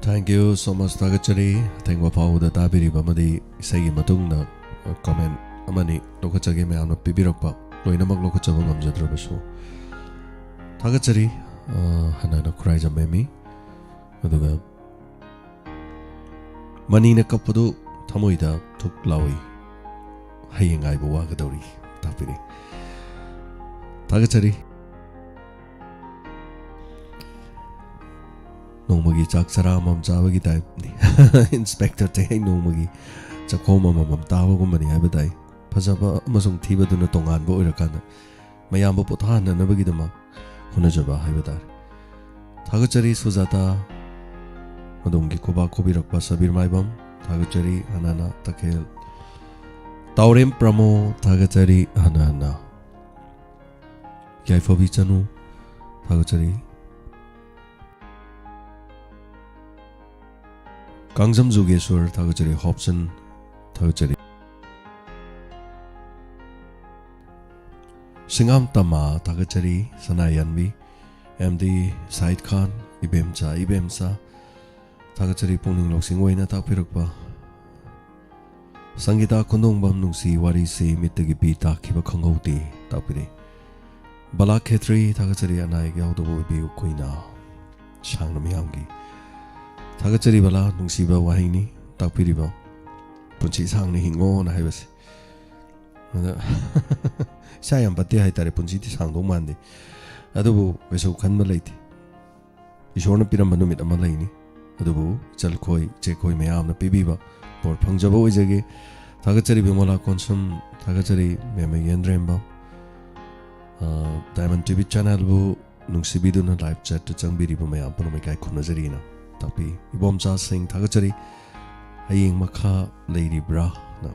Thank you so much, ꯊꯥꯒꯠꯆꯔꯤ꯫ ꯑꯊꯦꯡꯕ ꯐꯥꯎꯕꯗ ꯇꯥꯕꯤꯔꯤꯕ ꯑꯃꯗꯤ ꯏꯁꯩꯒꯤ ꯃꯇꯨꯡꯗ, ꯑ, comment ꯑꯃꯅꯤ ꯂꯧꯈꯠꯆꯒꯦ, ꯃꯌꯥꯝꯅ ꯄꯤꯕꯤꯔꯛꯄ ꯂꯣꯏꯅꯃꯛ ꯂꯧꯈꯠꯆꯕ ꯉꯝꯖꯗ꯭ꯔꯕꯁꯨ꯫ ꯊꯥꯒꯠꯆꯔꯤ꯫ ꯑ, ꯍꯟꯅ ꯍꯟꯅ ꯈꯨꯔꯥꯏꯖꯝ ꯃꯦꯝꯃꯤ꯫ ꯑꯗꯨꯒ ꯃꯅꯤꯅ ꯀꯞꯄꯗꯨ ꯊꯃꯣꯏꯗ ꯊꯨꯛ ꯂꯥꯎꯏ꯫ ꯍꯌꯦꯡ ꯉꯥꯏꯕ ꯋꯥꯒꯗꯧꯔꯤ꯫ ꯇꯥꯛꯄꯤꯔꯤ꯫ ꯊꯥꯒꯠꯆꯔꯤ꯫ ꯅꯣꯡꯃꯒꯤ ꯆꯥꯛ ꯆꯔꯥ ꯑꯃꯃꯝ ꯆꯥꯕꯒꯤ ꯇꯥꯏꯞꯅꯤ꯫ ꯏꯟꯁꯄꯦꯛꯇꯔ ꯇꯦꯡ ꯅꯣꯡꯃꯒꯤ ꯆꯥꯛꯈꯣꯝ ꯑꯃꯃꯝ ꯇꯥꯕꯒꯨꯝꯕꯅꯤ ꯍꯥꯏꯕ ꯇꯥꯏ꯫ ꯐꯖꯕ ꯑꯃꯁꯨꯡ ꯊꯤꯕꯗꯨꯅ ꯇꯣꯉꯥꯟꯕ ꯑꯣꯏꯔꯀꯥꯟꯗ ꯃꯌꯥꯝꯕꯨ ꯄꯣꯊꯥꯍꯟꯅꯅꯕꯒꯤꯗꯃꯛ ꯍꯣꯠꯅꯖꯕ ꯍꯥꯏꯕ ꯇꯥꯔꯦ꯫ ꯊꯥꯒꯠꯆꯔꯤ ꯁꯨꯖꯥꯇꯥ, ꯑꯗꯣꯝꯒꯤ ꯈꯨꯕꯥꯛ ꯈꯨꯕꯤꯔꯛꯄ ꯁꯕꯤꯔ ꯃꯥꯏꯕꯝ꯫ ꯊꯥꯒꯠꯆꯔꯤ ꯍꯟꯅ ꯍꯟꯅ ꯇꯈꯦꯜ꯫ ꯇꯥꯎꯔꯦꯝ ꯄ꯭ꯔꯃꯣ, ꯊꯥꯒꯠꯆꯔꯤ ꯍꯟꯅ ꯍꯟꯅ꯫ ꯌꯥꯏꯐꯕꯤ ꯆꯅꯨ, ꯊꯥꯒꯠꯆꯔꯤ꯫ ꯀꯥꯡꯖꯝ ꯖꯨꯒꯦꯁꯣꯔ, ꯊꯥꯒꯠꯆꯔꯤ꯫ ꯍꯣꯞꯁꯟ, ꯊꯥꯒꯠꯆꯔꯤ꯫ ꯁꯤꯡꯉꯥꯝ ꯇꯃꯥ, ꯊꯥꯒꯠꯆꯔꯤ꯫ ꯁꯅꯥꯌꯥꯟꯕꯤ, ꯑꯦꯝ ꯗꯤ ꯁꯥꯏꯗ ꯈꯥꯟ, ꯏꯕꯦꯝꯆꯥ, ꯏꯕꯦꯝꯆꯥ, ꯊꯥꯒꯠꯆꯔꯤ꯫ ꯄꯨꯛꯅꯤꯡ ꯂꯧꯁꯤꯡ ꯑꯣꯏꯅ ꯇꯥꯛꯄꯤꯔꯛꯄ ꯁꯪꯒꯤꯇꯥ ꯈꯨꯟꯗꯣꯡꯕꯝ, ꯅꯨꯡꯁꯤ ꯋꯥꯔꯤꯁꯤ ꯃꯤꯠꯇꯒꯤ ꯄꯤ ꯇꯥꯈꯤꯕ ꯈꯪꯍꯧꯗꯦ, ꯇꯥꯛꯄꯤꯔꯦ꯫ ꯕꯂꯥ ꯈꯦꯇ꯭ꯔꯤ, ꯊꯥꯒꯠꯆꯔꯤ꯫ ꯑꯅꯥ ꯑꯌꯦꯛ ꯌꯥꯎꯗꯕ ꯑꯣꯏꯕꯤꯌꯨ ꯀꯨꯏꯅ ꯁꯥꯡꯅ ꯃꯤꯌꯥꯝꯒꯤ꯫ ꯊꯥꯒꯠꯆꯔꯤ ꯕꯂꯥ, ꯅꯨꯡꯁꯤꯕ ꯋꯥꯍꯩꯅꯤ ꯇꯥꯛꯄꯤꯔꯤꯕ, ꯄꯨꯟꯁꯤ ꯁꯥꯡꯅ ꯍꯤꯡꯉꯣꯅ ꯍꯥꯏꯕꯁꯦ꯫ ꯑꯗ ꯏꯁꯥ ꯌꯥꯝ ꯐꯠꯇꯦ ꯍꯥꯏꯇꯥꯔꯦ, ꯄꯨꯟꯁꯤꯗꯤ ꯁꯥꯡꯗꯧ ꯃꯥꯟꯗꯦ꯫ ꯑꯗꯨꯕꯨ ꯀꯩꯁꯨ ꯈꯟꯕ ꯂꯩꯇꯦ꯫ ꯏꯁꯣꯔꯅ ꯄꯤꯔꯝꯕ ꯅꯨꯃꯤꯠ ꯑꯃ ꯂꯩꯅꯤ꯫ ꯑꯗꯨꯕꯨ ꯏꯆꯜꯈꯣꯏ, ꯏꯆꯦꯈꯣꯏ ꯃꯌꯥꯝꯅ ꯄꯤꯕꯤꯕ ꯕꯣꯔ ꯐꯪꯖꯕ ꯑꯣꯏꯖꯒꯦ꯫ ꯊꯥꯒꯠꯆꯔꯤ ꯕꯤꯃꯣꯂꯥ ꯀꯣꯟꯁꯝ, ꯊꯥꯒꯠꯆꯔꯤ ꯃꯦꯝꯃ ꯌꯦꯟꯗ꯭ꯔꯦꯝꯕꯝ꯫ ꯑ, ꯗꯥꯏꯃꯟ ꯇꯤ ꯚꯤ ꯆꯦꯅꯦꯜꯕꯨ ꯅꯨꯡꯁꯤꯕꯤꯗꯨꯅ ꯂꯥꯏꯚ ꯆꯦꯠꯇ ꯆꯪꯕꯤꯔꯤꯕ ꯃꯌꯥꯝ ꯄꯨꯝꯅꯃꯛ ꯏꯀꯥꯏ ꯈꯨꯝꯅꯖꯔꯤꯅ ꯇꯥꯛꯄꯤ꯫ ꯏꯕꯣꯝꯆꯥ ꯁꯤꯡ, ꯊꯥꯒꯠꯆꯔꯤ꯫ ꯍꯌꯦꯡ ꯃꯈꯥ ꯂꯩꯔꯤꯕ꯭ꯔꯥ? ꯅ꯫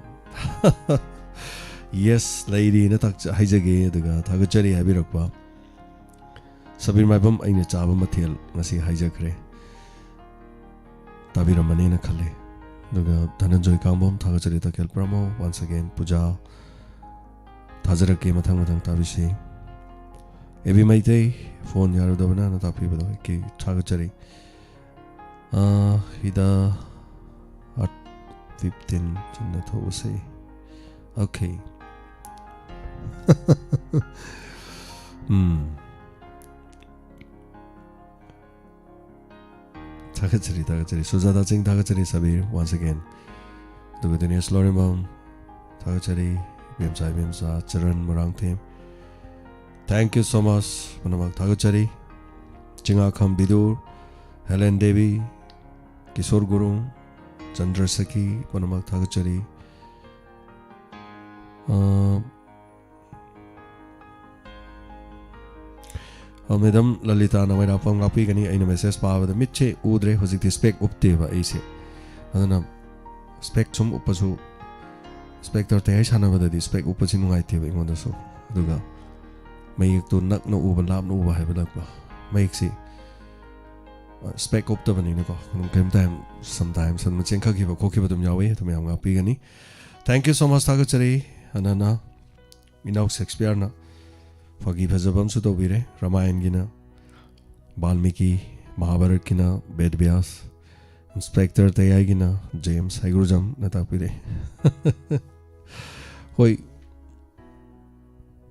ꯌꯦꯁ, ꯂꯩꯔꯤꯅ ꯇꯥꯛꯆ-, ꯍꯥꯏꯖꯒꯦ꯫ ꯑꯗꯨꯒ ꯊꯥꯒꯠꯆꯔꯤ ꯍꯥꯏꯕꯤꯔꯛꯄ ꯁꯕꯤꯔ ꯃꯥꯏꯕꯝ, ꯑꯩꯅ ꯆꯥꯕ ꯃꯊꯦꯜ ꯉꯁꯤ ꯍꯥꯏꯖꯈ꯭ꯔꯦ꯫ ꯇꯥꯕꯤꯔꯝꯃꯅꯤꯅ ꯈꯜꯂꯤ꯫ ꯑꯗꯨꯒ ꯙꯅꯟꯖꯣꯏ ꯀꯥꯡꯕꯝ, ꯊꯥꯒꯠꯆꯔꯤ ꯇꯈꯦꯜ ꯄ꯭ꯔꯃꯣ, once again ꯄꯨꯖꯥ꯫ ꯊꯥꯖꯔꯛꯀꯦ, ꯃꯊꯪ ꯃꯊꯪ ꯇꯥꯕꯤꯁꯤ꯫ ꯑꯦꯕꯤ ꯃꯩꯇꯩ, ꯐꯣꯟ ꯌꯥꯔꯨꯗꯕꯅ ꯇꯥꯛꯄꯤꯕꯗꯣ ꯑꯩ ꯊꯥꯒꯠꯆꯔꯤ꯫ ꯑ, ꯍꯤꯗ ꯑꯥꯔꯠ ꯐꯤꯐꯇꯤꯟ ꯆꯤꯟꯅ ꯊꯣꯛꯎꯁꯤ꯫ Okay. ꯎꯝ. ꯊꯥꯒꯠꯆꯔꯤ, ꯊꯥꯒꯠꯆꯔꯤ꯫ ꯁꯨꯖꯥꯇꯥ ꯆꯤꯡ, ꯊꯥꯒꯠꯆꯔꯤ, ꯁꯕꯤꯔ, once again꯫ ꯑꯗꯨꯒ ꯗꯤꯅꯦꯁ ꯂꯣꯔꯦꯝꯕꯝ, ꯊꯥꯒꯠꯆꯔꯤ꯫ ꯏꯕꯦꯝꯆꯥ, ꯏꯕꯦꯝꯆꯥ, Charan Moirangthem, thank you so much꯫ ꯄꯨꯝꯅꯃꯛ ꯊꯥꯒꯠꯆꯔꯤ꯫ ꯆꯤꯡꯉꯥꯈꯝ ꯕꯤꯗꯨꯔ, ꯍꯦꯂꯦꯟ ꯗꯦꯕꯤ, ꯀꯤꯁꯣꯔ ꯒꯨꯔꯨꯡ, ꯆꯟꯗ꯭ꯔ ꯁꯈꯤ, ꯄꯨꯝꯅꯃꯛ ꯊꯥꯒꯠꯆꯔꯤ꯫ ꯑ, ꯑ, ꯃꯦꯗꯝ ꯂꯂꯤꯇꯥꯅ ꯋꯥꯏꯔꯥꯛꯄꯝ ꯉꯥꯛꯄꯤꯒꯅꯤ꯫ ꯑꯩꯅ ꯃꯦꯁꯦꯖ ꯄꯥꯕꯗ ꯃꯤꯠꯁꯦ ꯎꯗ꯭ꯔꯦ꯫ ꯍꯧꯖꯤꯛꯇꯤ ꯁ꯭ꯄꯦꯛ ꯎꯞꯇꯦꯕ ꯑꯩꯁꯦ꯫ ꯑꯗꯨꯅ ꯁ꯭ꯄꯦꯛ ꯁꯨꯝ ꯎꯞꯄꯁꯨ, ꯏꯟꯁꯄꯦꯛꯇꯔ ꯇꯌꯥꯏ ꯁꯥꯟꯅꯕꯗꯗꯤ ꯁ꯭ꯄꯦꯛ ꯎꯞꯄꯁꯤ ꯅꯨꯡꯉꯥꯏꯇꯦꯕ ꯑꯩꯉꯣꯟꯗꯁꯨ꯫ ꯑꯗꯨꯒ ꯃꯌꯦꯛꯇꯣ ꯅꯛꯅ ꯎꯕ, ꯂꯥꯞꯅ ꯎꯕ ꯍꯥꯏꯕ ꯂꯥꯛꯄ꯫ ꯃꯌꯦꯛꯁꯤ, ꯑ, ꯁ꯭ꯄꯦꯛ ꯎꯞꯇꯕꯅꯤꯅꯀꯣ, ꯑꯗꯨꯝ ꯀꯔꯤꯝꯇ ꯌꯥꯝ, sometimes ꯑꯗꯨꯝ ꯆꯦꯟꯈꯛꯈꯤꯕ ꯈꯣꯠꯈꯤꯕ ꯑꯗꯨꯝ ꯌꯥꯎꯋꯤ꯫ ꯑꯗꯨ ꯃꯌꯥꯝ ꯉꯥꯛꯄꯤꯒꯅꯤ꯫ Thank you so much꯫ ꯊꯥꯒꯠꯆꯔꯤ꯫ ꯑꯅꯅ ꯏꯅꯥꯎ ꯁꯦꯛꯁꯄꯤꯌꯔꯅ ꯐꯥꯒꯤ ꯐꯖꯕ ꯑꯃꯁꯨ ꯇꯧꯕꯤꯔꯦ꯫ ꯔꯥꯃꯥꯌꯟꯒꯤꯅ ꯕꯥꯜꯃꯤꯀꯤ, ꯃꯍꯥꯚꯥꯔꯠꯀꯤꯅ ꯕꯦꯗ ꯕ꯭ꯌꯥꯁ, ꯏꯟꯁꯄꯦꯛꯇꯔ ꯇꯌꯥꯏꯒꯤꯅ ꯖꯦꯝꯁ ꯍꯩꯒ꯭ꯔꯨꯖꯝꯅ ꯇꯥꯛꯄꯤꯔꯦ꯫ ꯍꯣꯏ,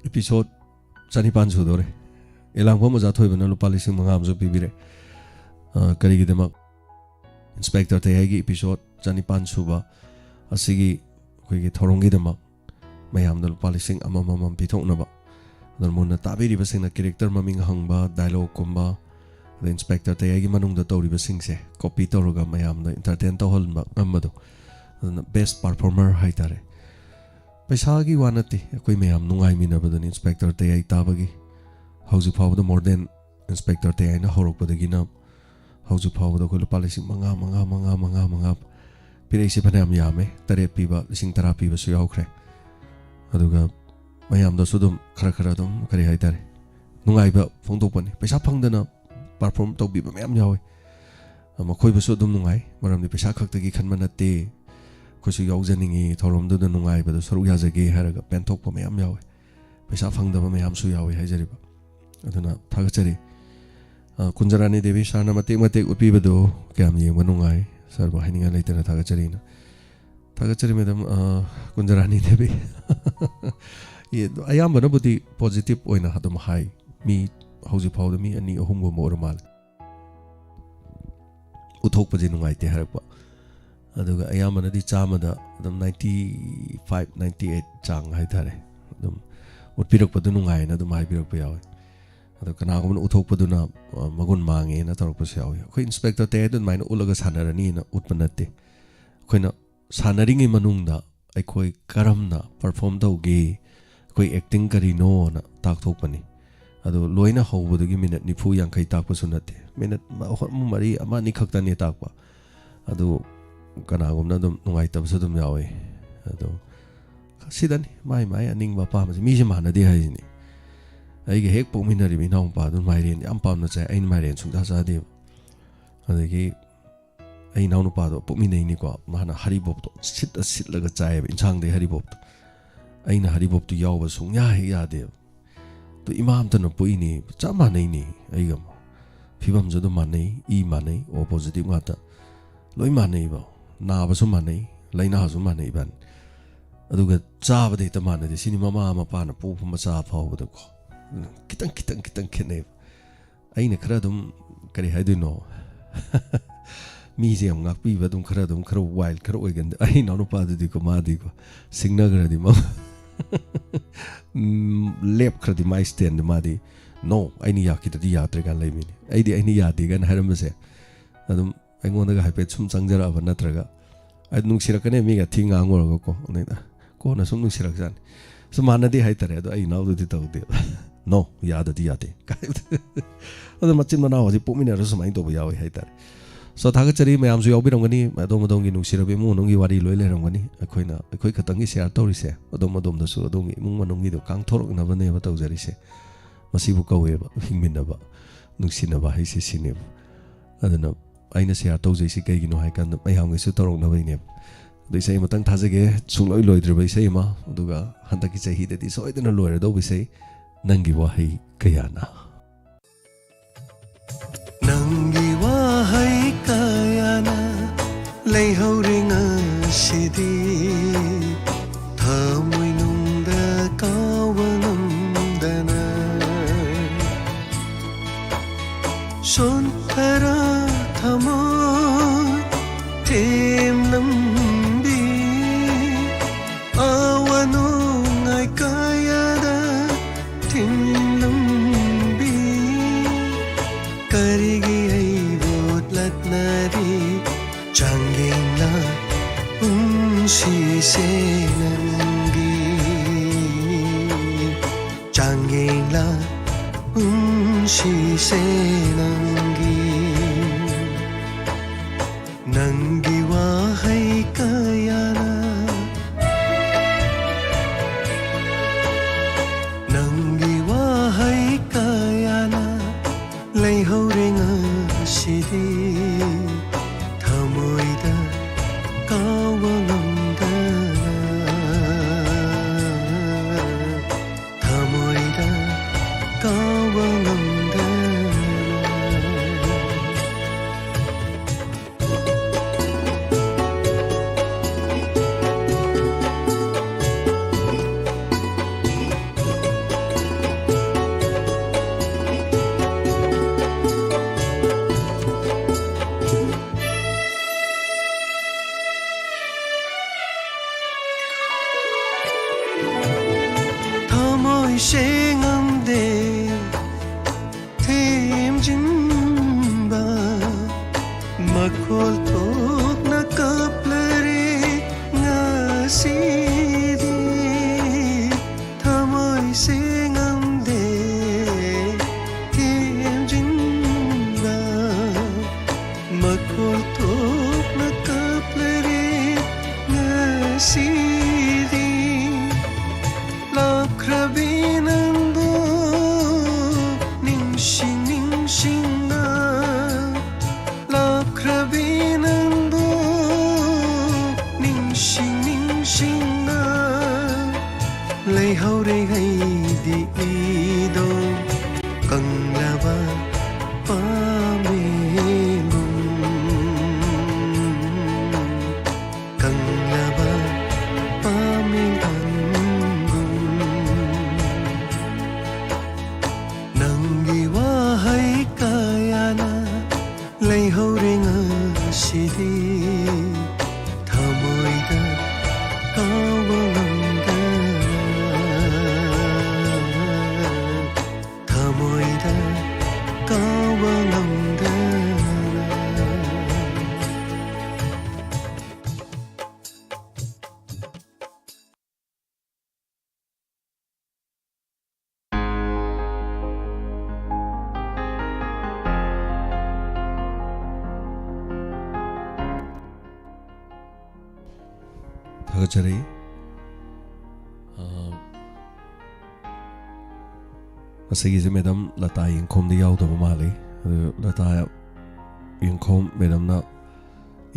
ꯏꯄꯤꯁꯣꯠ ꯆꯅꯤꯄꯥꯟ ꯁꯨꯗꯣꯔꯦ꯫ ꯑꯦꯂꯥꯡꯕꯝ ꯑꯣꯖꯥ ꯊꯣꯏꯕꯅ ꯂꯨꯄꯥ ꯂꯤꯁꯤꯡ ꯃꯉꯥ ꯑꯃꯁꯨ ꯄꯤꯕꯤꯔꯦ꯫ ꯑ, ꯀꯔꯤꯒꯤꯗꯃꯛ? ꯏꯟꯁꯄꯦꯛꯇꯔ ꯇꯌꯥꯏꯒꯤ ꯏꯄꯤꯁꯣꯠ ꯆꯅꯤꯄꯥꯟ ꯁꯨꯕ ꯑꯁꯤꯒꯤ ꯑꯩꯈꯣꯏꯒꯤ ꯊꯧꯔꯝꯒꯤꯗꯃꯛ ꯃꯌꯥꯝꯗ ꯂꯨꯄꯥ ꯂꯤꯁꯤꯡ ꯑꯃꯃꯝ ꯄꯤꯊꯣꯛꯅꯕ꯫ ꯑꯗꯨꯅ ꯃꯨꯟꯅ ꯇꯥꯕꯤꯔꯤꯕꯁꯤꯡꯅ ꯀꯦꯔꯦꯛꯇꯔ ꯃꯃꯤꯡ ꯍꯪꯕ, ꯗꯥꯏꯂꯣꯒꯀꯨꯝꯕ, ꯑꯗꯩ ꯏꯟꯁꯄꯦꯛꯇꯔ ꯇꯌꯥꯏꯒꯤ ꯃꯅꯨꯡꯗ ꯇꯧꯔꯤꯕꯁꯤꯡꯁꯦ ꯀꯣꯄꯤ ꯇꯧꯔꯒ ꯃꯌꯥꯝꯗ ꯏꯟꯇꯔꯇꯦꯟ ꯇꯧꯍꯟꯕ ꯉꯝꯕꯗꯣ, ꯑꯗꯨꯅ ꯕꯦꯁ ꯄꯔꯐꯣꯔꯃꯔ ꯍꯥꯏꯇꯥꯔꯦ꯫ ꯄꯩꯁꯥꯒꯤ ꯋꯥ ꯅꯠꯇꯦ, ꯑꯩꯈꯣꯏ ꯃꯌꯥꯝ ꯅꯨꯡꯉꯥꯏꯃꯤꯟꯅꯕꯗꯨꯅꯤ ꯏꯟꯁꯄꯦꯛꯇꯔ ꯇꯌꯥꯏ ꯇꯥꯕꯒꯤ꯫ ꯍꯧꯖꯤꯛ ꯐꯥꯎꯕꯗ more than ꯏꯟꯁꯄꯦꯛꯇꯔ ꯇꯌꯥꯏꯅ ꯍꯧꯔꯛꯄꯗꯒꯤꯅ ꯍꯧꯖꯤꯛ ꯐꯥꯎꯕꯗ ꯑꯩꯈꯣꯏ ꯂꯨꯄꯥ ꯂꯤꯁꯤꯡ ꯃꯉꯥ, ꯃꯉꯥ, ꯃꯉꯥ, ꯃꯉꯥ, ꯃꯉꯥ ꯄꯤꯔꯛꯏꯁꯦ ꯐꯅꯌꯥꯝ ꯌꯥꯝꯃꯦ꯫ ꯇꯔꯦꯠ ꯄꯤꯕ, ꯂꯤꯁꯤꯡ ꯇꯔꯥ ꯄꯤꯕꯁꯨ ꯌꯥꯎꯈ꯭ꯔꯦ꯫ ꯑꯗꯨꯒ ꯃꯌꯥꯝꯗꯁꯨ ꯑꯗꯨꯝ ꯈꯔ ꯈꯔ ꯑꯗꯨꯝ, ꯀꯔꯤ ꯍꯥꯏꯇꯥꯔꯦ, ꯅꯨꯡꯉꯥꯏꯕ ꯐꯣꯡꯗꯣꯛꯄꯅꯤ꯫ ꯄꯩꯁꯥ ꯐꯪꯗꯅ ꯄꯔꯐꯣꯔꯝ ꯇꯧꯕꯤꯕ ꯃꯌꯥꯝ ꯌꯥꯎꯋꯤ꯫ ꯃꯈꯣꯏꯕꯨꯁꯨ ꯑꯗꯨꯝ ꯅꯨꯡꯉꯥꯏ, ꯃꯔꯝꯗꯤ ꯄꯩꯁꯥ ꯈꯛꯇꯒꯤ ꯈꯟꯕ ꯅꯠꯇꯦ꯫ ꯑꯩꯈꯣꯏꯁꯨ ꯌꯥꯎꯖꯅꯤꯡꯉꯤ, ꯊꯧꯔꯝꯗꯨꯗ ꯅꯨꯡꯉꯥꯏꯕꯗ ꯁꯔꯨꯛ ꯌꯥꯖꯒꯦ ꯍꯥꯏꯔꯒ ꯄꯦꯟꯊꯣꯛꯄ ꯃꯌꯥꯝ ꯌꯥꯎꯋꯤ꯫ ꯄꯩꯁꯥ ꯐꯪꯗꯕ ꯃꯌꯥꯝꯁꯨ ꯌꯥꯎꯋꯤ ꯍꯥꯏꯖꯔꯤꯕ꯫ ꯑꯗꯨꯅ ꯊꯥꯒꯠꯆꯔꯤ꯫ ꯑ, ꯀꯨꯟꯖꯔꯥꯅꯤ ꯗꯦꯕꯤ ꯁꯥꯔꯅ ꯃꯇꯦꯛ ꯃꯇꯦꯛ ꯎꯠꯄꯤꯕꯗꯨ ꯀꯌꯥꯝ ꯌꯦꯡꯕ ꯅꯨꯡꯉꯥꯏ꯫ ꯁꯥꯔꯕꯨ ꯍꯥꯏꯅꯤꯡꯉꯥꯏ ꯂꯩꯇꯅ ꯊꯥꯒꯠꯆꯔꯤꯅ꯫ ꯊꯥꯒꯠꯆꯔꯤ ꯃꯦꯗꯥꯝ, ꯑ, ꯀꯨꯟꯖꯔꯥꯅꯤ ꯗꯦꯕꯤ꯫ ꯌꯦ, ꯑꯌꯥꯝꯕꯅꯕꯨꯗꯤ ꯄꯣꯖꯤꯇꯤꯚ ꯑꯣꯏꯅ ꯑꯗꯨꯝ ꯍꯥꯏ꯫ ꯃꯤ ꯍꯧꯖꯤꯛ ꯐꯥꯎꯗ ꯃꯤ ꯑꯅꯤ ꯑꯍꯨꯝꯒꯨꯝꯕ ꯑꯣꯏꯔ ꯃꯥꯜꯂꯦ꯫ ꯎꯠꯊꯣꯛꯄꯁꯦ ꯅꯨꯡꯉꯥꯏꯇꯦ ꯍꯥꯏꯔꯛꯄ꯫ ꯑꯗꯨꯒ ꯑꯌꯥꯝꯕꯅꯗꯤ ꯆꯥꯝꯃꯗ ꯑꯗꯨꯝ ninety five, ninety eight ꯆꯥꯡ ꯍꯥꯏꯇꯥꯔꯦ꯫ ꯑꯗꯨꯝ ꯎꯠꯄꯤꯔꯛꯄꯗꯨ ꯅꯨꯡꯉꯥꯏꯅ ꯑꯗꯨꯝ ꯍꯥꯏꯕꯤꯔꯛꯄ ꯌꯥꯎꯋꯤ꯫ ꯑꯗꯣ ꯀꯅꯥꯒꯨꯝꯕꯅ ꯎꯠꯊꯣꯛꯄꯗꯨꯅ, ꯑ, ꯃꯒꯨꯟ ꯃꯥꯡꯉꯦꯅ ꯇꯧꯔꯛꯄꯁꯨ ꯌꯥꯎꯋꯤ꯫ ꯑꯩꯈꯣꯏ ꯏꯟꯁꯄꯦꯛꯇꯔ ꯇꯌꯥꯏꯗ ꯑꯗꯨꯃꯥꯏꯅ ꯎꯠꯂꯒ ꯁꯥꯟꯅꯔꯅꯤꯅ ꯎꯠꯄ ꯅꯠꯇꯦ꯫ ꯑꯩꯈꯣꯏꯅ ꯁꯥꯟꯅꯔꯤꯉꯩ ꯃꯅꯨꯡꯗ ꯑꯩꯈꯣꯏ ꯀꯔꯝꯅ ꯄꯔꯐꯣꯝ ꯇꯧꯒꯦ, ꯑꯩꯈꯣꯏ ꯑꯦꯛꯇꯤꯡ ꯀꯔꯤꯅꯣꯅ ꯇꯥꯛꯊꯣꯛꯄꯅꯤ꯫ ꯑꯗꯣ ꯂꯣꯏꯅ ꯍꯧꯕꯗꯒꯤ ꯃꯤꯅꯠ ꯅꯤꯐꯨ ꯌꯥꯡꯈꯩ ꯇꯥꯛꯄꯁꯨ ꯅꯠꯇꯦ꯫ ꯃꯤꯅꯠ ꯑꯍꯨꯝ, ꯃꯔꯤ, ꯑꯃ, ꯑꯅꯤ ꯈꯛꯇꯅꯤ ꯇꯥꯛꯄ꯫ ꯑꯗꯨ ꯀꯅꯥꯒꯨꯝꯕꯅ ꯑꯗꯨꯝ ꯅꯨꯡꯉꯥꯏꯇꯕꯁꯨ ꯑꯗꯨꯝ ꯌꯥꯎꯋꯤ꯫ ꯑꯗꯣ ꯁꯤꯗꯅꯤ ꯃꯥꯏ ꯃꯥꯏ ꯑꯅꯤꯡꯕ ꯑꯄꯥꯝꯕꯁꯦ꯫ ꯃꯤꯁꯦ ꯃꯥꯟꯅꯗꯦ ꯍꯥꯏꯁꯤꯅꯤ꯫ ꯑꯩꯒ ꯍꯦꯛ ꯄꯣꯛꯃꯤꯟꯅꯔꯤꯕ ꯏꯅꯥꯎꯄꯥꯗꯨ ꯃꯥꯏꯔꯦꯟ ꯌꯥꯝ ꯄꯥꯝꯅ ꯆꯥꯏ, ꯑꯩꯅ ꯃꯥꯏꯔꯦꯟ ꯁꯨꯡꯆꯥ ꯆꯥꯗꯦꯕ꯫ ꯑꯗꯒꯤ ꯑꯩ ꯏꯅꯥꯎꯅꯨꯄꯥꯗꯣ ꯄꯣꯛꯃꯤꯟꯅꯩꯅꯤꯀꯣ, ꯃꯥꯅ ꯍꯔꯤꯕꯣꯞꯇꯣ ꯁꯤꯠꯂ ꯁꯤꯠꯂꯒ ꯆꯥꯏꯌꯦꯕ, ꯏꯟꯁꯥꯡꯗꯩ ꯍꯔꯤꯕꯣꯞꯇꯣ꯫ ꯑꯩꯅ ꯍꯔꯤꯕꯣꯞꯇꯣ ꯌꯥꯎꯕ ꯁꯨꯡꯌꯥ ꯍꯦꯛ ꯌꯥꯗꯦꯕ꯫ ꯑꯗꯣ ꯏꯃꯥ ꯑꯝꯇꯅ ꯄꯣꯛꯏꯅꯤ, ꯆꯞ ꯃꯥꯟꯅꯩꯅꯤ ꯑꯩꯒ꯫ ꯐꯤꯕꯝꯁꯨ ꯑꯗꯨꯝ ꯃꯥꯟꯅꯩ, ꯏ ꯃꯥꯟꯅꯩ, ꯑꯣ ꯄꯣꯖꯤꯇꯤꯚ ꯉꯥꯛꯇ꯫ ꯂꯣꯏ ꯃꯥꯟꯅꯩꯕ, ꯅꯥꯕꯁꯨ ꯃꯥꯟꯅꯩ, ꯂꯥꯏꯅꯥꯁꯨ ꯃꯥꯟꯅꯩ ꯏꯕꯥꯅꯤ꯫ ꯑꯗꯨꯒ ꯆꯥꯕꯗ ꯍꯦꯛꯇ ꯃꯥꯟꯅꯗꯦ꯫ ꯁꯤꯅꯤ ꯃꯃꯥ ꯃꯄꯥꯅ ꯄꯣꯛꯄ ꯃꯆꯥ ꯐꯥꯎꯕꯗꯀꯣ꯫ ꯈꯤꯇꯪ, ꯈꯤꯇꯪ, ꯈꯤꯇꯪ ꯈꯦꯠꯅꯩꯕ꯫ ꯑꯩꯅ ꯈꯔ ꯑꯗꯨꯝ, ꯀꯔꯤ ꯍꯥꯏꯗꯣꯏꯅꯣ? ꯃꯤꯁꯦ ꯌꯥꯝ ꯉꯥꯛꯄꯤꯕ, ꯑꯗꯨꯝ ꯈꯔ, ꯑꯗꯨꯝ ꯈꯔ wild ꯈꯔ ꯑꯣꯏꯒꯟꯗꯦ꯫ ꯑꯩ ꯏꯅꯥꯎꯅꯨꯄꯥꯗꯨꯗꯤꯀꯣ, ꯃꯥꯗꯤꯀꯣ, ꯁꯤꯡꯅꯈ꯭ꯔꯗꯤ ꯃꯥ, ꯎꯝ, ꯂꯦꯞꯈ꯭ꯔꯗꯤ ꯃꯥꯏ stand ꯃꯥꯗꯤ, "No, ꯑꯩꯅ ꯌꯥꯈꯤꯗ꯭ꯔꯗꯤ ꯌꯥꯗ꯭ꯔꯦ" ꯀꯥꯏꯅ ꯂꯩꯕꯤꯅꯤ꯫ ꯑꯩꯗꯤ "ꯑꯩꯅ ꯌꯥꯗꯦ" ꯀꯥꯏꯅ ꯍꯥꯏꯔꯝꯕꯁꯦ, ꯑꯗꯨꯝ ꯑꯩꯉꯣꯟꯗꯒ ꯍꯥꯏꯐꯦꯠ ꯁꯨꯝ ꯆꯪꯖꯔꯛꯑꯕ ꯅꯠꯇ꯭ꯔꯒ, ꯑꯩ ꯅꯨꯡꯁꯤꯔꯛꯀꯅꯤ ꯃꯤꯒ ꯊꯤ ꯉꯥꯡꯉꯨꯔꯒꯀꯣ, ꯑꯗꯩꯗ ꯀꯣꯟꯅ ꯁꯨꯝ ꯅꯨꯡꯁꯤꯔꯛꯆꯥꯅꯤ꯫ ꯁꯨꯝ ꯃꯥꯟꯅꯗꯦ ꯍꯥꯏꯇꯥꯔꯦ꯫ ꯑꯗꯣ ꯑꯩ ꯏꯅꯥꯎꯗꯨꯗꯤ ꯇꯧꯗꯦ꯫ "No, ꯌꯥꯗꯗꯤ ꯌꯥꯗꯦ" ꯀꯥꯏ꯫ ꯑꯗꯣ ꯃꯆꯤꯟ ꯃꯅꯥꯎ ꯍꯧꯖꯤꯛ ꯄꯣꯛꯃꯤꯟꯅꯔꯁꯨ ꯁꯨꯃꯥꯏꯅ ꯇꯧꯕ ꯌꯥꯎꯋꯤ ꯍꯥꯏꯇꯥꯔꯦ꯫ So, ꯊꯥꯒꯠꯆꯔꯤ꯫ ꯃꯌꯥꯝꯁꯨ ꯌꯥꯎꯕꯤꯔꯝꯒꯅꯤ꯫ ꯑꯗꯣꯝ ꯑꯗꯣꯝꯒꯤ ꯅꯨꯡꯁꯤꯔꯕ ꯏꯃꯨꯡ ꯃꯅꯨꯡꯒꯤ ꯋꯥꯔꯤ ꯂꯣꯏ ꯂꯩꯔꯝꯒꯅꯤ꯫ ꯑꯩꯈꯣꯏꯅ, ꯑꯩꯈꯣꯏ ꯈꯛꯇꯪꯒꯤ share ꯇꯧꯔꯤꯁꯦ, ꯑꯗꯣꯝ ꯑꯗꯣꯝꯗꯁꯨ ꯑꯗꯣꯝꯒꯤ ꯏꯃꯨꯡ ꯃꯅꯨꯡꯒꯤꯗꯣ ꯀꯥꯡꯊꯣꯔꯛꯅꯕꯅꯦꯕ ꯇꯧꯖꯔꯤꯁꯦ꯫ ꯃꯁꯤꯕꯨ ꯀꯧꯋꯦꯕ ꯍꯤꯡꯃꯤꯟꯅꯕ, ꯅꯨꯡꯁꯤꯅꯕ ꯍꯥꯏꯁꯦ ꯁꯤꯅꯦꯕ꯫ ꯑꯗꯨꯅ ꯑꯩꯅ share ꯇꯧꯖꯩꯁꯤ ꯀꯩꯒꯤꯅꯣ ꯍꯥꯏ ꯀꯥꯟꯗ, ꯃꯌꯥꯝꯒꯤꯁꯨ ꯇꯧꯔꯛꯅꯕꯩꯅꯦꯕ꯫ ꯑꯗꯣ ꯏꯁꯩ ꯑꯃꯇꯪ ꯊꯥꯖꯒꯦ, ꯁꯨꯡꯂꯣꯏ ꯂꯣꯏꯗ꯭ꯔꯤꯕ ꯏꯁꯩ ꯑꯃ, ꯑꯗꯨꯒ ꯍꯟꯗꯛꯀꯤ ꯆꯍꯤꯗꯗꯤ ꯁꯣꯏꯗꯅ ꯂꯣꯏꯔꯗꯧꯕ ꯏꯁꯩ, "ꯅꯪꯒꯤ ꯋꯥꯍꯩ ꯀꯌꯥꯅ"꯫ ꯅꯪꯒꯤ ꯋꯥꯍꯩ ꯀꯌꯥꯅ ꯂꯩꯍꯧꯔꯤꯉꯩ ꯁꯤꯗꯤ ꯊꯃꯣꯏꯅꯨꯡꯗ ꯀꯥꯎꯕ ꯉꯝꯗꯅ ꯁꯣꯟꯊꯔ ꯊꯃꯣꯏ ꯊꯦꯝꯂꯝꯕꯤ ꯑꯋꯥ ꯅꯨꯡꯉꯥꯏ ꯀꯌꯥꯗ ꯊꯤꯡꯂꯝꯕꯤ ꯀꯔꯤꯒꯤ ꯑꯩꯕꯨ ꯂꯥꯠꯅꯔꯤ ꯆꯥꯡꯌꯦꯡꯂ ꯄꯨꯟꯁꯤꯁꯦ ꯅꯪꯒꯤ ꯆꯥꯡꯌꯦꯡꯂ ꯄꯨꯟꯁꯤꯁꯦ ꯅꯪꯒꯤ ꯅꯪꯒꯤ ꯋꯥꯍꯩ ꯀꯌꯥꯅ ꯅꯪꯒꯤ ꯋꯥꯍꯩ ꯀꯌꯥꯅ ꯂꯩꯍꯧꯔꯦ ꯉꯁꯤꯗꯤ ꯊꯃꯣꯏꯗ ꯀꯥꯎꯕ ꯉꯝꯗꯅ ꯊꯃꯣꯏꯗ ꯀꯥꯎꯕ ꯉꯝꯗꯅ ꯊꯃꯣꯏ ꯁꯦꯡꯉꯝꯗꯦ ꯊꯦꯝꯖꯤꯟꯕ ꯃꯈꯣꯜ ꯊꯣꯛꯅ ꯀꯞꯂꯔꯦ ꯉꯁꯤꯗꯤ ꯊꯃꯣꯏ ꯁꯦꯡꯉꯝꯗꯦ ꯊꯦꯝꯖꯤꯟꯕ ꯃꯈꯣꯜ ꯊꯣꯛꯅ ꯀꯞꯂꯔꯦ ꯉꯁꯤꯗꯤ ꯂꯥꯞꯈ꯭ꯔꯕꯤ ꯅꯪꯕꯨ ꯅꯤꯡꯁꯤꯡ ꯅꯤꯡꯁꯤꯡꯅ ꯂꯥꯞꯈ꯭ꯔꯕꯤ ꯅꯪꯕꯨ ꯅꯤꯡꯁꯤꯡ ꯅꯤꯡꯁꯤꯡꯅ ꯂꯩꯍꯧꯔꯦ ꯑꯩꯗꯤ ꯏꯗꯣ ꯀꯪꯂꯕ ꯄꯥꯝꯕꯤꯒꯨꯝ ꯀꯪ ꯅꯪꯒꯤ ꯋꯥꯍꯩ ꯀꯌꯥꯅ ꯂꯩꯍꯧꯔꯦ ꯉꯁꯤꯗꯤ ꯊꯃꯣꯏꯗ ꯀꯥꯎꯕ ꯉꯝꯗꯅ, ꯊꯃꯣꯏꯗ ꯀꯥꯎꯕ ꯉꯝꯗꯅ꯫ ꯊꯥꯒꯠꯆꯔꯤ꯫ ꯑ, ꯉꯁꯤꯒꯤꯁꯦ ꯃꯦꯗꯥꯝ ꯂꯇꯥ ꯌꯦꯡꯈꯣꯝꯗꯤ ꯌꯥꯎꯗꯕ ꯃꯥꯜꯂꯤ꯫ ꯑꯗꯨ ꯂꯇꯥ ꯌꯦꯡꯈꯣꯝ ꯃꯦꯗꯥꯝꯅ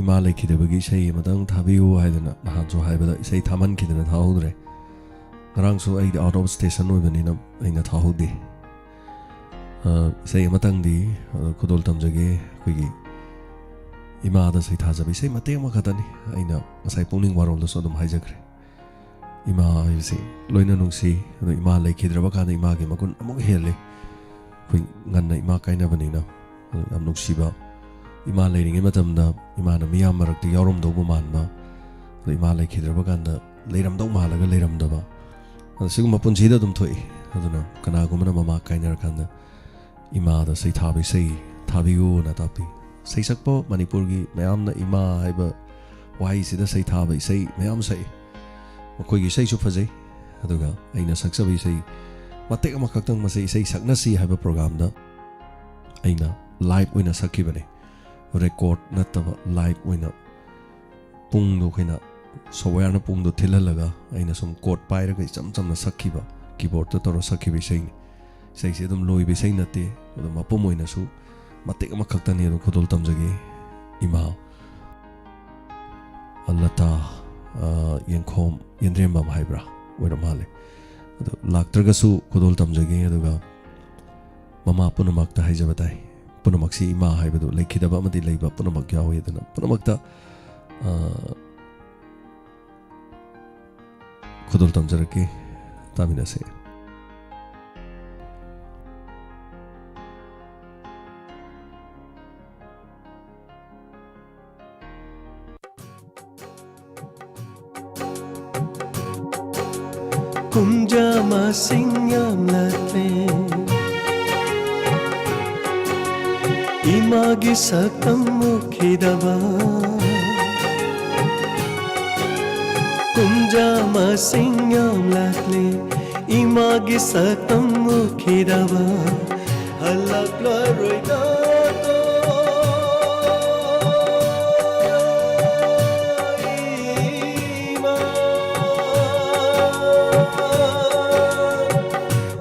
ꯏꯃꯥ ꯂꯩꯈꯤꯗꯕꯒꯤ ꯏꯁꯩ ꯑꯃꯇꯪ ꯊꯥꯕꯤꯌꯨ ꯍꯥꯏꯗꯅ ꯅꯍꯥꯟꯁꯨ ꯍꯥꯏꯕꯗ ꯏꯁꯩ ꯊꯥꯃꯟꯈꯤꯗꯅ ꯊꯥꯍꯧꯗ꯭ꯔꯦ꯫ ꯉꯔꯥꯡꯁꯨ ꯑꯩꯗꯤ out of station ꯑꯣꯏꯕꯅꯤꯅ ꯑꯩꯅ ꯊꯥꯍꯧꯗꯦ꯫ ꯑ, ꯏꯁꯩ ꯑꯃꯇꯪꯗꯤ, ꯑ, ꯈꯨꯗꯣꯜ ꯇꯝꯖꯒꯦ꯫ ꯑꯩꯈꯣꯏꯒꯤ ꯏꯃꯥꯗ ꯁꯩꯊꯥꯖꯕ ꯏꯁꯩ ꯃꯇꯦꯛ ꯑꯃꯈꯛꯇꯅꯤ꯫ ꯑꯩꯅ ꯉꯁꯥꯏ ꯄꯨꯛꯅꯤꯡ ꯋꯥꯔꯣꯜꯗꯁꯨ ꯑꯗꯨꯝ ꯍꯥꯏꯖꯈ꯭ꯔꯦ꯫ ꯏꯃꯥ ꯍꯥꯏꯕꯁꯤ ꯂꯣꯏꯅ ꯅꯨꯡꯁꯤ, ꯑꯗꯣ ꯏꯃꯥ ꯂꯩꯈꯤꯗ꯭ꯔꯕ ꯀꯥꯟꯗ ꯏꯃꯥꯒꯤ ꯃꯒꯨꯟ ꯑꯃꯨꯛ ꯍꯦꯜꯂꯤ꯫ ꯑꯩꯈꯣꯏ ꯉꯟꯅ ꯏꯃꯥ ꯀꯥꯏꯅꯕꯅꯤꯅ, ꯑꯗꯣ ꯌꯥꯝ ꯅꯨꯡꯁꯤꯕ꯫ ꯏꯃꯥ ꯂꯩꯔꯤꯉꯩ ꯃꯇꯝꯗ ꯏꯃꯥꯅ ꯃꯤꯌꯥꯝ ꯃꯔꯛꯇ ꯌꯥꯎꯔꯝꯗꯧꯕ ꯃꯥꯟꯕ, ꯑꯗꯣ ꯏꯃꯥ ꯂꯩꯈꯤꯗ꯭ꯔꯕ ꯀꯥꯟꯗ ꯂꯩꯔꯝꯗꯧ ꯃꯥꯜꯂꯒ ꯂꯩꯔꯝꯗꯕ, ꯑꯗꯣ ꯁꯤꯒꯨꯝꯕ ꯄꯨꯟꯁꯤꯗ ꯑꯗꯨꯝ ꯊꯣꯛꯏ꯫ ꯑꯗꯨꯅ ꯀꯅꯥꯒꯨꯝꯕꯅ ꯃꯃꯥ ꯀꯥꯏꯅꯔꯀꯥꯟꯗ ꯏꯃꯥꯗ ꯁꯩꯊꯥꯕ ꯏꯁꯩ ꯊꯥꯕꯤꯌꯨꯅ ꯇꯥꯛꯄꯤ꯫ ꯁꯩꯁꯛꯄ ꯃꯅꯤꯄꯨꯔꯒꯤ ꯃꯌꯥꯝꯅ ꯏꯃꯥ ꯍꯥꯏꯕ ꯋꯥꯍꯩꯁꯤꯗ ꯁꯩꯊꯥꯕ ꯏꯁꯩ ꯃꯌꯥꯝ ꯁꯛꯏ꯫ ꯃꯈꯣꯏꯒꯤ ꯏꯁꯩꯁꯨ ꯐꯖꯩ꯫ ꯑꯗꯨꯒ ꯑꯩꯅ ꯁꯛꯆꯕ ꯏꯁꯩ ꯃꯇꯦꯛ ꯑꯃꯈꯛꯇꯪ, ꯃꯁꯤ ꯏꯁꯩ ꯁꯛꯅꯁꯤ ꯍꯥꯏꯕ ꯄ꯭ꯔꯣꯒꯥꯝꯗ ꯑꯩꯅ ꯂꯥꯏꯚ ꯑꯣꯏꯅ ꯁꯛꯈꯤꯕꯅꯦ꯫ ꯔꯦꯀꯣꯔꯗ ꯅꯠꯇꯕ, ꯂꯥꯏꯚ ꯑꯣꯏꯅ ꯄꯨꯡꯗꯣ ꯑꯩꯈꯣꯏꯅ softwareꯅ ꯄꯨꯡꯗꯣ ꯊꯤꯜꯍꯜꯂꯒ ꯑꯩꯅ ꯁꯨꯝ ꯀꯣꯔꯗ ꯄꯥꯏꯔꯒ ꯏꯆꯝ ꯆꯝꯅ ꯁꯛꯈꯤꯕ, ꯀꯤꯕꯣꯔꯗꯇ ꯇꯧꯔ ꯁꯛꯈꯤꯕ ꯏꯁꯩꯅꯤ꯫ ꯏꯁꯩꯁꯦ ꯑꯗꯨꯝ ꯂꯣꯏꯕ ꯏꯁꯩ ꯅꯠꯇꯦ, ꯑꯗꯣ ꯃꯄꯨꯝ ꯑꯣꯏꯅꯁꯨ ꯃꯇꯦꯛ ꯑꯃꯈꯛꯇꯅꯤ ꯑꯗꯨꯝ ꯈꯨꯗꯣꯜ ꯇꯝꯖꯒꯦ꯫ ꯏꯃꯥ ꯂꯇꯥ, ꯑ, ꯌꯦꯡꯈꯣꯝ ꯌꯦꯟꯗ꯭ꯔꯦꯝꯕꯝ ꯍꯥꯏꯕ꯭ꯔꯥ? ꯑꯣꯏꯔ ꯃꯥꯜꯂꯦ꯫ ꯑꯗꯣ ꯂꯥꯛꯇ꯭ꯔꯒꯁꯨ ꯈꯨꯗꯣꯜ ꯇꯝꯖꯒꯦ꯫ ꯑꯗꯨꯒ ꯃꯃꯥ ꯄꯨꯝꯅꯃꯛꯇ ꯍꯥꯏꯖꯕ ꯇꯥꯏ꯫ ꯄꯨꯝꯅꯃꯛꯁꯤ ꯏꯃꯥ ꯍꯥꯏꯕꯗꯨ ꯂꯩꯈꯤꯗꯕ ꯑꯃꯗꯤ ꯂꯩꯕ ꯄꯨꯝꯅꯃꯛ ꯌꯥꯎꯏ꯫ ꯑꯗꯨꯅ ꯄꯨꯝꯅꯃꯛꯇ, ꯑ, ꯈꯨꯗꯣꯜ ꯇꯝꯖꯔꯛꯀꯦ, ꯇꯥꯃꯤꯟꯅꯁꯦ꯫ ꯀꯨꯝꯖꯥ ꯃꯁꯤꯡ ꯌꯥꯝꯂꯛꯂꯦ, ꯏꯃꯥꯒꯤ ꯁꯛꯇꯝ ꯎꯈꯤꯗꯕ꯫ ꯀꯨꯝꯖꯥ ꯃꯁꯤꯡ ꯌꯥꯝꯂꯛꯂꯦ, ꯏꯃꯥꯒꯤ ꯁꯛꯇꯝ ꯎꯈꯤꯗꯕ꯫ ꯍꯜꯂꯛꯂꯔꯣꯏꯗ ꯏꯃꯥ꯫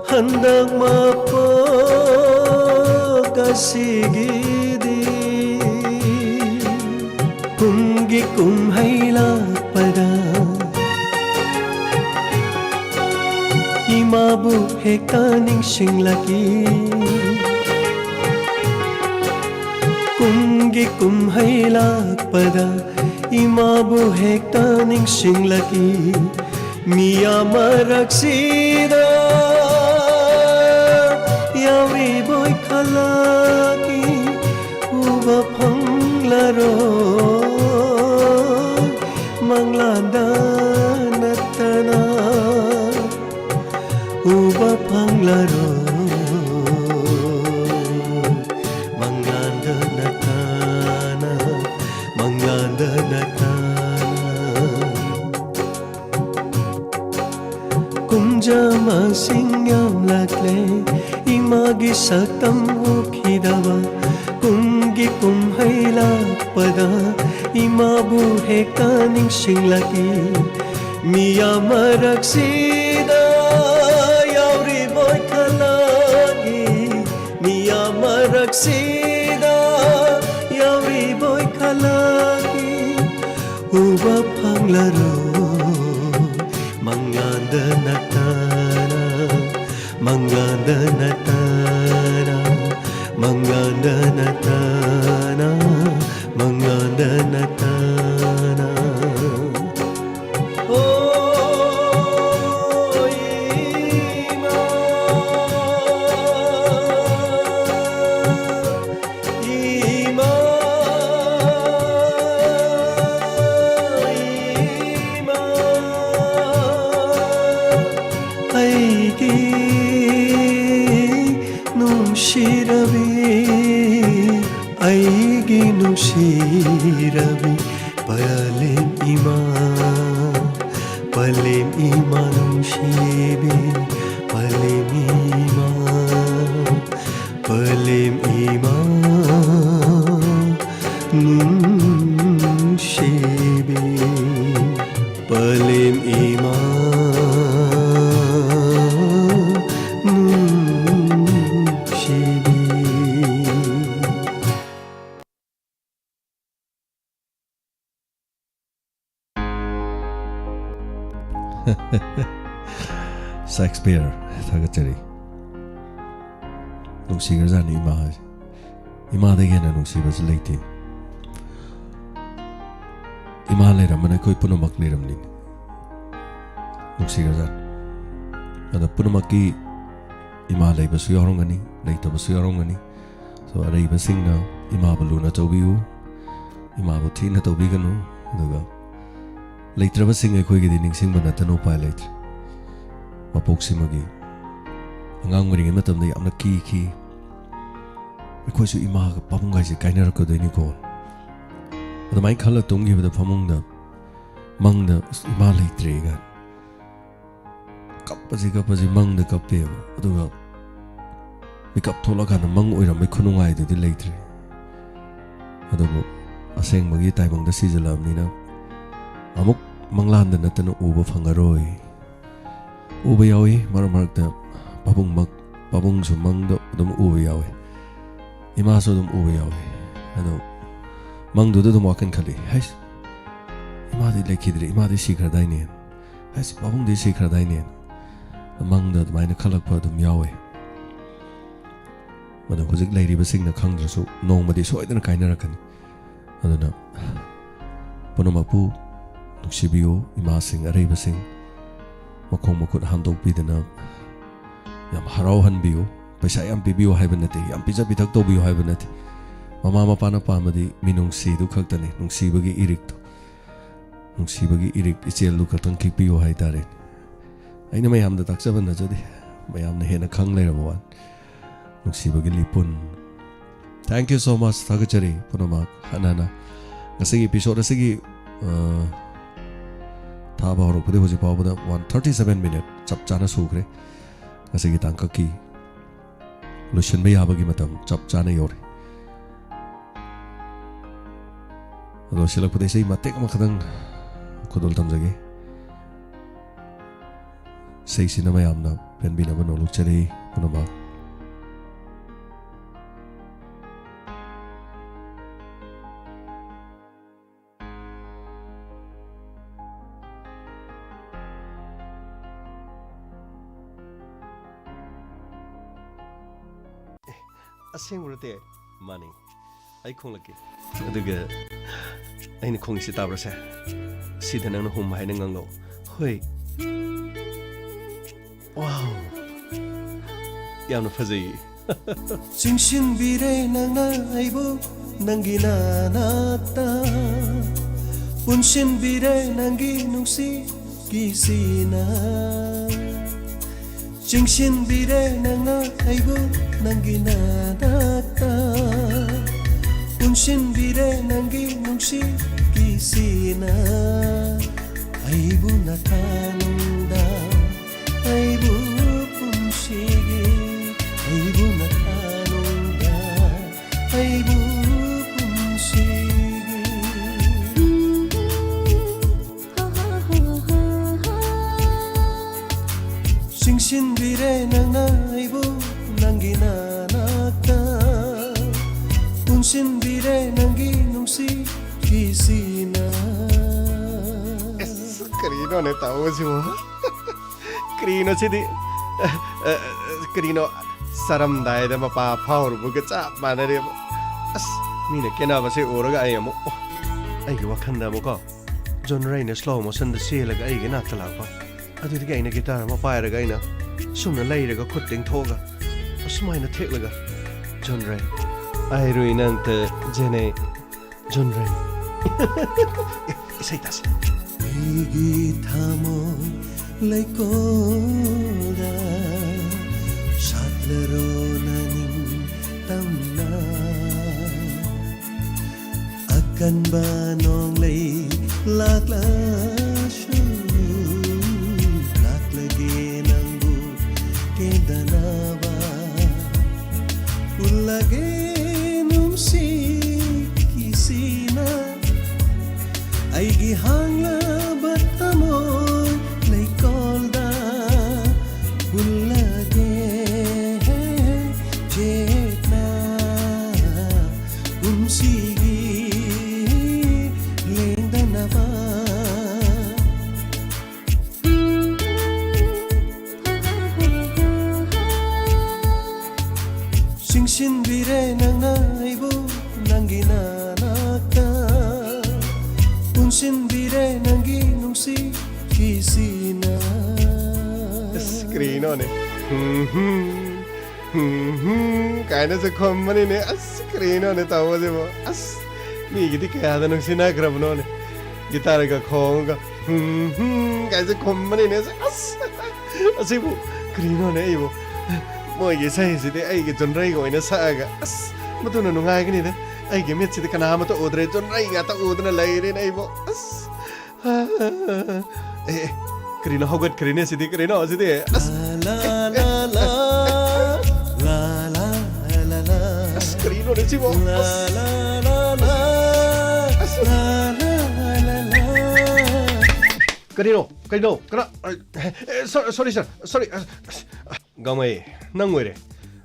ꯍꯟꯗꯛ ꯃꯄꯣꯛ ꯑꯁꯤꯒꯤꯗꯤ ꯀꯨꯝꯒꯤ ꯀꯨꯝꯍꯩ ꯂꯥꯛꯄꯗ ꯏꯃꯥꯕꯨ ꯍꯦꯛꯇ ꯅꯤꯡꯁꯤꯡꯂꯛꯏ꯫ ꯀꯨꯝꯒꯤ ꯀꯨꯝꯍꯩ ꯂꯥꯛꯄꯗ ꯏꯃꯥꯕꯨ ꯍꯦꯛꯇ ꯅꯤꯡꯁꯤꯡꯂꯛꯏ꯫ ꯃꯤꯌꯥꯝ ꯃꯔꯛꯁꯤꯗ ꯌꯥꯎꯔꯤꯕꯣꯏ ꯈꯜꯂꯛꯏ, ꯎꯕ ꯐꯪꯂꯔꯣꯏ ꯃꯪꯂꯥꯟꯗ ꯅꯠꯇꯅ꯫ ꯎꯕ ꯐꯪꯂꯔꯣꯏ ꯃꯪꯂꯥꯟꯗ ꯅꯠꯇꯅ, ꯃꯪꯂꯥꯟꯗ ꯅꯠꯇꯅ꯫ ꯀꯨꯝꯖꯥ ꯃꯁꯤꯡ ꯌꯥꯝꯂꯛꯂꯦ, ꯏꯃꯥꯒꯤ ꯁꯛꯇꯝ ꯎꯈꯤꯗꯕ꯫ ꯀꯨꯝꯒꯤ ꯀꯨꯝꯍꯩ ꯂꯥꯛꯄꯗ ꯏꯃꯥꯕꯨ ꯍꯦꯛꯇ ꯅꯤꯡꯁꯤꯡꯂꯛꯏ꯫ ꯃꯤꯌꯥꯝ ꯃꯔꯛꯁꯤꯗ ꯌꯥꯎꯔꯤꯕꯣꯏ ꯈꯜꯂꯛꯏ, ꯃꯤꯌꯥꯝ ꯃꯔꯛꯁꯤꯗ ꯌꯥꯎꯔꯤꯕꯣꯏ ꯈꯜꯂꯛꯏ꯫ ꯎꯕ ꯐꯪꯂꯔꯣꯏ ꯃꯪꯂꯥꯟꯗ ꯅꯠꯇꯅ, ꯃꯪꯂꯥꯟꯗ ꯅꯠꯇꯅ, ꯃꯪꯂꯥꯟꯗ ꯅꯠꯇꯅ, ꯃꯪꯂꯥꯟꯗ ꯅꯠꯇꯅ꯫ ꯑꯣ꯫ ꯅꯨꯡꯁꯤꯔꯕꯤ, ꯑꯩꯒꯤ ꯅꯨꯡꯁꯤꯔꯕꯤ, ꯄꯂꯦꯝ ꯏꯃꯥ, ꯄꯂꯦꯝ ꯏꯃꯥ ꯅꯨꯡꯁꯤꯕꯤ, ꯄꯂꯦꯝ ꯏꯃꯥ, ꯄꯂꯦꯝ ꯏꯃꯥ ꯅꯨꯡꯁꯤꯕꯤ, ꯄꯂꯦꯝ ꯏꯃꯥ ꯅꯨꯡꯁꯤꯕꯤ꯫ ꯁꯦꯛꯁꯄꯤꯌꯔ, ꯊꯥꯒꯠꯆꯔꯤ꯫ ꯅꯨꯡꯁꯤꯈ꯭ꯔꯖꯥꯠꯅꯤ ꯏꯃꯥ ꯍꯥꯏꯁꯦ꯫ ꯏꯃꯥꯗꯒꯤ ꯍꯦꯟꯅ ꯅꯨꯡꯁꯤꯕꯁꯤ ꯂꯩꯇꯦ꯫ ꯏꯃꯥ ꯂꯩꯔꯝꯕꯅ ꯑꯩꯈꯣꯏ ꯄꯨꯝꯅꯃꯛ ꯂꯩꯔꯝꯂꯤꯅꯤ꯫ ꯅꯨꯡꯁꯤꯈ꯭ꯔꯖꯥꯠꯅꯤ꯫ ꯑꯗ ꯄꯨꯝꯅꯃꯛꯀꯤ ꯏꯃꯥ ꯂꯩꯕꯁꯨ ꯌꯥꯎꯔꯝꯒꯅꯤ, ꯂꯩꯇꯕꯁꯨ ꯌꯥꯎꯔꯝꯒꯅꯤ꯫ So, ꯑꯔꯩꯕꯁꯤꯡꯅ ꯏꯃꯥꯕꯨ ꯂꯨꯅ ꯇꯧꯕꯤꯌꯨ, ꯏꯃꯥꯕꯨ ꯊꯤꯅ ꯇꯧꯕꯤꯒꯅꯨ꯫ ꯑꯗꯨꯒ ꯂꯩꯇ꯭ꯔꯕꯁꯤꯡ ꯑꯩꯈꯣꯏꯒꯤꯗꯤ ꯅꯤꯡꯁꯤꯡꯕ ꯅꯠꯇꯅ ꯎꯄꯥꯏ ꯂꯩꯇ꯭ꯔꯦ꯫ ꯃꯄꯣꯛꯁꯤꯃꯒꯤ ꯑꯉꯥꯡ ꯑꯣꯏꯔꯤꯉꯩ ꯃꯇꯝꯗ ꯌꯥꯝꯅ ꯀꯤꯈꯤ꯫ ꯑꯩꯈꯣꯏꯁꯨ ꯏꯃꯥꯒ ꯄꯥꯕꯨꯡꯒ ꯍꯥꯏꯁꯦ ꯀꯥꯏꯅꯔꯛꯀꯗꯣꯏꯅꯤꯀꯣ꯫ ꯑꯗꯨꯃꯥꯏꯅ ꯈꯜꯂ ꯇꯨꯝꯈꯤꯕꯗ ꯐꯃꯨꯡꯗ, ꯃꯪꯗ, "ꯑꯁ, ꯏꯃꯥ ꯂꯩꯇ꯭ꯔꯦ" ꯀꯥꯏꯅ꯫ ꯀꯞꯄꯁꯤ ꯀꯞꯄꯁꯤ ꯃꯪꯗ ꯀꯞꯄꯦꯕ꯫ ꯑꯗꯨꯒ ꯃꯤꯀꯞ ꯊꯣꯛꯂꯛꯀꯥꯟꯗ ꯃꯪ ꯑꯣꯏꯔꯝꯕꯩ ꯈꯨꯅꯨꯡꯉꯥꯏꯗꯨꯗꯤ ꯂꯩꯇ꯭ꯔꯦ꯫ ꯑꯗꯨꯕꯨ ꯑꯁꯦꯡꯕꯒꯤ ꯇꯥꯏꯕꯪꯗ ꯁꯤꯖꯤꯜꯂꯛꯑꯕꯅꯤꯅ ꯑꯃꯨꯛ ꯃꯪꯂꯥꯟꯗ ꯅꯠꯇꯅ ꯎꯕ ꯐꯪꯉꯔꯣꯏ꯫ ꯎꯕ ꯌꯥꯎꯏ ꯃꯔꯛ ꯃꯔꯛꯇ, ꯄꯥꯕꯨꯡꯃꯛ, ꯄꯥꯕꯨꯡꯁꯨ ꯃꯪꯗ ꯑꯗꯨꯝ ꯎꯕ ꯌꯥꯎꯏ, ꯏꯃꯥꯁꯨ ꯑꯗꯨꯝ ꯎꯕ ꯌꯥꯎꯏ꯫ ꯑꯗꯣ ꯃꯪꯗꯨꯗ ꯑꯗꯨꯝ ꯋꯥꯈꯜ ꯈꯜꯂꯤ, "ꯍꯩꯁ, ꯏꯃꯥꯗꯤ ꯂꯩꯈꯤꯗ꯭ꯔꯦ, ꯏꯃꯥꯗꯤ ꯁꯤꯈ꯭ꯔꯗꯥꯏꯅꯦ? ꯍꯩꯁ, ꯄꯥꯕꯨꯡꯗꯤ ꯁꯤꯈ꯭ꯔꯗꯥꯏꯅꯦ?" ꯃꯪꯗ ꯑꯗꯨꯃꯥꯏꯅ ꯈꯜꯂꯛꯄ ꯑꯗꯨꯝ ꯌꯥꯎꯋꯦ꯫ ꯃꯗꯨ ꯍꯧꯖꯤꯛ ꯂꯩꯔꯤꯕꯁꯤꯡꯅ ꯈꯪꯗ꯭ꯔꯁꯨ ꯅꯣꯡꯃꯗꯤ ꯁꯣꯏꯗꯅ ꯀꯥꯏꯅꯔꯛꯀꯅꯤ꯫ ꯑꯗꯨꯅ ꯄꯨꯝꯅꯃꯛꯄꯨ ꯅꯨꯡꯁꯤꯕꯤꯌꯨ, ꯏꯃꯥꯁꯤꯡ ꯑꯔꯩꯕꯁꯤꯡ꯫ ꯃꯈꯣꯡ ꯃꯈꯨꯠ ꯍꯥꯝꯗꯣꯛꯄꯤꯗꯅ ꯌꯥꯝ ꯍꯔꯥꯎꯍꯟꯕꯤꯌꯨ꯫ ꯄꯩꯁꯥ ꯌꯥꯝ ꯄꯤꯕꯤꯌꯨ ꯍꯥꯏꯕ ꯅꯠꯇꯦ, ꯌꯥꯝ ꯄꯤꯖ ꯄꯤꯊꯛ ꯇꯧꯕꯤꯌꯨ ꯍꯥꯏꯕ ꯅꯠꯇꯦ꯫ ꯃꯃꯥ ꯃꯄꯥꯅ ꯄꯥꯝꯕꯗꯤ ꯃꯤꯅꯨꯡꯁꯤꯗꯨ ꯈꯛꯇꯅꯤ, ꯅꯨꯡꯁꯤꯕꯒꯤ ꯏꯔꯤꯛꯇꯣ, ꯅꯨꯡꯁꯤꯕꯒꯤ ꯏꯔꯤꯛ ꯏꯆꯦꯜꯗꯨ ꯈꯛꯇꯪ ꯈꯤꯛꯄꯤꯌꯨ ꯍꯥꯏꯇꯥꯔꯦ꯫ ꯑꯩꯅ ꯃꯌꯥꯝꯗ ꯇꯥꯛꯆꯕ ꯅꯠꯆꯗꯦ, ꯃꯌꯥꯝꯅ ꯍꯦꯟꯅ ꯈꯪ ꯂꯩꯔꯕ ꯋꯥꯅꯤ꯫ ꯅꯨꯡꯁꯤꯕꯒꯤ ꯂꯤꯄꯨꯟ꯫ Thank you so much. ꯊꯥꯒꯠꯆꯔꯤ ꯄꯨꯝꯅꯃꯛ꯫ ꯍꯟꯅ ꯍꯟꯅ ꯉꯁꯤꯒꯤ episode ꯑꯁꯤꯒꯤ, ꯑ, ꯊꯥꯕ ꯍꯧꯔꯛꯄꯗꯒꯤ ꯍꯧꯖꯤꯛ ꯐꯥꯎꯕꯗ one thirty seven minute ꯆꯞ ꯆꯥꯅ ꯁꯨꯈ꯭ꯔꯦ꯫ ꯉꯁꯤꯒꯤ ꯇꯥꯡꯀꯛꯀꯤ ꯂꯣꯏꯁꯤꯟꯕ ꯌꯥꯕꯒꯤ ꯃꯇꯝ ꯆꯞ ꯆꯥꯅ ꯌꯧꯔꯦ꯫ ꯑꯗꯣ ꯂꯣꯏꯁꯤꯜꯂꯛꯄꯗ ꯏꯁꯩ ꯃꯇꯦꯛ ꯑꯃꯈꯛꯇꯪ ꯈꯨꯗꯣꯜ ꯇꯝꯖꯒꯦ꯫ ꯏꯁꯩꯁꯤꯅ ꯃꯌꯥꯝꯅ ꯄꯦꯟꯕꯤꯅꯕ ꯅꯣꯂꯨꯛꯆꯔꯤ ꯄꯨꯝꯅꯃꯛ꯫ ꯑꯦ, ꯑꯁꯦꯡꯕꯔꯣ ꯇꯦ? ꯃꯥꯅꯤ꯫ ꯑꯩ ꯈꯣꯡꯂꯛꯀꯦ꯫ ꯑꯗꯨꯒ ꯑꯩꯅ ꯈꯣꯡꯉꯤꯁꯤ ꯇꯥꯕ꯭ꯔꯥ ꯁꯦ? ꯁꯤꯗ ꯅꯪꯅ ꯍꯨꯝ ꯍꯥꯏꯅ ꯉꯥꯡꯂꯛꯑꯣ꯫ ꯍꯣꯏ꯫ Wow! ꯌꯥꯝꯅ ꯐꯖꯩꯌꯦ꯫ ꯆꯤꯡꯁꯤꯟꯕꯤꯔꯦ ꯅꯪꯅ ꯑꯩꯕꯨ ꯅꯪꯒꯤ ꯅꯥꯅꯥꯛꯇ, ꯄꯨꯟꯁꯤꯟꯕꯤꯔꯦ ꯅꯪꯒꯤ ꯅꯨꯡꯁꯤ ꯀꯤꯁꯤꯅ꯫ ꯆꯤꯡꯁꯤꯟꯕꯤꯔꯦ ꯅꯪꯅ ꯑꯩꯕꯨ ꯅꯪꯒꯤ ꯅꯥꯅꯥꯛꯇ, ꯄꯨꯟꯁꯤꯟꯕꯤꯔꯦ ꯅꯪꯒꯤ ꯅꯨꯡꯁꯤ ꯀꯤꯁꯤꯅ꯫ ꯑꯩꯕꯨ ꯅꯊꯥꯅꯨꯡꯗ, ꯑꯩꯕꯨ ꯄꯨꯟꯁꯤꯒꯤ, ꯑꯩꯕꯨ ꯅꯊꯥꯅꯨꯡꯗ, ꯑꯩꯕꯨ ꯄꯨꯟꯁꯤꯒꯤ꯫ ꯆꯤꯡꯁꯤꯟꯕꯤꯔꯦ ꯅꯪꯅ ꯑꯩꯕꯨ ꯅꯪꯒꯤ ꯅꯥꯅꯥꯛꯇ, ꯄꯨꯟꯁꯤꯟꯕꯤꯔꯦ ꯅꯪꯒꯤ ꯅꯨꯡꯁꯤ ꯀꯤꯁꯤꯅ꯫ ꯑꯁ, ꯀꯔꯤꯅꯣꯅꯦ ꯇꯧꯕꯁꯤꯕꯨ? ꯀꯔꯤꯅꯣ ꯁꯤꯗꯤ? ꯑ, ꯑ, ꯀꯔꯤꯅꯣ? ꯆꯥꯔꯝꯗꯥꯏꯗ ꯃꯄꯥ ꯐꯥꯎꯔꯨꯕꯒ ꯆꯞ ꯃꯥꯟꯅꯔꯦꯕ꯫ ꯑꯁ, ꯃꯤꯅ ꯀꯦꯅꯕꯁꯦ ꯎꯔꯒ ꯑꯩ ꯑꯃꯨꯛ, ꯑꯣ, ꯑꯩꯒꯤ ꯋꯥꯈꯜꯗ ꯑꯃꯨꯛꯀꯣ, ꯖꯣꯟ ꯔꯩꯅ slow motionꯗ ꯆꯦꯜꯂꯒ ꯑꯩꯒꯤ ꯏꯅꯥꯛꯇ ꯂꯥꯛꯄ꯫ ꯑꯗꯨꯗꯒꯤ ꯑꯩꯅ guitar ꯑꯃ ꯄꯥꯏꯔꯒ ꯑꯩꯅ ꯁꯨꯝꯅ ꯂꯩꯔꯒ ꯈꯨꯠ ꯇꯤꯡꯊꯣꯛꯑꯒ ꯑꯁꯨꯃꯥꯏꯅ ꯊꯦꯛꯂꯒ, "ꯖꯣꯟ ꯔꯩ, ꯑꯩ ꯔꯨꯏ ꯅꯪꯇ ꯖꯦꯅꯦ, ꯖꯣꯟ ꯔꯩ꯫" ꯏꯁꯩ ꯇꯥꯁꯤ꯫ ꯑꯩꯒꯤ ꯊꯃꯣꯏ ꯂꯩꯀꯣꯜꯗ ꯁꯥꯠꯂꯔꯣ ꯅꯪ ꯀꯟꯕ ꯅꯣꯡꯂꯩ ꯂꯥꯛꯂꯁꯨ, ꯂꯥꯛꯂꯒꯦ ꯅꯪꯕꯨ ꯀꯦꯟꯗꯅꯕ꯫ ꯎꯠꯂꯒꯦ ꯅꯨꯡꯁꯤꯠꯀꯤ ꯁꯤꯅ ꯑꯩꯒꯤ ꯍꯥꯡꯂꯕ ꯊꯃꯣꯏ ꯂꯩꯀꯣꯜꯗ꯫ ꯎꯠꯂꯒꯦ ꯆꯦꯠꯅ ꯄꯨꯟꯁꯤꯒꯤ ꯂꯦꯡꯗꯅꯕ꯫ ꯆꯤꯡꯁꯤꯟꯕꯤꯔꯦ ꯅꯪꯅ ꯑꯩꯕꯨ ꯅꯪꯒꯤ ꯅꯅꯥꯛꯇ, ꯄꯨꯟꯁꯤꯟꯕꯤꯔꯦ ꯅꯪꯒꯤ ꯅꯨꯡꯁꯤꯠꯀꯤꯁꯤꯅ꯫ ꯑꯁ, ꯀꯔꯤꯅꯣꯅꯦ? ꯍꯨꯝ, ꯍꯨꯝ, ꯍꯨꯝ, ꯍꯨꯝ ꯀꯥꯏꯅꯁꯨ ꯈꯨꯝꯕꯅꯤꯅꯦ꯫ ꯑꯁ, ꯀꯔꯤꯅꯣꯅꯦ ꯇꯧꯕꯁꯤꯕꯣ? ꯑꯁ, ꯃꯤꯒꯤꯗꯤ ꯀꯌꯥꯗ ꯅꯨꯡꯁꯤꯅꯈ꯭ꯔꯕꯅꯣꯅꯦ꯫ ꯒꯤꯇꯥꯔꯒ ꯈꯣꯡꯉꯒ ꯍꯨꯝ, ꯍꯨꯝ ꯀꯥꯏꯁꯦ ꯈꯨꯝꯕꯅꯤꯅꯦ꯫ ꯑꯁ, ꯑꯁꯤꯕꯨ ꯀꯔꯤꯅꯣꯅꯦ ꯑꯩꯕꯨ? ꯃꯣꯏꯒꯤ ꯏꯁꯩꯁꯤꯗꯤ ꯑꯩꯒꯤ ꯖꯨꯟꯔꯩꯒ ꯑꯣꯏꯅ ꯁꯛꯑꯒ, ꯑꯁ, ꯃꯗꯨꯅ ꯅꯨꯡꯉꯥꯏꯒꯅꯤꯗ꯫ ꯑꯩꯒꯤ ꯃꯤꯠꯁꯤꯗꯤ ꯀꯅꯥ ꯑꯃꯠꯇ ꯎꯗ꯭ꯔꯦ, ꯖꯨꯟꯔꯩ ꯉꯥꯛꯇ ꯎꯗꯨꯅ ꯂꯩꯔꯦꯅꯦ ꯑꯩꯕꯨ꯫ ꯑꯁ, ꯑꯦ, ꯑꯦ, ꯀꯔꯤꯅꯣ ꯍꯧꯒꯠꯈ꯭ꯔꯦꯅꯦ ꯁꯤꯗꯤ? ꯀꯔꯤꯅꯣ ꯁꯤꯗꯤ? ꯑꯁ, ꯂꯥ, ꯂꯥ, ꯂꯥ, ꯂꯥ, ꯂꯥ, ꯂꯥ, ꯂꯥ, ꯂꯥ꯫ ꯑꯁ, ꯀꯔꯤꯅꯣꯅꯦ ꯁꯤꯕꯣ? ꯂꯥ, ꯑꯁ, ꯂꯥ, ꯂꯥ, ꯂꯥ, ꯑꯁ, ꯂꯥ, ꯂꯥ, ꯂꯥ, ꯂꯥ꯫ ꯀꯔꯤꯅꯣ? ꯀꯔꯤꯅꯣ? ꯀꯅꯥ? ꯑꯦ, ꯑꯦ, ꯁꯣ-, ꯁꯣꯔꯤ, ꯁꯥꯔ, ꯁꯣꯔꯤ꯫ ꯑꯁ, ꯑꯁ, ꯒꯥꯡꯃꯩ, ꯅꯪ ꯑꯣꯏꯔꯦ꯫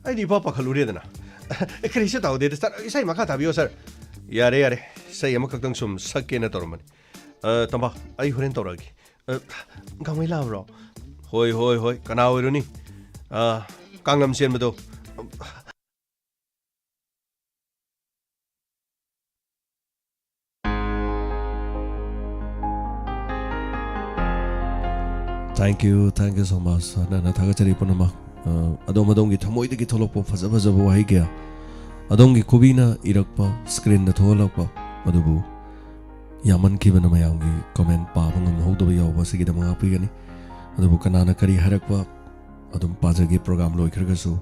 ꯑꯩꯗꯤ ꯏꯄꯥ ꯄꯥꯈꯠꯂꯨꯔꯦꯗꯅ꯫ ꯑꯦ, ꯀꯔꯤꯁꯨ ꯇꯧꯗꯦꯗ, ꯁꯥꯔ꯫ ꯏꯁꯩ ꯃꯈꯥ ꯇꯥꯕꯤꯌꯣ, ꯁꯥꯔ꯫ ꯌꯥꯔꯦ, ꯌꯥꯔꯦ꯫ ꯏꯁꯩ ꯑꯃꯈꯛꯇꯪ ꯁꯨꯝ ꯁꯛꯀꯦꯅ ꯇꯧꯔꯝꯕꯅꯤ꯫ ꯑ, ꯇꯝꯕꯥ, ꯑꯩ ꯍꯣꯔꯦꯟ ꯇꯧꯔꯛꯑꯒꯦ꯫ ꯑ, ꯒꯥꯡꯃꯩ ꯂꯥꯛꯑꯕ꯭ꯔꯣ? ꯍꯣꯏ, ꯍꯣꯏ, ꯍꯣꯏ꯫ ꯀꯅꯥ ꯑꯣꯏꯔꯨꯅꯤ? ꯑ, ꯀꯥꯡꯂꯝ ꯆꯦꯟꯕꯗꯣ꯫ Thank you, thank you so much꯫ ꯅꯪꯅ ꯊꯥꯒꯠꯆꯔꯤ ꯄꯨꯝꯅꯃꯛ, ꯑ, ꯑꯗꯣꯝ ꯑꯗꯣꯝꯒꯤ ꯊꯃꯣꯏꯗꯒꯤ ꯊꯣꯛꯂꯛꯄ ꯐꯖ ꯐꯖꯕ ꯋꯥꯍꯩ ꯀꯌꯥ, ꯑꯗꯣꯝꯒꯤ ꯈꯨꯕꯤꯅ ꯏꯔꯛꯄ, screenꯗ ꯊꯣꯛꯍꯜꯂꯛꯄ, ꯑꯗꯨꯕꯨ ꯌꯥꯝꯃꯟꯈꯤꯕꯅ ꯃꯌꯥꯝꯒꯤ comment ꯄꯥꯕ ꯉꯝꯍꯧꯗꯕ ꯌꯥꯎꯕ ꯑꯁꯤꯒꯤꯗꯃꯛ ꯉꯥꯛꯄꯤꯒꯅꯤ꯫ ꯑꯗꯨꯕꯨ ꯀꯅꯥꯅ ꯀꯔꯤ ꯍꯥꯏꯔꯛꯄ ꯑꯗꯨꯝ ꯄꯥꯖꯒꯦ, program ꯂꯣꯏꯈ꯭ꯔꯒꯁꯨ꯫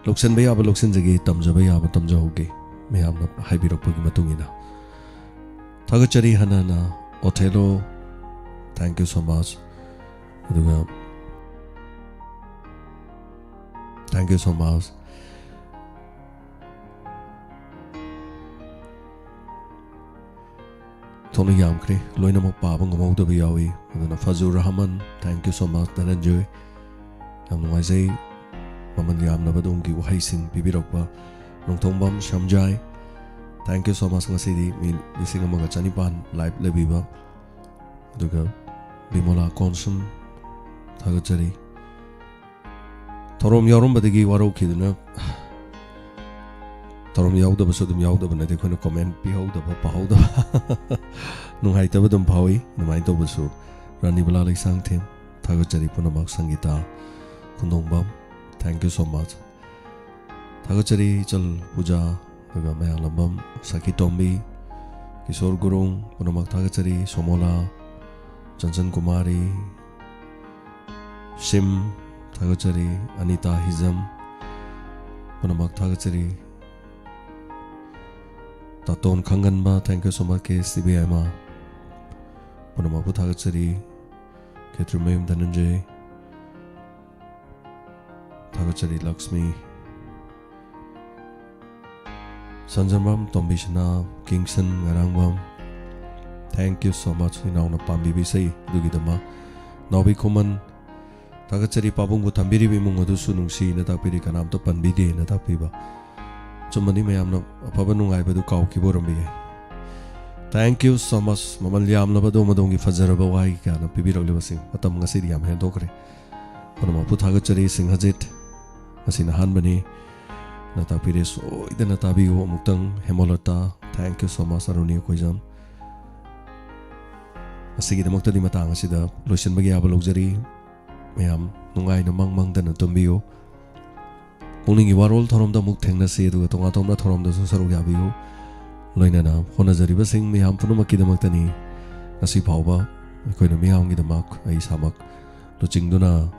ꯂꯧꯁꯤꯟꯕ ꯌꯥꯕ ꯂꯧꯁꯤꯟꯖꯒꯦ, ꯇꯝꯖꯕ ꯌꯥꯕ ꯇꯝꯖꯍꯧꯒꯦ, ꯃꯌꯥꯝꯅ ꯍꯥꯏꯕꯤꯔꯛꯄꯒꯤ ꯃꯇꯨꯡ ꯏꯟꯅ꯫ ꯊꯥꯒꯠꯆꯔꯤ ꯍꯟꯅ ꯍꯟꯅ꯫ Othello, thank you so much. ꯑꯗꯨꯒ thank you so much. ꯊꯣꯛꯅ ꯌꯥꯝꯈ꯭ꯔꯦ, ꯂꯣꯏꯅꯃꯛ ꯄꯥꯕ ꯉꯝꯍꯧꯗꯕ ꯌꯥꯎꯏ꯫ ꯑꯗꯨꯅ ꯐꯖꯨꯔ Rahman, thank you so much꯫ ꯙꯅꯟꯖꯣꯏ, ꯌꯥꯝ ꯅꯨꯡꯉꯥꯏꯖꯩ ꯃꯃꯜ ꯌꯥꯝꯂꯕ ꯑꯗꯣꯝꯒꯤ ꯋꯥꯍꯩꯁꯤꯡ ꯄꯤꯕꯤꯔꯛꯄ꯫ ꯅꯣꯡꯊꯣꯡꯕꯝ ꯁꯝꯖꯥꯏ, thank you so much꯫ ꯉꯁꯤꯗꯤ ꯃꯤ ꯂꯤꯁꯤꯡ ꯑꯃꯒ ꯆꯅꯤꯄꯥꯟ live ꯂꯩꯕꯤꯕ꯫ ꯑꯗꯨꯒ ꯕꯤꯃꯣꯂꯥ ꯀꯣꯟꯁꯨꯝ, ꯊꯥꯒꯠꯆꯔꯤ꯫ ꯊꯧꯔꯝ ꯌꯥꯎꯔꯝꯕꯗꯒꯤ ꯋꯥꯔꯧꯈꯤꯗꯨꯅ, ꯊꯧꯔꯝ ꯌꯥꯎꯗꯕꯁꯨ ꯑꯗꯨꯝ ꯌꯥꯎꯗꯕ ꯅꯠꯇꯦ, ꯑꯩꯈꯣꯏꯅ comment ꯄꯤꯍꯧꯗꯕ, ꯄꯥꯍꯧꯗꯕ, ꯅꯨꯡꯉꯥꯏꯇꯕ ꯑꯗꯨꯝ ꯐꯥꯎꯏ꯫ ꯑꯗꯨꯃꯥꯏꯅ ꯇꯧꯕꯁꯨ, ꯔꯥꯅꯤꯕꯂꯥ ꯂꯩꯁꯥꯡꯊꯦꯝ, ꯊꯥꯒꯠꯆꯔꯤ ꯄꯨꯝꯅꯃꯛ꯫ ꯁꯪꯒꯤꯇꯥ ꯈꯨꯟꯗꯣꯡꯕꯝ, thank you so much꯫ ꯊꯥꯒꯠꯆꯔꯤ ꯏꯆꯜ ꯄꯨꯖꯥ, ꯑꯗꯨꯒ ꯃꯌꯥꯡꯂꯝꯕꯝ ꯁꯈꯤ ꯇꯣꯝꯕꯤ, ꯀꯤꯁꯣꯔ ꯒꯨꯔꯨꯡ, ꯄꯨꯝꯅꯃꯛ ꯊꯥꯒꯠꯆꯔꯤ꯫ ꯁꯣꯃꯣꯂꯥ, ꯆꯟꯆꯟ ꯀꯨꯃꯥꯔꯤ, ꯁꯤꯝ, ꯊꯥꯒꯠꯆꯔꯤ꯫ ꯑꯅꯤꯇꯥ ꯍꯤꯖꯝ, ꯄꯨꯝꯅꯃꯛ ꯊꯥꯒꯠꯆꯔꯤ꯫ ꯇꯥꯇꯣꯟ ꯈꯪꯒꯟꯕ, thank you so much꯫ ꯀꯦ ꯁꯤꯕꯤꯌꯥꯏꯃ, ꯄꯨꯝꯅꯃꯛꯄꯨ ꯊꯥꯒꯠꯆꯔꯤ꯫ ꯈꯦꯇ꯭ꯔꯤꯃꯌꯨꯝ ꯙꯅꯟꯖꯌ, ꯊꯥꯒꯠꯆꯔꯤ꯫ Lakshmi, Sanjambam, Tombisana, Kingson, Ngarangbam, thank you so much꯫ ꯏꯅꯥꯎꯅ ꯄꯥꯝꯕꯤꯕ ꯏꯁꯩ ꯑꯗꯨꯒꯤꯗꯃꯛ꯫ ꯅꯥꯎꯕꯤ ꯈꯨꯃꯟ, ꯊꯥꯒꯠꯆꯔꯤ꯫ ꯄꯥꯕꯨꯡꯕꯨ ꯊꯝꯕꯤꯔꯤꯕ ꯏꯃꯨꯡ ꯑꯗꯨꯁꯨ ꯅꯨꯡꯁꯤꯅ ꯇꯥꯛꯄꯤꯔꯤ, ꯀꯅꯥꯝꯇ ꯄꯟꯕꯤꯗꯦꯅ ꯇꯥꯛꯄꯤꯕ꯫ ꯑꯆꯨꯝꯕꯅꯤ, ꯃꯌꯥꯝꯅ ꯑꯐꯕ ꯅꯨꯡꯉꯥꯏꯕꯗꯨ ꯀꯥꯎꯈꯤꯕ ꯑꯣꯏꯔꯝꯕ ꯌꯥꯏ꯫ Thank you so much꯫ ꯃꯃꯜ ꯌꯥꯝꯂꯕ ꯑꯗꯣꯝ ꯑꯗꯣꯝꯒꯤ ꯐꯖꯔꯕ ꯋꯥꯍꯩ ꯀꯌꯥꯅ ꯄꯤꯕꯤꯔꯛꯂꯤꯕꯁꯤꯡ꯫ ꯃꯇꯝ ꯉꯁꯤꯗꯤ ꯌꯥꯝ ꯍꯦꯟꯗꯣꯛꯈ꯭ꯔꯦ꯫ ꯄꯨꯝꯅꯃꯛꯄꯨ ꯊꯥꯒꯠꯆꯔꯤ꯫ ꯁꯤꯡꯍꯖꯤꯠ, ꯉꯁꯤꯅ ꯑꯍꯥꯟꯕꯅꯤ꯫ ꯅ ꯇꯥꯛꯄꯤꯔꯦ꯫ ꯁꯣꯏꯗꯅ ꯇꯥꯕꯤꯌꯨ ꯑꯃꯨꯛꯇꯪ꯫ ꯍꯦꯃꯂꯇꯥ, thank you so much꯫ ꯑꯔꯨꯅꯤ ꯈꯣꯏꯖꯝ꯫ ꯉꯁꯤꯒꯤꯗꯃꯛꯇꯗꯤ ꯃꯇꯥꯡ ꯑꯁꯤꯗ ꯂꯣꯏꯁꯤꯟꯕꯒꯤ ꯌꯥꯕ ꯂꯧꯖꯔꯤ꯫ ꯃꯌꯥꯝ ꯅꯨꯡꯉꯥꯏꯅ ꯃꯪ ꯃꯪꯗꯅ ꯇꯨꯝꯕꯤꯌꯨ꯫ ꯄꯨꯛꯅꯤꯡꯒꯤ ꯋꯥꯔꯣꯜ ꯊꯧꯔꯝꯗ ꯑꯃꯨꯛ ꯊꯦꯡꯅꯁꯤ, ꯑꯗꯨꯒ ꯇꯣꯉꯥꯟ ꯇꯣꯉꯥꯟꯕ ꯊꯧꯔꯝꯗꯁꯨ ꯁꯔꯨꯛ ꯌꯥꯕꯤꯌꯨ꯫ ꯂꯣꯏꯅꯅ ꯍꯣꯠꯅꯖꯔꯤꯕꯁꯤꯡ ꯃꯌꯥꯝ ꯄꯨꯝꯅꯃꯛꯀꯤꯗꯃꯛꯇꯅꯤ꯫ ꯉꯁꯤ ꯐꯥꯎꯕ ꯑꯩꯈꯣꯏꯅ ꯃꯤꯌꯥꯝꯒꯤꯗꯃꯛ, ꯑꯩ ꯏꯁꯥꯃꯛ ꯂꯨꯆꯤꯡꯗꯨꯅ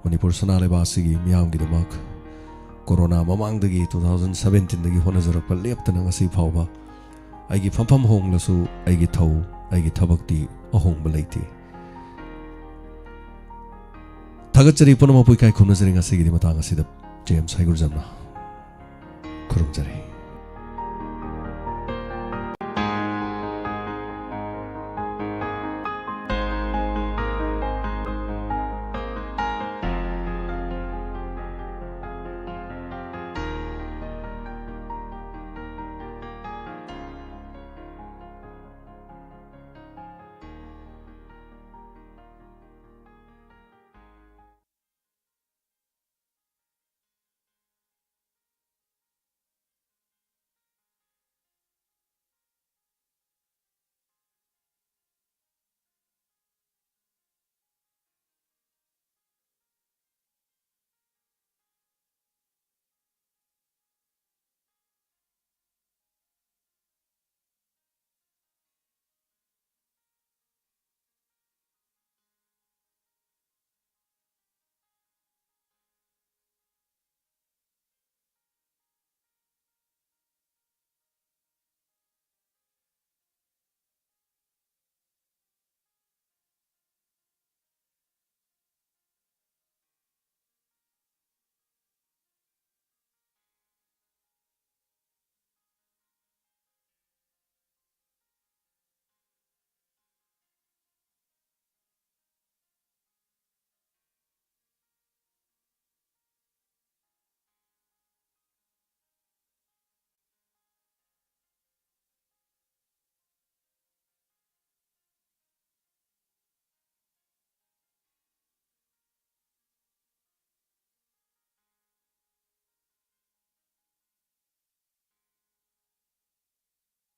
ꯃꯅꯤꯄꯨꯔ ꯁꯅꯥ ꯂꯩꯕꯥꯛ ꯑꯁꯤꯒꯤ ꯃꯤꯌꯥꯝꯒꯤꯗꯃꯛ ꯀꯣꯔꯣꯅꯥ ꯃꯃꯥꯡꯗꯒꯤ, two thousand seventeen ꯗꯒꯤ ꯍꯣꯠꯅꯖꯔꯛꯄ ꯂꯦꯞꯇꯅ ꯉꯁꯤ ꯐꯥꯎꯕ ꯑꯩꯒꯤ ꯐꯝꯐꯝ ꯍꯣꯡꯂꯁꯨ ꯑꯩꯒꯤ ꯊꯧ, ꯑꯩꯒꯤ ꯊꯕꯛꯇꯤ ꯑꯍꯣꯡꯕ ꯂꯩꯇꯦ꯫ ꯊꯥꯒꯠꯆꯔꯤ ꯄꯨꯝꯅꯃꯛꯄꯨ, ꯏꯀꯥꯏ ꯈꯨꯝꯅꯖꯔꯤ꯫ ꯉꯁꯤꯒꯤꯗꯤ ꯃꯇꯥꯡ ꯑꯁꯤꯗ ꯖꯦꯝꯁ ꯍꯩꯒ꯭ꯔꯨꯖꯝꯅ ꯈꯨꯔꯨꯝꯖꯔꯤ꯫